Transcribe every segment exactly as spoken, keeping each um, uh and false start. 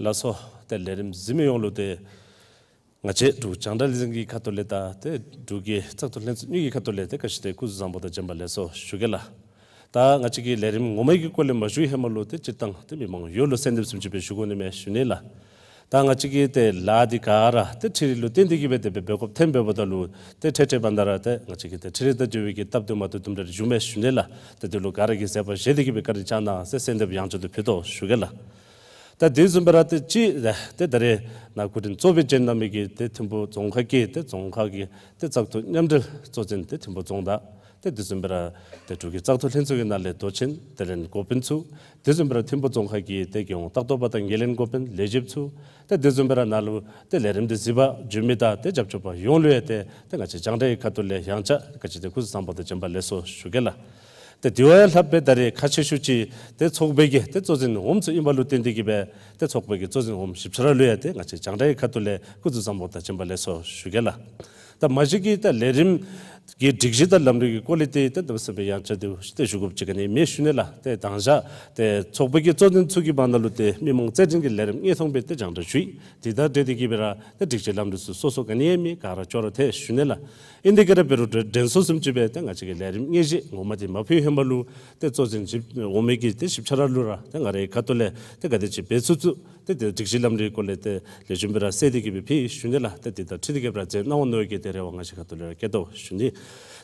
ལགས་སོ། ཏེ་ལས་རིམ་གཟིགས་མི་ཡོངས་ལུ་ཏེ་ང་བཅས་འབྲུག་རྒྱང་བསྒྲགས་ལས་འཛིན་གྱི་ཁ་ཐུག་ལས་དང་ཏེ་འབྲུག་གི་བཙག་འཐུ་ལྷན་ཚོགས་གཉིས་ཀྱི་ཁ་ཐུག་ལས་ཏེ་ག་ཅི་ཏེ་སྐུ་གཟུགས་བཟང་པོ་དང་བྱོན་པ་ལེགས་སོ་ཞུ་གེ་ལགས། ད་ང་བཅས་ཀྱི་ལས་རིམ་ངོ་མ་གི་སྐོར་ལས་མ་ཞུ་བའི་ཧེ་མ་ལུ་ཏེ་སྤྱིར་བཏང་ཏེ་མི་མང་ཡོངས་ལུ་གསལ་འདེབས་བཟུམ་ཅིག་སྦེ་ཞུ་དགོ་ནི་མས་ཞུ་ནི་ལགས། ད་ང་བཅས་ཀྱི་ཏེ་ལཱ་འདི་ག་ར་ཏེ་འཕྲུལ་རིག་ལུ་བརྟེན་ཏེ་གི་སྦེ་ཏེ་འབད་འབད་དགོཔ་ཐོན་འབདཝ་ད་ལུ་ཏེ་འཕྲལ་འཕྲལ་བར་ན་ར་ཏེ་ང་བཅས་ཀྱི་ཏེ་འཕྲུལ་རིག་དང་འབྲེལ་བའི་གི་སྟབས་བདེ་མ་བདེ་དུམ་གྲ་རེ་བྱུངམ་མས་ཞུ་ནི་ལགས། ཏེ་དེ་ལུ་ག་ར་གིས་མཛད་པ་བཞེས་ཏེ་གི་སྦེ་བཀའ་དྲིན་བསྐྱང་གནང་ཟེར་གསལ་འདེབས་ཡང་བསྐྱར་དུ་ཕུལ་དོ་ཞུ་གེ་ལགས། ད་དེ་བཟུམ་སྦེ་ར་ཏེ་ཅིག་ཏེ་ད་རེས་ནཱ་སྐུ་མགྲོན་གཙོ་སྦེ་བྱོན་གནང་མི་གི་ཏེ་ཐིམ་ཕུ་རྫོང་ཁག་གི་ཏེ་རྫོང་ཁག་གི་ཏེ་བཙག་འཐུ་མཉམ་འབྲེལ་གཙོ་འཛིན་ཏེ་ཐིམ་ཕུ་རྫོང་དང་ཏེ་དེ་བཟུམ་སྦེ་ར་ཏེ་འབྲུག་གི་བཙག་འཐུ་ལྷན་ཚོགས་ཀྱི་ནང་ལས་མདོ་ཆེན་དེ་ལས་འགོ་དཔོན་ཚུ་དེ་བཟུམ་སྦེ་ར་ཐིམ་ཕུ་རྫོང་ཁག་གི་ཏེ་རྒྱལ་ཡོངས་ལྟ་རྟོག་པ་དང་ངོས་ལེན་འགོ་དཔོན་ལས་བྱེདཔ་ཚུ་ཏེ་དེ་བཟུམ་སྦེ་ར་ནཱ་ལུ་ཏེ་ལས་རིམ་འདི་གཟིགས་པར་བྱོན་མི་དང་ཏེ་རྒྱབ་སྐྱོར་པ་ཡོངས་ལུ་ཡང་ཏེ་ཏེ་ང་བཅས་རྒྱང་བསྒྲགས་ཀྱི་ཁ་ཐུག་ལས་ཡང་བསྐྱར་ག་ཅི་ཏེ་སྐུ་གཟུགས་བཟང་པོ་དང་བྱོན་པ་ལེགས་སོ་ཞུ་གེ་ལགས། ཏེ་དེ་བ་ཡང་ལྷག་སྦེ་ད་རེས་ཁག་ཆེ་ཤོས་ཅིག་ཏེ་ཚོགས་པའི་གི་ཏེ་གཙོ་འཛིན་འོགམ་ཚུ་ཨིན་པ་ལུ་བརྟེན་ཏེ་གི་སྦེ་ཏེ་ཚོགས་པའི་གི་གཙོ་འཛིན་འོགམ་ཞིབ་ཆ་ར་ལུ་ཡང་ཏེ་ང་བཅས་རྒྱང་བསྒྲགས་ཀྱི་ཁ་ཐུག་ལས་སྐུ་གཟུགས་བཟང་པོ་དང་བྱོན་པ་ལེགས་སོ་ཞུ་གེ་ལགས། ད་མ་གཞི་གི་ད་ལས་རིམ་གྱི་སྒྲིག་གཞི་དང་ལམ་ལུགས་ཀྱི་སྐོར་ལས་ཏེ་ད་ད་ས་སྦེ་ཡང་བསྐྱར་ཏེ་ཏེ་ཞུ་དགོཔ་ཅིག་ག་ནི་མེད་ཞུ་ནི་ལགས། ཏེ་དང་ཞག་ཏེ་ཚོགས་པའི་གི་གཙོ་འཛིན་ཚུ་གི་བར་ན་ལུ་ཏེ་མི་མང་རྩེད་འགྲན་གྱི་ལས་རིམ་དངོས་མཐོང་སྦེ་ཏེ་རྒྱང་བསྒྲགས་ཞུ་ཡི། དེ་དང་འབྲེལ་ཏེ་གི་སྦེ་ར་ཏེ་སྒྲིག་གཞི་ལམ་ལུགས་ཚུ་སོ་སོ་ག་ནི་ཡང་མེད། ག་ར་ཅོག་ར་འཐད་ཞུ་ནི་ལགས། ཨིན་དེ་ག་ར་འབད་རུང་དྲན་གསོ་བཟུམ་ཅིག་སྦེ་ཏེ་ང་བཅས་ཀྱི་ལས་རིམ་དངོས་གཞི་ངོ་མ་འདི་མ་ཕུལ་ཧེ་མ་ལུ་ཏེ་གཙོ་འཛིན་ཞིབ་འོག་མའི་གི་ཏེ་ཞིབ་ཆ་ར་ལུ་ར་ཏེ་ང་རའི་ཁ་ཐུག་ལས་ཏེ་ག་དེ་ཅིག་འབད་ཚུགས་ཚུགས་ཏེ་ཏེ་སྒྲིག་གཞི་ལམ་ལུགས་སྐོར་ལས་ཏེ་ལེགས་ཤོམ་སྦེ་ར་གསལ་ཏེ་གི་སྦེ་ཕུལ་ཞུ་ནི་ལགས། ཏེ་དེ་དང་འཁྲིལ་ཏེ་གི་སྦེ་ར་མཛད་གནང་བ་ནོ་གི་ཏེ་རེ་བ་ང་བཅས་ཁ་ཐུག་ལས་ར་བསྐྱེད་དོ་ཞུ་ནི།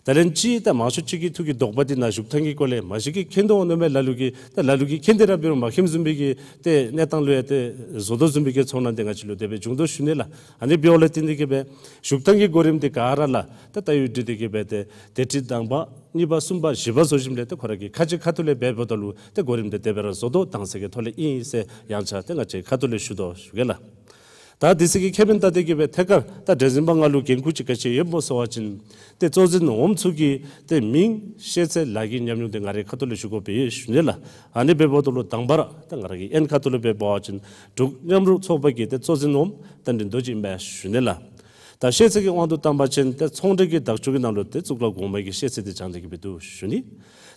ད་ལན་ཅིག་ད་མང་ཤོས་ཅིག་གི་ཐུགས་ཀྱི་དོགས་པ་འདི་ནཱ་བཞུགས་ཐངས་ཀྱི་སྐོར་ལས་མ་གཞི་གིས་མཁྱེན་དོ་འོང་ནི་མས། ལ་ལུ་གིས་ད་ལ་ལུ་གིས་མཁྱེན་ཏེ་ར་འབད་རུང་མ་མཁྱེནམ་བཟུམ་སྦེ་གི་ཏེ་གནས་སྟངས་ལུ་ཡང་ཏེ་བཟོ་དོ་བཟུམ་སྦེ་གི་ཚོར་སྣང་འདི་ང་བཅས་ལུ་དེ་སྦེ་བྱུང་དོ་ཞུ་ནི་ལགས། ཨ་ནི་འབདཝ་ལས་བརྟེན་ཏེ་གི་སྦེ་བཞུགས་ཐངས་ཀྱི་གོ་རིམ་འདི་ག་ར་ལགས་ད་ད་ཡོད་འདི་དེ་གི་སྦེ་ཏེ་ཏེ་ཁྲི་དང་པ་གཉིས་པ་གསུམ་པ་བཞི་པ་བཟོ་ཞིནམ་ལས་ཏེ་ཁོ་ར་གི་ཁ་ཅིག་ཁ་ཐུག་ལས་འབད་འབདཝ་ད་ལུ་ཏེ་གོ་རིམ་འདི་དེ་སྦེ་ར་བཟོ་དོ་དྭངས་གསལ་གྱི་ཐོག་ལས་ཨིན་ཟེར་ཡང་ཆ་ཏེ་ང་བཅས་ཁ་ཐུག་ལས་ཞུ་དོ་ཞུ་གེ་ལགས། ད་དེ་ཚུ་གི་ཁེ་ཕན་ལྟ་སྟེ་གི་སྦེ་ཐད་ཀར་ད་འདྲེན་འཛིན་པ་ང་ལུ་འགན་ཁུར་ཅིག་ག་ཅི་ཡོདཔ་སྨོ་ཟེར་བ་ཅིན་ཏེ་གཙོ་འཛིན་འོགམ་ཚུ་གི་ཏེ་མིང་ཤེས་ཚད་ལཱ་གི་ཉམས་མྱོང་འདི་ང་རའི་ཁ་ཐུག་ལས་ཞུ་དགོ་པས་ཞུ་ནི་ལགས། ཨ་ནི་འབདཝ་ད་ལུ་དང་པ་ར་ད་ང་ར་གི་ཨན་ཁ་ཐུག་ལུ་འབད་བ་ཅིན་འབྲུག་མཉམ་རུབ་ཚོགས་པ་གི་ཏེ་གཙོ་འཛིན་འོགམ་རྟ་མགྲིན་རྡོ་རྗེ་ཨིན་པས་ཞུ་ནི་ལགས། ད་ཤེས་ཚད་ཀྱི་དབང་དུ་བཏང་པ་ཅིན་ཏེ་ཚོང་འབྲེལ་གྱི་བདག་སྐྱོང་གི་ནང་ལུ་ཏེ་གཙུག་ལག་གོང་མ་གི་ཤེས་ཚད་འདི་སྦྱང་སྟེ་གི་སྦེ་འདུག་ཞུ་ནི།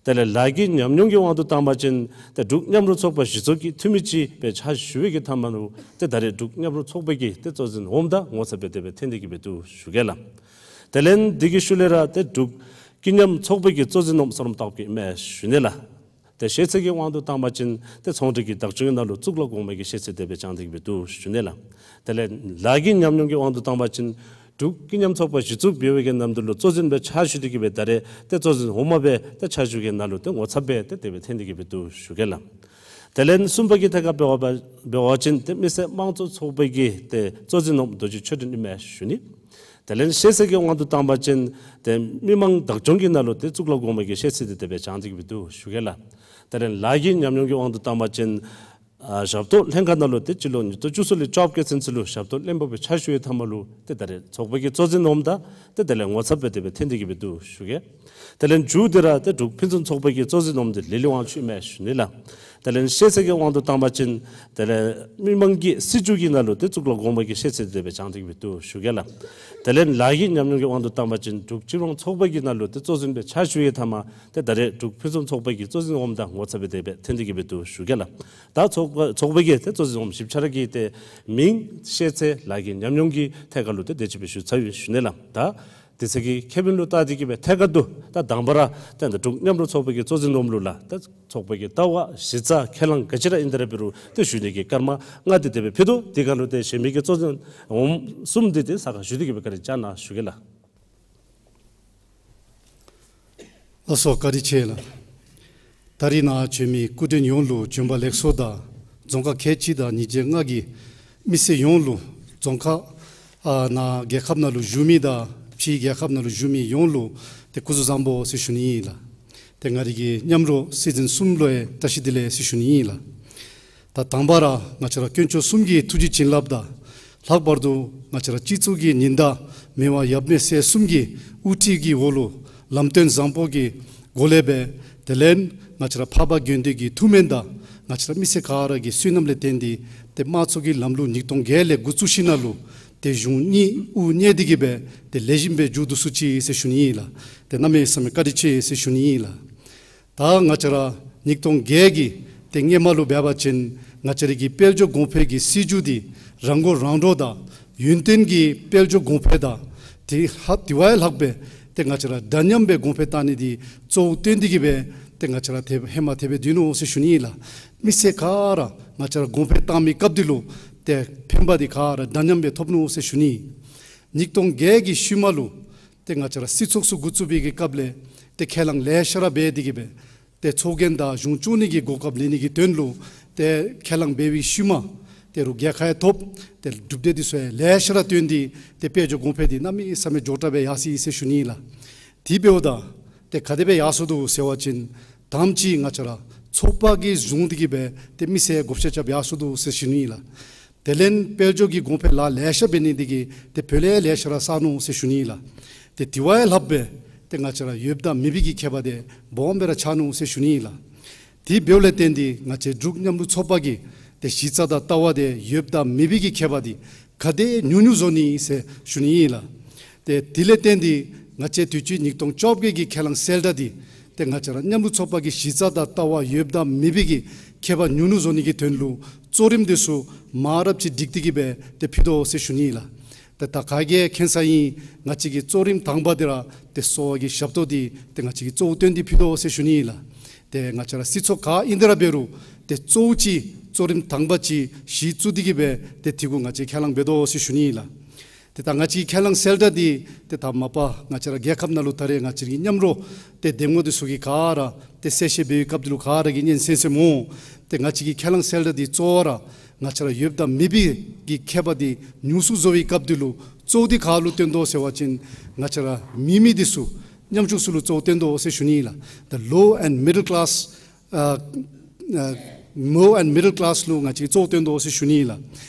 དེ་ལས་ལཱ་གི་ཉམས་མྱོང་གི་དབང་དུ་བཏང་པ་ཅིན་ཏེ་འབྲུག་མཉམ་རུབ་ཚོགས་པ་གཞི་ཚོགས་ཀྱི་འཐུས་མི་ཅིག་སྦེ་ཕྱག་ཞུ་བའི་གི་མཐའ་མ་ལུ་ཏེ་ད་རེས་འབྲུག་མཉམ་རུབ་ཚོགས་པ་གི་ཏེ་གཙོ་འཛིན་འོགམ་དང་ངོ་ཚ་སྦེ་དེ་སྦེ་འཐོན་ཏེ་གི་སྦེ་འདུག་ཞུ་གེ་ལགས། དེ་ལས་འདི་གི་ཤུལ་ལས་ར་ཏེ་འབྲུག་སྐྱིད་ཉམས་ཚོགས་པ་གི་གཙོ་འཛིན་འོགམ་བསོད་ནམས་རྟག་པ་ཨིན་མས་ཞུ་ནི་ལགས། ཏེ་ཤེས་ཚད་ཀྱི་དབང་དུ་བཏང་པ་ཅིན་ཏེ་ཚོང་འབྲེལ་གྱི་བདག་སྐྱོང་གི་ནང་ལུ་གཙུག་ལག་གོང་མ་གི་ཤེས་ཚད་དེ་སྦེ་སྦྱང་སྟེ་གི་སྦེ་འདུག་ཞུ་ནི་ལགས། དེ་ལས་ལཱ་གི་ཉམས་མྱོང་གི་དབང་དུ་བཏང་པ་ཅིན་འབྲུག་སྐྱིད་ཉམས་ཚོགས་པ་གཞི་བཙུགས་འབད་བའི་གི་ནམ་དུས་ལུ་གཙོ་འཛིན་སྦེ་ཕྱག་ཞུ་སྟེ་གི་སྦེ་ད་རེས་ཏེ་གཙོ་འཛིན་འོག་མ་སྦེ་ཏེ་ཕྱག་ཞུ་གི་ནང་ལུ་ཏེ་ངོ་ཚབ་སྦེ་ཏེ་དེ་སྦེ་འཐོན་ཏེ་གི་སྦེ་འདུག་ཞུ་གེ་ལགས། དེ་ལས་གསུམ་པ་གི་ཐད་ཁར་འབད་བ་འབད་བ་ཅིན་ཏེ་མི་སེར་དམངས་གཙོ་ཚོགས་པ་གི་ཏེ་གཙོ་འཛིན་འོགམ་རྡོ་རྗེ་ཆོས་སྒྲོན་ཨིན་མས་ཞུ་ནི། དེ་ལས་ཤེས་ཚད་ཀྱི་དབང་དུ་བཏང་པ་ཅིན་ཏེ་མི་མང་བདག་སྐྱོང་གི་ནང་ལུ་ཏེ་གཙུག་ལག་གོང་མ་གི་ཤེས་ཚད་དེ་དེ་སྦེ་སྦྱང་སྟེ་གི་སྦེ་འདུག་ཞུ་གེ་ལགས། དེ་ལས་ལཱ་གི་ཉམས་མྱོང་གི་དབང་དུ་བཏང་པ་ཅིན་ཨ་ཞབས་ཏོག་ལྷན་ཁག་ནང་ལུ་ཏེ་སྤྱི་ལོ་ཉིས་སྟོང་བཅུ་གསུམ་ལས་བཅོ་བརྒྱད་ཚུན་ཚོད་ལུ་ཞབས་ཏོག་བློན་པོ་སྦེ་ཕྱག་ཞུ་བའི་མཐའ་མ་ལུ་ཏེ་ད་རེས་ཚོགས་པ་གི་གཙོ་འཛིན་འོགམ་དང་ཏེ་དེ་ལས་ངོ་ཚབ་སྦེ་དེ་སྦེ་འཐོན་ཏེ་གི་སྦེ་འདུག་ཞུ་གེ། དེ་ལས་མཇུག་དེ་ར་ཏེ་འབྲུག་ཕུན་སུམ་ཚོགས་པ་གི་གཙོ་འཛིན་འོགམ་འདི་ལི་ལི་དབང་ཕྱུག་ཨིན་མས་ཞུ་ནི་ལགས། དེ་ལས་ཤེས་ཚད་ཀྱི་དབང་དུ་བཏང་པ་ཅིན་དེ་ལས་མི་མང་གི་སྲིད་བྱུས་ཀྱི་ནང་ལུ་ཏེ་གཙུག་ལག་གོང་མ་གི་ཤེས་ཚད་དེ་སྦེ་སྦྱང་སྟེ་གི་སྦེ་འདུག་ཞུ་གེ་ལགས། དེ་ལས་ལཱ་གི་ཉམས་མྱོང་གི་དབང་དུ་བཏང་པ་ཅིན་འབྲུག་སྤྱི་དམངས་ཚོགས་པ་གི་ནང་ལུ་ཏེ་གཙོ་འཛིན་སྦེ་ཕྱག་ཞུ་བའི་མཐའ་མ་ཏེ་ད་རེས་འབྲུག་ཕུན་སུམ་ཚོགས་པ་གི་གཙོ་འཛིན་འོགམ་དང་ངོ་ཚབ་སྦེ་དེ་སྦེ་འཐོན་ཏེ་གི་སྦེ་འདུག་ཞུ་གེ་ལགས། ད་ཚོགས་པ་ཚོགས་པ་གི་ཏེ་གཙོ་འཛིན་འོགམ་ཞིབ་ཆ་ར་གི་ཏེ་མིང་ཤེས་ཚད་ལཱ་གི་ཉམས་མྱོང་གི་ཐད་ཁར་ལུ་ཏེ་དེ་ཅིག་སྦེ་ཞུ་ཚར་ཡི་ཞུ་ནི་ལགས། ད་དེ་ཚུ་གི་ཁེ་ཕན་ལུ་བལྟ་སྟེ་གི་སྦེ་ཐད་ཀར་དུ་ད་དང་པ་ར་ཏེ་ད་འབྲུག་མཉམ་རུབ་ཚོགས་པ་གི་གཙོ་འཛིན་འོགམ་ལུ་ལགས་ད་ཚོགས་པ་གི་ལྟ་བ་གཞི་རྩ་ཁས་བླངས་ག་ཅི་ར་ཨིན་ཏེ་ར་འབད་རུང་ཏེ་ཞུ་ནི་གི་སྐར་མ་ལྔ་དེ་དེ་སྦེ་ཕུལ་དོ། དེ་ཁར་ལུ་ཏེ་གཞན་མི་གི་གཙོ་འཛིན་འོགམ་གསུམ་དེ་ཏེ་ས་ཁར་བཞུགས་ཏེ་གི་སྦེ་བཀའ་དྲིན་བསྐྱང་གནང་ཞུ་གེ་ལགས། ལགས་སོ། བཀའ་དྲིན་ཆེ་ལགས། ད་རིས་ནཱ་བྱོན་མི་སྐུ་མགྲོན་ཡོངས་ལུ་བྱོན་པ་ལེགས་སོ་དང་རྫོང་ཁག་ཁལ་གཅིག་དང་ཉིས་བརྒྱ་ལྔ་གི་མི་སེར་ཡོངས་ལུ་རྫོང་ཁག་ཨ་ནཱ་རྒྱལ་ཁབ་ནང་ལུ་བཞུགས་མི་དང་ཕྱི་རྒྱལ་ཁབ་ནང་ལུ་བཞུགས་མི་ཡོངས་ལུ་ཏེ་སྐུ་གཟུགས་བཟང་པོ་ཟེར་ཞུ་ནི་ཨིན་ལགས། ཏེ་ང་རའི་གི་མཉམ་རོགས་སྲིད་འཛིན་གསུམ་ལུ་ཡང་བཀྲ་ཤིས་བདེ་ལེགས་ཟེར་ཞུ་ནི་ཨིན་ལགས། ད་དང་པ་ར་ང་བཅས་ར་དཀོན་མཆོག་གསུམ་གྱི་ཐུགས་རྗེ་བྱིན་རླབས་དང་ལྷག་པར་དུ་ང་བཅས་ར་སྤྱི་གཙུག་གི་ཉི་ཟླ་མི་དབང་ཡབ་མེས་སྲས་གསུམ་གྱི་དབུ་ཁྲིད་ཀྱི་འོག་ལུ་ལམ་སྟོན་བཟང་པོ་གི་སྒོ་ལས་སྦེ་དེ་ལས་ང་བཅས་ར་འཕགས་པ་དགེ་འདུན་གྱི་ཐུགས་སྨོན་དང་ང་བཅས་ར་མི་སེར་ག་ར་གི་བསོད་ནམས་ལས་བརྟེན་ཏེ་ཏེ་དམངས་གཙོ་གི་ལམ་ལུགས་ཉིས་སྟོང་བརྒྱད་ལས་འགོ་བཙུགས་ཞིནམ་ལས་ཏེ་གཞུང་གཉིས་དབུ་བརྙེས་ཏེ་གི་སྦེ་ཏེ་ལེགས་ཤོམ་སྦེ་མཇུག་བསྡུ་ཚུགས་ཅི་ཟེར་ཞུ་ནི་ཨིན་ལགས། ཏེ་གནམ་མེད་ས་མེད་བཀའ་དྲིན་ཆེ་ཟེར་ཞུ་ནི་ཨིན་ལགས། ད་ང་བཅས་ར་ཉིས་སྟོང་བརྒྱད་ཀྱི་ཏེ་སྔོན་མ་ལུ་འབད་བ་ཅིན་ ང་བཅས་ར་གི་དཔལ་འབྱོར་གོང་འཕེལ་གྱི་སྲིད་བྱུས་འདི་རང་མགོ་རང་འདྲོངས་དང་ཡུན་བརྟན་གྱི་དཔལ་འབྱོར་གོང་འཕེལ་དང་དེ་ལྷག་དེ་བ་ཡང་ལྷག་པའི་ཏེ་ང་བཅས་ར་འདྲ་མཉམ་སྦེ་གོང་འཕེལ་བཏང་ནི་འདི་གཙོ་བོ་བཏོན་ཏེ་གི་སྦེ་ཏེ་ང་བཅས་ར་ཏེ་ཧེ་མ་དེ་སྦེ་སྡོད་ནུག་ཟེར་ཞུ་ནི་ཨིན་ལགས། མི་སེར་ག་ར་ང་བཅས་ར་གོང་འཕེལ་བཏང་མི་སྐབས་འདི་ལུ་ཏེ་ཕན་པ་འདི་ག་ར་འདྲ་མཉམ་སྦེ་ཐོབ་ནུག་ཟེར་ཞུ་ནི། ཉིས་སྟོང་བརྒྱད་ཀྱི་ཤུལ་མ་ལུ་ཏེ་ང་བཅས་ར་སྲིད་ཚོགས་ཚུ་འགོ་བཙུགས་པའི་གི་སྐབས་ལས་ཏེ་ཁས་བླངས་ལེ་ཤ་ར་འབད་དེ་གི་སྦེ་ཏེ་ཚོགས་རྒྱན་དང་གཞུང་སྐྱོང་ནི་གི་གོ་སྐབས་ལེན་ནི་གི་དོན་ལུ་ཏེ་ཁས་བླངས་འབད་བའི་ཤུལ་མ་ཏེ་རུང་རྒྱལ་ཁ་ཡང་ཐོབ། ཏེ་གྲུབ་འབྲས་འདི་ཚུ་ཡང་ལེ་ཤ་ར་བཏོན་ཏེ་ཏེ་དཔལ་འབྱོར་གོང་འཕེལ་འདི་གནམ་མེད་ས་མེད་མགྱོགས་དྲགས་སྦེ་ཡར་སོ་ཡི་ཟེར་ཞུ་ནི་ཨིན་ལགས། དེ་འབདཝ་ད་ཏེ་ག་དེ་སྦེ་ཡར་སོ་དོ་ཟེར་བ་ཅིན་དང་པ་ཅིག་ང་བཅས་ར་ཚོགས་པ་གིས་བཟུང་སྟེ་གི་སྦེ་ཏེ་མི་སེར་བགོ་བཤའ་རྐྱབ་ཡར་སོ་དོ་ཟེར་ཞུ་ནི་ཨིན་ལགས། དེ་ལས་དཔལ་འབྱོར་གྱི་གོང་འཕེལ་ལཱ་ལེ་ཤ་འབད་ནི་འདི་གིས་ཏེ་བོད་ལས་ལེ་ཤ་ར་གསར་ནུག་ཟེར་ཞུ་ནི་ཨིན་ལགས། ཏེ་དེ་བ་ཡང་ལྷག་པའི་ཏེ་ང་བཅས་ར་ཡོདཔ་དང་མེདཔ་གི་ཁྱད་པར་འདི་སྦོམ་སྦེ་ར་ཆགས་ནུག་ཟེར་ཞུ་ནི་ཨིན་ལགས། དེ་འབདཝ་ལས་བརྟེན་ཏེ་ང་བཅས་འབྲུག་མཉམ་རུབ་ཚོགས་པ་གི་ཏེ་གཞི་རྩ་དང་ལྟ་བ་འདི་ཡོདཔ་དང་མེདཔ་གི་ཁྱད་པར་འདི་ག་དེ་ཉུང་ཉུང་བཟོ་ནི་ཟེར་ཞུ་ནི་ཨིན་ལགས། ཏེ་དེ་ལས་བརྟེན་ཏེ་ང་བཅས་དུས་ཅི་ཉིས་སྟོང་བཅོ་བརྒྱད་ཀྱི་ཁས་བླངས་གསལ་བསྒྲགས་འདི་ཏེ་ང་བཅས་ར་མཉམ་རུབ་ཚོགས་པ་གི་གཞི་རྩ་དང་ལྟ་བ་ཡོདཔ་དང་མེདཔ་གི་ཁྱད་པར་ཉུང་ཉུང་བཟོ་ནི་གི་དོན་ལུ་གཙོ་རིམ་འདི་ཚུ་མང་རབས་ཅིག་བསྒྲིགས་ཏེ་གི་སྦེ་ཏེ་ཕུལ་དོ་ཟེར་ཞུ་ནི་ཨིན་ལགས། ཏེ་ད་ག་གིས་མཁྱེན་ས་ཨིན། ང་བཅས་ཀྱི་གཙོ་རིམ་དང་པ་འདི་ར་ཏེ་གསོ་བ་གི་ཞབས་ཏོག་འདི་ཏེ་ང་བཅས་ཀྱིས་གཙོ་བོ་བཏོན་ཏེ་ཕུལ་དོ་ཟེར་ཞུ་ནི་ཨིན་ལགས། ཏེ་ང་བཅས་ར་སྲིད་ཚོགས་ག་ཨིན་ཏེ་ར་འབད་རུང་ཏེ་གཙོ་བོ་ཅིག་གཙོ་རིམ་དང་པ་ཅིག་གཞི་བཙུགས་ཏེ་གི་སྦེ་ཏེ་དེ་གུ་ང་བཅས་ཁས་བླངས་འབད་དོ་ཟེར་ཞུ་ནི་ཨིན་ལགས། ཏེ་ད་ང་བཅས་ཁས་བླངས་གསལ་བསྒྲགས་འདི་ཏེ་ད་མ་པ་ང་བཅས་ར་རྒྱལ་ཁབ་ནང་ལུ་ད་རེས་ང་བཅས་ར་གི་མཉམ་རོགས་ཏེ་གདམ་ངོ་འདི་ཚུ་གིས་ག་ར་ཏེ་གསལ་བཤད་འབད་བའི་སྐབས་འདི་ལུ་ག་ར་གིས་ཉན་གསན་གསནམ་འོང་། ཏེ་ང་བཅས་ཀྱི་ཁས་བླངས་གསལ་བསྒྲགས་འདི་གཙོ་བོ་ར་ང་བཅས་ར་ཡོདཔ་དང་མེདཔ་གི་ཁྱད་པར་འདི་ཉུང་སུ་བཟོ་བའི་སྐབས་འདི་ལུ་གཙོ་བོ་འདི་ག་ལུ་བཏོན་དོ་ཟེར་བ་ཅིན་ང་བཅས་ར་མི་མེད་འདི་ཚུ་ཉམ་ཆུང་ཚུ་ལུ་གཙོ་བོ་བཏོན་དོ་ཟེར་ཞུ་ནི་ཨིན་ལགས། The low and middle class ཨ་ཨ་low and middle class ལུ་ང་བཅས་གཙོ་བོ་བཏོན་དོ་ཟེར་ཞུ་ནི་ཨིན་ལགས།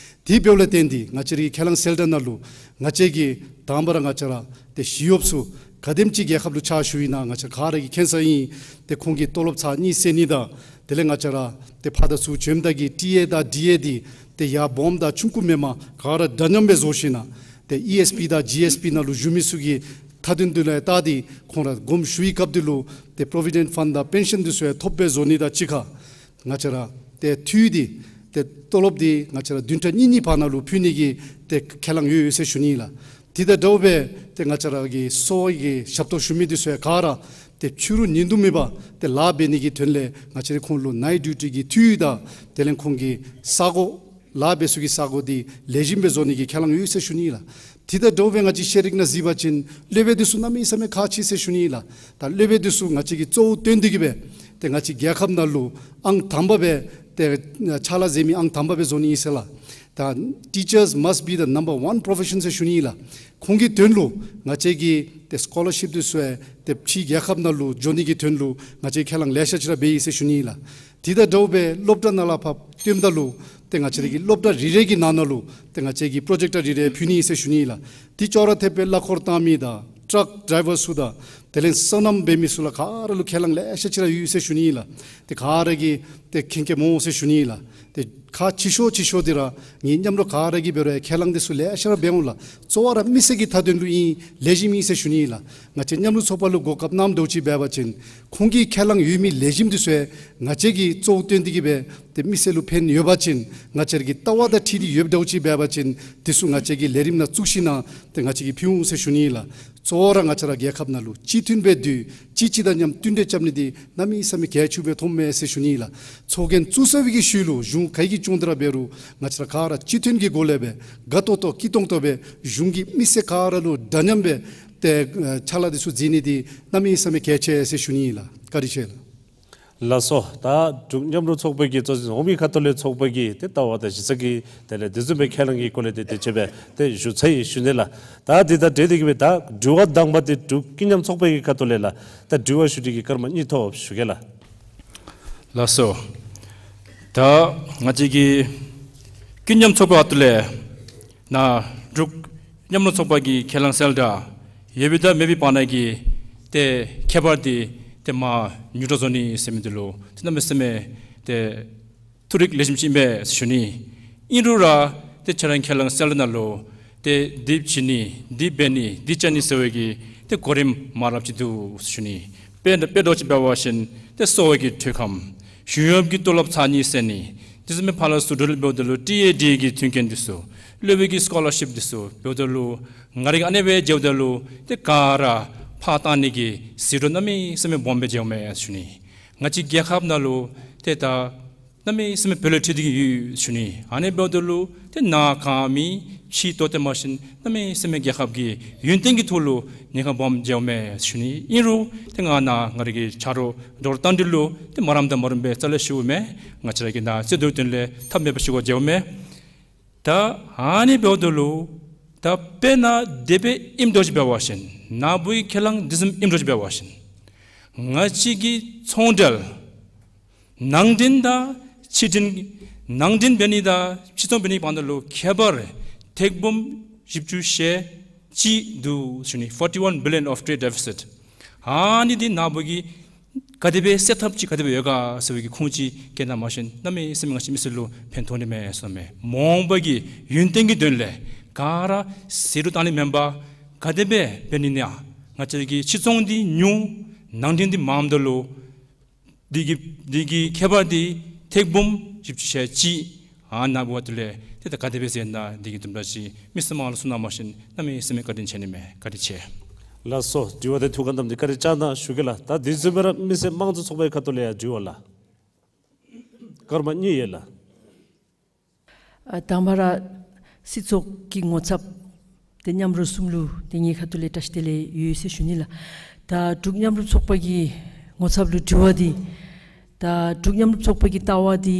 དེ་འབདཝ་ལས་བརྟེན་ཏེ་ང་བཅས་རའི་ཁས་བླངས་གསལ་བསྒྲགས་ནང་ལུ་ང་བཅས་ཀྱི་དང་པ་ར་ང་བཅས་ར་ཏེ་ཞི་གཡོགཔ་ཚུ་ག་དེམ་ཅིག་རྒྱལ་ཁབ་ལུ་ཕྱག་ཞུ་ཡི་ན་ང་བཅས་ག་ར་གིས་མཁྱེན་ས་ཨིན། ཏེ་ཁོང་གི་ཏོ་ལོབ་ཚར་གཉིས་ཟེར་ནི་དང་དེ་ལས་ང་བཅས་ར་ཏེ་ཕར་དང་ཚུར་བྱོནམ་ད་གི་ཊི་ཨེ་དང་ཌི་ཨེ་འདི་ཏེ་ཡར་སྦོམ་དང་ཆུང་ཀུ་མེནམ་ག་ར་འདྲ་མཉམ་སྦེ་བཟོ་ཞིན་ན་ཏེ་ཨི་ཨེསི་པི་དང་ཇི་ཨེསི་པི་ནང་ལུ་བཞུགས་མི་ཚུ་གི་མཐའ་དོན་འདི་ལུ་ཡང་བལྟ་སྟེ་ཁོང་ར་དགོངསམ་ཞུ་བའི་སྐབས་འདི་ལུ་ཏེ་པོ་རོ་བི་ཌེནཊ་ཕཱན་དང་པེན་ཤཱན་འདི་ཚུ་ཡང་ཐོབ་སྦེ་བཟོ་ནི་དང་གཅིག་ཁར་ང་བཅས་ར་ཏེ་འཐུས་འདི་ཏེ་ཏོ་ལོབ་འདི་ང་བཅས་ར་བདུན་ཕྲག་གཉིས་གཉིས་བར་ན་ལུ་ཕུལ་ནི་གི་ཏེ་ཁས་བླངས་ཡོད་ཡོད་ཟེར་ཞུ་ནི་ཨིན་ལགས། དེ་དང་འདྲཝ་སྦེ་ཏེ་ང་བཅས་ར་གི་གསོ་བ་གི་ཞབས་ཏོག་ཞུ་མི་འདི་ཚུ་ཡང་ག་ར་ཏེ་ཕྱི་རུ་ཉིན་དུ་མེད་པར་ཏེ་ལཱ་འབད་ནི་གི་དོན་ལས་ང་བཅས་ར་ཁོང་ལུ་ནའིཊ་ཌིའུ་ཊི་གི་འཐུས་དང་དེ་ལས་ཁོང་གི་ས་གོ་ལཱ་འབད་ས་གི་ས་གོ་འདི་ལེགས་ཤོམ་སྦེ་བཟོ་ནི་གི་ཁས་བླངས་ཡོད་ཟེར་ཞུ་ནི་ཨིན་ལགས། དེ་དང་འདྲཝ་སྦེ་ང་བཅས་ཤེས་རིག་ནང་གཟིགས་པ་ཅིན་སློབ་དཔོན་འདི་ཚུ་གནམ་མེད་ས་མེད་ཁག་ཆེ་ཟེར་ཞུ་ནི་ཨིན་ལགས། ད་སློབ་དཔོན་འདི་ཚུ་ང་བཅས་ཀྱིས་གཙོ་བོ་བཏོན་ཏེ་གི་སྦེ་ཏེ་ང་བཅས་རྒྱལ་ཁབ་ནང་ལུ་ཨང་དང་པ་སྦེ་ཏེ་ཕྱག་ལཱ་མཛད་མི་ཨང་དང་པ་སྦེ་བཟོ་ནི་ཨིན་ཟེར་ལགས། ད་teachers must be the number one profession ཟེར་ཞུ་ནི་ཨིན་ལགས། ཁོང་གི་དོན་ལུ་ང་བཅས་ཀྱིས་ཏེ་སི་ཀོ་ལར་ཤིཔ་འདི་ཚུ་ཡང་ཏེ་ཕྱི་རྒྱལ་ཁབ་ནང་ལུ་འགྱོ་ནི་གི་དོན་ལུ་ང་བཅས་ཁས་བླངས་ལེ་ཤ་ཅིག་ར་འབད་ཡི་ཟེར་ཞུ་ནི་ཨིན་ལགས། དེ་དང་འདྲཝ་སྦེ་སློབ་གྲྭ་ནང་ལུ་ཕར་བཏོནམ་ད་ལུ་ཏེ་ང་བཅས་ར་གི་སློབ་གྲྭ་རེ་རེ་གི་ནང་ན་ལུ་ཏེ་ང་བཅས་ཀྱིས་པོ་རོ་ཇེཀ་ཊར་རེ་རེ་ཕུལ་ནི་ཨིན་ཟེར་ཞུ་ནི་ཨིན་ལགས། དེ་ཅོག་ར་འཐདཔ་སྦེ་གླ་འཁོར་བཏང་མི་དང་ཊཱག་ཌྲའི་ཝར་ཚུ་དང་དེ་ལས་སོ་ནམ་འབད་མི་ཚུ་ལུ་ག་ར་ལུ་ཁས་བླངས་ལེ་ཤ་ཅིག་ར་ཡོད་ཟེར་ཞུ་ནི་ཨིན་ལགས། ཏེ་ག་ར་གིས་ཏེ་མཁྱེན་མཁྱེནམ་འོང་ཟེར་ཞུ་ནི་ཨིན་ལགས། ཏེ་ཁག་ཆེ་ཤོས་ཆེ་ཤོས་འདི་ར་ངེའི་མཉམ་རོགས་ག་ར་གིས་འབད་རུང་ཡང་ཁས་བླངས་འདི་ཚུ་ལེ་ཤ་ར་འབད་འོང་ལགས། གཙོ་བོ་ར་མི་སེར་གྱི་མཐའ་དོན་ལུ་ཨིན། ལེགས་ཤོམ་ཨིན་ཟེར་ཞུ་ནི་ཨིན་ལགས། ང་བཅས་མཉམ་རོགས་ཚོགས་པ་ལུ་གོ་སྐབས་གནངམ་འདྲཝ་ཅིག་འབད་བ་ཅིན་ཁོང་གིས་ཁས་བླངས་ཡོད་མི་ལེགས་ཤོམ་འདི་ཚུ་ཡང་ང་བཅས་ཀྱིས་གཙོ་བོ་བཏོན་ཏེ་གི་སྦེ་ཏེ་མི་སེར་ལུ་ཕན་ཡོད་པ་ཅིན་ང་བཅས་ར་གི་ལྟ་བ་དང་འཁྲིལ་ཏེ་ཡོདཔ་འདྲཝ་ཅིག་འབད་བ་ཅིན་འདི་ཚུ་ང་བཅས་ཀྱིས་ལས་རིམ་ནང་བཙུགས་ཞིན་ན་ཏེ་ང་བཅས་ཀྱིས་ཕུལ་འོང་ཟེར་ཞུ་ནི་ཨིན་ལགས། གཙོ་བོ་ར་ང་བཅས་ར་རྒྱལ་ཁབ་ནང་ལུ་གཅིག་མཐུན་སྦེ་སྡོད་གཅིག་གཅིག་དང་མཉམ་མཐུན་འབྲེལ་རྐྱབ་ནི་འདི་གནམ་མེད་ས་མེད་གལ་ཆེཝ་སྦེ་མཐོངམ་མས་ཟེར་ཞུ་ནི་ཨིན་ལགས། ཚོགས་རྒྱན་བཙུགས་ཚར་བའི་གི་ཤུལ་ལུ་གཞུང་ག་གིས་སྐྱོང་སྟེ་ར་འབད་རུང་ང་བཅས་ར་ག་ར་གཅིག་མཐུན་གྱི་སྒོ་ལས་སྦེ་དགའ་ཏོག་ཏོ་སྐྱིད་ཏོང་ཏོ་སྦེ་གཞུང་གིས་མི་སེར་ག་ར་ལུ་འདྲ་མཉམ་སྦེ་ཏེ་ཨ་ཕྱག་ལཱ་འདི་ཚུ་མཛད་ནི་འདི་གནམ་མེད་ས་མེད་གལ་ཆེ་ཟེར་ཞུ་ནི་ཨིན་ལགས། བཀའ་དྲིན་ཆེ་ལགས། ལགས་སོ། ད་འབྲུག་མཉམ་རོགས་ཚོགས་པ་གི་གཙོ་འཛིན་འོག་མའི་ཁ་ཐུག་ལས་ཚོགས་པ་གི་ཏེ་ལྟ་བ་དང་གཞི་རྩ་གི་དེ་ལས་དེ་བཟུམ་སྦེ་ཁས་བླངས་ཀྱི་སྐོར་ལས་ཏེ་དེ་ཅིག་སྦེ་ཏེ་ཞུ་ཚར་ཡི་ཞུ་ནི་ལགས། ད་འདི་དང་འབྲེལ་ཏེ་གི་སྦེ་ད་དྲི་བ་དང་པ་འདི་འབྲུག་ཀུན་མཉམ་ཚོགས་པ་གི་ཁ་ཐུག་ལས་ལགས། ད་དྲི་བ་ཞུ་སྟེ་གི་སྐར་མ་གཉིས་ཐོབ་ཞུ་གེ་ལགས། ལགས་སོ། ད་ང་བཅས་ཀྱི་ཀུན་མཉམ་ཚོགས་པ་ཁ་ཐུག་ལས་ནཱ་འབྲུག་མཉམ་རོགས་ཚོགས་པ་གི་ཁས་བླངས་གསལ་བསྒྲགས་ཡོདཔ་དང་མེདཔ་བར་ན་གི་ཏེ་ཁྱད་པར་འདི་ཏེ་མར་ཉུང་དྲགས་བཟོ་ནི་ཟེར་མི་འདི་ལུ་ཏེ་གནམ་མེད་ས་མེད་ཏེ་ཐུགས་རིག་ལེགས་ཤོམ་ཅིག་ཨིན་པས་ཟེར་ཞུ་ནི། ཨིན་རུང་ར་ཏེ་ཁྱེད་ར་ཁས་བླངས་གསལ་བསྒྲགས་ནང་ལུ་ཏེ་འདི་བྱིན་ནི་འདི་འབད་ནི་འདི་བཅའ་ནི་ཟེར་བའི་གི་ཏེ་གོ་རིམ་མང་རབས་ཅིག་འདུག་ཟེར་ཞུ་ནི། དཔེ་དཔེ་འདྲཝ་ཅིག་འབད་བ་ཅིན་ཏེ་གསོ་བ་གི་དྲོད་ཁམས། གཞུང་གཡོགཔ་གི་ཏོ་ལོབ་ཚར་གཉིས་ཟེར་ནི། དེ་བཟུམ་སྦེ་ཕར་ལས་ཚུར་འགྲོ་ལུ་འབདཝ་ད་ལུ་ཊི་ཨེ་ཌི་ཨེ་གི་མཐུན་རྐྱེན་འདི་ཚུ་སློབ་དཔོན་གྱི་སི་ཀོ་ལར་ཤིཔ་འདི་ཚུ་འབདཝ་ད་ལུ་ང་ར་གིས་ཨ་ནི་སྦེ་འགྱོཝ་ད་ལུ་ཏེ་ག་ར་ཕར་བཏང་ནི་གི་ཟད་འགྲོ་གནམ་མེད་ས་མེད་སྦོམ་སྦེ་འགྱོཝ་མས་ཟེར་ཞུ་ནི། ང་བཅས་རྒྱལ་ཁབ་ནང་ལུ་ཏེ་ད་གནམ་མེད་ས་མེད་བུ་ལོན་འཁྲི་སྟེ་གི་ཡོད་ཟེར་ཞུ་ནི། ཨ་ནི་འབདཝ་ད་ལུ་ཏེ་ནཱ་ག་མེད་ཕྱི་ལྟོ་སྟེ་མ་ཤེས་གནམ་མེད་ས་མེད་རྒྱལ་ཁབ་ཀྱི་ཡུན་བརྟན་གྱི་ཐོག་ལུ་ཉེན་ཁ་སྦོམ་འགྱོཝ་མས་ཟེར་ཞུ་ནི། ཨིན་རུང་ཏེ་ང་ནཱ་ང་ར་གི་ཆ་རོགས་ཌོག་ཊར་རྟ་མགྲིན་ལུ་ཏེ་མ་རམ་དང་མ་རུམ་སྦེ་རྩ་ལས་ཞུཝ་མས། ང་བཅས་ར་གིས་ནཱ་རྩོད་དུ་དོན་ལས་ཐབས་མེདཔ་ཞུ་དགོཔ་འགྱོཝ་མས། ད་ཨ་ནི་འབདཝ་ད་ལུ་ད་དཔེར་ན་དེ་སྦེ་ཨིནམ་འདྲཝ་ཅིག་འབད་བ་ཅིན་ནཱ་བུ་གི་ཁས་བླངས་དེ་བཟུམ་ཨིནམ་འདྲཝ་ཅིག་འབད་བ་ཅིན་ང་བཅས་ཀྱི་ཚོང་འབྲེལ་ནང་འདྲེན་དང་ཕྱི་འདྲེན་ནང་འདྲེན་འབད་ནི་དང་ཕྱིར་ཚོང་འབད་ནི་བར་ན་ལུ་ཁྱད་པར་ཐེར་འབུམ་བཞི་བཅུ་ཞེ་གཅིག་འདུག་ཟེར་ཞུ་ནི། Forty one billion of trade deficit། ཨ་ནི་འདི་ནཱ་བུ་གིས་ག་དེ་སྦེ་སེལ་ཐབས་ཅིག་ག་དེ་སྦེ་ཡོད་ག་ཟེར་བའི་གི་ཁུངས་ཅིག་བཀལ་ད་མ་ཤེས་གནམ་མེད་ས་མེད་ང་བཅས་མི་སེར་ལུ་ཕན་ཐོགས་ནི་མས་ཟེརཝ་མས། མ་འོངས་པ་གི་ཡུན་བརྟན་གྱི་དོན་ལས་ག་ར་ཟད་འགྲོ་བཏང་ནི་མེན་པར་ག་དེ་སྦེ་འབད་ནི་ཨིན་ན་ང་བཅས་ཀྱི་ཕྱིར་ཚོང་འདི་ཉུང་ནང་འདྲེན་འདི་མངམ་ད་ལུ་འདི་གི་འདི་གི་ཁྱད་པར་འདི་ཐེར་འབུམ་བཞི་བཅུ་ཞེ་གཅིག་ཨ་ནཱ་བུ་འབདཝ་ད་ལུ་ཏེ་ད་ག་དེ་སྦེ་ཟེར་ན་འདི་གི་དུམ་གྲ་ཅིག་མི་སེར་མང་ལུ་གསུང་གནང་བ་ཅིན་གནམ་མེད་ས་མེད་བཀའ་དྲིན་ཆེ་ནི་མས། བཀའ་དྲིན་ཆེ། ལགས་སོ། དྲི་བ་དེ་ཐུགས་ཁར་བསྣམས་ཏེ་བཀའ་དྲིན་བསྐྱང་གནང་ཞུ་གེ་ལགས། ད་དེ་བཟུམ་སྦེ་ར་མི་སེར་དམངས་གཙོ་ཚོགས་པའི་ཁ་ཐུག་ལས་ཡང་དྲི་བ་ལགས། སྐར་མ་གཉིས་ཡོད་ལགས། ཨ་དང་པ་ར་སྲིད་ཚོགས་ཀྱི་ངོ་ཚབ་ཏེ་མཉམ་རོགས་གསུམ་ལུ་ཏེ་ངེའི་ཁ་ཐུག་ལས་བཀྲ་ཤིས་བདེ་ལེགས་ཡོད་ཟེར་ཞུ་ནི་ལགས། ད་འབྲུག་མཉམ་རུབ་ཚོགས་པ་གི་ངོ་ཚབ་ལུ་དྲི་བ་འདི་ད་འབྲུག་མཉམ་རུབ་ཚོགས་པ་གི་ལྟ་བ་འདི་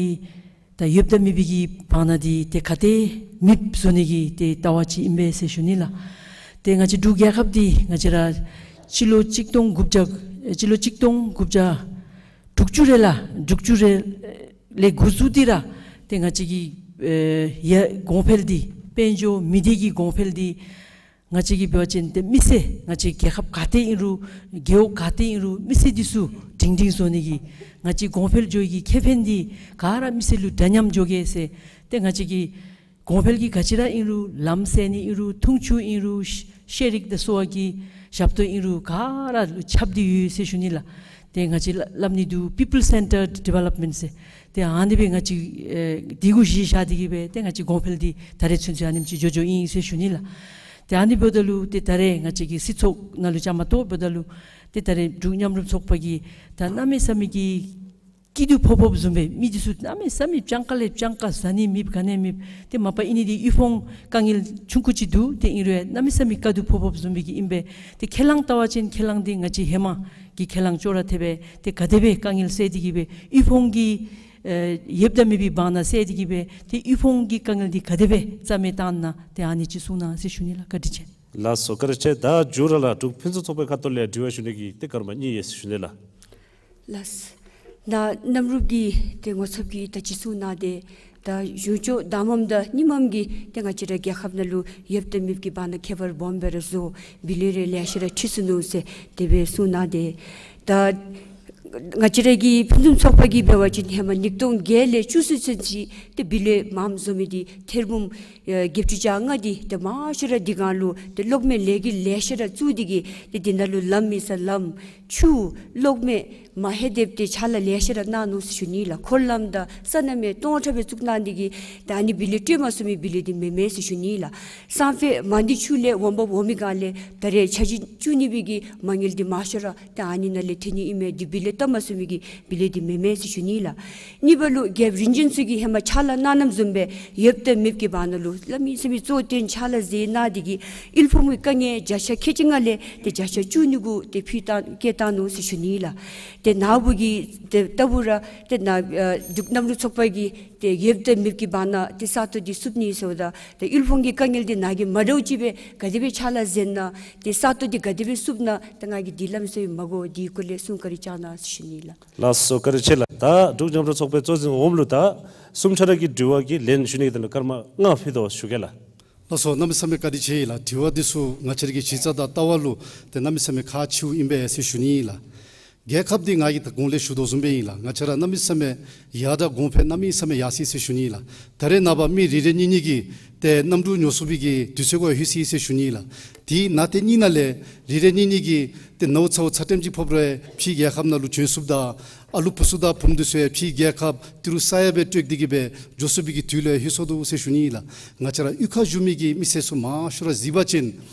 ད་ཡོདཔ་དང་མེདཔ་གི་བར་ན་འདི་ཏེ་ག་ཏེ་མེདཔ་བཟོ་ནི་གི་ཏེ་ལྟ་བ་ཅིག་ཨིན་པས་ཟེར་ཞུ་ནི་ལགས། ཏེ་ང་བཅས་འབྲུག་རྒྱལ་ཁབ་འདི་ང་བཅས་ར་སྤྱི་ལོ་གཅིག་སྟོང་དགུ་བརྒྱ་སྤྱི་ལོ་གཅིག་སྟོང་དགུ་བརྒྱ་དྲུག་ཅུ་རེ་ལགས། དྲུག་ཅུ་རེ་ལས་འགོ་བཙུགས་ཏེ་ར་ཏེ་ང་བཅས་ཀྱི་ཨེ་ཡ་གོང་འཕེལ་འདི་དཔལ་འབྱོར་མི་སྡེ་གི་གོང་འཕེལ་འདི་ང་བཅས་ཀྱིས་འབད་བ་ཅིན་ཏེ་མི་སེར་ང་བཅས་རྒྱལ་ཁབ་ག་ཏེ་ཨིན་རུང་རྒེད་འོག་ག་ཏེ་ཨིན་རུང་མི་སེར་འདི་ཚུ་སྒྲིང་སྒྲིང་བཟོ་ནི་གི་ང་བཅས་གོང་འཕེལ་འགྱོ་ནི་གི་ཁེ་ཕན་འདི་ག་ར་མི་སེར་ལུ་འདྲ་མཉམ་འགྱོ་གེ་ཟེར་ཏེ་ང་བཅས་ཀྱི་གོང་འཕེལ་གྱི་ག་ཅི་ར་ཨིན་རུང་ལམ་སེལ་ནི་ཨིན་རུང་འཐུང་ཆུ་ཨིན་རུང་ཤ་ཤེས་རིག་དང་གསོ་བ་གི་ཞབས་ཏོག་ཨིན་རུང་ག་ར་ལུ་ཁྱབ་སྟེ་ཡོད་ཟེར་ཞུ་ནི་ལགས། ཏེ་ང་བཅས་སླབ་ནི་འདུག་པི་པཱལ་སེན་ཊརཌ་ཌི་ཝེ་ལོབ་མེནཊ་ཟེར། ཏེ་ཨ་ནི་སྦེ་ང་བཅས་ཨེ་འདི་གུ་གཞི་བཞག་སྟེ་གི་སྦེ་ཏེ་ང་བཅས་གོང་འཕེལ་འདི་ད་རེས་ཚུན་ཚོད་ཨ་ནེམ་ཅིག་འགྱོ་འགྱོཝ་ཨིན་ཟེར་ཞུ་ནི་ལགས། ཏེ་ཨ་ནི་འབདཝ་ད་ལུ་ཏེ་ད་རེས་ང་བཅས་ཀྱི་སྲིད་ཚོགས་ནང་ལུ་བཅའ་མར་གཏོགས་འབདཝ་ད་ལུ་ཏེ་ད་རེས་འབྲུག་མཉམ་རུབ་ཚོགས་པ་གིས་ད་གནམ་མེད་ས་མེད་ཀྱི་སྐྱིད་སྡུག་ཕོག་ཕོགཔ་བཟུམ་སྦེ་མི་འདི་ཚུ་གནམ་མེད་ས་མེད་སྤྱང་ཀ་ལས་སྤྱང་ཀ་བཟའ་ནི་མེདཔ་ག་ནི་མེདཔ། ཏེ་མ་པ་ཨིན་ནི་འདི་དབུལ་ཕོངས་དཀའ་ངལ་ཆུང་ཀུ་ཅིག་འདུག། ཏེ་ཨིན་རུང་གནམ་མེད་ས་མེད་དཀའ་སྡུག་ཕོག་ཕོགཔ་བཟུམ་སྦེ་གི་ཨིན་པས། ཏེ་ཁས་བླངས་བལྟ་བ་ཅིན་ཁས་བླངས་འདི་ང་བཅས་ཧེ་མ་གི་ཁས་བླངས་ཅོག་ར་འཐདཔ་སྦེ་ཏེ་ག་དེ་སྦེ་དཀའ་ངལ་སེལ་ཏེ་གི་སྦེ་དབུལ་ཕོངས་ཀྱི་ཨེ་ཡོདཔ་དང་མེདཔ་གི་བར་ན་སེལ་ཏེ་གི་སྦེ་ཏེ་དབུལ་ཕོངས་ཀྱི་དཀའ་ངལ་འདི་ག་དེ་སྦེ་རྩ་མེད་བཏང་ན། ཏེ་ཨ་ནི་ཅིག་གསུང་གནང་ཟེར་ཞུ་ནི་ལགས། བཀའ་དྲིན་ཆེ། ལགས་སོ། བཀའ་དྲིན་ཆེ། ད་མཇུག་ར་ལགས་འབྲུག་ཕུན་སུམ་ཚོགས་པའི་ཁ་ཐུག་ལས་དྲི་བ་ཞུ་ནི་གི་ཏེ་སྐར་མ་གཉིས་ཡོད་ཟེར་ཞུ་ནི་ལགས། ལགས། ད་མཉམ་རུབ་ཀྱི་ཏེ་ངོ་ཚབ་ཀྱིས་ད་ཅི་གསུང་གནང་སྟེ་ད་གཞུང་ཕྱོགས་དང་པམ་དང་གཉིས་པམ་གྱི་ཏེ་ང་བཅས་ར་རྒྱལ་ཁབ་ནང་ལུ་ཡོདཔ་དང་མེདཔ་གི་བར་ན་ཁྱད་པར་སྦོམ་སྦེ་ར་བཟོ་བི་ལི་ཡོན་རེ་ལེ་ཤ་ར་འཁྲི་སོ་ནུག་ཟེར་དེ་སྦེ་གསུང་གནང་སྟེ་ད་ང་བཅས་ར་གི་ཕུན་སུམ་ཚོགས་པ་གིས་འབད་བ་ཅིན་ཧེ་མ་ཉིས་སྟོང་བརྒྱད་ལས་བཅུ་གསུམ་ཚུན་ཚོད་ཏེ་བི་ལི་ཡོན་མངམ་བཟོ་མི་འདི་ཐེར་འབུམ་ཨེ་བརྒྱད་ཅུ་གྱ་ལྔ་འདི་ཏེ་མང་ཤོས་ར་འདི་སྒང་ལུ་ཏེ་གློག་མེ་ལས་འགུལ་ལེ་ཤ་ར་བཙུགས་ཏེ་གི་ཏེ་འདི་ནང་ལུ་ལམ་མེད་ས་ལམ་ཆུ་གློག་མེ་མ་ཧེ་དེབ་ཏེ་ཕྱག་ལཱ་ལེ་ཤ་ར་གནང་ནུག་ཟེར་ཞུ་ནི་ལགས། འཁོར་ལམ་དང་ས་གནམ་མེད་སྟོང་ཕྲག་སྦེ་བཙུགས་གནང་སྟེ་གི་ད་ཨ་ནི་བི་ལི་ཡོན་སྤྲོད་མ་ཚུགས་མི་བི་ལི་ཡོན་འདི་མེན་མས་ཟེར་ཞུ་ནི་ལགས། སང་ཕོད་མང་སྡེ་ཆུ་ལས་འོང་འབབ་འོང་མི་སྒང་ལས་ད་རེས་ཆ་འཇིག་བཅུག་ནི་སྦེ་གི་མ་དངུལ་འདི་མང་ཤོས་ར་ཏེ་ཨ་ནི་ནང་ལས་ཐོན་ནི་ཨིན་མས། འདི་བི་ལི་ཡོན་བཏབ་མ་ཚུགས་མི་གི་བི་ལི་ཡོན་འདི་མེན་མས་ཟེར་ཞུ་ནི་ལགས། གཉིས་པ་ལུ་རྒྱལཔོ་རིམ་བྱོན་ཚུ་གིས་ཧེ་མ་ཕྱག་ལཱ་གནང་གནངམ་བཟུམ་སྦེ་ཡོདཔ་དང་མེདཔ་གི་བར་ན་ལུ་གནམ་མེད་ས་མེད་གཙོ་བོ་བཏོན་ཕྱག་ལཱ་མཛད་གནང་སྟེ་གི་དབུལ་ཕོངས་ཀྱི་དཀའ་ངལ་བརྒྱ་ཆ་ཁལ་གཅིག་ལྔ་ལས་ཏེ་བརྒྱ་ཆ་བཅུ་གཉིས་གུ་ཏེ་ཕུད་བཏང་བཀལ་བཏང་ནུག་ཟེར་ཞུ་ནི་ལགས། ཏེ་ནཱ་བུ་གིས་ཏེ་ལྟ་བུ་ར་ཏེ་ནཱ་ཨ་འབྲུག་མཉམ་རུབ་ཚོགས་པ་གིས་ཏེ་ཡོདཔ་དང་མེདཔ་གི་བར་ན་ཏེ་ས་སྟོང་འདི་བསུབ་ནི་ཟེརཝ་ད་ཏེ་དབུལ་ཕོངས་ཀྱི་དཀའ་ངལ་འདི་ནཱ་གིས་མ་འདྲཝ་ཅིག་སྦེ་ག་དེ་སྦེ་ཕྱག་ལཱ་མཛད་ན་ཏེ་ས་སྟོང་འདི་ག་དེ་སྦེ་བསུབ་ན་ཏེ་ང་གིས་འདི་ལམ་སེལ་མ་དགོ། འདི་སྐོར་ལས་གསུང་བཀའ་དྲིན་བསྐྱང་གནང་ཟེར་ཞུ་ནི་ལགས། ལགས་སོ། བཀའ་དྲིན་ཆེ་ལགས། ད་འབྲུག་མཉམ་རུབ་ཚོགས་པའི་གཙོ་འཛིན་འོགམ་ལུ་ད་གསུམ་ཆ་ར་གི་དྲི་བ་གི་ལན་ཞུ་ནི་གི་དོན་ལུ་སྐར་མ་ལྔ་ཕུལ་དོ་ཞུ་གེ་ལགས། ལགས་སོ། གནམ་མེད་ས་མེད་བཀའ་དྲིན་ཆེ་ལགས། དྲི་བ་འདི་ཚུ་ང་བཅས་ར་གི་གཞི་རྩ་དང་ལྟ་བ་ལུ་ཏེ་གནམ་མེད་ས་མེད་ཁག་ཆེཝ་ཨིན་པས་ཟེར་ཞུ་ནི་ལགས། རྒྱལ་ཁབ་འདི་ང་གིས་ད་གོང་ལས་ཞུ་དོ་བཟུམ་སྦེ་ཨིན་ལགས། ང་བཅས་ར་གནམ་མེད་ས་མེད་ཡར་དྲག་གོང་འཕེལ་གནམ་མེད་ས་མེད་ཡར་སོ་ཡི་ཟེར་ཞུ་ནི་ལགས། ད་རེས་ནངས་པ་མི་རེ་རེ་གཉིས་གཉིས་ཀྱིས་ ཏེ་གནམ་གྲུ་ཉོ་ཚུགས་པའི་གི་དུས་ཚོད་ཁོ་ཡང་ལྷོད་ཅི་ཟེར་ཞུ་ནི་ལགས། དེ་ནང་ཏེ་གཉིས་ནང་ལས་རེ་རེ་གཉིས་གཉིས་ཀྱིས་ཏེ་ནཝ་ཚཝ་ཚ་ཏྲེམ་ཅིག་ཕོགཔ་རུང་ཕྱིའི་རྒྱལ་ཁབ་ནང་ལུ་བྱོན་ཚུགསཔ་ད་ཨ་ལུ་བུ་ཚུ་དང་བུམོ་འདི་ཚུ་ཡང་ཕྱིའི་རྒྱལ་ཁབ་ཏི་རུ་ས་ཡ་སྦེ་སྤྲོད་དེ་གི་སྦེ་འགྱོ་ཚུགས་པའི་གི་དུས་ལུ་ཡང་ལྷོད་སོ་ནུག་ཟེར་ཞུ་ནི་ལགས། ང་བཅས་ར་གཡུས་ཁར་བཞུགས་མི་གི་མི་སེར་ཚུ་མང་ཤོས་ར་གཟིགས་པ་ཅིན་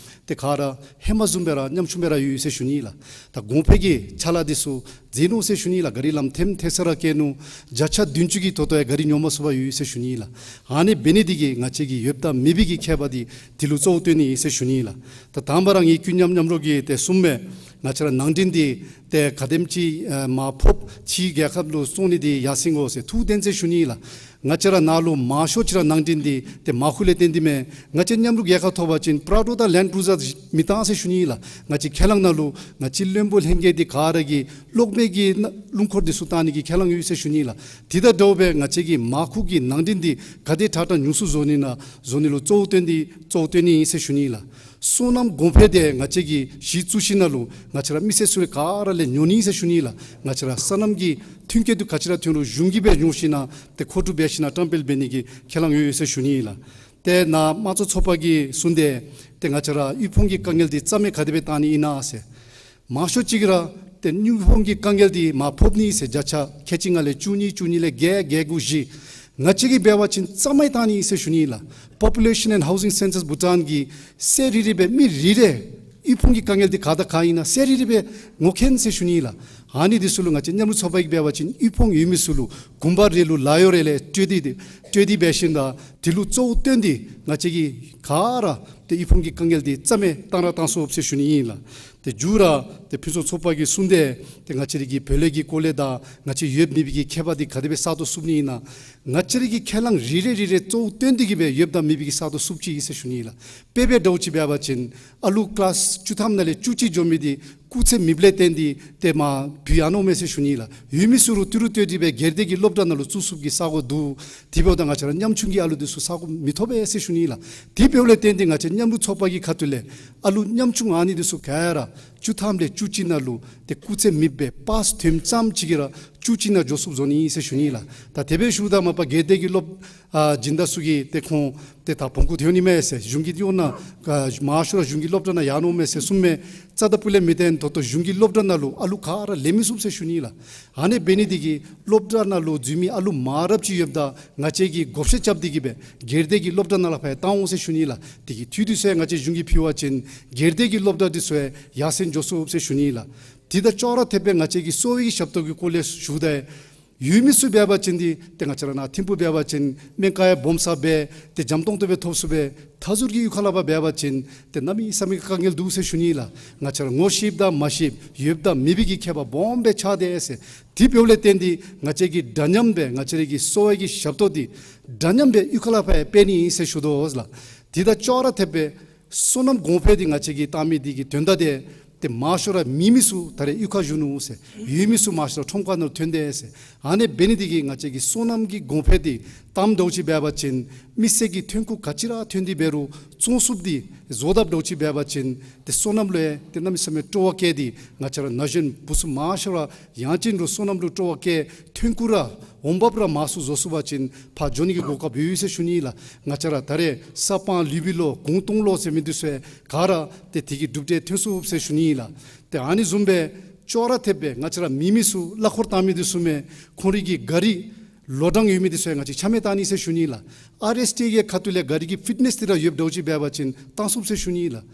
ཏེ་ག་ར་ཧེ་མ་བཟུམ་སྦེ་ར་ཉམ་ཆུང་སྦེ་ར་ཡོད་ཟེར་ཞུ་ནི་ལགས། ད་གོང་འཕེལ་གྱི་ཕྱག་ལཱ་འདི་ཚུ་མཛད་ནུག་ཟེར་ཞུ་ནི་ལགས། ག་རི་ལམ་ཐེམ་ཐེ་ས་ར་བཀལ་ནུག། བརྒྱ་ཆ་བདུན་ཅུ་གི་ཐོག་ཐོག་ཡང་ག་རི་ཉོ་མ་ཚུགས་པར་ཡོད་ཟེར་ཞུ་ནི་ལགས། ཨ་ནི་འབད་ནི་འདི་གིས་ང་བཅས་ཀྱི་ཡོདཔ་དང་མེད་པའི་གི་ཁྱད་པར་འདི་དེ་ལུ་གཙོ་བོ་བསྟེན་ནི་ཨིན་ཟེར་ཞུ་ནི་ལགས། ད་དང་པ་ར་ངེའི་ཀུན་མཉམ་མཉམ་རོགས་ཀྱིས་ཏེ་གསུངམ་མས། ང་བཅས་ར་ནང་འདྲེན་འདི་ཏེ་ག་དེམ་ཅིག་ཨེ་མར་ཕབ་ཕྱིའི་རྒྱལ་ཁབ་ལུ་བཙོང་ནི་འདི་ཡར་སེང་དགོ་ཟེར་ཐུགས་བདེན་ཟེར་ཞུ་ནི་ལགས། ང་བཅས་ར་ནཱ་ལུ་མང་ཤོས་ཅིག་ར་ནང་འདྲེན་འདི་ཏེ་མར་ཁུ་ལས་བརྟེན་ཏེ་མས། ང་བཅས་མཉམ་རུབ་རྒྱལ་ཁ་ཐོབ་པ་ཅིན་པྲ་ཌོ་དང་ལེནཌ་ཀུ་རུ་ཛར་མི་བཏང་ཟེར་ཞུ་ནི་ལགས། ང་བཅས་ཁས་བླངས་ནང་ལུ་ང་བཅས་བློན་པོ་ལྷན་རྒྱས་འདི་ག་ར་གིས་གློག་མེ་གི་ན་རླུང་འཁོར་འདི་ཚུ་བཏང་ནི་གི་ཁས་བླངས་ཡོད་ཟེར་ཞུ་ནི་ལགས། དེ་དང་འདྲཝ་སྦེ་ང་བཅས་ཀྱིས་མར་ཁུ་གི་ནང་འདྲེན་འདི་ག་དེ་དྲག་དྲག་ཉུང་སུ་བཟོ་ནི་ན་བཟོ་ནི་ལུ་གཙོ་བོ་བསྟེན་ཏེ་གཙོ་བོ་བསྟེན་ནི་ཨིན་ཟེར་ཞུ་ནི་ལགས། སོ་ནམ་གོང་འཕེལ་འདི་ང་བཅས་ཀྱི་གཞི་བཙུགས་ཞིནམ་ལས་ང་བཅས་ར་མི་སེར་ཚུ་ག་ར་ལས་ཉོ་ནི་ཨིན་ཟེར་ཞུ་ནི་ལགས། ང་བཅས་ར་སོ་ནམ་གྱི་ཐོན་སྐྱེད་འདི་ག་ཅི་ར་ཐོན་རུང་གཞུང་གིས་སྦེ་ཉོ་ཞིནམ་ལས་ཏེ་མཁོ་སྒྲུབ་འབད་ཞིནམ་ལས་བཀྲམ་སྤེལ་འབད་ནི་གི་ཁས་བླངས་ཡོད་ཟེར་ཞུ་ནི་ལགས། ཏེ་ནཱ་དམངས་གཙོ་ཚོགས་པ་གིས་གསུངས་ཏེ་ཏེ་ང་བཅས་ར་དབུལ་ཕོངས་ཀྱི་དཀའ་ངལ་འདི་རྩ་མེད་ག་དེ་སྦེ་བཏང་ནི་ཨིན་ན་ཟེར། མང་ཤོས་ཅིག་ར་ཏེ་དབུལ་ཕོངས་ཀྱི་དཀའ་ངལ་འདི་མར་ཕབ་ནི་ཟེར་བརྒྱ་ཆ་ཁལ་གཅིག་ལྔ་ལས་བཅུ་གཉིས་བཅུ་གཉིས་ལས་བརྒྱད་བརྒྱད་དགུ་བཞི། ང་བཅས་ཀྱིས་འབད་བ་ཅིན་རྩ་མེད་བཏང་ནི་ཨིན་ཟེར་ཞུ་ནི་ལགས། Population and Housing Census Bhutan གིས་གསལ་རི་རི་སྦེ་མི་རེ་རེ་དབུལ་ཕོངས་ཀྱི་དཀའ་ངལ་འདི་ག་དང་ག་ཨིན་ན་གསལ་རི་རི་སྦེ་ངོ་མཁྱེན་ཟེར་ཞུ་ནི་ལགས། ཨ་ནི་འདི་ཚུ་ལུ་ང་བཅས་མཉམ་རུབ་ཚོགས་པ་གིས་འབད་བ་ཅིན་དབུལ་ཕོངས་ཡོད་མི་ཚུ་ལུ་གུང་པ་རེ་ལུ་ལཱ་གཡོག་རེ་ལས་སྤྲོད་དེ་སྤྲོད་དེ་འབད་ཞིནམ་ལས་དེ་ལུ་གཙོ་བོ་བསྟེན་ཏེ་ང་བཅས་ཀྱིས་ག་ར་ཏེ་དབུལ་ཕོངས་ཀྱི་དཀའ་ངལ་འདི་རྩ་མེད་བཏང་ར་བཏང་ཚུགསཔ་ཟེར་ཞུ་ནི་ཨིན་ལགས། ཏེ་མཇུག་ར་ཏེ་ཕུན་ཚོགས་ཚོགས་པ་གིས་གསུངས་ཏེ་ཏེ་ང་བཅས་ར་གི་བོད་ལས་ཀྱི་སྐོར་ལས་དང་ང་བཅས་ཡོད་མེད་པའི་གི་ཁྱད་པར་འདི་ག་དེ་སྦེ་གསར་གཏོད་ཚུགས་ནི་ཨིན་ན། ང་བཅས་ར་གི་ཁས་བླངས་རེ་རེ་རེ་རེ་གཙོ་བོ་བསྟེན་ཏེ་གི་སྦེ་ཡོདཔ་དང་མེད་པའི་གི་གསར་གཏོད་ཚུགསཔ་ཅིག་ཨིན་ཟེར་ཞུ་ནི་ལགས། དཔེ་འབད་འདྲཝ་ཅིག་འབད་བ་ཅིན་ཨ་ལུ་ཀི་ལཱསི་བཅུ་ཐམ་ནང་ལས་བཅུ་གཅིག་འགྱོ་མི་འདི་སྐུགས་ཚད་མེདཔ་ལས་བརྟེན་ཏེ་ཏེ་མར་བུད་ཡར་འོང་མས་ཟེར་ཞུ་ནི་ལགས། ཡོད་མི་ཚུ་རུང་ཏི་རུ་ཏི་རུ་སྦེ་སྒེར་སྡེ་གི་སློབ་གྲྭ་ནང་ལུ་བཙུགས་ཚུགསཔ་གི་ས་གོ་འདུག། དེ་འབདཝ་ད་ང་བཅས་ར་ཉམ་ཆུང་གི་ཨ་ལུ་འདི་ཚུ་ས་གོ་མི་ཐོབ་པས་ཟེར་ཞུ་ནི་ལགས། དེ་འབདཝ་ལས་བརྟེན་ཏེ་ང་བཅས་མཉམ་རུབ་ཚོགས་པ་གི་ཁ་ཐུག་ལས་ཨ་ལུ་ཉམ་ཆུང་ཨ་ནི་འདི་ཚུ་ག་ར་བཅུ་ཐམ་ལས་བཅུ་གཅིག་ནང་ལུ་ཏེ་སྐུགས་ཚད་མེདཔ་སྦེ་པཱསི་ཐོནམ་ཙམ་ཅིག་གིས་ར་བཅུ་གཅིག་ནང་འགྱོ་ཚུགསཔ་བཟོ་ནི་ཨིན་ཟེར་ཞུ་ནི་ལགས། ད་དེ་སྦེ་ཞུཝ་ད་མ་པ་སྒེར་སྡེ་གི་སློབ་ཨ་སྦྱིན་བདག་ཚུ་གིས་ཏེ་ཁོང་ཏེ་ད་བོང་ཀུ་ཐོན་ནི་མས་ཟེར་གཞུང་གི་ཏེ་འོ་ན་ཨ་མང་ཤོས་ར་གཞུང་གི་སློབ་གྲྭ་ནང་ཡར་འོང་མས་ཟེར་གསུངམ་མས། རྩ་དང་སྤུ་ལས་མི་བརྟེན་ད་ལྟོ་གཞུང་གི་སློབ་གྲྭ་ནང་ལུ་ཨ་ལུ་ག་ར་ལེན་མི་ཚུགས་ཟེར་ཞུ་ནི་ལགས། ཨ་ནི་འབད་ནི་འདི་གིས་སློབ་གྲྭ་ནང་ལུ་འཛུལ་མི་ཨ་ལུ་མང་རབས་ཅིག་ཡོདཔ་ད་ང་བཅས་ཀྱིས་བགོ་བཤའ་རྐྱབ་སྟེ་གི་སྦེ་སྒེར་སྡེ་གི་སློབ་གྲྭ་ནང་ལུ་ཕར་བཏང་འོང་ཟེར་ཞུ་ནི་ལགས། དེ་གི་འཐུས་འདི་ཚུ་ཡང་ང་བཅས་གཞུང་གིས་ཕུལ་བ་ཅིན་སྒེར་སྡེ་གི་སློབ་གྲྭ་འདི་ཚུ་ཡང་ཡར་སེང་འགྱོ་ཚུགས་ཟེར་ཞུ་ནི་ལགས། དེ་དང་ཅོག་ར་འཐདཔ་སྦེ་ང་བཅས་ཀྱི་གསོ་བའི་གི་ཞབས་ཏོག་གི་སྐོར་ལས་ཞུཝ་ད་ཡོད་མི་ཚུ་འབད་བ་ཅིན་འདི་ཏེ་ང་བཅས་ར་ནཱ་ཐིམ་ཕུ་འབད་བ་ཅིན་སྨན་ཁང་ཡང་སྦོམ་ས་སྦེ་ཏེ་འཇམ་ཏོང་ཏོ་སྦེ་ཐོབ་ཚུགས་པས། མཐའ་ཟུར་གྱི་གཡུས་ཁ་ལས་ཕར་འབད་བ་ཅིན་ཏེ་གནམ་མེད་ས་མེད་ཀྱི་དཀའ་ངལ་འདུག་ཟེར་ཞུ་ནི་ལགས། ང་བཅས་ར་ངོ་ཤེསཔ་དང་མ་ཤེསཔ་ཡོདཔ་དང་མེད་པའི་གི་ཁྱད་པར་སྦོམ་སྦེ་ཆགས་ཏེ་ཟེར། དེ་འབདཝ་ལས་བརྟེན་ཏེ་ང་བཅས་ཀྱིས་འདྲ་མཉམ་སྦེ་ང་བཅས་ར་གི་གསོ་བའི་གི་ཞབས་ཏོག་འདི་འདྲ་མཉམ་སྦེ་གཡུས་ཁ་ལས་ཕར་སྤེལ་ནི་ཨིན་ཟེར་ཞུ་དོ་ལགས། དེ་དང་ཅོག་ར་འཐདཔ་སྦེ་སོ་ནམ་གོང་འཕེལ་འདི་ང་བཅས་ཀྱིས་བཏང་མི་འདི་གི་དོན་དག་འདི་ཏེ་མང་ཤོས་ར་མེད་མི་ཚུ་ད་རེས་གཡུས་ཁར་བཞུགས་ནུག་ཟེར། ཡོད་མི་ཚུ་མང་ཤོས་ར་ཁྲོམ་ཁ་ནང་ཐོན་ཏེ་ཟེར། ཨ་ནི་འབད་ནི་འདི་གིས་ང་བཅས་ཀྱིས་སོ་ནམ་གྱི་གོང་འཕེལ་འདི་བཏངམ་འདྲཝ་ཅིག་འབད་བ་ཅིན་མི་སེར་གྱི་ཐོན་ཁུངས་ག་ཅི་ར་ཐོན་ཏེ་འབད་རུང་བཙོང་ཚུགསཔ་འདི་བཟོ་དཔ་འདྲཝ་ཅིག་འབད་བ་ཅིན་ཏེ་སོ་ནམ་ལུ་ཡང་ཏེ་གནམ་མེད་ས་མེད་སྤྲོ་བ་བསྐྱེད་དེ་ང་བཅས་ར་ན་གཞོན་བུ་ཚུ་མང་ཤོས་ར་ཡང་ཅིན་རུང་སོ་ནམ་ལུ་སྤྲོ་བ་བསྐྱེད། ཐོན་ཁུངས་ར་འོང་འབབ་ར་མང་སུ་བཟོ་ཚུགས་པ་ཅིན་ཕར་འགྱོ་ནི་གི་གོ་སྐབས་ཡོད་ཟེར་ཞུ་ནི་ལགས། ང་བཅས་ར་ད་རེས་ས་སྤང་ལུས་སྦིས་ལོ་གུང་སྟོང་ལོ་ཟེར་མི་འདི་ཚུ་ག་ར་ཏེ་དེ་གི་གྲུབ་འབྲས་ཐོན་ཚུགས་ཟེར་ཞུ་ནི་ལགས། ཏེ་ཨ་ནི་བཟུམ་སྦེ་ཅོག་ར་འཐདཔ་སྦེ་ང་བཅས་ར་མེད་མི་ཚུ་གླ་འཁོར་བཏང་མི་འདི་ཚུ་མས། ཁོང་རའི་གི་ག་རི་ལོ་གྲངས་ཡོད་མི་འདི་ཚུ་ཡང་ང་བཅས་ཆ་མེད་བཏང་ནི་ཟེར་ཞུ་ནི་ལགས། ཨར་ཨེསི་ཊི་གི་ཁ་ཐུག་ལས་ག་རི་གི་ཕིཊ་ནེསི་འདི་ར་ཡོདཔ་འདྲཝ་ཅིག་འབད་བ་ཅིན་བཏང་ཚུགས་ཟེར་ཞུ་ནི་ལགས།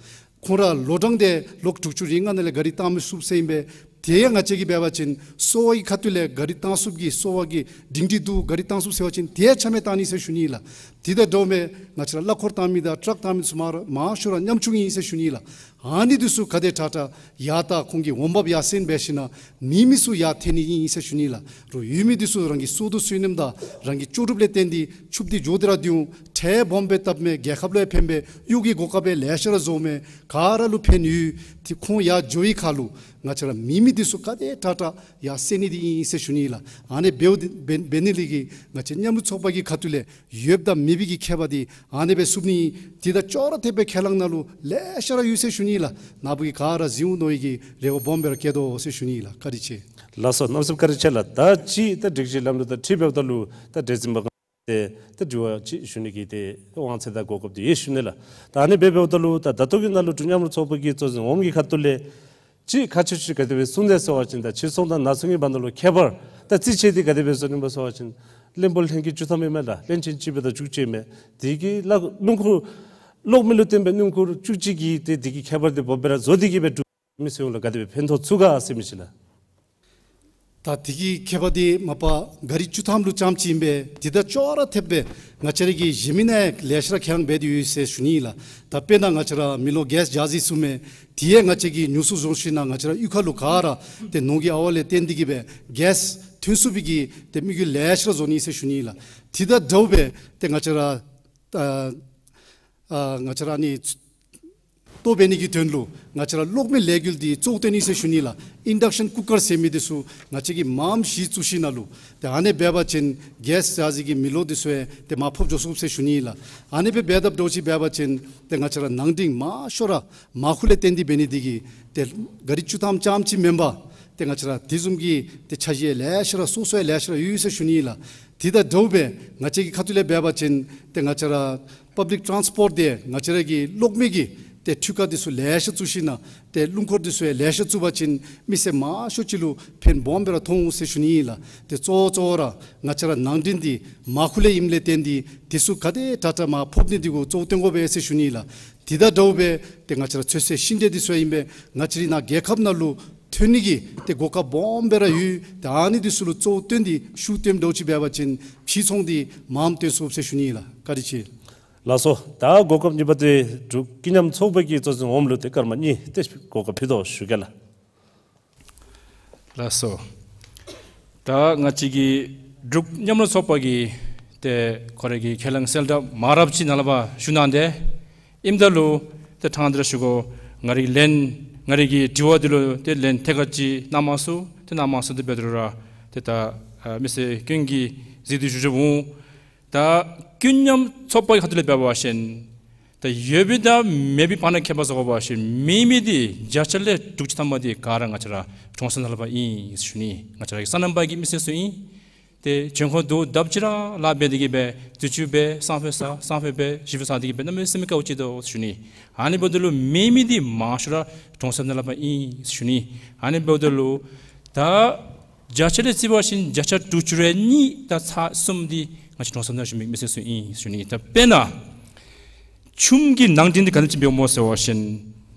ཁོང་ར་ལོ་གྲངས་འདི་ལོ་དྲུག་ཅུ་རེ་ལྔ་ནང་ལས་ག་རི་བཏང་མི་ཚུགས་ཟེར་ཨིན་པས། དེ་ཡང་ང་བཅས་ཀྱིས་འབད་བ་ཅིན་གསོ་བ་གི་ཁ་ཐུག་ལས་ག་རི་བཏང་ཚུགསཔ་གི་གསོ་བ་གི་སྒྲིང་སྒྲི་འདུག། ག་རི་བཏང་ཚུགས་ཟེར་བ་ཅིན་དེ་ཡང་ཆ་མེད་བཏང་ནི་ཟེར་ཞུ་ནི་ལགས། དེ་དང་འདྲཝ་སྦེ་ང་བཅས་ར་གླ་འཁོར་བཏང་མི་དང་ཊཱག་བཏང་མི་ཚུ་མང་ར་མང་ཤོས་ར་ཉམ་ཆུང་ཨིན་ཟེར་ཞུ་ནི་ལགས། ཨ་ནི་འདི་ཚུ་ག་དེ་དྲག་དྲག་ཡར་ད་ཁོང་གི་འོང་འབབ་ཡར་སེང་འབད་ཞིན་ན་མེད་མི་ཚུ་ཡར་ཐོན་ནི་ཨིན་ཟེར་ཞུ་ནི་ལགས། རོགས་ཡོད་མི་འདི་ཚུ་རང་གི་བསོད་སྡོད་བསོད་ནམས་དང་རང་གི་ལྕོགས་གྲུབ་ལས་བརྟེན་ཏེ་ཕྱུགཔ་འདི་འགྱོ་སྟེ་ར་སྡོད་འོང་། ཁྲལ་སྦོམ་སྦེ་བཏབ་མས། རྒྱལ་ཁབ་ལུ་ཡང་ཕན་པས། གཡོག་གི་གོ་སྐབས་ཡང་ལེ་ཤ་ར་བཟོཝ་མས། ག་ར་ལུ་ཕན་ཡོད། ཏེ་ཁོང་ཡར་འགྱོ་བའི་ཁར་ལུ་ང་བཅས་ར་མེད་མི་འདི་ཚུ་ག་དེ་དྲག་དྲག་ཡར་སེང་ནི་འདི་ཨིན་ཟེར་ཞུ་ནི་ལགས། ཨ་ནི་འབདཝ་འདི་འབད་འབད་ནི་ལས་ཀྱི་ང་བཅས་མཉམ་རུབ་ཚོགས་པ་གི་ཁ་ཐུག་ལས་ཡོདཔ་དང་མེད་པའི་གི་ཁྱད་པར་འདི་ཨ་ནི་སྦེ་ཚུགས་ནི། དེ་དང་ཅོག་ར་འཐདཔ་སྦེ་ཁས་བླངས་ནང་ལུ་ལེ་ཤ་ར་ཡོད་ཟེར་ཞུ་ནི་ལགས། ནཱ་བུ་གིས་ག་ར་གཟིགས་འོང་མནོ་བའི་གི་རེ་བ་སྦོམ་སྦེ་ར་བསྐྱེད་དོ་ཟེར་ཞུ་ནི་ལགས། བཀའ་དྲིན་ཆེ། ལགས་སོ། གནམ་མེད་ས་མེད་བཀའ་དྲིན་ཆེ་ལགས། ད་ཅི་ད་སྒྲིག་གཞི་ལམ་ལུགས་དང་འཁྲིལ་འབདཝ་ད་ལུ་ད་གྲོས་འཛིན་པ་ག་ཏེ་ཏེ་དྲི་བ་ཅིག་ཞུ་ནི་གི་ཏེ་དབང་ཚད་དང་གོ་སྐབས་འདི་ཡོད་ཞུ་ནི་ལགས། ད་ཨ་ནི་སྦེ་འབདཝ་ད་ལུ་ད་ད་ལྟོ་གི་ནང་ལུ་འབྲུག་མཉམ་རུབ་ཚོགས་པ་གི་གཙོ་འཛིན་འོགམ་གི་ཁ་ཐུག་ལས་ཅིག་ཁག་ཆེ་ཤོས་ག་དེ་སྦེ་གསུངས་དེས་ཟེར་བ་ཅིན་ད་ཕྱིར་ཚོང་དང་ནང་ཚོང་གི་བར་ན་ལུ་ཁྱད་པར་ད་རྩིས་ཆད་འདི་ག་དེ་སྦེ་བཟོ་ནི་སྨོ་ཟེར་བ་ཅིན་བློན་པོ་ལྷན་རྒྱས་བཅུ་ཐམ་ཨིན་མས་ལགས། བློན་ཆེན་གཅིག་སྦེ་ད་བཅུ་གཅིག་ཨིན་མས། དེ་གིས་སློབ་སློབ་མ་ལུ་བརྟེན་པའི་སྣུམ་འཁོར་བཅུ་གཅིག་གི་ཏེ་དེ་གི་ཁྱད་པར་འདི་སྦོམ་སྦེ་ར་བཟོ་སྟེ་གི་སྦེ་འབྲུག་མི་སེར་ཡོངས་ལུ་ག་དེ་སྦེ་ཕན་ཐོགས་ཚུགས་ག་ཟེར་མི་ཅིག་ལགས། ད་དེ་གི་ཁྱད་པར་འདི་མ་པ་ག་རི་བཅུ་ཐམ་ལུ་རྐྱངམ་ཅིག་ཨིན་པས། དེ་དང་ཅོག་ར་འཐདཔ་སྦེ་ང་བཅས་ར་གི་གཞན་མི་ནང་ཡང་ལེ་ཤ་ར་ཁས་ལེན་འབད་དེ་ཡོད་ཟེར་ཞུ་ནི་ལགས། ད་དཔེར་ན་ང་བཅས་ར་མི་ལོ་གེསི་ཇ་ཟི་བཙུགས་མི་དེ་ཡང་ང་བཅས་ཀྱིས་ཉོ་ཚོང་བཟོ་ཞིནམ་ལས་ང་བཅས་ར་གཡུས་ཁ་ལུ་ག་ར་ཏེ་ནོར་གྱི་ཨ་ཝ་ལས་བརྟེན་ཏེ་གི་སྦེ་གེསི་ཐོན་ཚུགས་པའི་གི་ཏེ་དམིགས་ཡུལ་ལེ་ཤ་ར་བཟོ་ནི་ཟེར་ཞུ་ནི་ལགས། དེ་དང་འདྲཝ་སྦེ་ཏེ་ང་བཅས་ར་ཨ་ཨ་ང་བཅས་ར་ཨ་ནི་ལྟོ་འབད་ནི་གི་དོན་ལུ་ང་བཅས་ར་གློག་མེ་ལས་འགུལ་འདི་གཙོ་བོ་བཏོན་ནི་ཟེར་ཞུ་ནི་ལགས། ཨིན་ཌག་ཤཱན་ཀུ་ཀར་ཟེར་མི་འདི་ཚུ་ང་བཅས་ཀྱིས་མངམ་གཞི་བཙུགས་ཞིནམ་ལས་ཏེ་ཨ་ནི་འབད་བ་ཅིན་གེསི་ཇ་ཟི་གི་མེ་ལོང་འདི་ཚུ་ཡང་ཏེ་མར་ཕབ་འགྱོ་ཚུགས་ཟེར་ཞུ་ནི་ལགས། ཨ་ནི་སྦེ་འབད་འཐབ་འདྲཝ་ཅིག་འབད་བ་ཅིན་ཏེ་ང་བཅས་ར་ནང་འགྲིམ་མང་ཤོས་ར་མར་ཁུ་ལས་བརྟེན་ཏེ་འབད་ནི་འདི་གིས་ཏེ་ག་རི་བཅུ་ཐམ་རྐྱངམ་ཅིག་མེན་པར་ཏེ་ང་བཅས་ར་དེ་བཟུམ་གྱི་ཏེ་འཆར་གཞི་ལེ་ཤ་ར་སོ་སོ་ཡང་ལེ་ཤ་ར་ཡོད་ཟེར་ཞུ་ནི་ལགས། དེ་དང་འདྲཝ་སྦེ་ང་བཅས་ཀྱི་ཁ་ཐུག་ལས་འབད་བ་ཅིན་ཏེ་ང་བཅས་ར་པབ་ལིཀ་ཊཱནསི་པོརཊ་འདི་ང་བཅས་ར་གི་གློག་མེ་གི་ཏེ་འཕྲུལ་ཁང་འདི་ཚུ་ལེ་ཤ་བཙུགས་ཞིནམ་ལས་ཏེ་སྣུམ་འཁོར་འདི་ཚུ་ཡང་ལེ་ཤ་བཙུགས་པ་ཅིན་མི་སེར་མང་ཤོས་ཅིག་ལུ་ཕན་སྦོམ་སྦེ་ར་ཐོགས་འོང་ཟེར་ཞུ་ནི་ཨིན་ལགས། ཏེ་གཙོ་བོ་གཙོ་བོ་ར་ང་བཅས་ར་ནང་འགྲིམ་འདི་མར་ཁུ་ལས་ཨིནམ་ལས་བརྟེན་ཏེ་འདི་ཚུ་ག་དེ་དྲག་དྲག་མར་ཕབ་ནི་འདི་གུ་གཙོ་བོ་བཏོན་དགོ་པས་ཟེར་ཞུ་ནི་ཨིན་ལགས། དེ་དང་འདྲཝ་སྦེ་ཏེ་ང་བཅས་ར་ཚོད་བསྲེ་ཤིང་འབྲས་འདི་ཚུ་ཡང་ཨིན་པས། ང་བཅས་རའི་ནཱ་རྒྱལ་ཁབ་ནང་ལུ་ཐོན་ནི་གི་ཏེ་གོ་སྐབས་སྦོམ་སྦེ་ར་ཡོད། ཏེ་ཨ་ནི་འདི་ཚུ་ལུ་གཙོ་བོ་བཏོན་ཏེ་ཤུགས་བཏོན་འདྲཝ་ཅིག་འབད་བ་ཅིན་ཕྱིར་ཚོང་འདི་མངམ་བཏོན་ཚུགས་ཟེར་ཞུ་ནི་ཨིན་ལགས། བཀའ་དྲིན་ཆེ། ལགས་སོ། ད་གོ་སྐབས་གཉིས་པ་འདི་འབྲུག་ཀུན་མཉམ་ཚོགས་པ་གི་གཙོ་འཛིན་འོགམ་ལུ་ཏེ་སྐར་མ་གཉིས་ཏེ་གོ་སྐབས་ཕུལ་དོ་ཞུ་གེ་ལགས། ལགས་སོ། ད་ང་བཅས་ཀྱི་འབྲུག་མཉམ་རུབ་ཚོགས་པ་གི་ཏེ་ཁོ་རའི་གི་ཁས་བླངས་གསལ་བསྒྲགས་མང་རབས་ཅིག་ནཱ་ལས་ཕར་ཞུ་གནང་སྟེ་ཨིནམ་ད་ལུ་ཏེ་ཕྲང་སྟེ་ར་ཞུ་དགོ། ང་རའི་ལན་ང་རའི་གི་དྲི་བ་འདི་ལུ་ཏེ་ལན་ཐད་ཀར་ཅིག་གནང་མ་ཚུགས། ཏེ་གནང་མ་ཚུགས་ཏེ་འབད་རུང་ར་ཏེ་ད་ཨ་མི་སེར་ཀུན་གྱིས་གཟིགས་ཏེ་བཞུགས་བཞུགསཔ་འོང་། ད་ཀུན་མཉམ་ཚོགས་པ་གི་ཁ་ཐུག་ལས་འབད་བ་ཅིན་ད་ཡོད་པའི་དང་མེད་པའི་བར་ན་ཁྱད་པར་བཟོ་དགོ་པ་ཅིན་མེད་མི་འདི་བརྒྱ་ཆ་ལས་དྲུག་ཅུ་ཐམ་པ་འདི་ག་ར་ང་བཅས་ར་གྲོང་གསེབ་ནང་ལས་ཕར་ཨིན་ཞུ་ནི། ང་བཅས་ར་གི་སོ་ནམ་པ་གི་མི་སེར་ཚུ་ཨིན། ཏེ་གྱོང་ཁོག་རྡོག་བརྡབ་ཅིག་ར་ལཱ་འབད་དེ་གི་སྦེ་དུས་ཅི་སྦེ་སང་ཕོད་ཟ་སང་ཕོད་འབད་ཞི་ཕོད་ཟ་སྟེ་གི་སྦེ་གནམ་མེད་ས་མེད་དཀའཝ་སྤྱད་དོ་ཞུ་ནི། ཨ་ནི་འབདཝ་ད་ལུ་མེད་མི་འདི་མང་ཤོས་ར་གྲོང་གསེབ་ནང་ལས་ཕར་ཨིན་ཞུ་ནི། ཨ་ནི་འབདཝ་ད་ལུ་ད་བརྒྱ་ཆ་ལས་བརྩི་བ་ཅིན་བརྒྱ་ཆ་དྲུག་ཅུ་རེ་གཉིས་དང་ཚག་གསུམ་འདི་ང་བཅས་གྲོང་གསེབ་ནང་བཞུགས་མི་མི་སེར་ཚུ་ཨིན་ཞུ་ནི། ད་དཔེར་ན་ཆུམ་གྱི་ནང་འགྲིམ་འདི་ག་དེམ་ཅིག་འབདཝ་སྨོ་ཟེར་བ་ཅིན་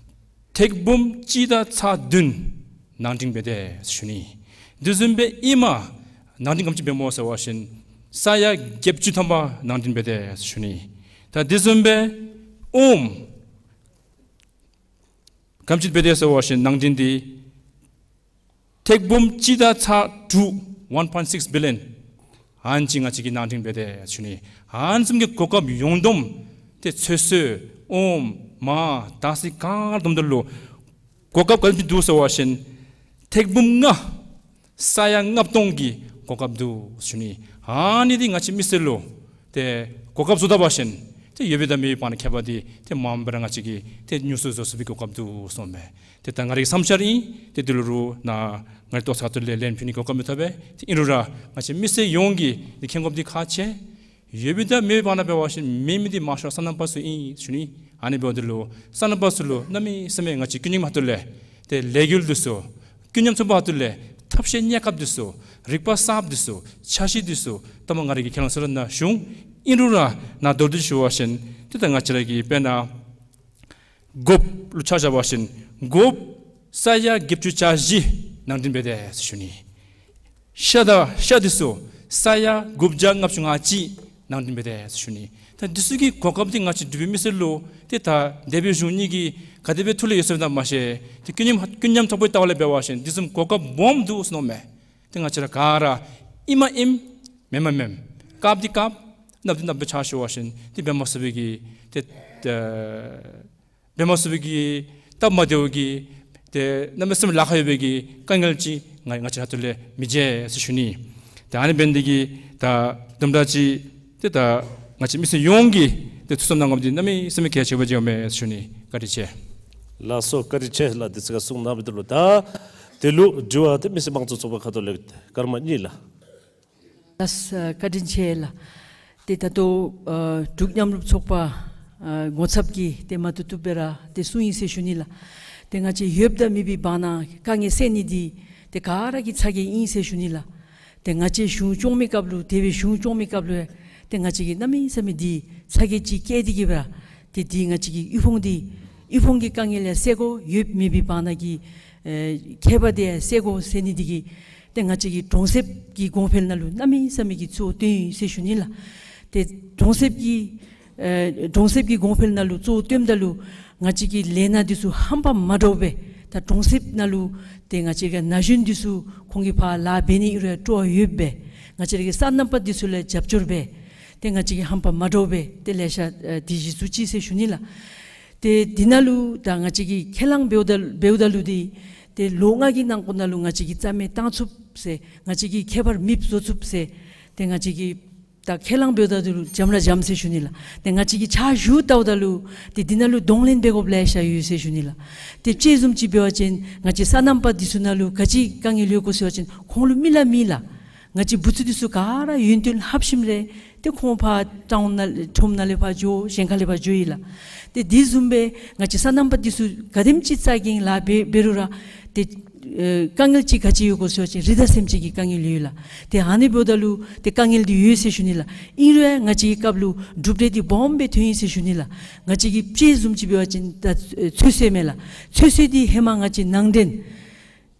ཐེར་འབུམ་གཅིག་དང་ཚག་བདུན་ནང་འགྲིམ་འབད་དེས་ཞུ་ནི། དེ་བཟུམ་སྦེ་ཨེ་མ་ནང་འགྲིམ་ག་དེམ་ཅིག་འབདཝ་སྨོ་ཟེར་བ་ཅིན་ས་ཡ་བརྒྱད་ཅུ་ཐམ་པ་ནང་འགྲིམ་འབད་དེས་ཞུ་ནི། ད་དེ་བཟུམ་སྦེ་ཨོམ་ག་དེམ་ཅིག་འབད་དེས་ཟེར་བ་ཅིན་ནང་འགྲིམ་འདི་ཐེར་འབུམ་གཅིག་དང་ཚག་དྲུག་one point six billion ཨ་ནི་ཅིག་ང་བཅས་ཀྱིས་ནང་འགྲིམ་འབད་དེས་ཞུ་ནི། ཨ་ནི་བཟུམ་གྱི་གོ་སྐབས་ཡོངས་བསྡོམས་ཏེ་ཚོད་བསྲེ་ཨོམ་མར་དར་ཚིལ་ག་ར་བསྡོམས་ད་ལུ་གོ་སྐབས་ག་དེམ་ཅིག་འདུག་ཟེར་བ་ཅིན་ཐེར་འབུམ་ལྔ་ས་ཡ་ལྔ་སྟོང་གི་གོ་སྐབས་འདུག་ཞུ་ནི། ཨ་ནི་འདི་ང་བཅས་མི་སེར་ལུ་ཏེ་གོ་སྐབས་བཟོ་ད་པ་ཅིན་ཏེ་ཡོད་པའི་དང་མེད་པའི་བར་ན་ཁྱད་པར་འདི་ཏེ་མངམ་སྦེ་ར་ང་བཅས་ཀྱིས་ཏེ་ཉོ་ཚོང་བཟོ་ཚུགས་པའི་གོ་སྐབས་འདུག་གསུངམ་མས། ཏེ་ད་ང་རའི་བསམ་འཆར་ཨིན། ཏེ་འདི་ལུ་རུང་ནཱ་ང་རའི་ཏོག་ཚ་ཁ་ཐུག་ལས་ལན་ཕུལ་ནི་གོ་སྐབས་མི་ཐོབ་པས། ཏེ་ཨིན་རུང་ར་ང་བཅས་མི་སེར་ཡོངས་ཀྱིས་འདི་མཁྱེན་དགོཔ་འདི་ཁག་ཆེ། ཡོད་པའི་དང་མེད་པའི་བར་ན་འབད་བ་ཅིན་མེད་མི་འདི་མང་ཤོས་སོ་ནམ་པ་ཚུ་ཨིན་ཞུ་ནི། ཨ་ནི་འབདཝ་ད་ལུ་སོ་ནམ་པ་ཚུ་ལུ་གནམ་མེད་ས་མེད་ང་བཅས་ཀུན་མཉམ་ཁ་ཐུག་ལས་ཏེ་ལས་འགུལ་འདི་ཚུ་ཀུན་མཉམ་ཚོགས་པ་ཁ་ཐུག་ལས་ཐབས་ཤེས་གནས་སྐབས་འདི་ཚུ་རིག་པ་གསརཔ་འདི་ཚུ་འཆར་གཞི་འདི་ཚུ་ད་མ་ང་རའི་གི་ཁས་བླངས་གསལ་བསྒྲགས་ནང་བྱུང་། ཨིན་རུང་ར་ནཱ་མདོར་བསྡུས་ཞུ་བ་ཅིན་ཏེ་ད་ང་བཅས་ར་གི་དཔེར་ན་སྒོགཔ་ལུ་ཆ་བཞག་པ་ཅིན་སྒོགཔ་ས་ཡ་བརྒྱད་ཅུ་གྱ་བཞི་ནང་འགྲིམ་འབད་དེས་ཞུ་ནི། ཤ་དང་ཤ་འདི་ཚུ་ས་ཡ་དགུ་བརྒྱ་ལྔ་བཅུ་ང་གཅིག་ནང་འགྲིམ་འབད་དེས་ཞུ་ནི། ད་འདི་ཚུ་གི་གོ་སྐབས་འདི་ང་བཅས་འབྲུག་པའི་མི་སེར་ལུ་ཏེ་ད་འདས་པའི་གཞུང་གཉིས་ཀྱིས་ག་དེ་སྦེ་ཐུགས་ལས་ཡོད་ཟེར་བ་ཅིན་མ་ཤེས། ཏེ་ཀུན་མཉམ་ཀུན་མཉམ་ཚོགས་པའི་ལྟ་བ་ལས་འབད་བ་ཅིན་འདི་བཟུམ་གོ་སྐབས་སྦོམ་འདུག་གསུངམ་མས། ཏེ་ང་བཅས་ར་ག་ར་ཨིནམ་ཨིན་མེནམ་མེན་དཀརཔོ་འདི་དཀརཔོ་གནགཔོ་འདི་གནགཔོ་སྦེ་ཆ་བཞག་པ་ཅིན་ཏེ་འབད་མ་ཚུགས་པའི་གི་ཏེ་ཏེ་འབད་མ་ཚུགས་པའི་གི་སྟབས་མ་བདེཝ་གི་ཏེ་གནམ་མེད་ས་མེད་ལཱ་ཁག་ཡོད་པའི་གི་དཀའ་ངལ་ཅིག་ང་ང་བཅས་ཁ་ཐུག་ལས་མི་མཇལ་ཟེར་ཞུ་ནི། ཏེ་ཨ་ནི་འབད་ནི་འདི་གིས་ད་དུམ་གྲ་ཅིག་ཏེ་ད་ང་བཅས་མི་སེར་ཡོངས་ཀྱིས་ཏེ་ཐུགས་བསམ་གནང་དགོཔ་འདི་གནམ་མེད་ས་མེད་གལ་ཆེ་བ་ཅིག་ཨིན་མས་ཟེར་ཞུ་ནི། བཀའ་དྲིན་ཆེ། ལགས་སོ། བཀའ་དྲིན་ཆེ་ལགས། དུས་ཚོད་ཁར་གསུང་གནང་བའི་དོན་ལུ། ད་དེ་ལུ་དྲི་བ་ཏེ་མི་སེར་དམངས་གཙོ་ཚོགས་པ་ཁ་ཐུག་ལས་སྐར་མ་གཉིས་ལགས། ལགས་སོ། བཀའ་དྲིན་ཆེ་ལགས། ཏེ་ད་ལྟོ་ཨ་འབྲུག་མཉམ་རུབ་ཚོགས་པ་ཨ་ངོ་ཚབ་ཀྱིས་ཏེ་མ་བཏུབ་བཏུབ་སྦེ་ར་ཏེ་གསུངས་ཡི་ཟེར་ཞུ་ནི་ལགས། ཏེ་ང་བཅས་ཡོདཔ་དང་མེདཔ་གི་བར་ན་དཀའ་ངལ་སེལ་ནི་འདི་ཏེ་ག་ར་གི་ཚ་གྱང་ཨིན་ཟེར་ཞུ་ནི་ལགས། ཏེ་ང་བཅས་གཞུང་སྐྱོང་མི་སྐབས་ལུ་དེ་སྦེ་གཞུང་སྐྱོང་མི་སྐབས་ལུ་ཏེ་ང་བཅས་ཀྱིས་གནམ་མེད་ས་མེད་འདི་ཚ་གྱང་ཅིག་བསྐྱེད་དེ་གིས་སྦེ་ར་ཏེ་འདི་ང་བཅས་ཀྱི་དབུལ་ཕོངས་འདི་དབུལ་ཕོངས་ཀྱི་དཀའ་ངལ་ཡང་སེལ་དགོ། ཡོདཔ་མེདཔ་གི་བར་ན་གི་ཨེ་ཁྱད་པར་དེ་ཡང་སེལ་དགོ་ཟེར་ནི་འདི་གིས་ཏེ་ང་བཅས་ཀྱིས་གྲོང་གསེབ་ཀྱི་གོང་འཕེལ་ནང་ལུ་གནམ་མེད་ས་མེད་ཀྱི་གཙོ་བོ་བཏོན་ཡི་ཟེར་ཞུ་ནི་ལགས། ཏེ་གྲོང་གསེབ་ཀྱི་ཨེ་གྲོང་གསེབ་ཀྱི་གོང་འཕེལ་ནང་ལུ་གཙོ་བོ་བཏོནམ་ད་ལུ་ང་བཅས་ཀྱི་ལས་སྣ་འདི་ཚུ་ཧམ་པ་མ་འདྲཝ་སྦེ་ད་གྲོང་གསེབ་ནང་ལུ་ཏེ་ང་བཅས་ཀྱི་ན་གཞོན་འདི་ཚུ་ཁོང་གིས་ཕར་ལཱ་འབད་ནི་ཨིན་རུང་སྤྲོ་བ་ཡོདཔ་སྦེ་ང་བཅས་ཀྱི་སོ་ནམ་པ་འདི་ཚུ་ལུ་རྒྱབ་སྐྱོར་འབད་ཏེ་ང་བཅས་ཀྱིས་ཧམ་པ་མ་འདྲཝ་སྦེ་ཏེ་ལེ་ཤ་ཨེ་དེ་གཞི་བཙུགས་ཅི་ཟེར་ཞུ་ནི་ལགས། ཏེ་འདི་ནང་ལུ་ད་ང་བཅས་ཀྱིས་ཁས་བླངས་འབདཝ་ད་འབདཝ་ད་ལུ་འདི་ཏེ་ལོ་ལྔ་གི་ནང་འཁོད་ནང་ལུ་ང་བཅས་ཀྱིས་རྩ་མེད་བཏང་ཚུགས་ཟེར་ང་བཅས་ཀྱིས་ཁྱད་པར་མེདཔ་བཟོ་ཚུགས་ཟེར་ཏེ་ང་བཅས་ཀྱིས་ད་ཁས་བླངས་འབདཝ་ད་ལུ་འཇམ་ར་འཇམ་ཟེར་ཞུ་ནི་ལགས། ཏེ་ང་བཅས་ཀྱིས་ཕྱག་ཞུ་བལྟཝ་ད་ལུ་ཏེ་འདི་ནང་ལུ་གདོང་ལེན་འབད་དགོཔ་ལེ་ཤ་ཡོད་ཟེར་ཞུ་ནི་ལགས། ཏེ་དཔྱེ་བཟུམ་ཅིག་འབད་བ་ཅིན་ང་བཅས་སོ་ནམ་པ་འདི་ཚུ་ནང་ལུ་ག་ཅི་དཀའ་ངལ་ཡོད་གོ་ཟེར་བ་ཅིན་ཁོང་ལུ་མི་ལ་མི་ལགས། ང་བཅས་བུ་ཚ་འདི་ཚུ་ག་ར་ཡོན་ཏན་ལྷབ་ཞིནམ་ལས་ཏེ་ཁོང་ཕར་ཊའུན་ནང་ཁྲོམ་ནང་ལས་ཕར་འགྱོ་གཞན་ཁ་ལས་ཕར་འགྱོཝ་ཨིན་ལགས། ཏེ་དེ་བཟུམ་སྦེ་ང་བཅས་སོ་ནམ་པ་འདི་ཚུ་ག་དེམ་ཅིག་རྩ་འགེངས་ལཱ་འབད་འབད་རུང་ར་ཏེ་ཨེ་དཀའ་ངལ་ཅིག་ག་ཅི་ཡོད་གོ་ཟེར་བ་ཅིན་རི་དྭགས་སེམས་ཅན་གྱི་དཀའ་ངལ་ཡོད་ལགས། ཏེ་ཨ་ནི་འབདཝ་ད་ལུ་ཏེ་དཀའ་ངལ་འདི་ཡོད་ཟེར་ཞུ་ནི་ལགས། ཨིན་རུང་ང་བཅས་ཀྱི་སྐབས་ལུ་གྲུབ་འབྲས་འདི་སྦོམ་སྦེ་ཐོན་ཡི་ཟེར་ཞུ་ནི་ལགས། ང་བཅས་ཀྱིས་དཔྱེ་བཟུམ་ཅིག་འབད་བ་ཅིན་ད་ཨེ་ཚོད་བསྲེ་མས་ལགས། ཚོད་བསྲེ་འདི་ཧེ་མ་ང་བཅས་ནང་འདྲེན་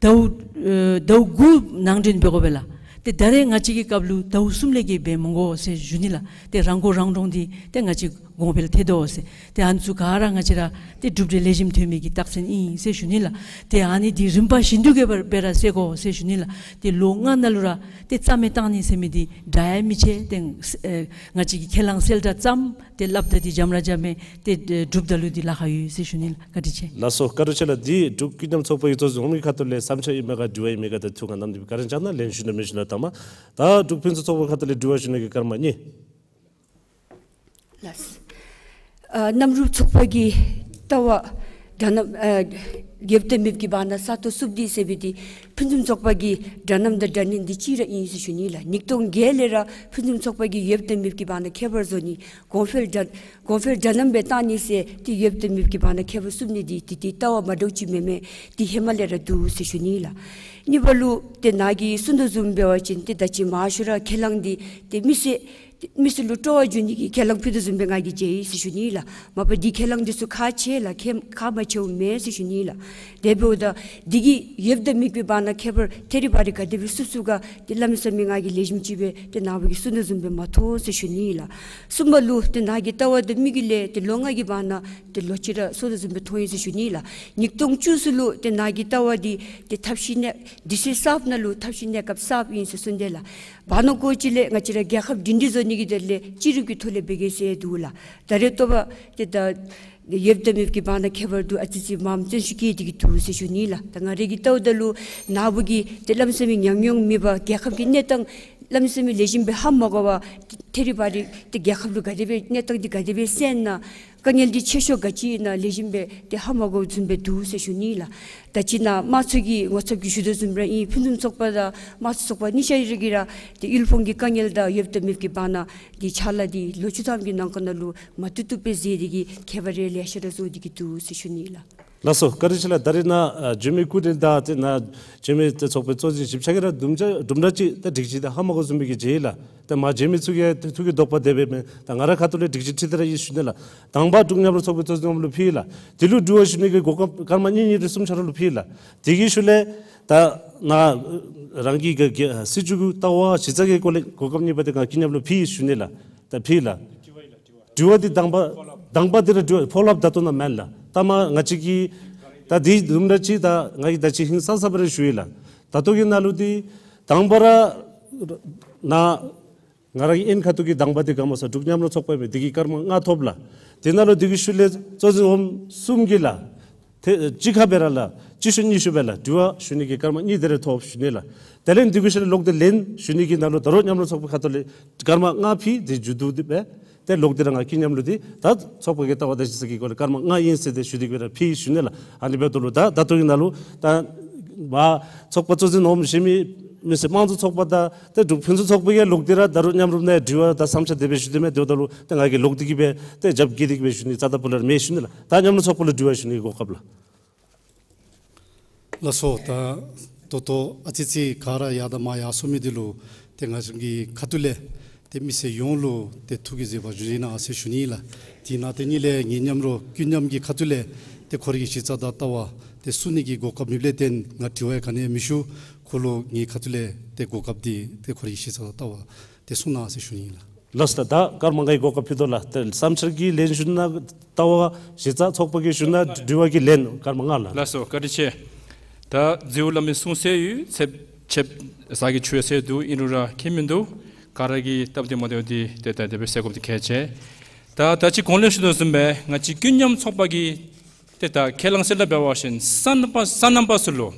ཟླཝ་ཨེ་ཟླཝ་དགུ་ནང་འདྲེན་འབད་དགོ་པས་ལགས། ཏེ་ད་རེས་ང་བཅས་ཀྱི་སྐབས་ལུ་ཟླཝ་གསུམ་ལས་བརྒལ་འབད་མི་དགོ་ཟེར་ཞུ་ནི་ལགས། ཏེ་རང་མགོ་རང་འདྲོངས་འདི་ཏེ་ང་བཅས་གོང་འཕེལ་ཐལ་དོ་ཟེར། ཏེ་ཨ་ནི་ཚུ་ག་ར་ང་བཅས་ར་ཏེ་གྲུབ་འབྲས་ལེགས་ཤོམ་ཐོན་མི་གི་རྟགས་མཚན་ཨིན་ཟེར་ཞུ་ནི་ལགས། ཏེ་ཨ་ནི་འདི་རིམ་པ་བཞིན་དུ་གི་སྦེ་ར་སེལ་དགོ་ཟེར་ཞུ་ནི་ལགས། ཏེ་ལོ་ལྔ་ནང་ལུ་ར་ཏེ་རྩ་མེད་བཏང་ནི་ཟེར་མི་འདི་དྲག་ཡང་མི་ཆེ། ཏེ་ཨེ་ང་བཅས་ཀྱིས་ཁས་བླངས་གསལ་བསྒྲགས་བརྩམས་ཏེ་སླབ་ད་འདི་འཇམ་ར་འཇམ་མས། ཏེ་ཨེ་གྲུབ་ད་ལུ་འདི་ལཱ་ཁག་ཡོད་ཟེར་ཞུ་ནི་ལགས། བཀའ་དྲིན་ཆེ། ལགས་སོ། བཀའ་དྲིན་ཆེ་ལགས། འདི་འབྲུག་ཀུན་མཉམ་ཚོགས་པ་གི་གཙོ་འཛིན་འོགམ་གི་ཁ་ཐུག་ལས་བསམ་འཆར་ཨིན་མས་ག་དྲི་བ་ཨིན་མས་ག་ད་ཐུགས་ཁར་བསྣམས་ཏེ་ག་ར་ཅིག་ནང་ལན་ཞུ་ན་མི་ཞུ་ན་ད་མ་ད་འབྲུག་ཕུན་སུམ་ཚོགས་པ་ཁ་ཐུག་ལས་དྲི་བ་ཞུ་ནི་གི་སྐར་མ་གཉིས། ལགས། ཨ་མཉམ་རུབ་ཚོགས་པ་གི་ལྟ་བ་འདྲ་མཉམ་ཨ་ཡོདཔ་དང་མེདཔ་གི་བར་ན་ས་སྟོང་བསུབ་སྟེ་ཟེར་བའི་འདི་ཕུན་སུམ་ཚོགས་པ་གི་འདྲ་མཉམ་དང་འདྲ་མཉམ་འདི་གཅིག་ར་ཨིན་ཟེར་ཞུ་ནི་ལགས། ཉིས་སྟོང་བརྒྱད་ལས་ར་ཕུན་སུམ་ཚོགས་པ་གི་ཡོདཔ་དང་མེདཔ་གི་བར་ན་ཁྱད་པར་བཟོ་ནི་གོང་འཕེལ་འདྲ་གོང་འཕེལ་འདྲ་མཉམ་སྦེ་བཏང་ནི་ཟེར་ཏེ་ཡོདཔ་དང་མེདཔ་གི་བར་ན་ཁྱད་པར་བསུབ་ནི་འདི་ཏེ་ཏེ་ལྟ་བ་མ་འདྲཝ་ཅིག་མེན་མས། འདི་ཧེ་མ་ལས་ར་འདུག་ཟེར་ཞུ་ནི་ལགས། གཉིས་པ་ལུ་ཏེ་ནཱ་གིས་གསུངས་དོ་བཟུམ་འབད་བ་ཅིན་ཏེ་ད་ཅི་མ་ཞུ་ར་ཁས་བླངས་འདི་ཏེ་མི་སེར་མི་སེར་ལུ་སྤྲོ་བ་འཇུག་ནི་གི་ཁས་བླངས་ཕུལ་དོ་བཟུམ་སྦེ་ང་གིས་མཇལ་ཡི་ཟེར་ཞུ་ནི་ལགས། མ་པ་འདི་ཁས་བླངས་འདི་ཚུ་ཁག་ཆེ་ལགས། ཁག་ཁག་མ་ཆེཝ་མེན་ཟེར་ཞུ་ནི་ལགས། དེ་འབདཝ་ད་འདི་གིས་ཡོདཔ་དང་མེདཔ་གི་བར་ན་ཁྱད་པར་ཐད་རི་བ་རི་ག་དེ་སྦེ་བསུབ་ཚུགས་ག་ཏེ་གནམ་མེད་ས་མེད་ང་གིས་ལེགས་ཤོམ་ཅིག་སྦེ་ཏེ་ནཱ་བུ་གིས་གསུངས་དོ་བཟུམ་སྦེ་མ་མཐོང་ཟེར་ཞུ་ནི་ལགས། གསུམ་པ་ལུ་ཏེ་ནཱ་གི་ལྟ་བ་དང་མི་གི་ལས་ཏེ་ལོ་ལྔ་གི་བར་ན་ཏེ་ལོ་གཅིག་ར་སོང་དོ་བཟུམ་སྦེ་མཐོང་ཡི་ཟེར་ཞུ་ནི་ལགས། ཉིས་སྟོང་བཅུ་གསུམ་ལུ་ཏེ་ནཱ་གི་ལྟ་བ་འདི་ཏེ་ཐབས་ཤེས་ནི་དུས་ཚོད་གསརཔ་ནང་ལུ་ཐབས་ཤེས་གནས་སྐབས་གསརཔ་ཨིན་ཟེར་གསུངས་དེས་ལགས། བར་ན་གོ་ཅི་ལས་ང་བཅས་ར་རྒྱལ་ཁབ་སྒྲིང་སྒྲི་བཟོ་ནི་གི་དོན་ལས་སྤྱི་རུབ་ཀྱི་ཐོག་ལས་འབད་གེ་ཟེར་འདུག་ལགས། ད་རེས་ལྟོ་བ་ཏེ་ད་ཡོདཔ་དང་མེདཔ་གི་བར་ན་ཁྱད་པར་འདུག། ཨ་ཙི་ཅིག་མངམ་བཙན་ཤུགས་བསྐྱེད་དེ་གི་འདུག་ཟེར་ཞུ་ནི་ལགས། ད་ང་རའི་གི་ལྟཝ་ད་ལུ་ནཱ་བུ་གིས་ཏེ་གནམ་མེད་ས་མེད་ཉམས་མྱོང་མེད་པར་རྒྱལ་ཁབ་ཀྱི་གནས་སྟངས་གནམ་མེད་ས་མེད་ལེགས་ཤོམ་སྦེ་ཧ་མ་གོ་བར་ཐད་རི་བ་རི་ཏེ་རྒྱལ་ཁབ་ལུ་ག་དེ་སྦེ་གནས་སྟངས་འདི་ག་དེ་སྦེ་སེལ་ན་དཀའ་ངལ་འདི་ཆེ་ཤོས་ག་ཅི་ཨིན་ན་ལེགས་ཤོམ་སྦེ་ཏེ་ཧ་མ་གོཝ་བཟུམ་སྦེ་འདུག་ཟེར་ཞུ་ནི་ལགས། ད་ཅི་ནཱ་དམངས་གཙོ་གི་ངོ་ཚབ་ཀྱིས་ཞུ་དོ་བཟུམ་ར་ཨིན། ཕུན་སུམ་ཚོགས་པ་དང་དམངས་གཙོ་ཚོགས་པ་གཉིས་ཆ་ར་གིས་ར་ཏེ་དབུལ་ཕོངས་ཀྱི་དཀའ་ངལ་དང་ཡོདཔ་དང་མེདཔ་གི་བར་ན་གི་ཕྱག་ལཱ་འདི་ལོ་བཅུ་ཐམ་གྱི་ནང་འཁོད་ནང་ལུ་མ་བཏུབ་བཏུབ་སྦེ་མཛད་དེ་གི་ཁྱད་པར་རེ་ལེ་ཤ་ར་བཟོ་སྟེ་གི་འདུག་ཟེར་ཞུ་ནི་ལགས། ལགས་སོ། བཀའ་དྲིན་ཆེ་ལགས། ད་རེས་ནཱ་ཨ་འབྱོན་མི་སྐུ་མགྲོན་དང་ཏེ་ནཱ་འབྱོན་མི་ཏེ་ཚོགས་པའི་གཙོ་འཛིན་བཞི་ཆ་གིས་ར་དུམ་གྲ་དུམ་གྲ་ཅིག་ད་སྒྲིག་གཞི་དང་ཧ་མ་གོཝ་བཟུམ་སྦེ་གི་མཇལ་ཡི་ལགས། ཏེ་མ་མཇལ་མི་ཚུ་གིས་ཏེ་ཐུགས་ཀྱི་དོགས་པ་དེ་སྦེ་མེན། ད་ང་རའི་ཁ་ཐུག་ལས་སྒྲིག་གཞི་ཁྲིད་དེ་ར་ཡོད་ཞུ་ནི་ལགས། དང་པ་འབྲུག་མཉམ་རུབ་ཚོགས་པའི་གཙོ་འཛིན་འོགམ་ལུ་ཕུལ་ཡི་ལགས། དེ་ལུ་དྲི་བ་ཞུ་ནི་གི་གོ་སྐབས་སྐར་མ་གཉིས་གཉིས་རེ་གསུམ་ཆ་ར་ལུ་ཕུལ་ཡི་ལགས། དེ་གི་ཤུལ་ལས་ད་ནཱ་རང་གི་གི་གི་སྲིད་བྱུས་ཀྱི་ལྟ་བ་གཞི་རྩ་གི་སྐོར་ལས་གོ་སྐབས་གཉིས་པ་དེ་ང་སྐུ་མཉམ་ལུ་ཕུལ་ཡི་ཞུ་ནི་ལགས། ད་ཕུལ་ཡི་ལགས། དྲི་བ་འདི་དང་པ་དང་པ་འདི་ར་དྲི་བ་ཕོ་ལོབ་ད་ལྟོ་ནཱ་མེན་ལགས། ད་མ་ང་བཅས་ཀྱིས་ད་འདི་དུམ་གྲ་ཅིག་ད་ང་གིས་ད་ཅི་ཧིང་སངས་ས་སྦེ་ར་ཞུ་ཡི་ལགས། ད་ལྟོ་གི་ནང་ལུ་འདི་དང་པ་ར་ནཱ་ང་ར་གི་ཨེན་ཁ་ཐུག་གི་དང་པ་འདི་ག་སྨོ་ཟེར་འབྲུག་མཉམ་རུབ་ཚོགས་པ་ཨིན་པས། འདི་གིས་སྐར་མ་ལྔ་ཐོབ་ལགས། དེ་ནང་ལུ་འདི་གི་ཤུལ་ལས་གཙོ་འཛིན་འོགམ་གསུམ་གྱིས་ལགས། ཏེ་གཅིག་ཁར་སྦེ་ར་ལགས། གཅིག་ཤུལ་གཉིས་ཤུལ་སྦེ་ལགས། དྲི་བ་ཞུ་ནི་གི་སྐར་མ་གཉིས་དེ་རེ་ཐོབ་ཞུ་ནི་ལགས། དེ་ལས་འདི་གི་ཤུལ་ལས་ལོག་སྟེ་ལན་ཞུ་ནི་གི་ནང་ལུ་ད་རུང་མཉམ་རུབ་ཚོགས་པའི་ཁ་ཐུག་ལས་སྐར་མ་ལྔ་ཕུལ་ཏེ་མཇུག་བསྡུ་སྟེ་སྦེ་ཏེ་ལོག་སྟེ་ར་ང་སྐུ་མཉམ་ལུ་འདི་ད་ཚོགས་པ་གི་ལྟ་བ་དང་གཞི་རྩ་གི་སྐོར་ལས་སྐར་མ་ལྔ་ཨིན་ཟེར་ཏེ་ཞུ་སྟེ་གི་སྦེ་ར་ཕུལ་ཞུ་ནི་ལགས། ཨ་ནི་འབདཝ་ད་ལུ་ད་ད་ལྟོ་གི་ནང་ལུ་ད་ མ་ཚོགས་པ་གཙོ་འཛིན་འོགམ་བཞེས་མི་མི་སེར་དམངས་གཙོ་ཚོགས་པ་དང་ཏེ་འབྲུག་ཕུན་སུམ་ཚོགས་པ་གིས་ལོག་སྟེ་ར་ད་རུང་མཉམ་རུབ་ནང་དྲི་བ་དང་བསམ་འཆར་དེ་སྦེ་ཞུ་དེས་མས། དེ་འབདཝ་ད་ལུ་ཏེ་ང་གིས་ལོག་སྟེ་གི་སྦེ་ཏེ་རྒྱབ་འགལ་ཏེ་གི་སྦེ་ཞུ་ནི་རྩ་དང་སྤུ་ལས་ར་མེད་ཞུ་ནི་ལགས། ད་མཉམ་རུབ་ཚོགས་པ་ལུ་དྲི་བ་ཞུ་ནི་གོ་སྐབས་ལགས། ལགས་སོ། ད་ད་ལྟོ་ཨ་ཙི་ཙི་ག་ར་ཡར་དང་མར་ཡར་སོང་མི་འདི་ལུ་ཏེ་ང་བཅས་ཀྱི་ཁ་ཐུག་ལས་ཏེ་མི་སེར་ཡོངས་ལུ་ཏེ་ཐུགས་ཀྱི་བརྩེ་བ་ཞུ་ནི་ཨིན་ཟེར་ཞུ་ནི་ལགས། དེ་ནང་ཏེ་ནི་ལས་ངེའི་མཉམ་རོགས་ཀུན་མཉམ་གྱི་ཁ་ཐུག་ལས་ཏེ་ཁོ་རའི་གི་གཞི་རྩ་དང་ལྟ་བ་ཏེ་གསུང་ནི་གི་གོ་སྐབས་མེདཔ་ལས་བརྟེན་ང་དྲི་བ་ག་ནི་ཡང་མི་ཞུ། ཁོ་ལུ་ངེའི་ཁ་ཐུག་ལས་ཏེ་གོ་སྐབས་འདི་ཏེ་ཁོ་རའི་གི་གཞི་རྩ་དང་ལྟ་བ་ཏེ་གསུང་གནང་ཟེར་ཞུ་ནི་ལགས། ལགས་སོ། ད་ཀརྨ་ངེའི་གོ་སྐབས་ཕུལ་དོ་ལགས། ཏེ་བསམ་འཆར་གྱི་ལན་ཞུ་ནི་ལྟ་བ་གཞི་རྩ་ཚོགས་པ་གིས་ཞུ་ནི་དྲི་བ་གི་ལན་ཀརྨ་ང་ལགས། ལགས་སོ། བཀའ་དྲིན་ཆེ། ད་རྫི་བོ་བླ་མའི་གསུང་ཟེར་ཡོད། ཚེབ་ཆེབ་ཟ་གི་ཆུ་ཟེར་འདུག། ཨིན་རུང་ར་ཁྱད་མིན་འདུག། ག་ར་གིས་སྟབས་བདེ་མ་བདེཝ་འདི་ཏེ་ད་དེ་སྦེ་སེལ་དགོཔ་འདི་གལ་ཆེ། ད་ད་ཅི་གོང་ལས་ཞུ་དོ་བཟུམ་སྦེ་ང་བཅས་ཀུན་མཉམ་ཚོགས་པ་གི་ཏེ་ད་ཁས་བླངས་ཟེར་ད་འབད་བ་ཅིན་སོ་ནམ་པ་སོ་ནམ་པ་ཚུ་ལུ་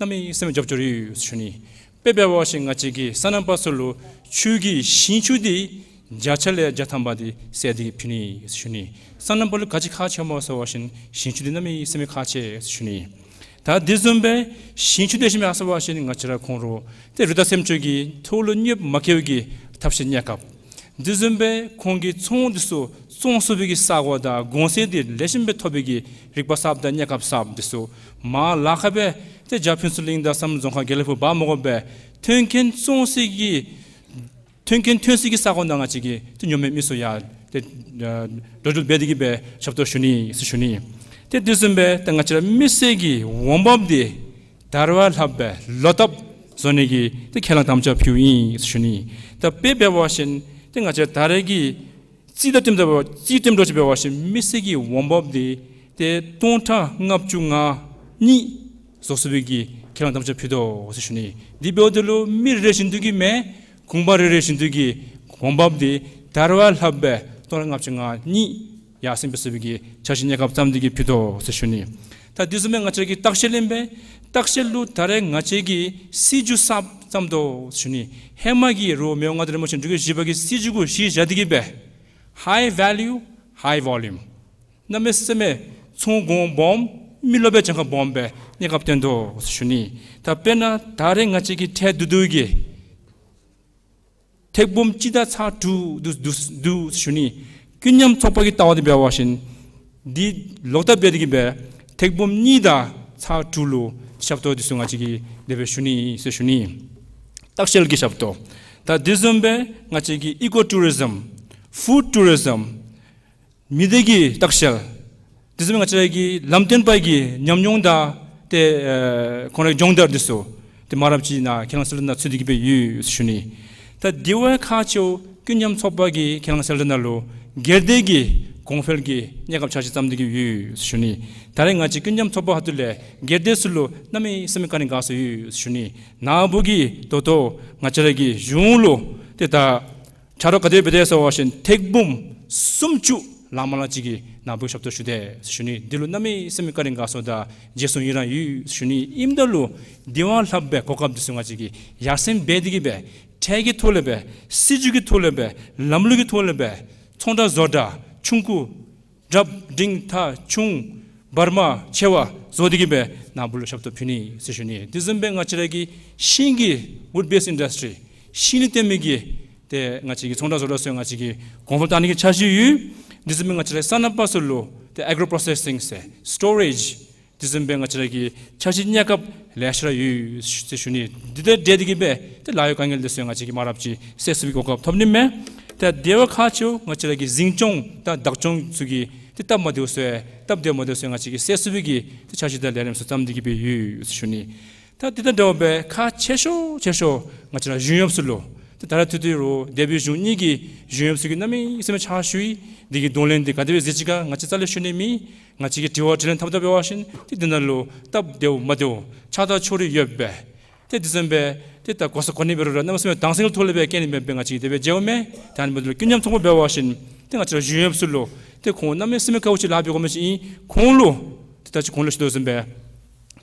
གནམ་མེད་ས་མེད་རྒྱབ་སྐྱོར་ཡོད་ཟེར་ཞུ་ནི། དཔེ་འབད་བ་ཅིན་ང་བཅས་ཀྱིས་སོ་ནམ་པ་ཚུ་ལུ་ཆུ་གི་ཞིང་ཆུ་འདི་བརྒྱ་ཆ་ལས་བརྒྱ་ཐམ་པ་འདི་བསལ་ཏེ་གི་ཕུལ་ནི་ཟེར་ཞུ་ནི། སོ་ནམ་པ་ལུ་ག་ཅི་ཁག་ཆེ་སྨོ་ཟེར་བ་ཅིན་ཞིང་ཆུ་འདི་གནམ་མེད་ས་མེད་ཁག་ཆེ་ཟེར་ཞུ་ནི། ད་དེ་བཟུམ་སྦེ་ཞིང་ཆུ་དེ་ཅིག་མེན་ཟེར་བ་ཅིན་ང་བཅས་ར་ཁོང་ལུ་ཏེ་རི་དྭགས་སེམས་ཅན་གྱི་ཐོག་ལུ་གནོདཔ་མ་བཀལ་བའི་གི་ཐབས་ཤེས་གནས་སྐབས། དེ་བཟུམ་སྦེ་ཁོང་གི་ཚོང་འདི་ཚུ་བཙོང་ཚུགས་པའི་གི་ས་གོ་དང་གོང་ཚད་འདི་ལེགས་ཤོམ་སྦེ་ཐོབ་པའི་གི་རིག་པ་གསརཔ་དང་གནས་སྐབས་གསརཔ་འདི་ཚུ་མར་ལཱ་ཁག་སྦེ་ཏེ་རྒྱ་ཕུན་ཚོགས་གླིང་དང་བསམ་རྫོང་ཁག་དགེ་ལེགས་ཕུག་འབག་མ་དགོ་པར་ཐོན་སྐྱེད་བཙོང་སའི་གི་ཐོན་སྐྱེད་ཐོན་སའི་གི་ས་གོ་ནང་ང་བཅས་ཀྱིས་ཏེ་ཉོ་མི་མི་ཚུ་ཡང་ཏེ་ཨ་འགྲོ་འགྲུལ་འབད་དེ་གི་སྦེ་ཞབས་ཏོག་ཞུ་ནི་ཟེར་ཞུ་ནི། ཏེ་དེ་བཟུམ་སྦེ་ཏེ་ང་བཅས་ར་མི་སེར་གྱི་འོང་འབབ་འདི་དར་བ་ལྷགཔ་སྦེ་ལོ་བཏབ་བཟོ་ནི་གི་ཏེ་ཁས་བླངས་དམ་བཅའ་ཕུལཝ་ཨིན་ཟེར་ཞུ་ནི། ད་དཔེ་འབད་བ་ཅིན་ཏེ་ང་བཅས་ད་རེས་ཀྱི་རྩིས་དང་བསྟུན་ཏེ་འབད་བ་རྩིས་བསྟུན་འགྲོ་ཅིག་འབད་བ་ཅིན་མི་སེར་གྱི་འོང་འབབ་འདི་ཏེ་སྟོང་ཕྲག་ལྔ་བཅུ་ང་གཉིས་བཟོ་ཚུགས་པའི་གི་ཁས་བླངས་དམ་བཅའ་ཕུལ་དོ་ཟེར་ཞུ་ནི། འདི་འབདཝ་ད་ལུ་མི་རེ་རེ་བཞིན་དུ་གི་མེན། གུང་པ་རེ་རེ་བཞིན་དུ་གི་འོང་འབབ་འདི་དར་བ་ལྷགཔ་སྦེ་སྟོང་ཕྲག་ལྔ་བཅུ་ང་གཉིས་ཡར་སེང་འབད་ཚུགས་པའི་གི་འཆར་གཞི་གནས་སྐབས་བརྩམས་ཏེ་གི་ཕུལ་དོ་ཟེར་ཞུ་ནི། ད་དེ་བཟུམ་སྦེ་ང་བཅས་ཀྱི་ལྟ་བཤལ་ཨིན་པས། ལྟ་བཤལ་ལུ་ད་རེས་ང་བཅས་ཀྱིས་སྲིད་བྱུས་གསརཔ་བརྩམ་དོ་ཟེར་ཞུ་ནི། ཧེ་མ་གི་རུང་མི་དབང་མངའ་བདག་རིན་པོ་ཆེ་འབྲུག་རྒྱལ་བཞི་པ་གིས་སྲིད་བྱུས་གུ་གཞི་བཞག་སྟེ་གི་སྦེ་high value high volume གནམ་མེད་ས་མེད་ཚོང་གོང་སྦོམ་མི་ལོ་སྦེ་གྱངས་ཁ་སྦོམ་སྦེ་གནས་སྐབས་བཏོན་དོ་ཟེར་ཞུ་ནི། ད་དཔེར་ན་ད་རེས་ང་བཅས་ཀྱི་ཁྲལ་བསྡུ་བསྡུ་གི་ཐེར་འབུམ་གཅིག་དང་ཚག་དྲུག་འདུག་འདུག་འདུག་ཟེར་ཞུ་ནི། ཀུན་མཉམ་ཚོགས་པ་གི་ལྟ་བ་འདི་འབད་བ་ཅིན་འདི་ལོག་ལྟབ་འབད་དེ་གི་སྦེ་ཐེར་འབུམ་གཉིས་དང་ཚག་དྲུག་ལུ་ཞབས་ཏོག་འདི་ཚུ་ང་བཅས་ཀྱིས་དེ་སྦེ་ཞུ་ནི་ཟེར་ཞུ་ནི། ལྟ་བཤལ་གྱི་ཞབས་ཏོག། ད་དེ་བཟུམ་སྦེ་ང་བཅས་ཀྱི་ཨི་ཀོ་ཊུ་རི་ཛམ་ཕུཌ་ཊུ་རི་ཛམ་མི་སྡེ་གི་ལྟ་བཤལ། དེ་བཟུམ་ང་བཅས་ར་གི་ལམ་སྟོན་པ་གི་ཉམས་མྱོང་དང་ཏེ་ཨེ་ཁོང་རའི་སྦྱོང་བརྡར་འདི་ཚུ་ཏེ་མང་རབས་ཅིག་ནཱ་ཁས་བླངས་གསལ་སྒྲོན་ནང་ཚུད་དེ་གི་སྦེ་ཡོད་ཟེར་ཞུ་ནི། ད་དེ་བ་ཁག་ཆེཝ་ཀུན་མཉམ་ཚོགས་པ་གི་ཁས་བླངས་གསལ་སྒྲོན་ནང་ལུ་སྒེར་སྡེ་གི་གོང་འཕེལ་གྱི་གནས་སྐབས་འཆར་གཞི་བརྩམས་ཏེ་གི་ཡོད་ཟེར་ཞུ་ནི། ད་རེས་ང་བཅས་ཀུན་མཉམ་ཚོགས་པ་ཁ་ཐུག་ལས་སྒེར་སྡེ་ཚུ་ལུ་གནམ་མེད་ས་མེད་བཀའ་དྲིན་དགའ་ཚོར་ཡོད་ཟེར་ཞུ་ནི། ནཱ་བུ་གིས་ད་ལྟོ་ང་བཅས་ར་གི་གཞུང་ལུ་ཏེ་ད་ཕྱག་རོགས་ག་དེ་འབད་དེས་ཟེར་བ་ཅིན་ཐེར་འབུམ་སུམ་ཅུ་ལང་མ་ལང་ཅིག་གིས་ནཱ་བུ་ཞབས་ཏོག་ཞུ་དེས་ཟེར་ཞུ་ནི། འདི་ལུ་གནམ་མེད་ས་མེད་བཀའ་དྲིན་དགའ་ཚོར་དང་རྗེས་སུ་ཡི་རང་ཡོད་ཟེར་ཞུ་ནི། ཨིནམ་ད་ལུ་དེ་བ་ལྷགཔ་སྦེ་གོ་སྐབས་འདི་ཚུ་ང་བཅས་ཀྱིས་ཡར་སེང་འབད་དེ་གི་སྦེ་ཁྲལ་གྱི་ཐོག་ལས་སྦེ་སྲིད་བྱུས་ཀྱི་ཐོག་ལས་སྦེ་ལམ་ལུགས་ཀྱི་ཐོག་ལས་སྦེ་ཚོང་ར་བཟོ་གྲྭ་ཆུང་ཀུ་རབ་འབྲིང་ཐ་ཆུང་བར་མ་ཆེ་བ་བཟོ་སྟེ་གི་སྦེ་ནཱ་བུ་ལུ་ཞབས་ཏོག་ཕུལ་ནི་ཟེར་ཞུ་ནི། དེ་བཟུམ་སྦེ་ང་བཅས་ར་གི་ཤིང་གི་wood based industry ཤིང་ལས་བརྟེན་མི་གི་ཏེ་ང་བཅས་ཀྱི་ཚོང་ར་བཟོ་གྲྭ་ཚུ་ང་བཅས་ཀྱིས་གོང་འཕེལ་བཏང་ནི་གི་འཆར་གཞི་ཡོད། དེ་བཟུམ་སྦེ་ང་བཅས་ར་སོ་ནམ་པ་ཚུ་ལུ་ཏེ་agro processing ཟེར་སི་ཊོ་རེཇ་དེ་བཟུམ་སྦེ་ང་བཅས་ར་གི་འཆར་གཞི་གནས་སྐབས་ལེ་ཤ་ར་ཡོད་ཟེར་ཞུ་ནི། འདི་དང་འབྲེལ་ཏེ་གི་སྦེ་ཏེ་ལཱ་གཡོག་དཀའ་ངལ་འདི་ཚུ་ང་བཅས་ཀྱིས་མང་རབས་ཅིག་སེལ་ཚུགས་པའི་གོ་སྐབས་ཐོབ་ནི་མས། ཏེ་དེ་བ་ཁག་ཆེཝ་ང་བཅས་ར་གི་འཛིན་སྐྱོང་དང་བདག་སྐྱོང་ཚུ་གི་ཏེ་སྟབས་མ་བདེཝ་ཚུ་སྟབས་བདེ་མ་བདེཝ་ཚུ་ང་བཅས་ཀྱིས་སེལ་ཚུགས་པའི་གི་ཏེ་འཆར་གཞི་དང་ལས་རིམ་ཚུ་བརྩམས་ཏེ་གི་སྦེ་ཡོད་ཟེར་ཞུ་ནི། ད་འདི་དང་འདྲཝ་སྦེ་ཁག་ཆེ་ཤོས་ཆེ་ཤོས་ང་བཅས་ར་གཞུང་གཡོགཔ་ཚུ་ལུ་ཏེ་ད་རེས་ཐུག་སྟེ་རུང་འདས་པའི་གཞུང་གཉིས་ཀྱི་གཞུང་གཡོགཔ་ཚུ་གིས་གནམ་མེད་ས་མེད་ཕྱག་ཞུ་ཡི། འདི་གི་གདོང་ལེན་འདི་ག་དེ་སྦེ་མཛད་ཅི་ག་ང་བཅས་རྩ་ལས་ཞུ་ནི་མེད། ང་བཅས་ཀྱིས་དྲི་བ་དྲིས་ལན་འཐབ་འཐབ་འབད་བ་ཅིན་ཏེ་འདི་ནང་ལུ་སྟབས་བདེཝ་མ་བདེཝ་ཆགས་སྡང་ཕྱོགས་རིས་ཡོདཔ་སྦེ་ཏེ་དེ་བཟུམ་སྦེ་ཏེ་ད་གོ་ས་གོ་གནས་འབད་རུང་ར་གནམ་མེད་ས་མེད་དྭངས་གསལ་ཐོག་ལས་སྦེ་བཀལ་ནི་མེདཔ་སྦེ་ང་བཅས་ཀྱིས་དེ་སྦེ་མཇལཝ་མས། ད་ཨ་ནི་འབདཝ་ད་ལུ་ཀུན་མཉམ་ཚོགས་པ་འབད་བ་ཅིན་ཏེ་ང་བཅས་ར་གཞུང་གཡོགཔ་ཚུ་ལུ་ཏེ་ཁོང་གནམ་མེད་ས་མེད་དཀའཝ་སྤྱད་ལཱ་འབད་དགོ་མི་ཅིག་ཨིན། ཁོང་ལུ་ཏེ་ད་ཅི་གོང་ལུ་ཞུ་དོ་བཟུམ་སྦེ་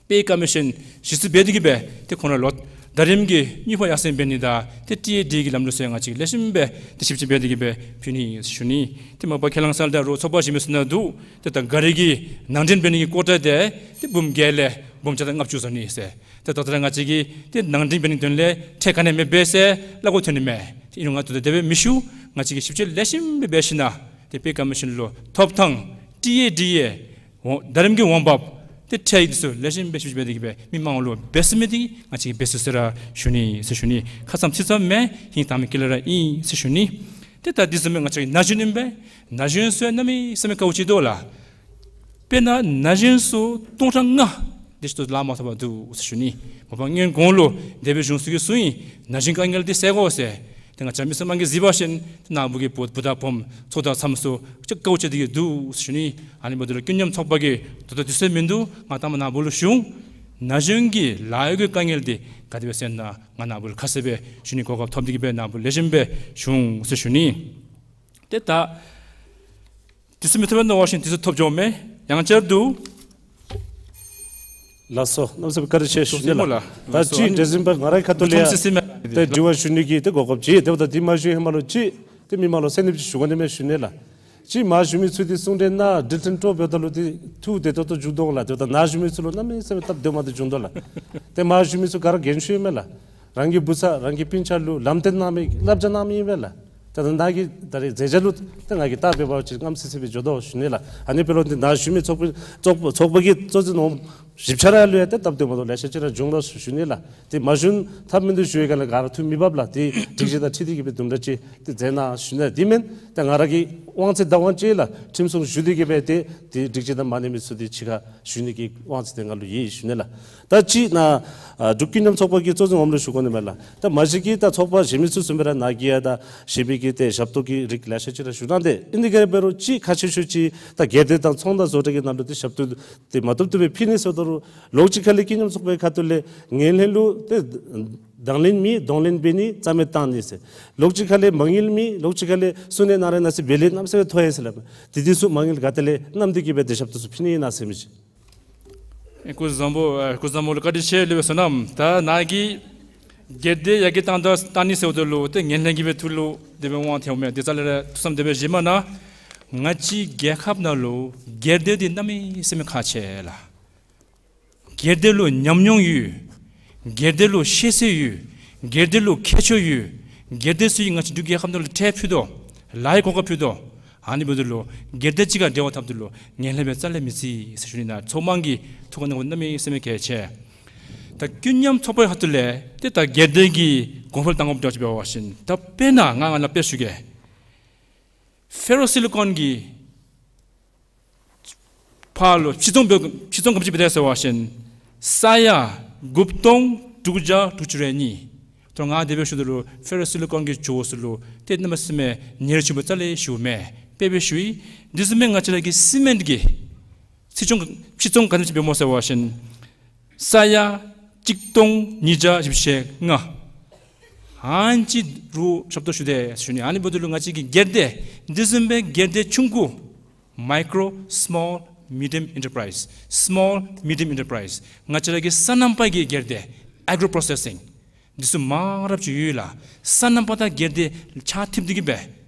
པེ་ཀ་མི་ཤཱན་གཞི་རྩ་འབད་དེ་གི་སྦེ་ཏེ་ཁོང་ར་ལུ་ཟླ་རིམ་གྱི་དངུལ་ཕོགས་ཡར་སེང་འབད་ནི་དང་ཏེ་ཊི་ཨེ་ཌི་གི་ལམ་ལུགས་ཚུ་ང་བཅས་ལེགས་ཤོམ་སྦེ་ཏེ་ཞིབ་དཔྱད་འབད་དེ་གི་སྦེ་ཕུལ་ནི་ཟེར་ཞུ་ནི། ཏེ་མ་པ་ཁས་བླངས་གསལ་སྒྲོན་རུང་ཚོགས་པ་གཞན་མི་ཚུ་ནང་འདུག། ཏེ་ད་ག་རི་གི་ནང་འདྲེན་འབད་ནི་གི་ཀོ་ཊ་འདི་ཏེ་འབུམ་བརྒྱད་ལས་འབུམ་བརྒྱ་དང་ལྔ་བཅུ་བཟོ་ནི་ཟེར། ད་ད་ལྟོ་ར་ང་བཅས་ཀྱིས་ཏེ་ནང་འདྲེན་འབད་ནིའི་དོན་ལས་ཁྲལ་ག་ནི་མེད་པས་ཟེར་སླབ་དགོཔ་ཐོན་ནི་མས། ཏེ་ཨིན་རུང་ང་ད་ལྟོ་དེ་སྦེ་མི་ཞུ། ང་བཅས་ཀྱིས་ཞིབ་དཔྱད་ལེགས་ཤོམ་སྦེ་འབད་ཞིནམ་ཏེ་པེ་ཀོ་མི་ཤཱན་ལུ་ཐོབ་ཐངས་ཊི་ཨེ་ཌི་ཨེ་འོང་ད་རིམ་གྱི་འོང་འབབ་ཏེ་ཁྲལ་འདི་ཚུ་ལེགས་ཤོམ་སྦེ་ཞིབ་དཔྱད་འབད་དེ་གི་སྦེ་མི་མང་ལུ་འབད་ཚུགས་མི་འདི་ང་བཅས་ཀྱིས་འབད་ཚུགས་ཟེར་ར་ཞུ་ནི་ཟེར་ཞུ་ནི། ཁ་ཙ་ཚིག་ཙམ་མེན། ཧིང་དྭངས་མའི་དཀྱིལ་ར་ཨིན་ཟེར་ཞུ་ནི། ཏེ་ད་འདི་བཟུམ་མའི་ང་བཅས་ཀྱི་ན་གཞོན་ཨིན་པས། ན་གཞོན་ཚུ་གནམ་མེད་ས་མེད་དཀའཝ་སྤྱད་དོ་ལགས། དཔེར་ན་ན་གཞོན་ཚུ་སྟོང་ཕྲག་ལྔ་དེ་ཅིག་ལུ་ལཱ་མ་ཐོབ་པར་འདུག་ཟེར་ཞུ་ནི། མ་པ་སྔོན་གོང་ལུ་དེ་སྦེ་གཞུང་ཚུ་གིས་གསུངས་ཡི། ན་གཞོན་དཀའ་ངལ་འདི་སེལ་དགོ་ཟེར། ཏེ་ང་བཅས་མི་སེར་དམངས་ཀྱིས་གཟིགས་པ་ཅིན་ཏེ་ནཱ་བུ་གི་བུ་བུ་དང་བུམོ་ཚུ་དང་ཚམོ་ཚུ་ཅིག་དཀའཝ་སྤྱད་དེ་གི་འདུག་ཟེར་ཞུ་ནི། ཨ་ནི་འབདཝ་ད་ལུ་ཀུན་མཉམ་ཚོགས་པ་གིས་ད་ལྟོ་དུས་ཚོད་མིན་འདུག། ང་ད་མ་ནཱ་བུ་ལུ་ཞུ་འོང་། ན་གཞོན་གྱི་ལཱ་གཡོག་གི་དཀའ་ངལ་འདི་ག་དེ་སྦེ་སེལ་ན་ང་ནཱ་བུ་ལུ་ཁ་གསལ་སྦེ་ཞུ་ནི་གོ་སྐབས་ཐོབ་སྟེ་གི་སྦེ་ནཱ་བུ་ལེགས་ཤོམ་སྦེ་ཞུ་འོང་ཟེར་ཞུ་ནི། ཏེ་ད་དུས་ཚོད་མི་ཐོབ་པས་མནོ་བ་ཅིན་དུས་ཚོད་ཐོབ་འགྱོཝ་མས། ཡང་བསྐྱར་དུ་ལགས་སོ། གནམ་མེད་ས་མེད་བཀའ་དྲིན་ཆེ་ཞུ་ནི་ལགས། ད་ཅི་འདྲ་ཟེར་བ་ང་རའི་ཁ་ཐུག་ལས་ཏེ་དྲི་བ་ཞུ་ནི་གི་ཏེ་གོ་སྐབས་ཅིག། དེ་འབདཝ་ད་འདི་མ་ཞུ་ཧེ་མ་ལུ་ཅིག་ཏེ་མི་མང་ལུ་སེམས་གནོདཔ་ཅིག་ཞུ་དགོ་ནི་མས་ཞུ་ནི་ལགས། ཅིག་མ་ཞུ་མི་ཚུ་འདི་གསུང་གྲོས་ནང་དྲི་ལན་སྤྲོད་འབདཝ་ད་ལུ་ཏེ་ཐུགས་བདེ་ཏོག་ཏོ་བྱུང་དོ་ལགས། དེ་འབདཝ་ད་ན་ཞུ་མི་ཚུ་ལུ་གནམ་མེད་ས་མེད་སྟབས་བདེ་མ་བདེ་བྱུང་དོ་ལགས། ཏེ་མ་ཞུ་མི་ཚུ་ག་ར་རྒན་ཤོས་མས་ལགས། རང་གི་བུ་ཚ་རང་གི་སྤུན་ཆ་ལུ་ལམ་སྟོན་གནང་མི་བསླབ་བྱ་གནང་མི་ཨིན་པས་ལགས། ད་ད་ནཱ་གི་ད་རེས་མཛད་བྱ་ལུ་ད་ང་གིས་བལྟ་འབད་བ་ཅིན་རྔམ་སི་སི་སྦེ་འགྱོ་དོ་ཞུ་ནི་ལགས། ཨ་ནི་འབད་ལུ་འདི་ན་ཞུ་མི་ཚོགས་པ་ཚོགས་པ་ཚོགས་པ་གི་གཙོ་འཛིན་འོགམ་ཞིབ་ཆ་ར་ལུ་ཡང་ཏེ་སྟབས་བདེ་མ་བདེཝ་ལེ་ཤ་ཅིག་ར་བྱུང་དོ་ཞུ་ནི་ལགས། ཏེ་མ་ཞུ་ཐབས་མིན་འདུག་ཞུ་བའི་སྒང་ལས་ག་ར་ཐུགས་མི་བབ་ལགས། ཏེ་སྒྲིག་གཞི་དང་འཁྲིལ་ཏེ་གི་སྦེ་དུམ་གྲ་ཅིག་ཏེ་མཛད་གནང་ཞུ་ནི་ལགས། འདི་མེན་ད་ང་ར་གི་དབང་ཚད་བདག་དབང་ཅིག་ལགས། ཁྲིམས་སྲུང་ཞུ་སྟེ་གི་སྦེ་ཏེ་ཏེ་སྒྲིག་གཞི་དང་མ་གནས་མི་ཚུ་འདི་ཕྱི་ཁར་ཞུ་ནི་གི་དབང་ཚད་འདི་ང་ལུ་ཡོད་ཞུ་ནི་ལགས། ད་ཅི་ནཱ་ཨ་འབྲུག་ཀུན་མཉམ་ཚོགས་པ་གི་གཙོ་འཛིན་འོགམ་ལུ་ཞུ་དགོ་ནི་མས་ལགས། ད་མ་གཞི་གི་ད་ཚོགས་པ་གཞན་མི་ཚུ་བཟུམ་སྦེ་ར་ནཱ་གི་ཡང་ད་གཞན་མི་གི་ཏེ་ཞབས་ཏོག་གི་རིགས་ལེ་ཤ་ཅིག་ར་ཞུ་གནང་སྟེ་ཨིན། དེ་ག་ར་འབད་རུང་ཅིག་ཁག་ཆེ་ཤོས་ཅིག་ད་སྒེར་སྡེ་དང་ཚོང་དང་བཟོ་གྲྭ་གི་ནང་ལུ་ཏེ་ཞབས་ཏོག་ཏེ་མ་ཐོབ་ཐོབ་སྦེ་ཕུལ་ནི་ཟེརཝ་ད་ལུ་ལོགས་ཅིག་ཁ་ལས་ཀུན་མཉམ་ཚོགས་པའི་ཁ་ཐུག་ལས་ངན་ལྷད་ལུ་ཏེ་དང་ལེན་མེད་གདོང་ལེན་འབད་ནི་རྩ་མེད་བཏང་ནི་ཟེར། ལོགས་ཅིག་ཁ་ལས་མ་དངུལ་མེད། ལོགས་ཅིག་ཁ་ལས་གསུང་གནས་གནང་རན་གནང་ཟེར་འབད་ལས་གནམ་མེད་ས་མེད་མཐོ་ཡི་ཟེར་སླབ་མས། དེ་དུས་སུ་མ་དངུལ་ག་ཏེ་ལས་བསྣམས་ཏེ་གི་སྦེ་ཏེ་ཞབས་ཏོག་ཚུ་ཕུལ་ནི་ཨིན་ན་ཟེར་མི་ཅིག། ཨེ་སྐུ་གཟུགས་བཟང་པོ་ཨེ་སྐུ་གཟུགས་བཟང་པོ་ལུ་བཀའ་དྲིན་ཆེ་ལེགས་སྦེ་གསུངས་གནང་། ད་ནཱ་གིས་སྒེར་སྡེ་ཡར་རྒྱས་བཏང་ད་བཏང་ནི་ཟེརཝ་ད་ལུ་ཏེ་ངན་ལྷད་ཀྱི་སྦེ་ཐུགས་ལུ་དེ་སྦེ་དབང་ཐལཝ་མས། དེ་རྩ་ལས་ར་ཐུགས་བསམ་དེ་སྦེ་བཞེས་མ་གནང་། ང་བཅས་རྒྱལ་ཁབ་ནང་ལུ་སྒེར་སྡེ་འདི་གནམ་མེད་ས་མེད་ཁག་ཆེ་ལགས། སྒེར་སྡེ་ལུ་ཉམས་མྱོང་ཡོད། སྒེར་སྡེ་ལུ་ཤེས་ཚད་ཡོད། སྒེར་སྡེ་ལུ་ཁྱད་ཆོས་ཡོད། སྒེར་སྡེ་ཚུ་གིས་ང་བཅས་འབྲུག་རྒྱལ་ཁབ་ནང་ལུ་ཁྲལ་ཕུལ་དོ། ལཱ་གི་གོ་སྐབས་ཕུལ་དོ། ཨ་ནི་འབདཝ་ད་ལུ་སྒེར་སྡེ་གཅིག་ཁར་འབྲེལ་བ་འཐབ་ད་ལུ་ངན་ལྷད་སྦེ་རྩ་ལས་མི་རྩི་ཟེར་ཞུ་ནི། ནཱ་ཚོགས་དམངས་ཀྱི་ཐུགས་ཁར་གནང་དགོཔ་གནམ་མེད་ས་མེད་གལ་ཆེ། ད་ཀུན་མཉམ་ཚོགས་པའི་ཁ་ཐུག་ལས་ཏེ་ད་སྒེར་སྡེ་གི་གོང་འཕེལ་གཏང་དགོཔ་འདྲཝ་ཅིག་འབད་བ་ཅིན་ད་དཔེར་ན་ང་ང་ལུ་དཔེ་ཞུ་གེ། ཕེ་རོ་སི་ལི་ཀོན་གྱི་ཕར་ལུ་ཕྱིར་ཚོང་འབད་ཕྱིར་ཚོང་ག་དེམ་ཅིག་འབད་དེས་ཟེར་བ་ཅིན་ས་ཡ་དགུ་སྟོང་དྲུག་བརྒྱ་དྲུག་ཅུ་རེ་གཉིས། ད་ང་དེ་སྦེ་ཞུཝ་ད་ལུ་ཕེ་རོ་སི་ལི་ཀོན་གྱི་ཇོ་བོ་ཚུ་ལུ་ཏེ་གནམ་མེད་ས་མེད་ཉེས་ཆད་རྩ་ལས་ཞུཝ་མེན། དཔེ་སྦེ་ཞུ་ཡི། དེ་བཟུམ་སྦེ་ང་བཅས་ར་གི་སི་མེནཊ་གི་ཕྱིར་ཚོང་ཕྱིར་ཚོང་ག་དེམ་ཅིག་འབདཝ་སྨོ་ཟེར་བ་ཅིན་ས་ཡ་གཅིག་སྟོང་ཉིས་བརྒྱ་བཞི་བཅུ་ཞེ་ལྔ། ཨ་ནི་ཅིག་རུང་ཞབས་ཏོག་ཞུ་དེས་ཞུ་ནི། ཨ་ནི་འབདཝ་ད་ལུ་ང་བཅས་ཀྱི་སྒེར་སྡེ་དེ་བཟུམ་སྦེ་སྒེར་སྡེ་ཆུང་ཀུ་མའི་ཀྲོ་སི་མོལ་མི་ཌི་ཡམ་ཨེན་ཊར་པ་རའིཛ་སི་མོལ་མི་ཌི་ཡམ་ཨེན་ཊར་པ་རའིཛ་ང་བཅས་ར་གི་སོ་ནམ་པ་གི་སྒེར་སྡེ་ཨེག་རོ་པོརོ་སེ་སིང་འདི་ཚུ་མང་རབས་ཅིག་ཡོད་ལགས། སོ་ནམ་པ་དང་སྒེར་སྡེ་ཕྱག་མཐུད་དེ་གི་སྦེ་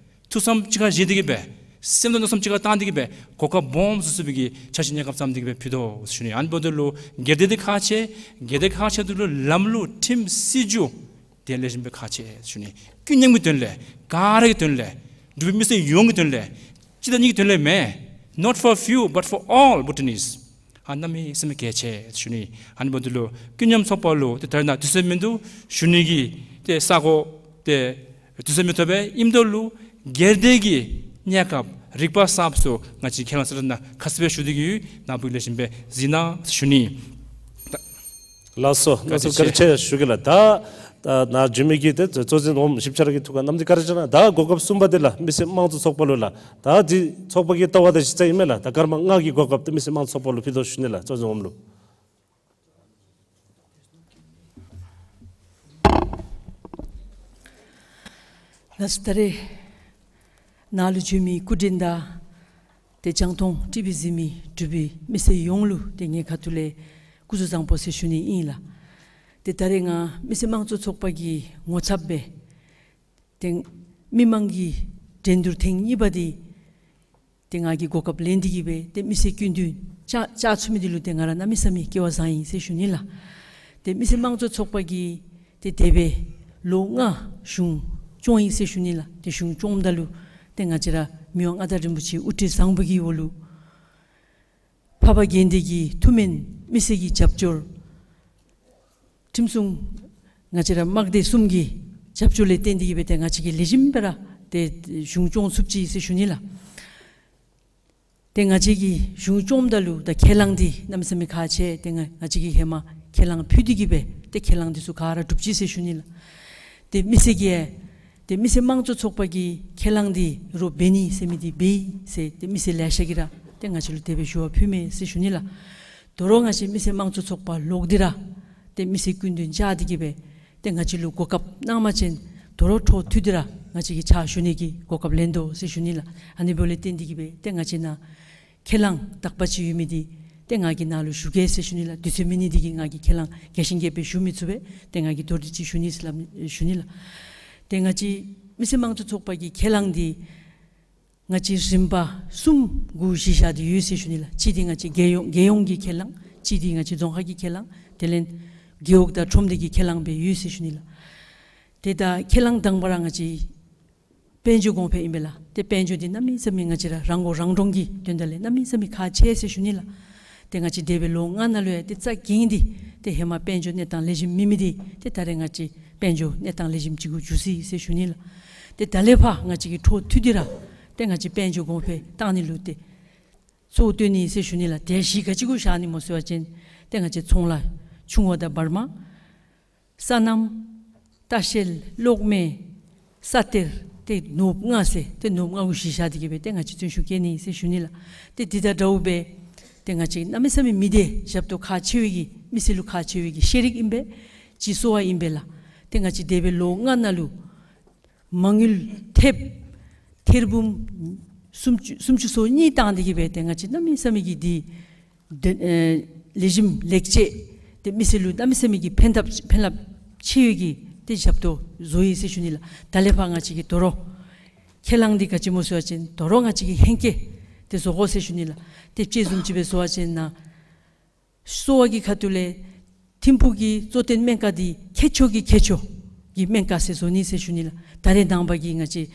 ཐུགས་བསམ་གཅིག་ཁར་བཞེས་ཏེ་གི་སྦེ་སེམས་དང་མནོ་བསམ་གཅིག་ཁར་བཏང་སྟེ་གི་སྦེ་གོ་སྐབས་སྦོམ་བཟོ་ཚུགས་པའི་གི་འཆར་གཞི་གནས་སྐབས་བརྩམས་ཏེ་གི་སྦེ་ཕུལ་དོ་ཞུ་ནི། ཨ་ནི་འབདཝ་ད་ལུ་སྒེར་སྡེ་འདི་ཁག་ཆེ། སྒེར་སྡེ་ཁག་ཆེ་ད་ལུ་ལམ་ལུགས་ཁྲིམས་སྲིད་བྱུས་འདི་ལེགས་ཤོམ་སྦེ་ཁག་ཆེ་ཞུ་ནི། ཀུན་མཉམ་གྱི་དོན་ལས་ག་ར་གི་དོན་ལས་འབྲུག་པའི་མི་སེར་ཡོངས་ཀྱི་དོན་ལས་གཅིག་དང་གཉིས་ཀྱི་དོན་ལས་མེན། Not for few but for all Bhutanese། ཨ་གནམ་མེད་ས་མེད་གལ་ཆེ་ཞུ་ནི། ཨ་ནི་འབདཝ་ད་ལུ་ཀུན་མཉམ་ཚོགས་པ་ལུ་ཏེ་ད་རེས་ནཱ་དུས་ཚོད་མིན་འདུག། ཞུ་ནི་གི་ཏེ་ས་གོ་ཏེ་དུས་ཚོད་མི་ཐོབ་པས། ཨིནམ་ད་ལུ་སྒེར་སྡེ་གི་གནས་སྐབས་རིག་པ་གསརཔ་ཚུ་ང་བཅས་ཁས་བླངས་ས་ར་ནཱ་ཁ་གསལ་སྦེ་ཞུ་སྟེ་གི་ཡོད། ནཱ་བུ་ལེགས་ཤོམ་སྦེ་གཟིགས་གནང་ཞུ་ནི། ལགས་སོ། ལགས་སོ། བཀའ་དྲིན་ཆེ་ཞུ་གེ་ལགས། ད་ད་ནཱ་འབྱོན་མི་གི་ཏེ་གཙོ་འཛིན་འོགམ་ཞིབ་ཆ་ར་གི་ཐུགས་ཁར་གནང་མི་འདི་བཀའ་དྲིན་ཆེ་གནང་། ད་གོ་སྐབས་གསུམ་པ་འདི་ལགས་མི་སེར་དམངས་གཙོ་ཚོགས་པ་ལུ་ལགས། ད་འདི་ཚོགས་པ་གི་ལྟ་བ་དང་གཞི་རྩ་ཨིན་མས་ལགས། ད་སྐར་མ་ལྔ་གི་གོ་སྐབས་འདི་མི་སེར་དམངས་གཙོ་ཚོགས་པ་ལུ་ཕུལ་དོ་ཞུ་ནི་ལགས། གཙོ་འཛིན་འོགམ་ལུ། ལགས་སོ། ད་རེས་ནཱ་ལུ་འབྱོན་མི་སྐུ་མགྲོན་དང་ཏེ་རྒྱང་མཐོང་ཊི་བི་གཟིགས་མི་འབྲུག་པའི་མི་སེར་ཡོངས་ལུ་ཏེ་ངེའི་ཁ་ཐུག་ལས་སྐུ་གཟུགས་བཟང་པོ་ཟེར་ཞུ་ནི་ཨིན་ལགས། ཏེ་ད་རེས་ང་མི་སེར་དམངས་གཙོ་ཚོགས་པ་གི་ངོ་ཚབ་སྦེ་ཏེ་མི་མང་གི་འགྲན་བསྡུར་ཐེངས་གཉིས་པ་འདི་ཏེ་ང་གིས་གོ་སྐབས་ལེན་ཏེ་གི་སྦེ་ཏེ་མི་སེར་སྐྱིད་སྡུག་བཅར་བཅར་ཚུགས་མི་འདི་ལུ་ཏེ་ང་ར་གནམ་མེད་ས་མེད་སྐལ་བ་བཟང་ཡི་ཟེར་ཞུ་ནི་ལགས། ཏེ་མི་སེར་དམངས་གཙོ་ཚོགས་པ་གིས་ཏེ་འདས་པའི་ལོ་ལྔ་གཞུང་སྐྱོང་ཡི་ཟེར་ཞུ་ནི་ལགས། ཏེ་གཞུང་སྐྱོངམ་ད་ལུ་ཏེ་ང་བཅས་ར་མི་དབང་མངའ་བདག་རིན་པོ་ཆེ་དབུ་ཁྲིད་བཟང་པོ་གི་འོག་ལུ་འཕགས་པ་དགེ་འདུན་གྱི་ཐུགས་སྨོན་མི་སེར་གྱི་རྒྱབ་སྐྱོར་ཁྲིམས་སྲུང་ང་བཅས་ར་དམག་སྡེ་གསུམ་གྱི་རྒྱབ་སྐྱོར་ལས་བརྟེན་ཏེ་གིས་སྦེ་ཏེ་ང་བཅས་ཀྱིས་ལེགས་ཤོམ་སྦེ་ར་ཏེ་གཞུང་སྐྱོང་ཚུགས་ཅི་ཟེར་ཞུ་ནི་ལགས། ཏེ་ང་བཅས་ཀྱིས་གཞུང་སྐྱོངམ་ད་ལུ་ད་ཁས་བླངས་འདི་གནམ་མེད་ས་མེད་ཁག་ཆེ། ཏེ་ང་ང་བཅས་ཀྱིས་ཧེ་མ་ཁས་བླངས་ཕུལ་ཏེ་གིས་སྦེ་ཏེ་ཁས་བླངས་འདི་ཚུ་ག་ར་གྲུབ་ཅི་ཟེར་ཞུ་ནི་ལགས། ཏེ་མི་སེར་གྱིས་ཏེ་མི་སེར་དམངས་གཙོ་ཚོགས་པ་གིས་ཁས་བླངས་འདི་རོགས་འབད་ནི་ཟེར་མི་འདི་འབད་ཡི་ཟེར་ཏེ་མི་སེར་ལེ་ཤ་གིས་ར་ཏེ་ང་བཅས་ལུ་དེ་སྦེ་ཞུ་བ་ཕུལ་མས་ཟེར་ཞུ་ནི་ལགས། དོ་རུང་ང་བཅས་མི་སེར་དམངས་གཙོ་ཚོགས་པ་ལོག་སྟེ་ར་ཏེ་མི་སེར་སྐུ་མདུན་བཅར་ཏེ་གིས་སྦེ་ཏེ་ང་བཅས་ལུ་གོ་སྐབས་གནང་པ་ཅིན་དོ་རུང་འཕྲོ་མཐུད་དེ་ར་ང་བཅས་ཀྱིས་ཕྱག་ཞུ་ནི་གི་གོ་སྐབས་ལེན་དོ་ཟེར་ཞུ་ནི་ལགས། ཨ་ནི་འབདཝ་ལས་བརྟེན་ཏེ་གིས་སྦེ་ཏེ་ང་བཅས་ནཱ་ཁས་བླངས་དག་པ་ཅིག་ཡོད་མི་འདི་ཏེ་ང་གིས་ནཱ་ལུ་ཞུ་གེ་ཟེར་ཞུ་ནི་ལགས། དུས་ཚོད་མེད་ནི་འདི་གིས་ང་གིས་ཁས་བླངས་རྒྱས་ཤིང་རྒྱས་པ་སྦེ་ཞུ་མི་ཚུགས་པས། ཏེ་ང་གིས་མདོར་བསྡུས་ཅིག་ཞུ་ནི་ཟེར་སླབ་ཞུ་ནི་ལགས། ཏེ་ང་བཅས་མི་སེར་དམངས་གཙོ་ཚོགས་པ་གི་ཁས་བླངས་འདི་ང་བཅས་རིམ་པ་གསུམ་གུ་གཞི་བཞག་སྟེ་ཡོད་ཟེར་ཞུ་ནི་ལགས། གཅིག་འདི་ང་བཅས་རྒྱལ་ཡོངས་རྒྱལ་ཡོངས་ཀྱི་ཁས་བླངས། གཅིག་འདི་ང་བཅས་རྫོང་ཁག་གི་ཁས་བླངས། དེ་ལས་རྒེད་འོག་དང་ཁྲོམ་སྡེ་གི་ཁས་བླངས་སྦེ་ཡོད་ཟེར་ཞུ་ནི་ལགས། ཏེ་ད་ཁས་བླངས་དང་པ་ར་ང་བཅས་དཔལ་འབྱོར་གོང་འཕེལ་ཨིན་པས་ལགས། ཏེ་དཔལ་འབྱོར་འདི་གནམ་མེད་ས་མེད་ང་བཅས་ར་རང་མགོ་རང་འདྲོངས་ཀྱི་དོན་དག་ལས་གནམ་མེད་ས་མེད་ཁག་ཆེ་ཟེར་ཞུ་ནི་ལགས། ཏེ་ང་བཅས་འདས་པའི་ལོ་ལྔ་ནང་ལུ་ཡང་ཏེ་རྩ་འགེངས་ཏེ་ཏེ་ཧེ་མ་དཔལ་འབྱོར་གནས་སྟངས་ལེགས་ཤོམ་མེད་མི་འདི་ཏེ་ད་རེས་ང་བཅས་དཔལ་འབྱོར་གནས་སྟངས་ལེགས་ཤོམ་ཅིག་གུ་འགྱུར་སོ་ཡི་ཟེར་ཞུ་ནི་ལགས། ཏེ་ད་ལས་ཕར་ང་བཅས་ཀྱིས་འཕྲོ་མཐུད་དེ་ར་ཏེ་ང་བཅས་དཔལ་འབྱོར་གོང་འཕེལ་བཏང་ནི་ལུ་ཏེ་གཙོ་བོ་བཏོན་ནི་ཟེར་ཞུ་ནི་ལགས། ཏེ་གཞི་ག་ཅི་གུ་བཞག་ནི་སྨོ་ཟེར་བ་ཅིན་ཏེ་ང་བཅས་ཚོང་ལཱ་ཆུང་བ་དང་བར་མ། སོ་ནམ། ལྟ་བཤལ། གློག་མེ། ས་གཏེར། ཏེ་ནོར་བུ་ལྔ་ཟེར་ཏེ་ནོར་བུ་ལྔ་གུ་གཞི་བཞག་སྟེ་གིས་སྦེ་ཏེ་ང་བཅས་བརྩོན་ཤུགས་བསྐྱེད་ནི་ཟེར་ཞུ་ནི་ལགས། ཏེ་འདི་དང་འདྲཝ་སྦེ་ཏེ་ང་བཅས་གནམ་མེད་ས་མེད་མི་སྡེ་ཞབས་ཏོག་ཁག་ཆེ་བའི་གི་མི་སེར་ལུ་ཁག་ཆེ་བའི་གི་ཤེས་རིག་ཨིན་པས། སྤྱི་གསོ་བ་ཨིན་པས་ལགས། ཏེ་ང་བཅས་འདས་པའི་ལོ་ལྔ་ནང་ལུ་མ་དངུལ་ཐེབས་ཐེར་འབུམ་སུམ་ཅུ་སུམ་ཅུ་སོ་གཉིས་བཏང་སྟེ་གིས་སྦེ་ཏེ་ང་བཅས་གནམ་མེད་ས་མེད་ཀྱི་འདི་ཏེ་ཨེ་ལེགས་ཤོམ་ལེགས་བཅོས་ཏེ་མི་སེར་ལུ་གནམ་མེད་ས་མེད་ཀྱི་ཕན་ཐབས་ཕན་རླབས་ཆེ་བའི་གི་ཏེ་ཞབས་ཏོག་བཟོ་ཡི་ཟེར་ཞུ་ནི་ལགས། ད་ལས་ཕར་ང་བཅས་ཀྱིས་དོ་རུང་ཁས་བླངས་འདི་ག་ཅི་སྨོ་ཟེར་བ་ཅིན་དོ་རུང་ང་བཅས་ཀྱིས་ཧེང་སྐལ་ཏེ་བཟོ་དགོ་ཟེར་ཞུ་ནི་ལགས། ཏེ་དཔྱད་བཟུམ་ཅིག་སྦེ་བཟོ་བ་ཅིན་ནཱ་གསོ་བ་གི་ཁ་ཐུག་ལས་ཐིམ་ཕུག་གི་གཙོ་བསྟེན་སྨན་ཁང་འདི་ཁྱད་ཆོས་ཀྱི་ཁྱད་ཆོས་ཀྱི་སྨན་ཁང་ཟེར་བཟོ་ནི་ཟེར་ཞུ་ནི་ལགས། ད་རེས་ནངས་པ་གི་ང་བཅས་